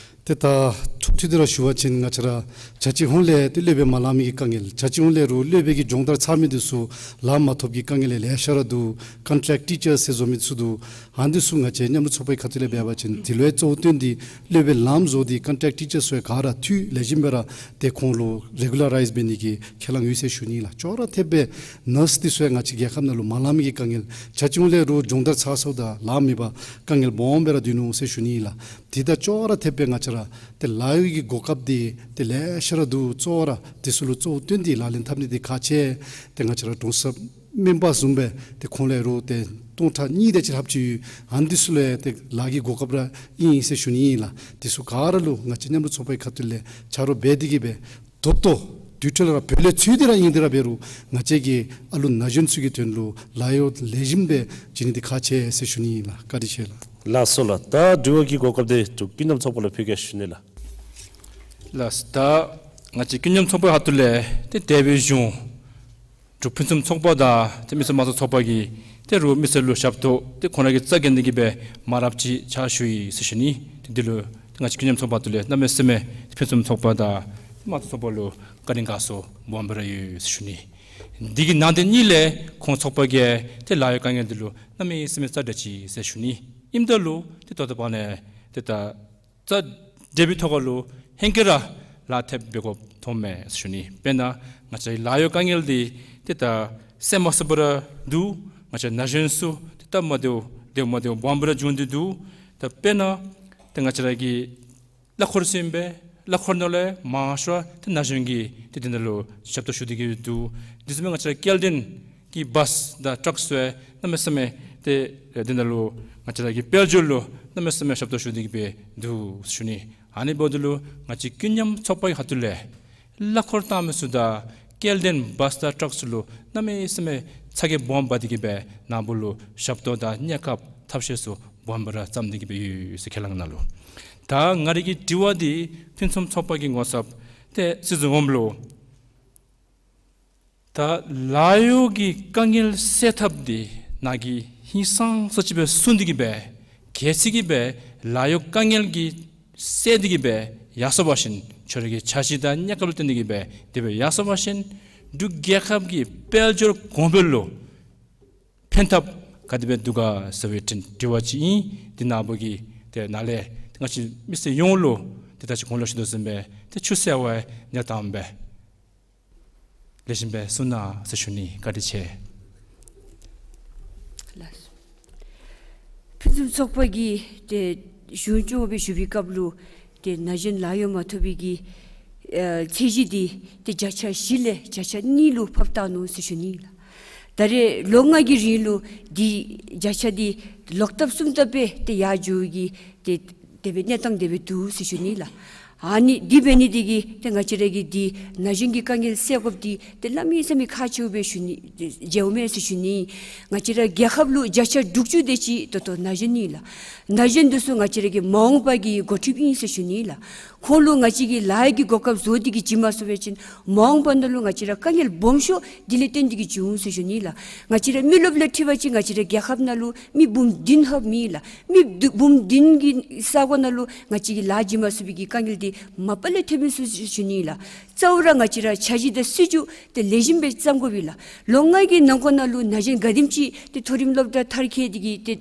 ཏེ་ད་འཕྲོ་མཐུད་དེ་ར་ཞུ་བ་ཅིན་ང་བཅས་ར་ཆ་གཅིག་ཧོང་ལས་ཏེ་སློབ་དཔོན་མ་ལང་མི་གི་དཀའ་ངལ། ཆ་གཅིག་ཧོང་ལས་རུང་སློབ་དཔོན་གྱི་སྦྱོང་བརྡར་ཚར་མི་འདི་ཚུ་ལཱ་མ་ཐོབ་ཀྱི་དཀའ་ངལ་ལེ་ཤ་ར་འདུག། ཀོན་ཊེཀཊ་ཊི་ཅར་ཟེར་བཟོ་མི་འདི་ཚུ་འདུག། ཨ་ནི་ཚུ་ང་བཅས་མཉམ་རུབ་ཚོགས་པའི་ཁ་ཐུག་ལས་འབད་བ་ཅིན་འདི་ལུ་ཡང་གཙོ་བོ་བཏོན་ཏེ་སློབ་དཔོན་ལངམ་བཟོ་སྟེ་ཀོན་ཊེཀཊ་ཊི་ཅར་ཚུ་ཡང་ག་ར་འཐུས་ལེགས་ཤོམ་སྦེ་ར་ཏེ་ཁོང་ལུ་རེ་གུ་ལ་རའིཛ་འབད་ནི་གི་ཁས་བླངས་ཡོད་ཟེར་ཞུ་ནི་ལགས། ཅོག་ར་འཐདཔ་སྦེ་ནརསི་འདི་ཚུ་ཡང་ང་བཅས་རྒྱལ་ཁབ་ནང་ལུ་མ་ལང་མི་གི་དཀའ་ངལ། ཆ་གཅིག་ཧོང་ལས་རུང་སྦྱོང་བརྡར་ཚར་སོངམ་ད་ལཱ་མེད་པར་དཀའ་ངལ་སྦོམ་སྦེ་ར་སྡོད་ནུག་ཟེར་ཞུ་ནི་ལགས། དེ་དང་ཅོག་ར་འཐདཔ་སྦེ་ང་བཅས་ར་ཏེ་ལཱ་གཡོག་གི་གོ་སྐབས་འདི་ཏེ་ལེ་ཤ་ར་འདུག། གཙོ་བོ་ར་འདི་ཚུ་ལུ་གཙོ་བོ་བཏོན་ཏེ་ལག་ལེན་འཐབ་ནི་འདི་ཁག་ཆེ། ཏེ་ང་བཅས་ར་གྲོང་གསེབ་སྨན་པ་བཟུམ་སྦེ་ཏེ་ཁོང་ལས་རུང་ཏེ་སྟོང་ཕྲག་གཉིས་དེ་ཅིག་ལྷགཔ་ཅིག་ཡོད། ཨ་ནི་འདི་ཚུ་ལུ་ཡང་ཏེ་ལཱ་གི་གོ་སྐབས་ར་ཨིན་ཟེར་ཞུ་ནི་ཨིན་ལགས། འདི་ཚུ་ག་ར་ལུ་ང་བཅས་མཉམ་རུབ་ཚོགས་པའི་ཁ་ཐུག་ལས་ཆ་རོགས་འབད་དེ་གི་སྦེ་ད་ལྟོ་དུས་ཚོད་ར་བོད་ལས་ཚུར་ཏེ་ར་ཨིན་ཏེ་ར་འབད་རུང་ང་བཅས་ཀྱིས་ཨ་ལུ་ན་གཞོན་ཚུ་གི་དོན་ལུ་ལཱ་གཡོག་ལེགས་ཤོམ་སྦེ་བྱིན་ནི་འདི་ཁག་ཆེ་ཟེར་ཞུ་ནི་ཨིན་ལགས། བཀའ་དྲིན་ཆེ་ལགས། ལགས་སོ་ལགས། ད་དྲི་བ་གི་གོ་སྐབས་འདི་འབྲུག་ཀུན་མཉམ་ཚོགས་པ་ལུ་ཕུལ་གེ་ཞུ་ནི་ལགས། ལགས་སོ། ད་ང་བཅས་ཀུན་མཉམ་ཚོགས་པའི་ཁ་ཐུག་ལས་ཏེ་འདས་པའི་གཞུང་འབྲུག་ཕུན་སུམ་ཚོགས་པ་དང་ཏེ་མི་སེར་དམངས་གཙོ་ཚོགས་པ་གིས་ཏེ་རུང་མི་སེར་ལུ་ཞབས་ཏོག་ཏེ་ཁོང་ར་གི་རྩ་འགེངས་ཏེ་གི་སྦེ་མ་རབས་ཅིག་ཕྱག་ཞུ་ཡི་ཟེར་ཞུ་ནི། ཏེ་འདི་ལུ་ཏེ་ང་བཅས་ཀུན་མཉམ་ཚོགས་པ་ཁ་ཐུག་ལས་གནམ་མེད་ས་མེད་ཏེ་ཕུན་སུམ་ཚོགས་པ་དང་ཏེ་དམངས་གཙོ་ཚོགས་པ་ལུ་བཀའ་དྲིན་དགའ་ཚོར་སྦོམ་སྦེ་ར་ཡོད་ཟེར་ཞུ་ནི། འདི་གི་ནང་དེ་གཉིས་ལས་ཁོང་ཚོགས་པ་གིས་ཏེ་ལཱ་གཡོག་དཀའ་ངལ་འདི་ལུ་གནམ་མེད་ས་མེད་རྩ་འགེངས་ཅི་ཟེར་ཞུ་ནི། ཨིནམ་ད་ལུ་ཏེ་ད་ལྟོ་བར་ན་ཏེ་ད་རྩ་འགེངས་པའི་ཐོག་ཁ་ལུ་ཧེང་སྐལ་ར་ལཱ་ཐེབས་འབད་དགོཔ་མཐོངམ་མས་ཟེར་ཞུ་ནི། དཔེར་ན་ང་བཅས་ལཱ་གཡོག་དཀའ་ངལ་འདི་ཏེ་ད་སེལ་མ་ཚུགསཔ་ར་འདུག། ང་བཅས་ན་གཞོན་ཚུ་ཏེ་སྟབས་མ་བདེཝ་ བདེཝ་མ་བདེཝ་སྦོམ་སྦེ་ར་བྱུང་སྟེ་འདུག། ད་དཔེར་ན་ཏེ་ང་བཅས་ར་གི་གླ་འཁོར་ཟེར་ཨིན་པས། གླ་འཁོར་ནང་ལས་མང་ཤོས་ཏེ་ན་གཞོན་གྱིས་ཏེ་འདི་ནང་ལུ་ཞབས་ཏོག་ཞུ་སྟེ་གི་འདུག། དེ་བཟུམ་སྦེ་ང་བཅས་ར་སྐྱེལ་འདྲེན་གྱི་བཱས་དང་ཊཱཀ་ཚུ་ཡང་གནམ་མེད་ས་མེད་ཏེ་འདི་ནང་ལུ་ང་བཅས་ར་གི་དཔལ་འབྱོར་ལུ་གནམ་མེད་ས་མེད་ཞབས་ཏོག་ཞུ་སྟེ་གི་སྦེ་འདུག་ཟེར་ཞུ་ནི། ཨ་ནི་འབདཝ་ད་ལུ་ང་བཅས་ཀུན་མཉམ་ཚོགས་པ་གི་ཁ་ཐུག་ལས་གླ་འཁོར་བཏང་མི་ཚུ་དང་སྐྱེལ་འདྲེན་བཱས་དང་ཊཱཀ་ཚུ་ལུ་གནམ་མེད་ས་མེད་ཚ་གྱང་སྦོམ་འབག་སྟེ་གི་སྦེ་ནཱ་བུ་ལུ་ཞབས་ཏོག་དང་གནས་སྐབས་ཐབས་ཤེས་ཚུ་སྦོམ་སྦེ་ར་བརྩམས་ཏེ་གི་སྦེ་ཡོད་ཟེར་ཁས་བླངས་ནུག་ལོ། ད་ང་རའི་གི་དྲི་བ་འདི་ཕུན་སུམ་ཚོགས་པ་གིས་ངོ་ཚབ་ཏེ་སྲིད་ཚོགས་ངོ་མ་ལུ་ད་ལཱ་གཡོག་གི་དཀའ་ངལ་སེལ་ཐབས་འདི་ནཱ་གིས་ཧིང་སངས་ས་ཅིག་སྦེ་གསུངས་ཏེ་གི་སྦེ་གལ་སྲིད་ཀྱི་སྦེ་ལཱ་གཡོག་དཀའ་ངལ་གྱི་སེལ་ཏེ་གི་སྦེ་ཡར་སོང་བ་ཅིན་ཁྱོད་རའི་གི་འཆར་གཞི་དང་གནས་སྐབས་ལུ་བརྟེན་ཏེ་གི་སྦེ་དེ་སྦེ་ཡར་སོང་བ་ཅིན་འབྲུག་རྒྱལ་ཁབ་ཀྱི་དཔལ་འབྱོར་གོང་འཕེལ་ལུ་ཕན་ཐབས་ག་དེ་སྦེ་འདུག་ག་ཟེར་བའི་དྲི་དྲི་བ་ཅིག་ཨིན། འདི་ནཱ་བུ་གིས་ཏེ་ནཱ་ལས་ཏེ་ང་བཅས་མི་སེར་ཡོངས་ལུ་ཏེ་ད་ཅི་གོང་ལུ་ཞུ་དོ་བཟུམ་སྦེ་ཏེ་ཆུ་ཟེར་བ་ཡང་ཉ་དང་སྦེ་ལེགས་ཤོམ་སྦེ་གསུང་གནང་ཟེར་ཞུ་ནི། བཀའ་དྲིན་ཆེ། ལགས་སོ། ཕུན་སུམ་ཚོགས་པ་གིས་ཏེ་གཞུང་སྐྱོང་སྦེ་ཞུ་བའི་སྐབས་ལུ་ཏེ་ན་གཞོན་ལཱ་གཡོག་མ་ཐོབ་པའི་གི་ཨེ་ཚད་གཞི་འདི་ཏེ་བརྒྱ་ཆ་བཞི་ལས་བརྒྱ་ཆ་གཉིས་ལུ་ཕབ་བཏང་ནུག་ཟེར་ཞུ་ནི་ལགས། ད་རེས་ལོ་ལྔ་གི་རིང་ལུ་འདི་བརྒྱ་ཆ་འདི་ལོག་ལྟབ་གསུམ་ལྟབ་སྦེ་ཏེ་ཡར་འགྱོ་གི་ཏེ་དེ་སྦེ་གནས་སྟངས་དེ་སྦེ་འདུག་ཟེར་ཞུ་ནི་ལགས། ཨ་ནི་འདི་འབད་ནི་འདི་གིས་ཏེ་ང་བཅས་ར་གི་འདི་ན་གཞོན་གྱི་དཀའ་ངལ་སེལ་དགོཔ་འདི་ཏེ་གནམ་མེད་ས་མེད་ཁག་ཆེཝ་སྦེ་ཞུ་ནི་མཇལཝ་མས་ཟེར་ཞུ་ནི། ང་བཅས་ར་རྒྱལ་ཁབ་ལུ་བརྒྱ་ཆ་དྲུག་ཅུ་དེ་ཅིག་ད་ལྟོ་ན་གཞོན་ཨིན་ལགས། ན་གཞོན་འདི་ཚུ་ང་བཅས་ར་གི་མ་འོངས་པ་གི་འགོ་ཁྲིདཔ་ཨིན་ཟེར་ཞུ་ནི་ལགས། ཁོང་ལུ་ང་བཅས་ཀྱིས་ལཱ་གི་གོ་སྐབས་བཟོ་སྟེ་གི་བྱིན་མ་ཚུགས་པ་ཅིན་མ་འོངས་པ་ནང་ལུ་ང་བཅས་ར་དཀའ་ངལ་སྦོམ་ཤོས་འདི་ལས་བརྟེན་ཏེ་གི་འབྱུང་ཟེར་ཞུ་ནི་ལགས། ང་བཅས་ར་མི་རློབས་ལས་འཁྲུལ་པ་ཅིན་ང་བཅས་ར་རྒྱལ་ཁབ་ནང་ལུ་མི་འབུམ་བདུན་ལྷགཔ་ཨིན་ལགས། མི་འབུམ་བདུན་གྱི་ས་གོ་ནང་ལུ་ང་བཅས་ཀྱིས་ལཱ་བྱིན་མ་ཚུགས་པའི་གི་དཀའ་ངལ་འདི་མ་པ་ལས་ཐོན་མི་ཚུགས་ཟེར་ཞུ་ནི་ལགས། གཙོ་བོ་ར་ང་བཅས་ར་འཆར་གཞི་དང་སྲིད་བྱུས་དེ་ལེགས་ཤོམ་སྦེ་བརྩམ་དགོ་པས་ལགས། ལོ་ལྔ་གི་ནང་འཁོད་ནང་ལུ་ན་གཞོན་ག་དེམ་ཅིག་ཏེ་མཐོ་རིམ་སློབ་གྲྭ་མཐར་འཁྱོལ་ཏེ་གི་ཏེ་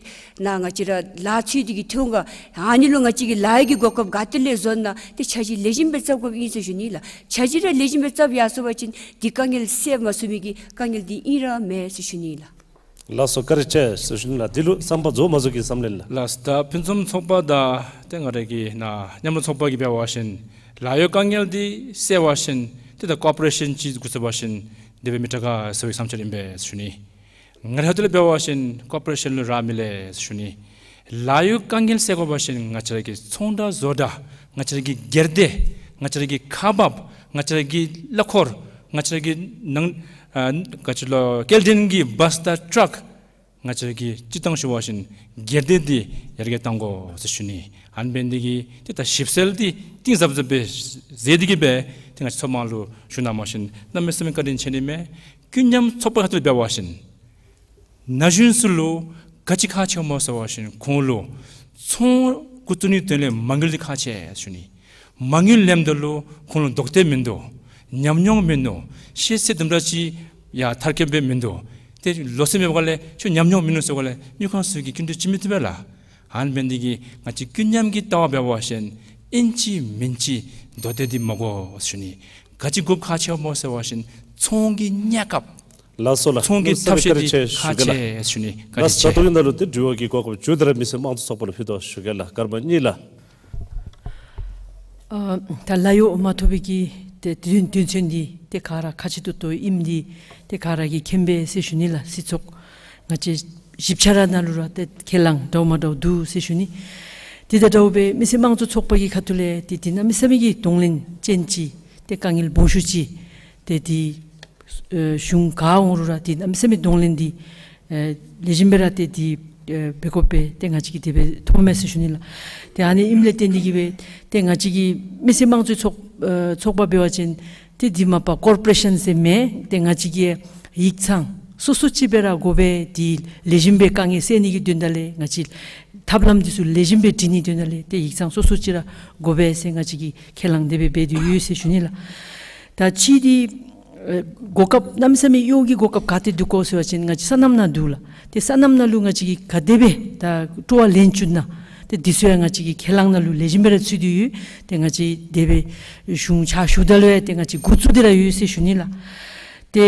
ནཱ་ང་བཅས་ར་ལཱ་འཚོལ་ཏེ་གི་ཐོན་ག། ཨ་ནི་ལུ་ང་བཅས་ཀྱིས་ལཱ་གི་གོ་སྐབས་ག་ཏེ་ལས་བཟོ་ན་ཏེ་འཆར་གཞི་ལེགས་ཤོམ་སྦེ་བརྩམ་དགོཔ་ཨིན་ཟེར་ཞུ་ནི་ལགས། འཆར་གཞི་ར་ལེགས་ཤོམ་སྦེ་བརྩམ་ཡར་སོང་བ་ཅིན་འདི་དཀའ་ངལ་སེལ་མ་ཚུགས་མི་གི་དཀའ་ངལ་འདི་ཨིན་ར་མས་ཟེར་ཞུ་ནི་ལགས། ལགས་སོ། བཀའ་དྲིན་ཆེ་ཟེར་ཞུ་ནི་ལགས། འདི་ལུ་བསམ་པ་རྫོགས་མ་རྫོགས་ཀྱི་བསམ་ལན་ལགས། ལགས། ད་ཕུན་སུམ་ཚོགས་པ་དང་ཏེ་ང་ར་གི་ནཱ་མཉམ་རུབ་ཚོགས་པ་གིས་འབད་བ་ཅིན་ལཱ་གཡོག་དཀའ་ངལ་འདི་སེལ་བ་ཅིན་ཏེ་ད་ཀོར་པོ་རེ་ཤཱན་ཅིག་འགོ་བཙུགས་པ་ཅིན་དེ་སྦེ་མི་དྲག་ག་ཟེར་བའི་བསམ་འཆར་ཨིན་པས་ཟེར་ཞུ་ནི། ང་རའི་ཁ་ཐུག་ལས་འབད་བ་ཅིན་ཀོར་པོ་རེ་ཤཱན་ལུ་རག་མི་ལས་ཟེར་ཞུ་ནི། ལཱ་གཡོག་དཀའ་ངལ་སེལ་དགོ་པ་ཅིན་ང་བཅས་ར་གི་ཚོང་དང་བཟོ་གྲྭ་ང་བཅས་ར་གི་སྒེར་སྡེ་ང་བཅས་ར་གི་ཁག་འབགཔ་ང་བཅས་ར་གི་གླ་འཁོར་ང་བཅས་ར་གི་ནང་ཨ་ག་ཅི་ལོ་སྐྱེལ་འདྲེན་གྱི་བཱས་དང་ཊཱཀ་ང་བཅས་ར་གིས་སྤྱིར་བཏང་ཞུ་བ་ཅིན་སྒེར་སྡེ་འདི་ཡར་རྒྱས་གཏང་དགོ་ཟེར་ཞུ་ནི། ཨ་ནི་འབད་ནི་འདི་གིས་ཏེ་ད་ཞིབ་འཚོལ་འདི་གཏིང་ཟབ་ཟབ་སྦེ་མཛད་དེ་གི་སྦེ་ཏེ་ང་བཅས་ཚོགས་མང་ལུ་ཞུ་གནང་བ་ཅིན་གནམ་མེད་ས་མེད་བཀའ་དྲིན་ཆེ་ནི་མས། ཀུན་མཉམ་ཚོགས་པ་ཁ་ཐུག་ལས་འབད་བ་ཅིན་ན་གཞོན་ཚུ་ལུ་ག་ཅི་ཁག་ཆེཝ་སྨོ་ཟེར་བ་ཅིན་ཁོང་ལུ་ཚོང་འགོ་བཙུགས་ནིའི་དོན་ལས་མ་དངུལ་འདི་ཁག་ཆེ་ཟེར་ཞུ་ནི། མ་དངུལ་ལེནམ་ད་ལུ་ཁོང་ལུ་རྡོག་ཐེབས་མིན་འདུག། ཉམས་མྱོང་མིན་འདུག། ཤེས་ཚད་དུམ་གྲ་ཅིག་ཡང་མཐར་འཁྱོལ་འབད་མིན་འདུག། ཏེ་ལོ་ཚད་མེད་པ་ལས་ཁྱོད་ཉམས་མྱོང་མིན་འདུག་ཟེར་བ་ལས་དངུལ་ཁང་ཚུ་གིས་སྐྱིན་འགྲུལ་བྱིན་མི་བཏུབ་པས་ལགས། ཨ་ནི་འབད་ནི་འདི་གིས་ང་བཅས་ཀུན་མཉམ་གྱི་ལྟ་བ་འབད་བ་ཅིན་ཨིན་ཅི་མིན་ཅི་རྡོག་ཐེབས་འདི་མ་དགོ་ཟེར་ཞུ་ནི། ག་ཅི་དགོཔ་ཁག་ཆེཝ་སྨོ་ཟེར་བ་ཅིན་ཚོང་གི་གནས་སྐབས་ལགས་སོ་ལགས། ཚོང་གི་ཐབས་ཤེས་འདི་ཁག་ཆེ་ཟེར་ཞུ་ནི། བཀའ་དྲིན་ཆེ། ལགས་སོ། ད་ལྟོ་གི་ནང་ལུ་ཏེ་དྲི་བ་གི་གོ་སྐབས་མཇུག་ཏུ་ར་མི་སེར་དམངས་གཙོ་ཚོགས་པ་ལུ་ཕུལ་དོ་ཞུ་གེ་ལགས། སྐར་མ་གཉིས་ལགས། ཨ་ད་ལཱ་གཡོག་མ་ཐོབ་པའི་གི་ཏེ་དོན་དོན་ཚན་འདི་ཏེ་ག་ར་ཁག་ཆེ་ཏོག་ཏོ་ཨིནམ་འདི་ཏེ་ག་ར་གིས་མཁྱེན་པས་ཟེར་ཞུ་ནི་ལགས། སྲིད་ཚོགས་ང་བཅས་ཞིབ་ཆ་ར་ནང་ལུ་ར་ཏེ་ཁས་བླངས་འདྲཝ་མ་འདྲཝ་འདུག་ཟེར་ཞུ་ནི། དེ་དང་འདྲཝ་སྦེ་མི་སེར་དམངས་གཙོ་ཚོགས་པ་གི་ཁ་ཐུག་ལས་ཏེ་འདི་གནམ་མེད་ས་མེད་ཀྱི་གདོང་ལེན་ཅན་ཅིག་ཏེ་དཀའ་ངལ་སྦོམ་ཤོས་ཅིག་ཏེ་འདི་ཨེ་གཞུང་ག་འོང་རུང་ར་ཏེ་གནམ་མེད་ས་མེད་གདོང་ལེན་འདི་ཨེ་ལེགས་ཤོམ་སྦེ་ར་ཏེ་འདི་ཨེ་འབད་དགོ་པས། ཏེ་ང་བཅས་ཀྱིས་དེ་སྦེ་མཐོངམ་མས་ཟེར་ཞུ་ནི་ལགས། ཏེ་ཨ་ནི་ཨིནམ་ལས་བརྟེན་ཏེ་གི་སྦེ་ཏེ་ང་བཅས་ཀྱི་མི་སེར་དམངས་གཙོའི་ཚོགས་ཨེ་ཚོགས་པ་འབད་བ་ཅིན་ཏེ་འདི་མ་པ་ཀོར་པོ་རེ་ཤཱན་ཟེར་མེད། ཏེ་ང་བཅས་ཀྱི་ཡིག་ཚང་སོ་སོ་ཅིག་སྦེ་ར་དགོ་པས། འདི་ལེགས་ཤོམ་སྦེ་དཀའ་ངལ་སེལ་ནི་གི་དོན་དག་ལས་ང་བཅས་ཐབས་ལམ་འདི་ཚུ་ལེགས་ཤོམ་སྦེ་སྒྲིག་ནི་དོན་དག་ལས་ཏེ་ཡིག་ཚང་སོ་སོ་ཅིག་ར་དགོ་པས་ཟེར་ང་བཅས་ཀྱིས་ཁས་བླངས་དེ་སྦེ་འབད་དེ་ཡོད་ཟེར་ཞུ་ནི་ལགས། ད་ཅི་འདི་ཨེ་གོ་སྐབས་གནམ་མེད་ས་མེད་གཡོག་གི་གོ་སྐབས་ག་ཏེ་འདུག་གོ་ཟེར་བ་ཅིན་ང་བཅས་སོ་ནམ་ནང་འདུག་ལགས། ཏེ་སོ་ནམ་ནང་ལུ་ང་བཅས་ཀྱིས་ག་དེ་སྦེ་ད་སྤྲོ་བ་ལེན་བཅུག་ན་ཏེ་འདི་ཚུ་ཡང་ང་བཅས་ཀྱི་ཁས་བླངས་ནང་ལུ་ལེགས་ཤོམ་སྦེ་ར་ཚུད་དེ་ཡོད། ཏེ་ང་བཅས་དེ་སྦེ་གཞུང་ཕྱག་ཞུ་ད་ལུ་ཡང་ཏེ་ང་བཅས་འགོ་བཙུགས་ཏེ་ར་ཡོད་ཟེར་ཞུ་ནི་ལགས། ཏེ་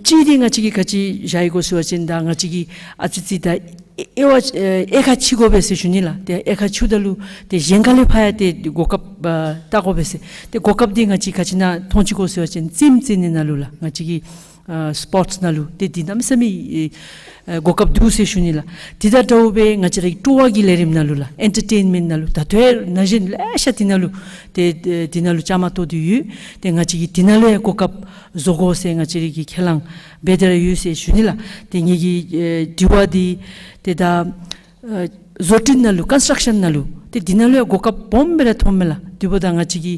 གཅིག་འདི་ང་བཅས་ཀྱིས་ག་ཅི་བཞག་ཡི་གོ་ཟེར་བ་ཅིན་ད་ང་བཅས་ཀྱིས་ཨ་ཙི་ཙི་ད་དབྱེ་དབྱེ་བ་དབྱེ་ཁ་ཕྱེ་དགོ་པས་ཟེར་ཞུ་ནི་ལགས། ཏེ་དབྱེ་ཁ་ཕྱེཝ་ད་ལུ་ཏེ་གཞན་ཁ་ལས་ཕར་ཡང་ཏེ་གོ་སྐབས་ཨ་བལྟ་དགོ་པས་ཟེར། ཏེ་གོ་སྐབས་འདི་ང་བཅས་ག་ཅི་ནང་མཐོང་ཅི་གོ་ཟེར་བ་ཅིན་རྩེདམོ་རྩེ་ནི་ནང་ལུ་ལགས། ང་བཅས་ཀྱི་ཨ་སི་པོརཊསི་ནང་ལུ་ཏེ་འདི་གནམ་མེད་ས་མེད་ཨེ་ཨ་གོ་སྐབས་འདུག་ཟེར་ཞུ་ནི་ལགས། དེ་དང་འདྲཝ་སྦེ་ང་བཅས་ར་གི་སྤྲོ་བ་གི་ལས་རིམ་ནང་ལུ་ལགས། ཨེན་ཊར་ཊེན་མེནཊ་ནང་ལུ་ད་ལྟོ་ཡང་ན་གཞོན་ལེ་ཤ་འདི་ནང་ལུ་ཏེ་ཨེ་འདི་ནང་ལུ་བཅའ་མར་གཏོགས་ཏེ་ཡོད། ཏེ་ང་བཅས་ཀྱིས་འདི་ནང་ལུ་ཡང་གོ་སྐབས་བཟོ་དགོ་ཟེར་ང་བཅས་ར་གིས་ཁས་བླངས་འབད་དེ་ར་ཡོད་ཟེར་ཞུ་ནི་ལགས། ཏེ་ངེ་གི་ཨེ་དྲི་བ་འདི་ཏེ་ད་ཨ་བཟོ་སྐྲུན་ནང་ལུ་ཀོན་སི་ཊྲག་ཤཱན་ནང་ལུ་ཏེ་འདི་ནང་ལུ་ཡང་གོ་སྐབས་སྦོམ་སྦེ་ར་མཐོངམ་མས་ལགས། དེ་འབདཝ་ད་ང་བཅས་ཀྱི་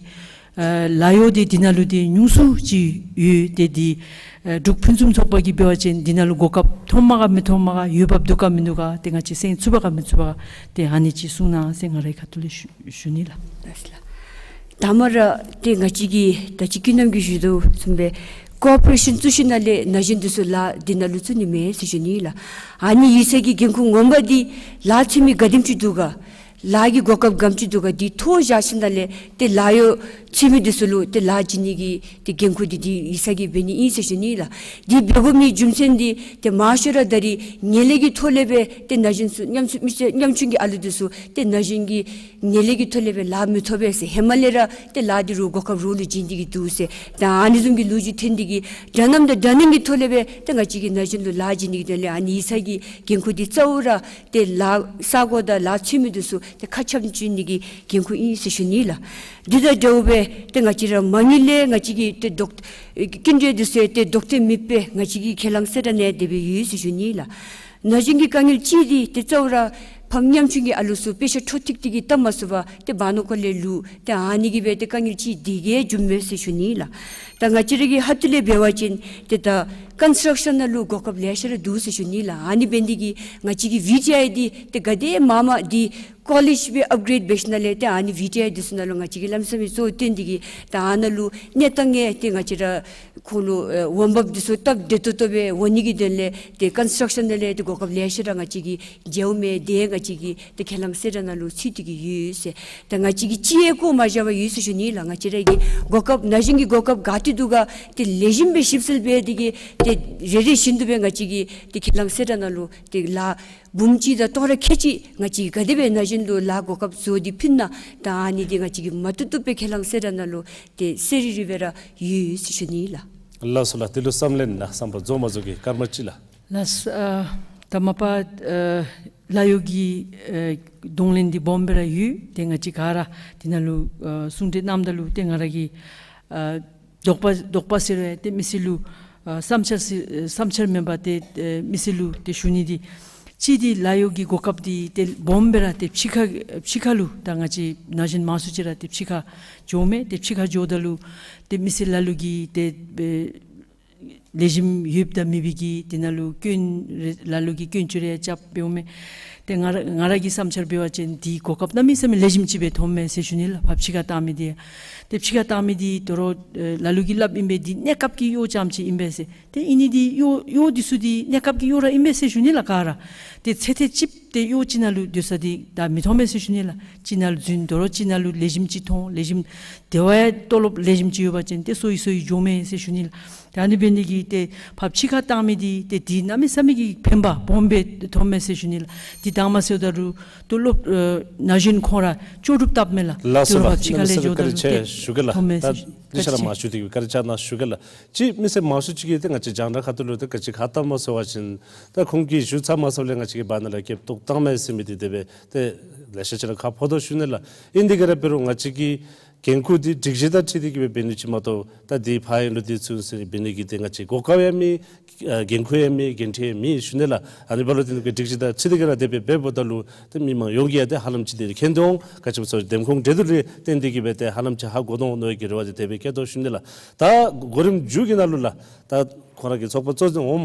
ཨ་ལཱ་གཡོག་འདི་འདི་ནང་ལུ་འདི་ཉུང་སུ་ཅིག་ཡོད། ཏེ་འདི་ཨ་འབྲུག་ཕུན་སུམ་ཚོགས་པ་གིས་འབད་བ་ཅིན་འདི་ནང་ལུ་གོ་སྐབས་མཐོངམ་ག་མི་མཐོངམ་ག་འོས་འབབ་འདུག་ག་མིན་འདུག་ག་ཏེ་ང་བཅས་གསན་ཚུགས་པ་ག་མི་ཚུགས་པ་ག་ཏེ་ཨ་ནི་ཅིག་གསུང་གནང་ཟེར་ང་རའི་ཁ་ཐུག་ལས་ཞུ་ཞུ་ནི་ལགས། ལགས་སོ་ལགས། ད་མ་ར་ཏེ་ང་བཅས་ཀྱིས་ད་ཅི་ཀུན་རྣམ་གྱིས་ཞུ་དོ་བཟུམ་སྦེ་ཀོར་པོ་རེ་ཤཱན་བཙུགས་ཞིནམ་ལས་ན་གཞོན་འདི་ཚུ་ལཱ་འདི་ནང་ལུ་བཙུགས་ནི་མས་ཟེར་ཞུ་ནི་ལགས། ཨ་ནི་ཡིག་ཚང་གི་འགན་ཁུར་ངོ་མ་འདི་ལཱ་འཚོལ་མི་ག་དེམ་ཅིག་འདུག་ག། ལཱ་གི་གོ་སྐབས་ག་དེམ་ཅིག་འདུག་ག་འདི་ཐོ་བཞག་ཞིནམ་ལས་ཏེ་ལཱ་གཡོག་འཚོལ་མི་འདི་ཚུ་ལུ་ཏེ་ལཱ་བྱིན་ནི་གི་ཏེ་འགན་ཁུར་འདི་འདི་ཡིག་ཚང་གིས་འབད་ནི་ཨིན་ཟེར་ཞུ་ནི་ལགས། འདི་འབད་དགོ་མི་རྒྱུ་མཚན་འདི་ཏེ་མང་ཤོས་ར་ད་རིས་ངན་ལྷད་ཀྱི་ཐོག་ལས་སྦེ་ཏེ་ན་གཞོན་ཚུ་ཉམ་ཆུང་མི་ཚེ་ཉམ་ཆུང་གི་ཨ་ལུ་འདི་ཚུ་ཏེ་ན་གཞོན་གྱི་ངན་ལྷད་ཀྱི་ཐོག་ལས་སྦེ་ལཱ་མི་ཐོབ་པས་ཟེར། ཧེ་མ་ལས་ར་ཏེ་ལཱ་འདི་རུང་གོ་སྐབས་རོགས་ལུ་བྱིན་ཏེ་གི་འདུག་ཟེར། ད་ཨ་ནི་བཟུམ་གྱི་ལོ་རྒྱུས་ཐོན་ཏེ་གི་དྲ་ལམ་དང་དྲ་ལམ་གྱི་ཐོག་ལས་སྦེ་ཏེ་ང་བཅས་ཀྱི་ན་གཞོན་ལུ་ལཱ་བྱིན་ནི་གི་དོན་ལས་ཨ་ནི་ཡིག་ཚང་གི་འགན་ཁུར་འདི་གཙོ་བོ་ར་ཏེ་ལཱ་ས་གོ་དང་ལཱ་འཚོལ་མི་འདི་ཚུ་ཏེ་ཁ་འཆམ་བྱིན་ནི་གི་འགན་ཁུར་ཨིན་ཟེར་ཞུ་ནི་ལགས། འདི་དང་འདྲཝ་སྦེ་ཏེ་ང་བཅས་ར་མ་དངུལ་ལས་ང་བཅས་ཀྱི་ཏེ་ལྡོག་ཀུན་འདྲེས་འདི་ཚུ་ཏེ་ལྡོག་ཐབས་མེད་པས། ང་བཅས་ཀྱིས་ཁས་བླངས་གསལ་བསྒྲགས་ནང་དེ་སྦེ་ཡོད་ཟེར་ཞུ་ནི་ལགས། ན་གཞོན་གྱི་དཀའ་ངལ་གཅིག་འདི་ཏེ་གཙོ་བོ་ར་ཕམ་ཉམ་ཆུང་གི་ཨ་ལུ་ཚུ་དཔེ་ཆ་འཕྲོ་མཐུད་དེ་གི་བལྟ་མ་ཚུགས་པར་ཏེ་བར་ན་ཁོ་ལས་ལུས། ཏེ་ཨ་ནི་གིས་སྦེ་ཏེ་དཀའ་ངལ་གཅིག་འདི་གིས་བྱུངམ་མས་ཟེར་ཞུ་ནི་ལགས། ད་ང་བཅས་ར་གི་ཧ་ཏུ་ལས་འབད་བ་ཅིན་ཏེ་ད་ཀོན་སི་ཊྲག་ཤཱན་ནང་ལུ་གོ་སྐབས་ལེ་ཤ་ར་འདུག་ཟེར་ཞུ་ནི་ལགས། ཨ་ནི་འབད་ནི་འདི་གིས་ང་བཅས་ཀྱི་ཝི་ཊི་ཨའི་འདི་ཏེ་ག་དེ་མ་མ་འདི་ཀོ་ལེཇ་སྦེ་ཨཔ་གྲེཌ་འབད་ཞིནམ་ལས་ཏེ་ཨ་ནི་ཝི་ཊི་ཨའི་འདི་ཚུ་ནང་ལུ་ང་བཅས་ཀྱིས་ལམ་སང་མི་གཙོ་བོ་བཏོན་ཏེ་གི་ད་ཨ་ནཱ་ལུ་གནས་སྟངས་ཨེ་ཏེ་ང་བཅས་ར་ཁོང་ལུ་ཨེ་འོང་འབབ་འདི་ཚུ་སྟབས་བདེ་ཏོག་ཏོ་སྦེ་འོང་ནི་གི་དོན་ལས་ཏེ་ཀོན་སི་ཊྲག་ཤཱན་ནང་ལས་ཏེ་གོ་སྐབས་ལེ་ཤ་ར་ང་བཅས་ཀྱིས་མཇལཝ་མས། ཏེ་ང་བཅས་ཀྱི་ཏེ་ཁས་བླངས་གསལ་བསྒྲགས་ནང་ལུ་ཚུད་དེ་གི་ཡོད་ཟེར། ད་ང་བཅས་ཀྱིས་ཅིག་ཡང་བཀོ་མ་བཞག་པར་ཡོད་ཟེར་ཞུ་ནི་ལགས། ང་བཅས་ར་གི་གོ་སྐབས་ན་གཞོན་གྱི་གོ་སྐབས་ག་ཏེ་འདུག་ག་ཏེ་ལེགས་ཤོམ་སྦེ་ཞིབ་འཚོལ་འབད་དེ་གི་ཏེ་རེ་རེ་བཞིན་དུ་སྦེ་ང་བཅས་ཀྱི་ཏེ་ཁས་བླངས་གསལ་བསྒྲགས་ནང་ལུ་ཏེ་ལཱ་འབུམ་གཅིག་དང་སྟོང་ཕྲག་ཁལ་གཅིག་ང་བཅས་ཀྱིས་ག་དེ་སྦེ་ན་གཞོན་ལུ་ལཱ་གོ་སྐབས་བཟོ་སྟེ་ཕུལ་ན་ད་ཨ་ནི་འདི་ང་བཅས་ཀྱིས་མ་བཏུབ་བཏུབ་སྦེ་ཁས་བླངས་གསལ་བསྒྲགས་ནང་ལུ་ཏེ་གསལ་རི་རི་སྦེ་ར་ཡོད་ཟེར་ཞུ་ནི་ལགས། ལགས་སོ་ལགས། དེ་ལུ་བསམ་ལན་ནང་བསམ་པ་རྫོགས་མ་རྫོགས་ཀྱི་སྐར་མ་གཅིག་ལགས། ལགས་སོ། ཨ་ད་མ་པ་ཨ་ལཱ་གཡོག་གི་ཨ་གདོང་ལེན་འདི་སྦོམ་སྦེ་ར་ཡོད། ཏེ་ང་བཅས་ག་ར་འདི་ནང་ལུ་ཨ་གསུང་གྲོས་གནངམ་ད་ལུ་ཏེ་ང་ར་གི་ཨ་དོགས་པ་དོགས་པ་ཟེར་རུང་ཏེ་མི་སེར་ལུ་ཨ་བསམ་འཆར་ཟེར་བསམ་འཆར་མེན་པར་ཏེ་ཨེ་མི་སེར་ལུ་ཏེ་ཞུ་ནི་འདི་གཅིག་འདི་ལཱ་གཡོག་གི་གོ་སྐབས་འདི་ཏེ་སྦོམ་སྦེ་ར་ཏེ་ཕྱི་ཁ་ཕྱི་ཁ་ལུ་ད་ང་བཅས་ན་གཞོན་མང་སུ་ཅིག་ར་ཏེ་ཕྱི་ཁར་འགྱོཝ་མས། ཏེ་ཕྱི་ཁར་འགྱོཝ་ད་ལུ་ཏེ་མི་སེར་ལ་ལུ་གིས་ཏེ་ཨེ་ལེགས་ཤོམ་ཡོདཔ་དང་མེད་པའི་གི་དེ་ནང་ལུ་སྐྱོན་རེ་ལ་ལུ་གིས་སྐྱོན་བརྗོད་རེ་རྐྱབ་འབདཝ་མས། ཏེ་ང་ར་ང་ར་གི་བསམ་འཆར་འབད་བ་ཅིན་འདི་གོ་སྐབས་གནམ་མེད་ས་མེད་ལེགས་ཤོམ་ཅིག་སྦེ་མཐོངམ་མས་ཟེར་ཞུ་ནི་ལགས། ཕར་ཕྱི་ཁར་བཏང་མི་འདི་ཏེ་ཕྱི་ཁར་བཏང་མི་འདི་དོ་རུང་ཨེ་ལ་ལུ་གིས་སླབ་ཨིན་པས། འདི་གནས་སྐབས་ཀྱི་གཡོག་རྐྱངམ་ཅིག་ཨིན་པས་ཟེར། ཏེ་ཨིན་ནི་འདི་གཡོག་གཡོག་འདི་ཚུ་འདི་གནས་སྐབས་ཀྱི་གཡོག་ར་ཨིན་པས་ཟེར་ཞུ་ནི་ལགས། ག་ར་ཏེ་ཚེ་ཐེངས་གཅིག་ཏེ་གཡོག་ཅིག་ནང་ལུ་སྡོད་ས་འདི་ད་མི་མཐོང་མས་ཟེར་ཞུ་ནི་ལགས། ཅིག་ནང་ལུ་རྫུན་དོ་རུང་ཅིག་ནང་ལུ་ལེགས་ཤོམ་ཅིག་མཐོང་ལེགས་ཤོམ་དེ་བ་ཡང་ཏོ་ལོབ་ལེགས་ཤོམ་ཅིག་ཡོད་པ་ཅིན་ཏེ་སོ་ཡི་སོ་ཡི་འགྱོཝ་མས་ཟེར་ཞུ་ནི་ལགས། ཏེ་ཨ་ནི་འབད་ནི་འདི་གིས་ཏེ་ཕར་ཕྱི་ཁར་བཏང་མི་འདི་ཏེ་འདི་གནམ་མེད་ས་མེད་ཀྱི་ཕན་པ་སྦོམ་སྦེ་མཐོངམ་མས་ཟེར་ཞུ་ནི་ལགས། འདི་དང་མ་ཟེརཝ་ད་ལུ་ཏོ་ལོབ་ཨེ་ན་གཞོན་ཁོང་ར་ལྕོགས་གྲུབ་བཏབ་མས་ལགས། ལགས་སོ་ཏེ་ལགས། ཕྱི་ཁ་ལས་འགྱོཝ་ད་ལུ་ཏེ་མཐོངམ་མས་ཟེར་ཞུ་ནི་ལགས། ཏེ་ཤ་ར་མ་ཞུ་སྟེ་གི་བཀའ་དྲིན་ཆེ་གནང་ཞུ་གེ་ལགས། ཅིག་མི་སེར་མང་ཤོས་ཅིག་གིས་ཏེ་ང་བཅས་རྒྱང་བསྒྲགས་ཁ་ཐུག་ལུ་ཏེ་ག་ཅི་ཁ་བཏངམ་སྨོ་ཟེར་བ་ཅིན་ད་ཁོང་གིས་ཞུ་ཚར་མ་ཚརཝ་ལས་ང་བཅས་ཀྱིས་བར་ན་ལས་སྐྱེལ་བཏོག་བཏང་མས་ཟེར་མི་འདི་དེ་སྦེ་ཏེ་ལེ་ཤ་ཅིག་ར་ཁ་ཕོག་དོ་ཞུ་ནི་ལགས། ཨིན་དེ་ག་ར་འབད་རུང་ང་བཅས་ཀྱི་འགན་ཁུར་འདི་སྒྲིག་གཞི་དང་འཁྲིལ་ཏེ་གི་སྦེ་འབད་ནི་ཅིག་མ་གཏོགས་ད་འདི་ཕར་ཨིན་རུང་འདི་ཚུར་ཟེར་འབད་ནི་གི་ཏེ་ང་བཅས་གོ་སྐབས་ཡང་མེད། ཨ་འགན་ཁུར་ཡང་མེད། འགན་འཁྲི་ཡང་མེད་ཞུ་ནི་ལགས། ཨ་ནི་འབདཝ་ལུ་ཏེ་ནི་སྒྲིག་གཞི་དང་འཁྲིལ་ཏེ་ག་ར་དེ་སྦེ་འབདཝ་ད་ལུ་ཏེ་མི་མང་ཡོངས་ཀྱིས་ཡང་ཏེ་ཧ་ལམ་ཅིག་ཏེ་མཁྱེན་དོ་འོང་། ག་ཅི་སྨོ་ཟེར་བ་ཅིན་འདེམས་ཁོངས་འབྲེལ་གཏུག་ལས་བརྟེན་ཏེ་གི་སྦེ་ཏེ་ཧ་ལམ་ཅིག་ཧ་གོ་དོ་འོང་མནོ་བའི་གི་རེ་བ་འདི་དེ་སྦེ་བསྐྱེད་དོ་ཞུ་ནི་ལགས། ད་གོ་རིམ་མཇུག་གི་ནང་ལུ་ལགས། ད་ཁོང་ར་གི་ཚོགས་པ་གཙོ་འཛིན་འོགམ་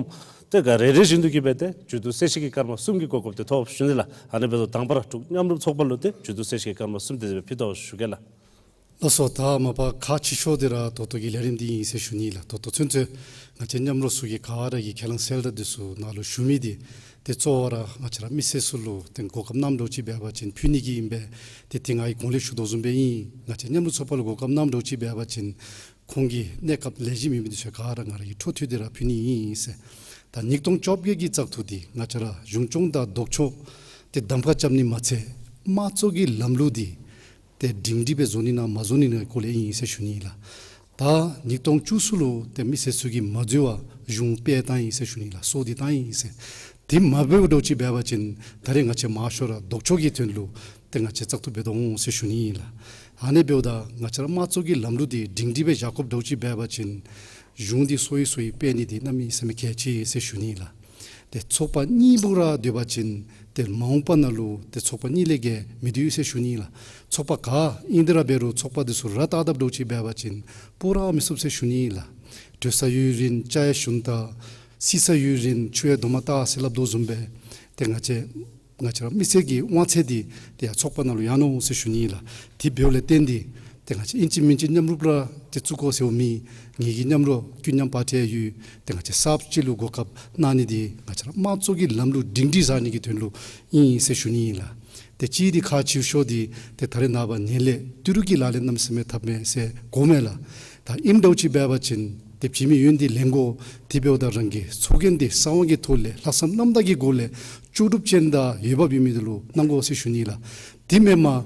ཏེ་ག་རེ་རེ་བཞིན་དུ་གི་སྦེ་ཏེ་མཇུག་བསྡུ་གསལ་བཤད་ཀྱི་སྐར་མ་གསུམ་གྱི་གོ་སྐབས་འདི་ཐོབ་ཞུ་ནི་ལགས། ཨ་ནི་འབདཝ་ད་དང་པ་ར་འབྲུག་མཉམ་རུབ་ཚོགས་པ་ལུ་ཏེ་མཇུག་བསྡུ་གསལ་བཤད་ཀྱི་སྐར་མ་གསུམ་དེ་སྦེ་ཕུལ་དོ་ཞུ་གེ་ལགས། ལགས་སོ། ད་མ་པ་ཁག་ཆེ་ཤོས་འདི་ར་ད་ལྟོ་གི་ལས་རིམ་འདི་ཨིན་ཟེར་ཞུ་ནི་ལགས། ད་ལྟོ་ཚུན་ཚོད་ང་བཅས་མཉམ་རོགས་ཚུ་གིས་ག་ར་གིས་ཁས་བླངས་གསལ་བསྒྲགས་འདི་ཚུ་ནང་ལུ་ཞུ་མི་འདི་ཏེ་གཙོ་བོ་ར་ང་བཅས་ར་མི་སེར་ཚུ་ལུ་ཏེ་གོ་སྐབས་གནངམ་འདྲཝ་ཅིག་འབད་བ་ཅིན་ཕུལ་ནི་གི་ཨིན་པས། ཏེ་ཏེ་ང་གིས་གོང་ལས་ཞུ་དོ་བཟུམ་སྦེ་ཨིན། ང་བཅས་མཉམ་རོགས་ཚོགས་པ་ལུ་གོ་སྐབས་གནངམ་འདྲཝ་ཅིག་འབད་བ་ཅིན་ ཁོང་གི་གནས་སྐབས་ལེགས་ཤོམ་ཡོད་མི་འདི་ཚུ་ག་ར་ང་ར་གིས་འཕྲོ་མཐུད་དེ་ར་ཕུལ་ནི་ཨིན་ཟེར། ད་ཉིས་སྟོང་བཅོ་བརྒྱད་ཀྱི་བཙག་འཐུ་འདི་ང་བཅས་ར་གཞུང་སྐྱོང་དང་ལྡོག་ཕྱོགས་ཏེ་གདམ་ཁ་རྐྱབ་ནི་མ་ཚད་དམངས་གཙོ་གི་ལམ་ལུགས་འདི་ཏེ་སྒྲིང་སྒྲི་སྦེ་བཟོ་ནི་ན་མ་བཟོ་ནི་ན་སྐོར་ལས་ཨིན་ཟེར་ཞུ་ནི་ལགས། ད་ཉིས་སྟོང་བཅུ་གསུམ་ལུ་ཏེ་མི་སེར་ཚུ་གིས་མ་འཛོལ་བར་གཞུང་སྤེལ་བཏང་ཡི་ཟེར་ཞུ་ནི་ལགས། སྲོག་འདི་བཏང་ཡི་ཟེར། དེ་མ་འབདཝ་འདྲཝ་ཅིག་འབད་བ་ཅིན་ད་རེས་ང་བཅས་མང་ཤོས་ར་ལྡོག་ཕྱོགས་ཀྱི་དོན་ལུ་ཏེ་ང་བཅས་བཙག་འཐུ་འབད་དོ་འོང་ཟེར་ཞུ་ནི་ལགས། ཨ་ནི་འབདཝ་ད་ང་བཅས་ར་དམངས་གཙོ་གི་ལམ་ལུགས་འདི་སྒྲིང་སྒྲི་སྦེ་བཞག་དགོཔ་འདྲཝ་ཅིག་འབད་བ་ཅིན་གཞུང་འདི་སོ་ཡི་སོ་ཡི་སྤེལ་ནི་འདི་གནམ་མེད་ས་མེད་གལ་ཆེ་ཟེར་ཞུ་ནི་ལགས། ཏེ་ཚོགས་པ་གཉིས་པོ་ར་སྡོད་པ་ཅིན་ཏེ་མ་འོངས་པ་ནང་ལུ་ཏེ་ཚོགས་པ་གཉིས་ལས་བརྒལ་མི་སྡོད་ཟེར་ཞུ་ནི་ལགས། ཚོགས་པ་ག་ཨིན་དེ་ར་འབད་རུང་ཚོགས་པ་འདི་ཚུ་ར་བཏགས་དཔ་འདྲཝ་ཅིག་འབད་བ་ཅིན་སྤོ་ར་མི་ཚུགས་ཟེར་ཞུ་ནི་ལགས། གྲོལ་ས་ཡུན་རིང་ལྕགས་ཡང་ཞུན་དྲགས། བསིལ་ས་ཡུན་རིང་ཆུ་ཡང་རྡོག་མ་བཏགས་ཟེར་སླབ་དོ་བཟུམ་སྦེ་ཏེ་ང་བཅས་ང་བཅས་ར་མི་སེར་གྱི་དབང་ཚད་འདི་ཏེ་ཡར་ཚོགས་པ་ནང་ལུ་ཡར་ནུག་ཟེར་ཞུ་ནི་ལགས། དེ་འབདཝ་ལས་བརྟེན་ཏེ་ཏེ་ང་བཅས་ཨིན་ཅི་མིན་ཅི་མཉམ་རུབ་ར་ཏེ་བཙུགས་དགོ་ཟེར་མི་ངེ་གི་མཉམ་རོགས་ཀུན་མཉམ་པར་ཊི་ཡང་ཡོད། ཏེ་ང་བཅས་གསརཔ་ཅིག་ལུ་གོ་སྐབས་གནང་ནི་འདི་ང་བཅས་ར་དམངས་གཙོ་གི་ལམ་ལུགས་སྒྲིང་སྒྲི་བཟའ་ནི་གི་དོན་ལུ་ཨིན་ཟེར་ཞུ་ནི་ཨིན་ལགས། ཏེ་གཅིག་འདི་ཁག་ཆེ་ཤོས་འདི་ཏེ་ད་རེས་ནངས་པ་ངན་ལྷད་ཏི་རུ་གི་ལག་ལེན་གནམ་མེད་ས་མེད་འཐབ་མས་ཟེར་གོཝ་མས་ལགས། ད་ཨིནམ་འདྲཝ་ཅིག་འབད་བ་ཅིན་ཏེ་བྱིན་མི་ཡོན་ཏན་ལེན་དགོ། དེ་འབདཝ་ད་རང་གི་ཚོགས་རྒྱན་འདི་གསང་བ་གི་ཐོག་ལས་ལྷག་བསམ་རྣམ་དག་གི་སྒོ་ལས་ལྕོགས་གྲུབ་ཅན་དང་འོས་འབབ་ཡོད་མི་འདི་ལུ་གནང་དགོ་ཟེར་ཞུ་ནི་ལགས། དེ་མེན་པར་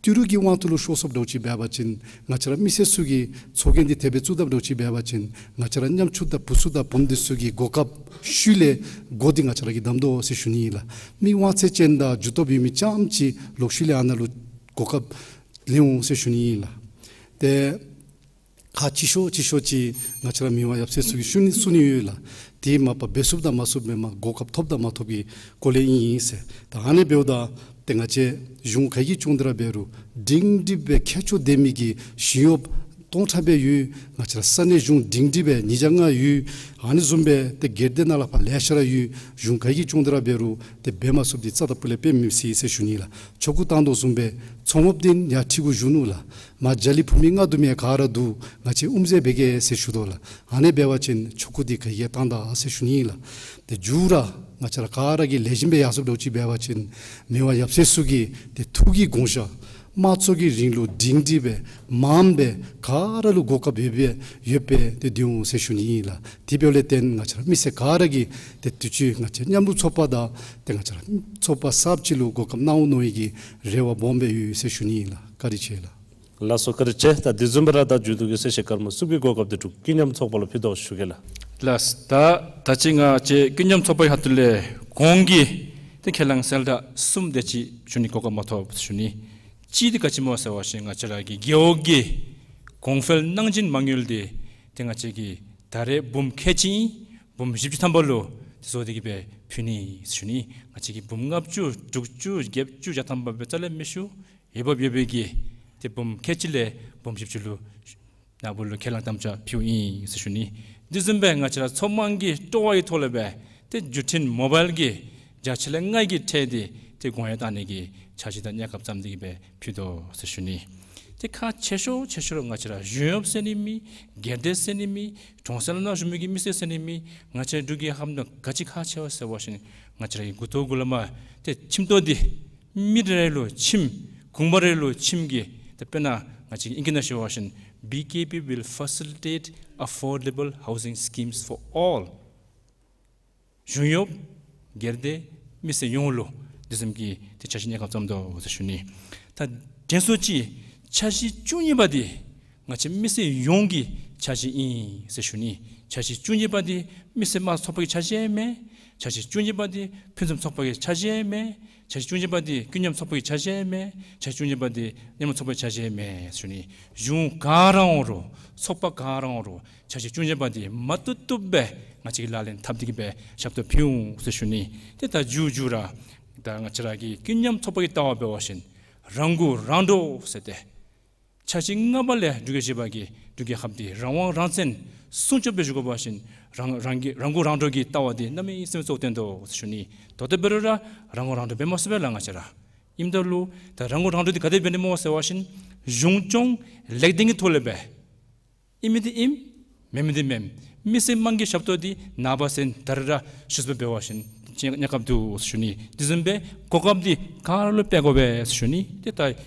ཏི་རུ་གི་དབང་ཐོག་ལུ་ཤོར་སོངམ་འདྲཝ་ཅིག་འབད་བ་ཅིན་ང་བཅས་ར་མི་སེར་ཚུ་གིས་ཚོགས་རྒྱན་འདི་དེ་སྦེ་བཙུགས་དཔ་འདྲཝ་ཅིག་འབད་བ་ཅིན་ང་བཅས་ར་ཉམ་ཆུང་དང་བུ་ཚུ་དང་བུམོ་འདི་ཚུ་གི་གོ་སྐབས་ཤུལ་ལས་མགོ་འདི་ང་བཅས་ར་གིས་བསྡམ་དོ་ཟེར་ཞུ་ནི་ཨིན་ལགས། མི་དབང་ཚད་ཅན་དང་རྒྱུ་སྟོབས་ཡོད་མི་རྐྱངམ་ཅིག་ལོག་ཤུལ་ལས་ཨ་ནཱ་ལུ་གོ་སྐབས་ལེན་འོང་ཟེར་ཞུ་ནི་ཨིན་ལགས། ཏེ་ཁག་ཆེ་ཤོས་ཆེ་ཤོས་ཅིག་ང་བཅས་ར་མི་དབང་ཡབ་སྲས་ཚུ་གིས་ཞུ་ནི་གསུང་ནི་ཡོད་ལགས། དེ་མ་པ་འབད་ཚུགསཔ་དང་མ་ཚུགསཔ་མེན་པར་གོ་སྐབས་ཐོབ་དང་མ་ཐོབ་ཀྱི་སྐོར་ལས་ཨིན་ཟེར། ད་ཨ་ནི་འབདཝ་ད་ཏེ་ང་བཅས་གཞུང་ག་གིས་སྐྱོང་དེ་ར་འབད་རུང་སྒྲིང་སྒྲི་སྦེ་ཁྱད་ཆོས་ལྡན་མི་གི་ཞི་གཡོགཔ་སྟོང་ཕྲག་སྦེ་ཡོད། ང་བཅས་ར་ས་གནས་གཞུང་སྒྲིང་སྒྲི་སྦེ་ཉིས་བརྒྱ་ལྔ་ཡོད། ཨ་ནི་བཟུམ་སྦེ་ཏེ་སྒེར་སྡེ་ནང་ལས་ཕར་ལེ་ཤ་ར་ཡོད། གཞུང་ག་གིས་སྐྱོང་དེ་ར་འབད་རུང་ཏེ་འབད་མ་ཚུགསཔ་འདི་རྩ་དང་སྤུ་ལས་དཔེ་མི་སྲིད་ཟེར་ཞུ་ནི་ལགས། ཆོ་གུ་བཏང་དོ་བཟུམ་སྦེ་ཚོང་འབབ་འདི་ཡར་ཁྲི་གུ་བཞུགས་ནུག་ལགས། མར་རྒྱ་གླིང་བུ་མི་མངའ་བདག་མི་ག་ར་འདུག། ང་བཅས་དབུ་མཛད་འབད་གེ་ཟེར་ཞུ་དོ་ལགས། ཨ་ནི་འབད་བ་ཅིན་ཆོ་གུ་འདི་ག་གིས་བཏང་ད་ཟེར་ཞུ་ནི་ལགས། ཏེ་མཇུག་ར་ང་བཅས་ར་ག་ར་གིས་ལེགས་ཤོམ་སྦེ་ཡར་སོངམ་འདྲཝ་ཅིག་འབད་བ་ཅིན་མི་དབང་ཡབ་སྲས་ཚུ་གི་ཏེ་ཐུགས་ཀྱི་དགོངས་ཞག་དམངས་གཙོ་གི་རིང་ལུགས་སྒྲིང་སྒྲི་སྦེ་མངམ་སྦེ་ག་ར་ལུ་གོ་སྐབས་ཡོད་པའི་ཡོད་པའི་ཏེ་སྡོད་འོང་ཟེར་ཞུ་ནི་ཨིན་ལགས། དེ་འབདཝ་ལས་བརྟེན་ང་བཅས་ར་མི་སེར་ག་ར་གིས་ཏེ་དུས་ཅི་ང་བཅས་མཉམ་རུབ་ཚོགས་པ་དང་ཏེ་ང་བཅས་ར་ཚོགས་པ་གསརཔ་ཅིག་ལུ་གོ་སྐབས་གནང་འོང་མནོ་བའི་གི་རེ་བ་སྦོམ་སྦེ་ཡོད་ཟེར་ཞུ་ནི་ཨིན་ལགས། བཀའ་དྲིན་ཆེ་ལགས། ལགས་སོ་བཀའ་དྲིན་ཆེ། ད་དེ་བཟུམ་སྦེ་ར་ད་མཇུག་བསྡུ་གི་གསལ་བཤད་སྐར་མ་གསུམ་གྱི་གོ་སྐབས་འདི་འབྲུག་ཀུན་མཉམ་ཚོགས་པ་ལུ་ཕུལ་དོ་ཞུ་གེ་ལགས། ལགས། ད་ད་ཅི་ང་བཅས་ཀུན་མཉམ་ཚོགས་པའི་ཁ་ཐུག་ལས་གོང་གི་ཏེ་ཁས་བླངས་གསལ་བསྒྲགས་གསུམ་དེ་ཅིག་ཞུ་ནི་གོ་སྐབས་མ་ཐོབ་ཞུ་ནི། གཅིག་འདི་ག་ཅི་སྨོ་ཟེར་བ་ཅིན་ང་བཅས་ར་གི་རྒེད་འོག་གི་གོང་འཕེལ་གནང་སྦྱིན་མ་དངུལ་འདི་ཏེ་ང་བཅས་ཀྱིས་ད་རེས་འབུམ་ཁལ་གཅིག་ཨིན། འབུམ་བཞི་བཅུ་ཐམ་པ་ལུ་ཏེ་བཟོ་སྟེ་གི་སྦེ་ཕུལ་ནི་ཞུ་ནི། ང་བཅས་ཀྱིས་འབུམ་ལྔ་བཅུ་དྲུག་ཅུ་བརྒྱད་ཅུ་བརྒྱ་ཐམ་པ་སྦེ་རྩ་ལས་མི་ཞུ། འོས་འབབ་ཡོད་པའི་གི་ཏེ་འབུམ་ཁལ་གཅིག་ལས་འབུམ་བཞི་བཅུ་ལུ་ནཱ་བུ་ལུ་ཁས་བླངས་དམ་བཅའ་ཕུལཝ་ཨིན་ཟེར་ཞུ་ནི། དེ་བཟུམ་སྦེ་ང་བཅས་ར་ཚོགས་མང་གི་སྤྲོ་བ་གི་ཐོག་ལས་སྦེ་ཏེ་བརྒྱུད་འཕྲིན་མོ་བཱའིལ་གྱི་བརྒྱ་ཆ་ལས་ལྔ་གི་ཁྲལ་འདི་ཏེ་གོང་ཡང་བཏང་ནི་གི་འཆར་གཞི་དང་མཉམ་ཁར་བརྩམས་ཏེ་གི་སྦེ་ཕུལ་དོ་ཟེར་ཞུ་ནི། ཏེ་ཁག་ཆེ་ཤོས་ཆེ་ཤོས་ང་བཅས་ར་གཞུང་གཡོགཔ་ཟེར་ནི་མེད། སྒེར་སྡེ་ཟེར་ནི་མེད། གྲོང་གསེབ་ནང་བཞུགས་མི་གི་མི་སེར་ཟེར་ནི་མེད། ང་བཅས་འབྲུག་གི་ཁམས་ནང་ག་ཅི་ཁག་ཆེ་བ་ཟེར་བ་ཅིན་ང་བཅས་ར་གི་མགུ་ཏོ་གུ་ལས་མར་ཏེ་ཁྱིམ་ཐོག་འདི་མི་རེ་རེ་ལུ་ཁྱིམ་གུང་པ་རེ་ལུ་ཁྱིམ་གྱི་ཏེ་དཔེར་ན་ང་བཅས་ཀྱི་ཨིང་སྐད་ནང་ཞུ་བ་ཅིན་B K P will facilitate affordable housing schemes for all། གཞུང་གཡོགཔ་སྒེར་སྡེ་མི་སེར་ཡོངས་ལུ་དེ་བཟུམ་གྱི་ཏེ་འཆར་གཞི་མཉམ་ཁར་བརྩམས་དོ་ཟེར་ཞུ་ནི། ད་དེ་སོ་ཅིག་འཆར་གཞི་བཅུ་གཉིས་པ་འདི་ང་བཅས་མི་སེར་ཡོངས་ཀྱི་འཆར་གཞི་ཨིན་ཟེར་ཞུ་ནི། འཆར་གཞི་བཅུ་གཉིས་པ་འདི་མི་སེར་དམངས་ཚོགས་པ་གི་འཆར་གཞི་ཡང་མེན། འཆར་གཞི་བཅུ་གཉིས་པ་འདི་ཕུན་སུམ་ཚོགས་པ་གི་འཆར་གཞི་ཡང་མེན། འཆར་གཞི་བཅུ་གཉིས་པ་འདི་ཀུན་མཉམ་ཚོགས་པ་གི་འཆར་གཞི་ཡང་མེན། འཆར་གཞི་བཅུ་གཉིས་པ་འདི་མཉམ་རུབ་ཚོགས་པའི་འཆར་གཞི་ཡང་མེན་ཞུ་ནི། གཞུང་ག་ར་འོང་རུང་ཚོགས་པ་ག་ར་འོང་རུང་འཆར་གཞི་བཅུ་གཉིས་པ་འདི་མ་བཏུབ་བཏུབ་སྦེ་ང་བཅས་ཀྱིས་ལག་ལེན་འཐབ་སྟེ་གི་སྦེ་ཞབས་ཏོག་ཕུལ་འོང་ཟེར་ཞུ་ནི། ཏེ་ད་མཇུག་མཇུག་ར་ད་ང་བཅས་ར་གི་ཀུན་མཉམ་ཚོགས་པ་གི་ལྟ་བ་འབད་བ་ཅིན་རང་མགོ་རང་འདྲོངས་ཟེར་ཏེ་འཆར་གཞི་ལྔ་པ་ལས་འབྲུག་རྒྱལ་བཞི་པ་གི་འབྲུག་རྒྱལ་ཁབ་འདི་རང་དབང་རང་བཙན་སྲུང་སྐྱོབ་འབད་བཞུགས་དགོ་པ་ཅིན་རང་རང་གི་རང་མགོ་རང་འདྲོངས་ཀྱི་ལྟ་བ་འདི་གནམ་མེད་ས་མེད་གཙོ་བོར་བཏོན་དོ་ཟེར་ཞུ་ནི། ད་ལྟོ་འབད་རུང་ར་རང་མགོ་རང་འདྲོངས་འབད་མ་ཚུགས་པས་ལགས་ང་བཅས་ར། ཨིནམ་ད་ལུ་ད་རང་མགོ་རང་འདྲོངས་འདི་ག་དེ་འབད་ནི་སྨོ་ཟེར་བ་ཅིན་གཞུང་སྐྱོང་ལེགས་ལྡན་གྱི་ཐོག་ལས་སྦེ་ཨིན་མི་འདི་ཨིན། མེན་མི་འདི་མེན། མི་སེར་དམངས་ཀྱི་ཞབས་ཏོག་འདི་ནངས་པ་ཚེ་ད་རེས་ར་ཞུ་ཚུགསཔ་འབད་བ་ཅིན་ཅིག་གནས་སྐབས་འདུག་ཟེར་ཞུ་ནི། དེ་བཟུམ་སྦེ་གོ་སྐབས་འདི་ག་ར་ལུ་སྤེལ་དགོ་པས་ཟེར་ཞུ་ནི། ཏེ་ད་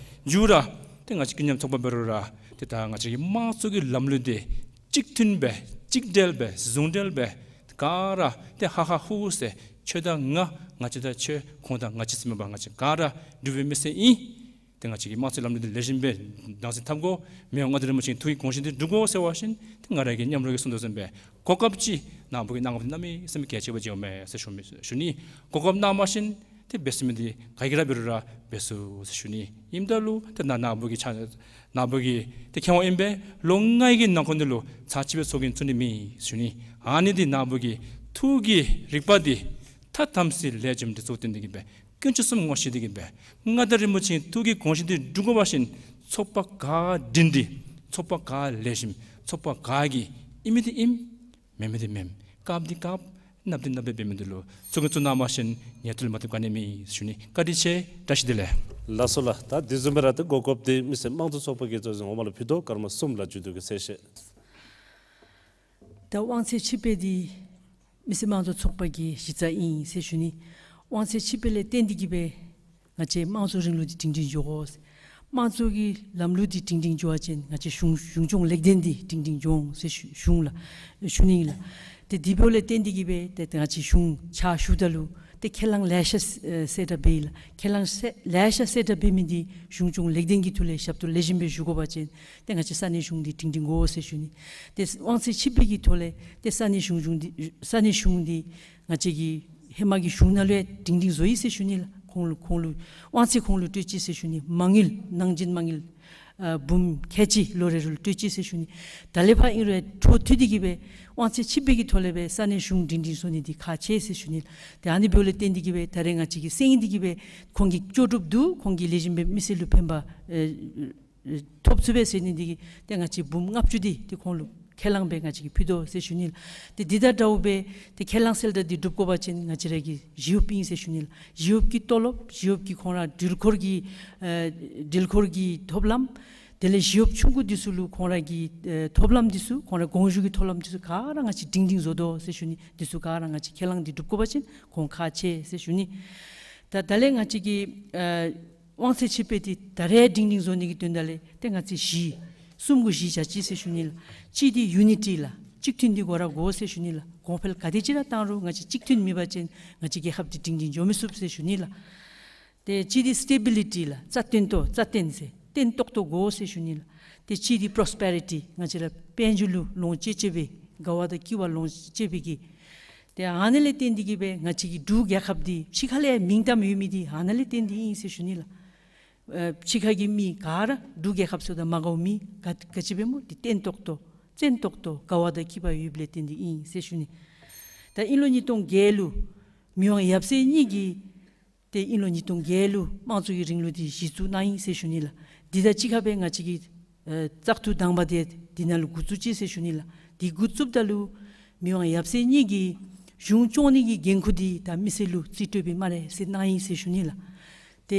མཇུག་ར་ཏེ་ང་བཅས་ཀུན་མཉམ་ཚོགས་པ་འབད་རུང་ར་ ཏེ་ད་ང་བཅས་ཀྱི་དམངས་གཙོ་གི་ལམ་ལུགས་འདི་གཅིག་མཐུན་སྦེ་གཅིག་སྒྲིལ་སྦེ་ཟུང་འབྲེལ་སྦེ་ག་ར་ཏེ་ཧ་ཧ་ཧུ་ཧུ་ཟེར་ཁྱོད་དང་ང་ང་བཅས་དང་ཁྱོད་ཁོང་དང་ང་བཅས་ཟེར་མེད་པར་ང་བཅས་ག་ར་འབྲུག་པའི་མི་སེར་ཨིན། ཏེ་ང་བཅས་ཀྱི་དམངས་གཙོའི་ལམ་ལུགས་འདི་ལེགས་ཤོམ་སྦེ་སྦྱང་ཚུགས་ཐབས་དགོ། མི་དབང་མངའ་བདག་རིན་པོ་ཆེའི་ཐུགས་ཀྱི་དགོངས་གཞི་འདི་འགྲུབ་དགོ་ཟེར་བ་ཅིན་ཏེ་ང་ར་གི་མཉམ་རོགས་ཀྱིས་གསུང་དོ་བཟུམ་སྦེ་གོ་སྐབས་ཅིག་ནཱ་བུ་གིས་གནང་བ་འདི་གནམ་མེད་ས་མེད་གལ་ཆེ་བ་ཅིག་ཨིན་མས་ཟེར་ཞུ་མི་ཞུ་ནི། གོ་སྐབས་གནང་བ་ཅིན་ཏེ་འབད་ཚུགས་མི་འདི་ག་གིས་ར་འབད་རུང་ར་འབད་ཚུགས་ཟེར་ཞུ་ནི། ཨིནམ་ད་ལུ་ཏེ་ནཱ་ནཱ་བུ་གི་ཆ་ནཱ་བུ་གི་ཏེ་མཁས་དབང་ཨིན་པས། ལོ་ལྔའི་གི་ནང་འཁོད་འདི་ལུ་ཚར་གཅིག་སྦེ་ཚོགས་རྒྱན་བཙུགས་ནི་མེད་ཞུ་ནི། ཨ་ནི་འདི་ནཱ་བུ་གི་ཐུགས་ཀྱི་རིག་པ་འདི་ཐ་དམ་ཚིག་ལེགས་ཤོམ་འདི་ཚུ་བརྟེན་ཏེ་གིས་སྦེ་དཀོན་མཆོག་གསུམ་ངོ་ཤེས་ཏེ་གིས་སྦེ་མངའ་བདག་རིན་པོ་ཆེའི་ཐུགས་ཀྱི་དགོངས་གཞི་འདི་འགྲུབ་དགོ་པ་ཅིན་ཚོགས་པ་ག་སྒྲིང་སྒྲི་ཚོགས་པ་ག་ལེགས་ཤོམ་ཚོགས་པ་ག་གིས་ཨིན་མི་འདི་ཨིནམ་མེན་མི་འདི་མེནམ་དཀརཔོ་འདི་དཀརཔོ་གནགཔོ་འདི་གནགཔོ་སྦེ་འབད་མི་འདི་ལུ་ཚོགས་རྒྱན་བཙུགས་གནང་བ་ཅིན་ངེས་ཏིག་ལུ་མ་བཏུབ་ག་ནི་མེད་ཞུ་ནི། བཀའ་དྲིན་ཆེ། བཀྲ་ཤིས་བདེ་ལེགས། ལགས་སོ་ལགས། ད་དེ་བཟུམ་སྦེ་ར་ད་གོ་སྐབས་འདི་མི་སེར་དམངས་གཙོ་ཚོགས་པ་གི་གཙོ་འཛིན་འོག་མ་ལུ་ཕུལ་དོ། སྐར་མ་གསུམ་ལ་མཇུག་བསྡུ་གི་གསལ་བཤད། ད་དབང་ཚད་ཕྱིར་སྤེལ་འདི་མི་སེར་དམངས་གཙོ་ཚོགས་པ་གི་གཞི་རྩ་ཨིན་ཟེར་ཞུ་ནི། དབང་ཚད་ཕྱིར་སྤེལ་ལས་བརྟེན་ཏེ་གིས་སྦེ་ང་བཅས་དམངས་གཙོའི་རིང་ལུགས་འདི་སྒྲིང་སྒྲིང་འགྱོ་དགོ། དམངས་གཙོ་གི་ལམ་ལུགས་འདི་སྒྲིང་སྒྲིང་འགྱོ་བ་ཅིན་ང་བཅས་གཞུང་གཞུང་སྐྱོང་ལེགས་ལྡན་འདི་སྒྲིང་སྒྲིང་འགྱོ་འོང་ཟེར་ཞུ་ཞུ་ལགས་ཞུ་ནི་ལགས། ཏེ་དེ་འབདཝ་ལས་བརྟེན་ཏེ་གིས་སྦེ་ཏེ་ང་བཅས་གཞུང་ཕྱག་ཞུཝ་ད་ལུ་ཏེ་ཁས་བླངས་ལེ་ཤ་གསལ་བསྒྲགས་འབད་ཡི་ལགས། ཁས་བླངས་གསལ་ལེ་ཤ་གསལ་བསྒྲགས་འབད་མི་འདི་གཞུང་སྐྱོང་ལེགས་ལྡན་གྱི་ཐོག་ལས་ཞབས་ཏོག་ལེགས་ཤོམ་སྦེ་ཞུ་དགོ་པ་ཅིན་ཏེ་ང་བཅས་ས་གནས་གཞུང་འདི་སྒྲིང་སྒྲིང་དགོ་ཟེར་ཞུ་ནི། ཏེ་དབང་ཚད་ཕྱིར་སྤེལ་གྱི་ཐོག་ལས་ཏེ་ས་གནས་གཞུང་གཞུང་འདི་ས་གནས་གཞུང་འདི་ང་བཅས་ཀྱི་ཧེ་མ་གི་གཞུང་ནང་ལུ་ཡང་སྒྲིང་སྒྲིང་བཟོ་ཡི་ཟེར་ཞུ་ནི་ལགས། ཁོང་ལུ་ཁོང་ལུ་དབང་ཚད་ཁོང་ལུ་སྤྲོད་ཅི་ཟེར་ཞུ་ནི། མ་དངུལ་ནང་འཛིན་མ་དངུལ་ཨ་འབུམ་ཁལ་གཅིག་ལོ་རེ་ལུ་སྤྲོད་ཅི་ཟེར་ཞུ་ནི། ད་ལས་ཕར་ཨིན་རུང་འཕྲོ་མཐུད་དེ་གིས་སྦེ་དབང་ཚད་ཕྱིར་སྤེལ་གྱི་ཐོག་ལས་སྦེ་ས་གནས་གཞུང་སྒྲིང་སྒྲིང་བཟོ་ནི་འདི་ཁག་ཆེ་ཟེར་ཞུ་ནི། ཏེ་ཨ་ནི་འབདཝ་ལས་བརྟེན་ཏེ་གིས་སྦེ་ད་རེས་ང་བཅས་ཀྱི་སེང་གེ་འདི་གིས་སྦེ་ཁོང་གིས་ལྕོགས་གྲུབ་འདུག། ཁོང་གིས་ལེགས་ཤོམ་སྦེ་མི་སེར་ལུ་ཕན་པ་ཨེ་ཐོབ་ཚུགས་པས་ཟེར་ནི་འདི་གིས་ཏེ་ང་བཅས་འབུམ་ལྔ་བཅུ་འདི་ཏེ་ཁོང་ལུ་ཁས་བླངས་སྦེ་ང་བཅས་ཀྱིས་ཕུལ་དོ་ཟེར་ཞུ་ནི་ལགས། ཏེ་འདི་དང་འདྲཝ་སྦེ་ཏེ་ཁས་བླངས་གསལ་བསྒྲགས་འདི་འགྲུབ་དགོ་པ་ཅིན་ང་བཅས་ར་གི་ཞི་གཡོགཔ་ཨིན་ཟེར་ཞུ་ནི་ལགས། ཞི་གཡོགཔ་གི་ཏོ་ལོབ་ཞི་གཡོགཔ་གི་ཁོང་ར་འགྲུལ་འཁོར་གྱི་ཨེ་འགྲུལ་འཁོར་གྱི་ཐོབ་ལམ། དེ་ལས་ཞི་གཡོགཔ་ཆུང་ཀུ་འདི་ཚུ་ལུ་ཁོང་ར་གི་ཨེ་ཐོབ་ལམ་འདི་ཚུ་ཁོང་ར་དགོངས་ཞུ་གི་ཐོབ་ལམ་འདི་ཚུ་ག་ར་ང་བཅས་སྒྲིང་སྒྲིང་བཟོ་དོ་ཟེར་ཞུ་ནི། འདི་ཚུ་ག་ར་ང་བཅས་ཁས་བླངས་འདི་འགྲུབ་དགོ་པ་ཅིན་ཁོང་ཁག་ཆེ་ཟེར་ཞུ་ནི། ད་ད་ལས་ང་བཅས་ཀྱི་ཨེ་དབང་ཚད་ཕྱིར་སྤེལ་འདི་ད་རེས་སྒྲིང་སྒྲིང་བཟོ་ནི་གི་དོན་དག་ལས་ཏེ་ང་བཅས་གཞི་གསུམ་གུ་གཞི་བཞག་ཅི་ཟེར་ཞུ་ནི་ལགས། གཅིག་འདི་ཡུ་ནི་ཊི་ལགས། གཅིག་མཐུན་འདི་དགོ་ར་དགོ་ཟེར་ཞུ་ནི་ལགས། གོང་འཕེལ་ག་དེ་ཅིག་ར་བཏང་རུང་ང་བཅས་གཅིག་མཐུན་མེད་པ་ཅིན་ང་བཅས་རྒྱལ་ཁབ་འདི་སྒྲིང་སྒྲིང་འགྱོ་མི་ཚུགས་ཟེར་ཞུ་ནི་ལགས། ཏེ་གཅིག་འདི་སི་ཊེ་བི་ལི་ཊི་ལགས། རྩ་བརྟན་ཏོག་རྩ་བརྟན་ཟེར་བརྟན་ཏོག་ཏོ་དགོ་ཟེར་ཞུ་ནི་ལགས། ཏེ་གཅིག་འདི་པོ་རོ་སི་པེ་རི་ཊི་ང་བཅས་ར་དཔལ་འབྱོར་ལུ་ལོངས་སྤྱོད་སྤྱོད་པའི་དགའ་བ་དང་སྐྱིད་པ་ལོངས་སྤྱོད་པའི་གི་ཏེ་ཨ་ནི་ལས་བརྟེན་ཏེ་གིས་སྦེ་ང་བཅས་ཀྱི་འབྲུག་རྒྱལ་ཁབ་འདི་ཕྱི་ཁ་ལས་མིང་གཏམ་ཡོད་མི་འདི་ཨ་ནི་ལས་བརྟེན་ཏེ་ཨིན་ཟེར་ཞུ་ནི་ལགས། ཨེ་ཕྱི་ཁ་གི་མི་ག་ར་འབྲུག་རྒྱལ་ཁབ་ཟེརཝ་ད་མ་དགའཝ་མེད། ག་ག་ཅི་སྦེ་སྨོ། འདི་བརྟན་ཏོག་ཏོ་བཙན་ཏོག་ཏོ་དགའ་བ་དང་སྐྱིད་པ་ཡོདཔ་ལས་བརྟེན་ཏེ་ཨིན་ཟེར་ཞུ་ནི། ད་དབྱིན་ལོ་ཉིས་སྟོང་བརྒྱད་ལུ་མི་དབང་ཡབ་སྲས་གཉིས་ཀྱིས་ཏེ་དབྱིན་ལོ་ཉིས་སྟོང་བརྒྱད་ལུ་དམངས་གཙོ་གི་རིང་ལུགས་འདི་གཞི་བཙུགས་གནང་ཡི་ཟེར་ཞུ་ནི་ལགས། འདི་དང་གཅིག་ཁར་སྦེ་ང་བཅས་ཀྱི་ཨེ་བཙག་འཐུ་དང་པ་འདི་འདི་ནང་ལུ་འགོ་བཙུགས་ཅི་ཟེར་ཞུ་ནི་ལགས། འདི་འགོ་བཙུགསཔ་ད་ལུ་མི་དབང་ཡབ་སྲས་གཉིས་ཀྱིས་གཞུང་སྐྱོང་ནི་གི་འགན་ཁུར་འདི་ད་མི་སེར་ལུ་རྩིས་སྤྲོད་པའི་སྨ་རེ་ཟེར་གནང་ཡི་ཟེར་ཞུ་ནི་ལགས། ཏེ་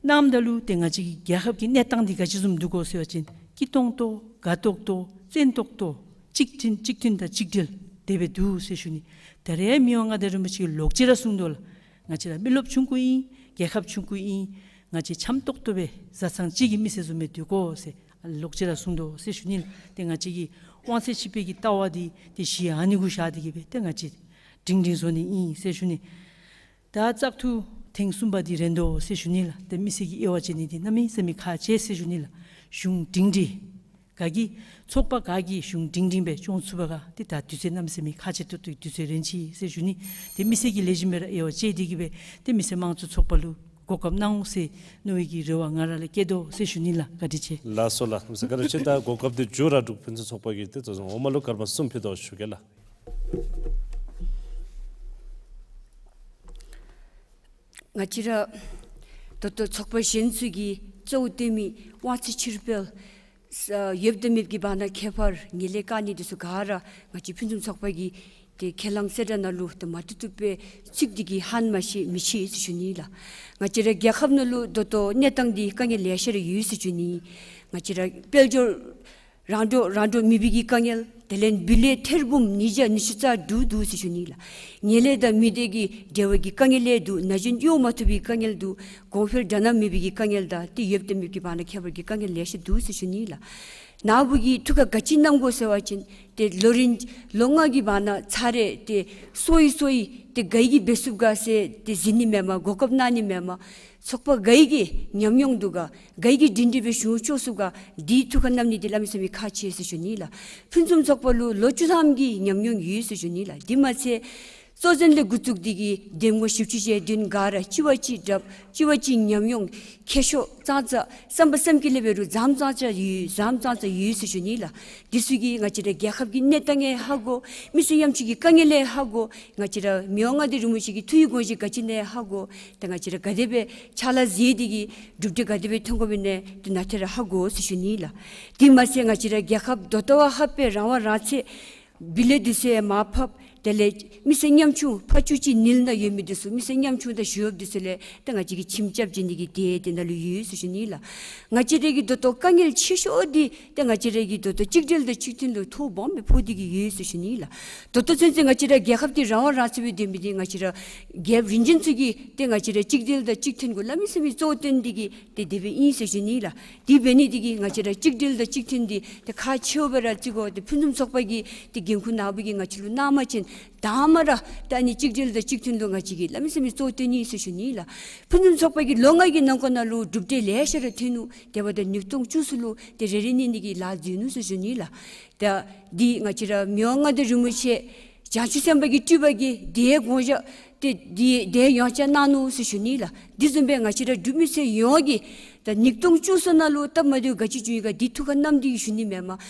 གནངམ་ད་ལུ་ཏེ་ང་བཅས་ཀྱི་རྒྱལ་ཁབ་ཀྱི་གནས་སྟངས་འདི་ག་ཅི་བཟུམ་འདུག་གོ་ཟེར་བ་ཅིན་སྐྱིད་ཏོང་ཏོ་དགའ་ཏོག་ཏོ་བཙན་ཏོག་ཏོ་གཅིག་མཐུན་གཅིག་མཐུན་དང་གཅིག་སྒྲིལ་དེ་སྦེ་འདུག་ཟེར་ཞུ་ནི། ད་རེས་མི་དབང་མངའ་བདག་རིན་པོ་ཆེ་གིས་ལོག་ཅི་ར་གསུངས་དོ་ལགས། ང་བཅས་ར་མི་རློབས་ཆུང་ཀུ་ཨིན། རྒྱལ་ཁབ་ཆུང་ཀུ་ཨིན། ང་བཅས་འཆམ་ཏོག་ཏོ་སྦེ་བཟའ་ཚང་གཅིག་གི་མི་སེར་བཟུམ་སྦེ་སྡོད་དགོ་ཟེར་ལོག་ཅི་ར་གསུངས་དོ་ཟེར་ཞུ་ནི་ལགས། ཏེ་ང་བཅས་ཀྱི་དབང་ཚད་ཕྱིར་སྤེལ་གྱི་ལྟ་བ་འདི་ཏེ་གཞི་ཨ་ནི་གུ་བཞག་སྟེ་གིས་སྦེ་ཏེ་ང་བཅས་སྒྲིང་སྒྲིང་བཟོ་ནི་ཨིན་ཟེར་ཞུ་ནི། ད་བཙག་འཐུ་ཐེངས་གསུམ་པ་འདི་རན་དོ་ཟེར་ཞུ་ནི་ལགས། ཏེ་མི་སེར་གྱི་དབྱེ་བ་དཔྱད་ནི་འདི་གནམ་མེད་ས་མེད་ཁག་ཆེ་ཟེར་ཞུ་ནི་ལགས། གཞུང་སྒྲིང་སྒྲི་ག་གིས་ཚོགས་པ་ག་གིས་གཞུང་སྒྲིང་སྒྲིང་སྦེ་སྐྱོང་ཚུགས་པ་ག་ཏེ་ད་དུས་ཚོད་གནམ་མེད་ས་མེད་ཁག་ཆེ་ཏོག་ཏོ་གི་དུས་ཚོད་རན་ཅི་ཟེར་ཞུ་ནི། ཏེ་མི་སེར་གྱིས་ལེགས་ཤོམ་སྦེ་ར་དབྱེ་བ་དཔྱད་དེ་གིས་སྦེ་ཏེ་མི་སེར་དམངས་གཙོ་ཚོགས་པ་ལུ་གོ་སྐབས་གནང་འོང་ཟེར་མནོ་བའི་གི་རེ་བ་ང་ར་ལུ་བསྐྱེད་དོ་ཟེར་ཞུ་ནི་ལགས། བཀའ་དྲིན་ཆེ། ལགས་སོ་ལགས། མི་སེར་བཀའ་དྲིན་ཆེ། ད་གོ་སྐབས་འདི་མཇུག་ར་འབྲུག་ཕུན་སུམ་ཚོགས་པ་གི་ཏེ་གཙོ་འཛིན་འོག་མ་ལུ་སྐར་མ་གསུམ་ཕུལ་དོ་ཞུ་གེ་ལགས། ང་བཅས་ར་ད་ལྟོ་ཚོགས་པ་གཞན་ཚུ་གིས་གཙོ་བོ་བཏོན་མི་དབང་ཚད་ཕྱིར་སྤེལ་ས་ཡོདཔ་དང་མེདཔ་ཀྱི་བར་ན་ཁྱད་པར་ངན་ལྷད་བཀག་ནི་འདི་ཚུ་ག་ར་ང་བཅས་ཕུན་སུམ་ཚོགས་པ་གི་ཏེ་ཁས་བླངས་གསལ་བསྒྲགས་ནང་ལུ་ཏེ་མ་བཏུབ་བཏུབ་སྦེ་ཚིག་འདི་གིས་ཧ་མ་ཤེས་མི་ཤེས་ཟེར་ཞུ་ནི་ལགས། ང་བཅས་ར་རྒྱལ་ཁབ་ནང་ལུ་ད་ལྟོ་གནས་སྟངས་འདི་དཀའ་ངལ་ལེ་ཤ་ར་ཡོད་ཟེར་ཞུ་ནི། ང་བཅས་ར་དཔལ་འབྱོར་རང་འགྲོ་རང་འགྲོ་མེད་པའི་གི་དཀའ་ངལ། དེ་ལས་སྦུག་ལས་ཐེར་འབུམ་ཉིས་བརྒྱ་ཉི་ཤུ་རྩ་དྲུག་འདུག་ཟེར་ཞུ་ནི་ལགས། ངན་ལྷད་དང་མི་སྡེ་གི་འབྲེལ་བའི་གི་དཀའ་ངལ་ལེ་འདུག། ན་གཞོན་གཡོག་མ་ཐུབ་པའི་དཀའ་ངལ་འདུག། གོང་འཕེལ་འདྲ་མཉམ་མེད་པའི་གི་དཀའ་ངལ་དང་ཏེ་ཡོདཔ་དང་མེདཔ་ཀྱི་བར་ན་ཁྱད་པར་གྱི་དཀའ་ངལ་ལེ་ཤ་འདུག་ཟེར་ཞུ་ནི་ལགས། ནཱ་བུ་གིས་ཐུགས་ཁར་ག་ཅི་བསྣམ་དགོ་ཟེར་བ་ཅིན་ཏེ་ལོ་རིམ་ལོ་ལྔ་གི་བར་ན་ཚར་རེ་ཏེ་སོ་ཡི་སོ་ཡི་ཏེ་ག་གིས་འབད་ཚུགས་ག་ཟེར་ཏེ་གཟིགས་ནི་མེན་པར་གོ་སྐབས་གནང་ནི་མེན་པར་ཚོགས་པ་ག་གི་ཉམས་མྱོང་འདུག་ག་ག་གི་སྒྲིང་སྒྲི་སྦེ་གཞུང་སྐྱོང་ཚུགས་ག་འདི་ཐུགས་ཁར་བསྣམ་ནི་འདི་གནམ་མེད་ས་མེད་ཁག་ཆེ་ཟེར་ཞུ་ནི་ལགས། ཕུན་སུམ་ཚོགས་པ་ལུ་ལོ་བཅུ་ཐམ་གྱི་ཉམས་མྱོང་ཡོད་ཟེར་ཞུ་ནི་ལགས། འདི་མ་ཚད་གཙོ་འཛིན་ལས་འགོ་བཙུགས་ཏེ་གི་འདེམས་ངོ་བཞི་བཅུ་ཞེ་བདུན་ག་ར་གཅིག་བ་གཅིག་འདྲ་གཅིག་བ་གཅིག་ཉམས་མྱོང་མཁས་ཤོས་ཙང་ཙ་བསམ་པ་བསམ་གྱིས་ལེགས་པའི་རུ་འཛོམས་ཙང་ཙ་ཡོད་འཛོམས་ཙང་ཙ་ཡོད་ཟེར་ཞུ་ནི་ལགས། འདི་ཚུ་གིས་ང་བཅས་ར་རྒྱལ་ཁབ་ཀྱི་གནས་སྟངས་ཡང་ཧ་གོ། མི་སེར་ཉམ་ཆུང་གི་དཀའ་ངལ་ཡང་ཧ་གོ། ང་བཅས་ར་མི་དབང་མངའ་བདག་རིན་པོ་ཆེ་གི་ཐུགས་ཡིད་དགོངས་བཞེད་ག་ཅི་ཨིན་ན་ཡང་ཧ་གོ། ཏེ་ང་བཅས་ར་ག་དེ་སྦེ་ཕྱག་ལཱ་མཛད་དེ་གི་གྲུབ་འབྲས་ག་དེ་སྦེ་ཐོན་དགོཔ་ཨིན་ན་ཏེ་ནཱ་ཏེ་ར་ཧ་གོ་ཟེར་ཞུ་ནི་ལགས། དེ་མ་ཚད་ང་བཅས་ར་རྒྱལ་ཁབ་ད་ལྟོ་བ་ཧ་པེ་རང་དབང་རང་བཙན་བི་ལེ་འདི་ཚུ་ཡང་མར་ཕབ། དེ་ལས་མི་སེར་ཉམ་ཆུང་ཕར་བཅུ་གཅིག་ནིལ་ནང་ཡོད་མི་འདི་ཚུ་མི་སེར་ཉམ་ཆུང་དང་ཞི་གཡོགཔ་འདི་ཚུ་ལས་ཏེ་ང་བཅས་ཀྱིས་ཁྱིམ་རྐྱབ་བྱིན་ནི་གི་དེ་དེ་ནང་ལུ་ཡོད་ཟེར་ཞུ་ནི་ལགས། ང་བཅས་ར་གི་ད་ལྟོ་དཀའ་ངལ་ཆེ་ཤོས་འདི་ཏེ་ང་བཅས་ར་གི་ད་ལྟོ་གཅིག་སྒྲིལ་དང་གཅིག་མཐུན་ལུ་ཐོ་སྦོམ་སྦེ་ཕོག་སྟེ་གི་ཡོད་ཟེར་ཞུ་ནི་ལགས། ད་ལྟོ་ཚུན་ཚོད་ང་བཅས་ར་རྒྱལ་ཁབ་འདི་རང་དབང་རང་བཙན་སྦེ་སྡོད་མི་འདི་ང་བཅས་ར་རྒྱལཔོ་རིམ་བྱོན་ཚུ་གིས་ཏེ་ང་བཅས་ར་གཅིག་སྒྲིལ་དང་གཅིག་མཐུན་གུ་གནམ་མེད་ས་མེད་གཙོ་བོ་བཏོན་ཏེ་གི་ཏེ་དེ་སྦེ་ཨིན་ཟེར་ཞུ་ནི་ལགས། དེ་འབད་ནི་འདི་གིས་ང་བཅས་ར་གཅིག་སྒྲིལ་དང་གཅིག་མཐུན་འདི་ཏེ་ཁག་ཆེཝ་སྦེ་ར་བརྩི་དགོ། ཏེ་ཕུན་སུམ་ཚོགས་པ་གིས་ཏེ་འགན་ཁུར་ནཱ་བུ་གིས་ང་བཅས་ལུ་གནང་བ་ཅིན་དང་པ་ར་ཏེ་ཨ་ནི་གཅིག་སྒྲིལ་དང་གཅིག་མཐུན་ལུ་ང་བཅས་ཀྱིས་གནམ་མེད་ས་མེད་གཙོ་བོ་བཏོན་ནི་ཟེར་ཞུ་ནི་ལགས། ཕུན་སུམ་ཚོགས་པ་གིས་ལོ་ལྔ་གི་ནང་འཁོད་ནང་ལུ་གྲུབ་འབྲས་ལེ་ཤ་ར་ཐོན་ནུག། དེ་འབདཝ་ད་ཉིས་སྟོང་བཅུ་གསུམ་ལུ་ཏེ་རེ་རེ་གཉིས་གཉིས་ཀྱིས་ལཱ་མཛད་ནུག་ཟེར་ཞུ་ནི་ལགས། ད་འདི་ང་བཅས་ར་མི་དབང་མངའ་བདག་རིན་པོ་ཆེ་བྱང་ཆུབ་སེམས་དཔའ་གི་སྤྲུལ་པ་གིས་དེའི་དགོངས་བཞེད་ཏེ་འདི་དེ་ཡོངས་བསྐྱར་གནང་ནུག་ཟེར་ཞུ་ནི་ལགས། འདི་བཟུམ་སྦེ་ང་བཅས་ར་འབྲུག་མི་སེར་ཡོངས་ཀྱིས་ད་ཉིས་སྟོང་བཅུ་གསུམ་ནང་ལུ་སྟབས་མ་བདེཝ་ག་ཅི་བྱུང་ཡི་ག་འདི་ཐུགས་ཁར་བསྣམས་ཏེ་གི་ཞུ་ནི་མེན་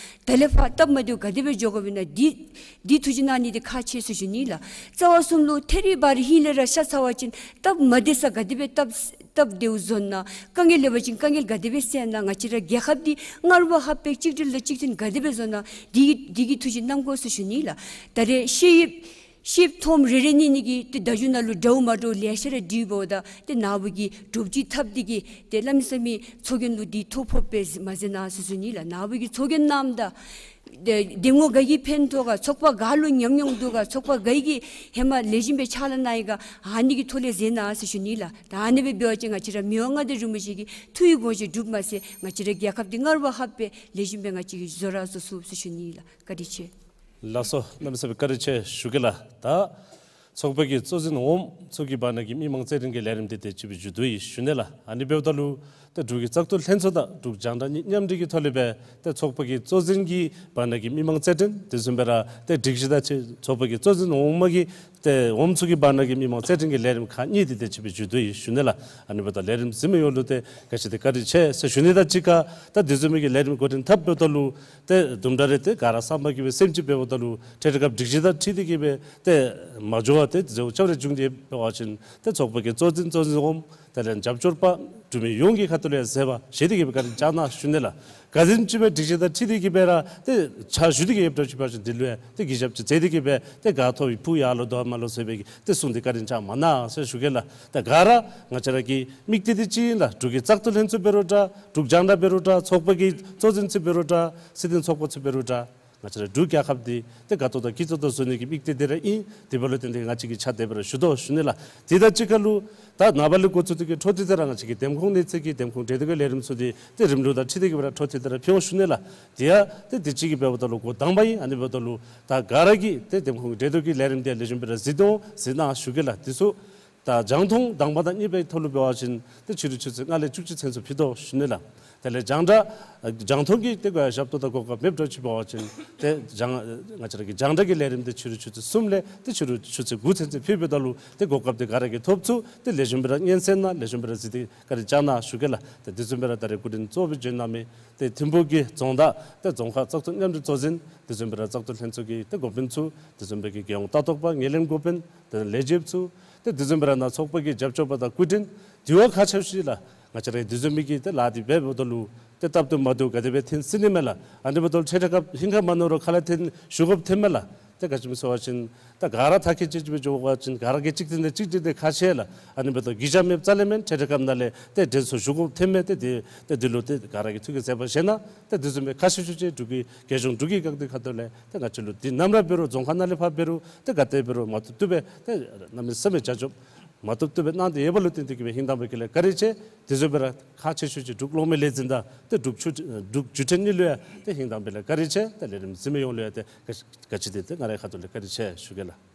པར་ད་ལས་ཕར་སྟབས་མ་བདེཝ་ག་དེ་སྦེ་འགྱོ་དགོཔ་ཨིན་ན་འདི་འདི་ཐུགས་རྗེ་གནང་ནི་འདི་ཁག་ཆེ་ཟེར་ཞུ་ནི་ལགས། རྩ་བ་གསུམ་ལུ་ཐད་རི་བ་རི་ཧིང་ལས་ར་ཤ་ཚ་བ་ཅིན་སྟབས་མ་བདེ་ས་ག་དེ་སྦེ་སྟབས་སྟབས་བདེཝ་བཟོ་ན། དཀའ་ངལ་ཡོད་པ་ཅིན་དཀའ་ངལ་ག་དེ་སྦེ་སེལ་ན། ང་བཅས་ར་རྒྱལ་ཁབ་འདི་སྔར་བ་ཧ་པེ་གཅིག་སྒྲིལ་དང་གཅིག་མཐུན་ག་དེ་སྦེ་བཟོ་ན། འདི་འདི་གི་ཐུགས་རྗེ་གནང་དགོ་ཟེར་ཞུ་ནི་ལགས། ད་རེས་ཤེས་ཡིབ་ཤེས་ཡིབ་ཐོམ་རེ་རེ་གཉིས་གཉིས་ཀྱིས་ཏེ་ད་གཞུང་ནང་ལུ་འདྲཝ་མ་འདྲཝ་ལེ་ཤ་ར་བྲིས་འབདཝ་ད་ཏེ་ནཱ་བུ་གིས་གྲུབ་ཅིག་འཐབ་སྟེ་གི་ཏེ་གནམ་མེད་ས་མེད་ཚོགས་རྒྱན་ལུ་འདི་ཐོ་ཕོགཔ་སྦེ་མ་མཛད་གནང་ཟེར་ཞུ་ནི་ལགས། ནཱ་བུ་གིས་ཚོགས་རྒྱན་གནངམ་ད་ཏེ་འདེམས་ངོ་ག་གིས་ཕན་ཐོགས་ག་ཚོགས་པ་ག་ལུ་ཉམས་མྱོང་འདུག་ག་ཚོགས་པ་ག་གིས་ཧེ་མ་ལེགས་ཤོམ་སྦེ་ཕྱག་ལཱ་གནང་ཡི་ག་ཨ་ནི་གི་ཐོག་ལས་མཛད་གནང་ཟེར་ཞུ་ནི་ལགས། ད་ཨ་ནི་སྦེ་འབད་བ་ཅིན་ང་བཅས་ར་མི་དབང་མངའ་བདག་རིན་པོ་ཆེ་གི་ཐུགས་ཡིད་དགོངས་བཞེད་འགྲུབ་མ་ཚད་ང་བཅས་ར་རྒྱལ་ཁབ་འདི་སྔར་བ་ཧ་པེ་ལེགས་ཤོམ་སྦེ་ང་བཅས་ཀྱིས་བཟོ་ར་བཟོ་ཚུགས་ཟེར་ཞུ་ནི་ལགས། བཀའ་དྲིན་ཆེ། ལགས་སོ། གནམ་མེད་ས་མེད་བཀའ་དྲིན་ཆེ་ཞུ་གེ་ལགས། ད་ཚོགས་པ་གི་གཙོ་འཛིན་འོགམ་ཚུ་གི་བར་ན་གི་མི་མང་རྩོད་འགྲན་གྱི་ལས་རིམ་འདི་ཏེ་ཅིག་སྦེ་མཇུག་བསྡུ་ཡི་ཞུ་ནི་ལགས། ཨ་ནི་འབདཝ་ད་ལུ་ཏེ་འབྲུག་གི་བཙག་འཐུ་ལྷན་ཚོགས་དང་འབྲུག་རྒྱང་བསྒྲགས་གཉིས་མཉམ་འབྲེལ་གྱི་ཐོག་ལས་སྦེ་ཏེ་ཚོགས་པ་གི་གཙོ་འཛིན་གྱི་བར་ན་གི་མི་མང་རྩོད་འགྲན་དེ་བཟུམ་སྦེ་ར་ཏེ་སྒྲིག་གཞི་དང་ཚོགས་པ་གི་གཙོ་འཛིན་འོགམ་གི་ཏེ་འོགམ་ཚུ་གི་བར་ན་གི་མི་མང་རྩོད་འགྲན་གྱི་ལས་རིམ་ཁག་གཉིས་འདི་ཏེ་ཅིག་སྦེ་མཇུག་བསྡུ་ཡི་ཞུ་ནི་ལགས། ཨ་ནི་འབདཝ་ད་ལས་རིམ་གཟིགས་མི་ཡོངས་ལུ་ཏེ་ག་ཅི་ཏེ་བཀའ་དྲིན་ཆེ་ཟེར་ཞུ་ནི་དང་གཅིག་ཁར་ད་དེ་བཟུམ་མའི་གི་ལས་རིམ་འགོ་འདྲེན་འཐབ་འབདཝ་ད་ལུ་ཏེ་དུམ་གྲ་རེ་ཏེ་ག་ར་བསམ་པ་གི་སྦེ་སེམས་ཅིག་འབདཝ་ད་ལུ་འཕྲལ་འཕྲལ་སྐབས་སྒྲིག་གཞི་དང་འཁྲིལ་ཏེ་གི་སྦེ་ཏེ་མ་འགྱོ་བར་ཏེ་འཛོལ་ཆ་རེ་བྱུང་སྟེ་འབད་བ་ཅིན་ཏེ་ཚོགས་པ་གི་གཙོ་འཛིན་གཙོ་འཛིན་འོགམ་དེ་ལས་རྒྱབ་སྐྱོར་པ་འབྲུག་མི་ཡོངས་ཀྱི་ཁ་ཐུག་ལས་མཛད་པ་བཞེས་ཏེ་གི་སྦེ་བཀའ་དྲིན་བསྐྱང་གནང་ཞུ་ནི་ལགས། ག་དེམ་ཅིག་སྦེ་སྒྲིག་གཞི་དང་འཁྲིལ་ཏེ་གི་སྦེ་ར་ཏེ་ཕྱག་ཞུ་སྟེ་གི་ཡོདཔ་འདྲཝ་ཅིག་འབད་བ་ཅིན་དེ་ལུ་ཡང་ཏེ་གུས་ཞབས་ཅིག་མཛད་དེ་གི་སྦེ་ཏེ་ག་ཐོབ་ཡི་ཕུགས་ཡར་ལོ་དོ་མར་ལོ་ཟེར་བའི་གི་ཏེ་གསུང་འདི་བཀའ་དྲིན་བསྐྱང་མ་གནང་ཟེར་ཞུ་གེ་ལགས། ཏེ་ག་ར་ང་བཅས་ར་གི་དམིགས་གཏད་འདི་གཅིག་ཨིན་ལགས། འབྲུག་གི་བཙག་འཐུ་ལྷན་ཚོགས་འབད་རུང་འདྲ་འབྲུག་རྒྱང་བསྒྲགས་འབད་རུང་འདྲ་ཚོགས་པ་གི་གཙོ་འཛིན་ཚུ་འབད་རུང་འདྲ་སྲིད་དོན་ཚོགས་པ་ཚུ་འབད་རུང་འདྲ་ང་བཅས་ར་འབྲུག་རྒྱལ་ཁབ་འདི་ཏེ་དགའ་ཏོག་ཏོ་སྐྱིད་ཏོག་ཏོ་བཟོ་ནི་གི་དམིགས་གཏད་འདི་ར་ཨིན། དེ་འབདཝ་ལས་བརྟེན་ཏེ་ང་བཅས་ཀྱིས་ཕྱག་དེ་སྦེ་ར་ཞུ་དོ་ཞུ་ནི་ལགས། དེ་དང་གཅིག་ཁར་ལུ་ད་ནངས་པ་ལས་འགོ་བཙུགས་ཏེ་གི་འཕྲོ་མཐུད་དེ་ར་ང་བཅས་ཀྱི་འདེམས་ཁོངས་གནས་ཚད་ཀྱི་འདེམས་ཁོངས་འབྲེལ་གཏོགས་ཀྱི་ལས་རིམ་ཚུ་འདི་ཏེ་རིམ་ལུགས་དང་འཁྲིལ་ཏེ་གི་སྦེ་ར་འཕྲོ་མཐུད་དེ་ར་ཕུལ་འོང་ཞུ་ནི་ལགས། དེ་ཡང་ཏེ་དུས་ཅི་གི་འབདཝ་ད་ལུ་འགོ་དང་པ་ཨིན། ཨ་ནི་འབདཝ་ད་ལུ་ད་ག་ར་གིས་ཏེ་འདེམས་ཁོངས་ཀྱི་འབྲེལ་གཏོགས་ཀྱི་ལས་རིམ་འདི་ལེགས་ཤོམ་སྦེ་ར་གཟིགས་དོ་གཟིགས་གནང་ཞུ་གེ་ལགས། དེ་ཚུ་ད་རྒྱང་མཐོང་དང་པ་དང་གཉིས་པའི་ཐོག་ལུ་འབད་བ་ཅིན་ཏེ་ཕྱི་རུ་ཆུ་ཚོད་ལྔ་ལས་བཅུ་གཅིག་ཚུན་ཚོད་ཕུལ་དོ་ཞུ་ནི་ལགས། དེ་ལས་རྒྱང་བསྒྲགས་རྒྱང་མཐོང་གི་ཏེ་གོ་ཞབས་ཏོག་དང་གོ་སྐབས་མེདཔ་འདྲཝ་ཅིག་འབད་བ་ཅིན་ཏེ་རྒྱང་ང་བཅས་ར་གི་རྒྱང་བསྒྲགས་ཀྱི་ལས་རིམ་འདི་ཕྱི་རུ་ཆུ་ཚོད་གསུམ་ལས་ཏེ་ཕྱི་རུ་ཆུ་ཚོད་དགུ་ཚུན་ཚོད་ཕུལ་འབདཝ་ད་ལུ་ཏེ་གོ་སྐབས་འདི་ག་ར་གིས་ཐོབ་ཚུགས། ཏེ་ལེགས་ཤོམ་སྦེ་ར་སྙན་གསན་གནང་ལེགས་ཤོམ་སྦེ་ར་གཟིགས་ཏེ་བཀའ་དྲིན་བསྐྱང་གནང་ཞུ་གེ་ལགས། ཏེ་དེ་བཟུམ་སྦེ་ར་ད་རེས་སྐུ་མགྲོན་གཙོ་བོ་སྦེ་བྱོན་གནང་མི་ཏེ་ཐིམ་ཕུག་གི་རྫོང་བདག་ཏེ་རྫོང་ཁག་བཙག་འཐུ་མཉམ་འབྲེལ་གཙོ་འཛིན་དེ་བཟུམ་སྦེ་ར་བཙག་འཐུ་ལྷན་ཚོགས་ཀྱི་ཏེ་འགོ་དཔོན་ཚུ་དེ་བཟུམ་སྦེ་གི་རྒྱལ་ཡོངས་ལྟ་རྟོག་པ་ངོས་ལེན་འགོ་དཔོན་དེ་ལས་ལས་བྱེདཔ་ཚུ་ཏེ་དེ་བཟུམ་སྦེ་ར་ནཱ་ཚོགས་པ་གི་རྒྱབ་སྐྱོར་པ་དང་སྐུ་མགྲོན་དེ་བ་ཁག་ཆེ་ཤོས་ལགས། ང་བཅས་ར་དེ་བཟུམ་མའི་གི་ཏེ་ལཱ་འདི་འབད་འབདཝ་ད་ལུ་ཏེ་སྟབས་བདེ་མ་བདེཝ་ག་དེ་སྦེ་ཐོན་སྲིད་ནི་མས་ལགས། ཨ་ནི་འབདཝ་ད་ལུ་འཕྲལ་འཕྲལ་སྐབས་ཧིང་ཁར་མ་ནོར་རུང་ཁ་ལས་ཐོན་ཞུ་དགོཔ་ཐོནམ་མས་ལགས། ཏེ་ག་ཅི་སྨོ་ཟེར་བ་ཅིན་ད་ག་ར་ཐག་གིས་བཅད་དེ་སྦེ་འགྱོ་དགོ་པ་ཅིན་ག་ར་གིས་གཅིག་བརྟེན་ཏེ་གཅིག་སྒྲིལ་འདི་ཁག་ཆེ་ལགས། ཨ་ནི་འབདཝ་ད་གུས་ཞབས་མེདཔ་རྩ་ལས་མེན། འཕྲལ་འཕྲལ་སྐབས་ནང་ལས་ཏེ་དྲན་གསོ་ཞུ་དགོཔ་ཐོནམ་མས། ཏེ་དེ་ཏེ་འདི་ལུ་ཏེ་ག་ར་གིས་ཐུགས་ཀྱིས་མཛད་པར་བཞེས་གནང་། ཏེ་དེ་བཟུམ་སྦེ་ཁག་ཆེ་ཤོས་ཅིག་འབྲུག་གི་རྒྱལ་གཞུང་འབྲུག་གི་འགག་སྡེ་ཁ་ཐུག་ལས་ཏེ་ང་བཅས་ལུ་འདི་ནམ་ར་འབད་རུང་རྫོང་ཁག་ནང་ལས་ཕར་འབད་རུང་ཏེ་ག་ཏེ་འབད་རུང་མ་བཏུབ་བཏུབ་སྦེ་ཏེ་གནམ་མེད་ས་མེད་ཆ་འཇོག་ མ་བཏུབ་བཏུབ་སྦེ་གནང་སྟེ་ཡོད་པ་ལུ་བརྟེན་ཏེ་གིས་སྦེ་ཧིང་དྭངས་པའི་དཀྱིལ་ལས་བཀའ་དྲིན་ཆེ། དེ་བཟུམ་སྦེ་ར་ཁག་ཆེ་ཤོས་ཅིག་འབྲུག་གློག་མེ་ལས་འཛིན་དང་ཏེ་འབྲུག་ཆུ་འབྲུག་བརྒྱུད་འཕྲིན་གཉིས་ལུ་ཡང་ཏེ་ཧིང་དྭངས་པའི་དཀྱིལ་ལས་བཀའ་དྲིན་ཆེ། ཏེ་ལས་རིམ་གཟིགས་མི་ཡོངས་ལུ་ཡང་ཏེ་ག་ག་ཅི་དེ་ཏེ་ང་རའི་ཁ་ཐུག་ལས་བཀའ་དྲིན་ཆེ་ཞུ་གེ་ལགས།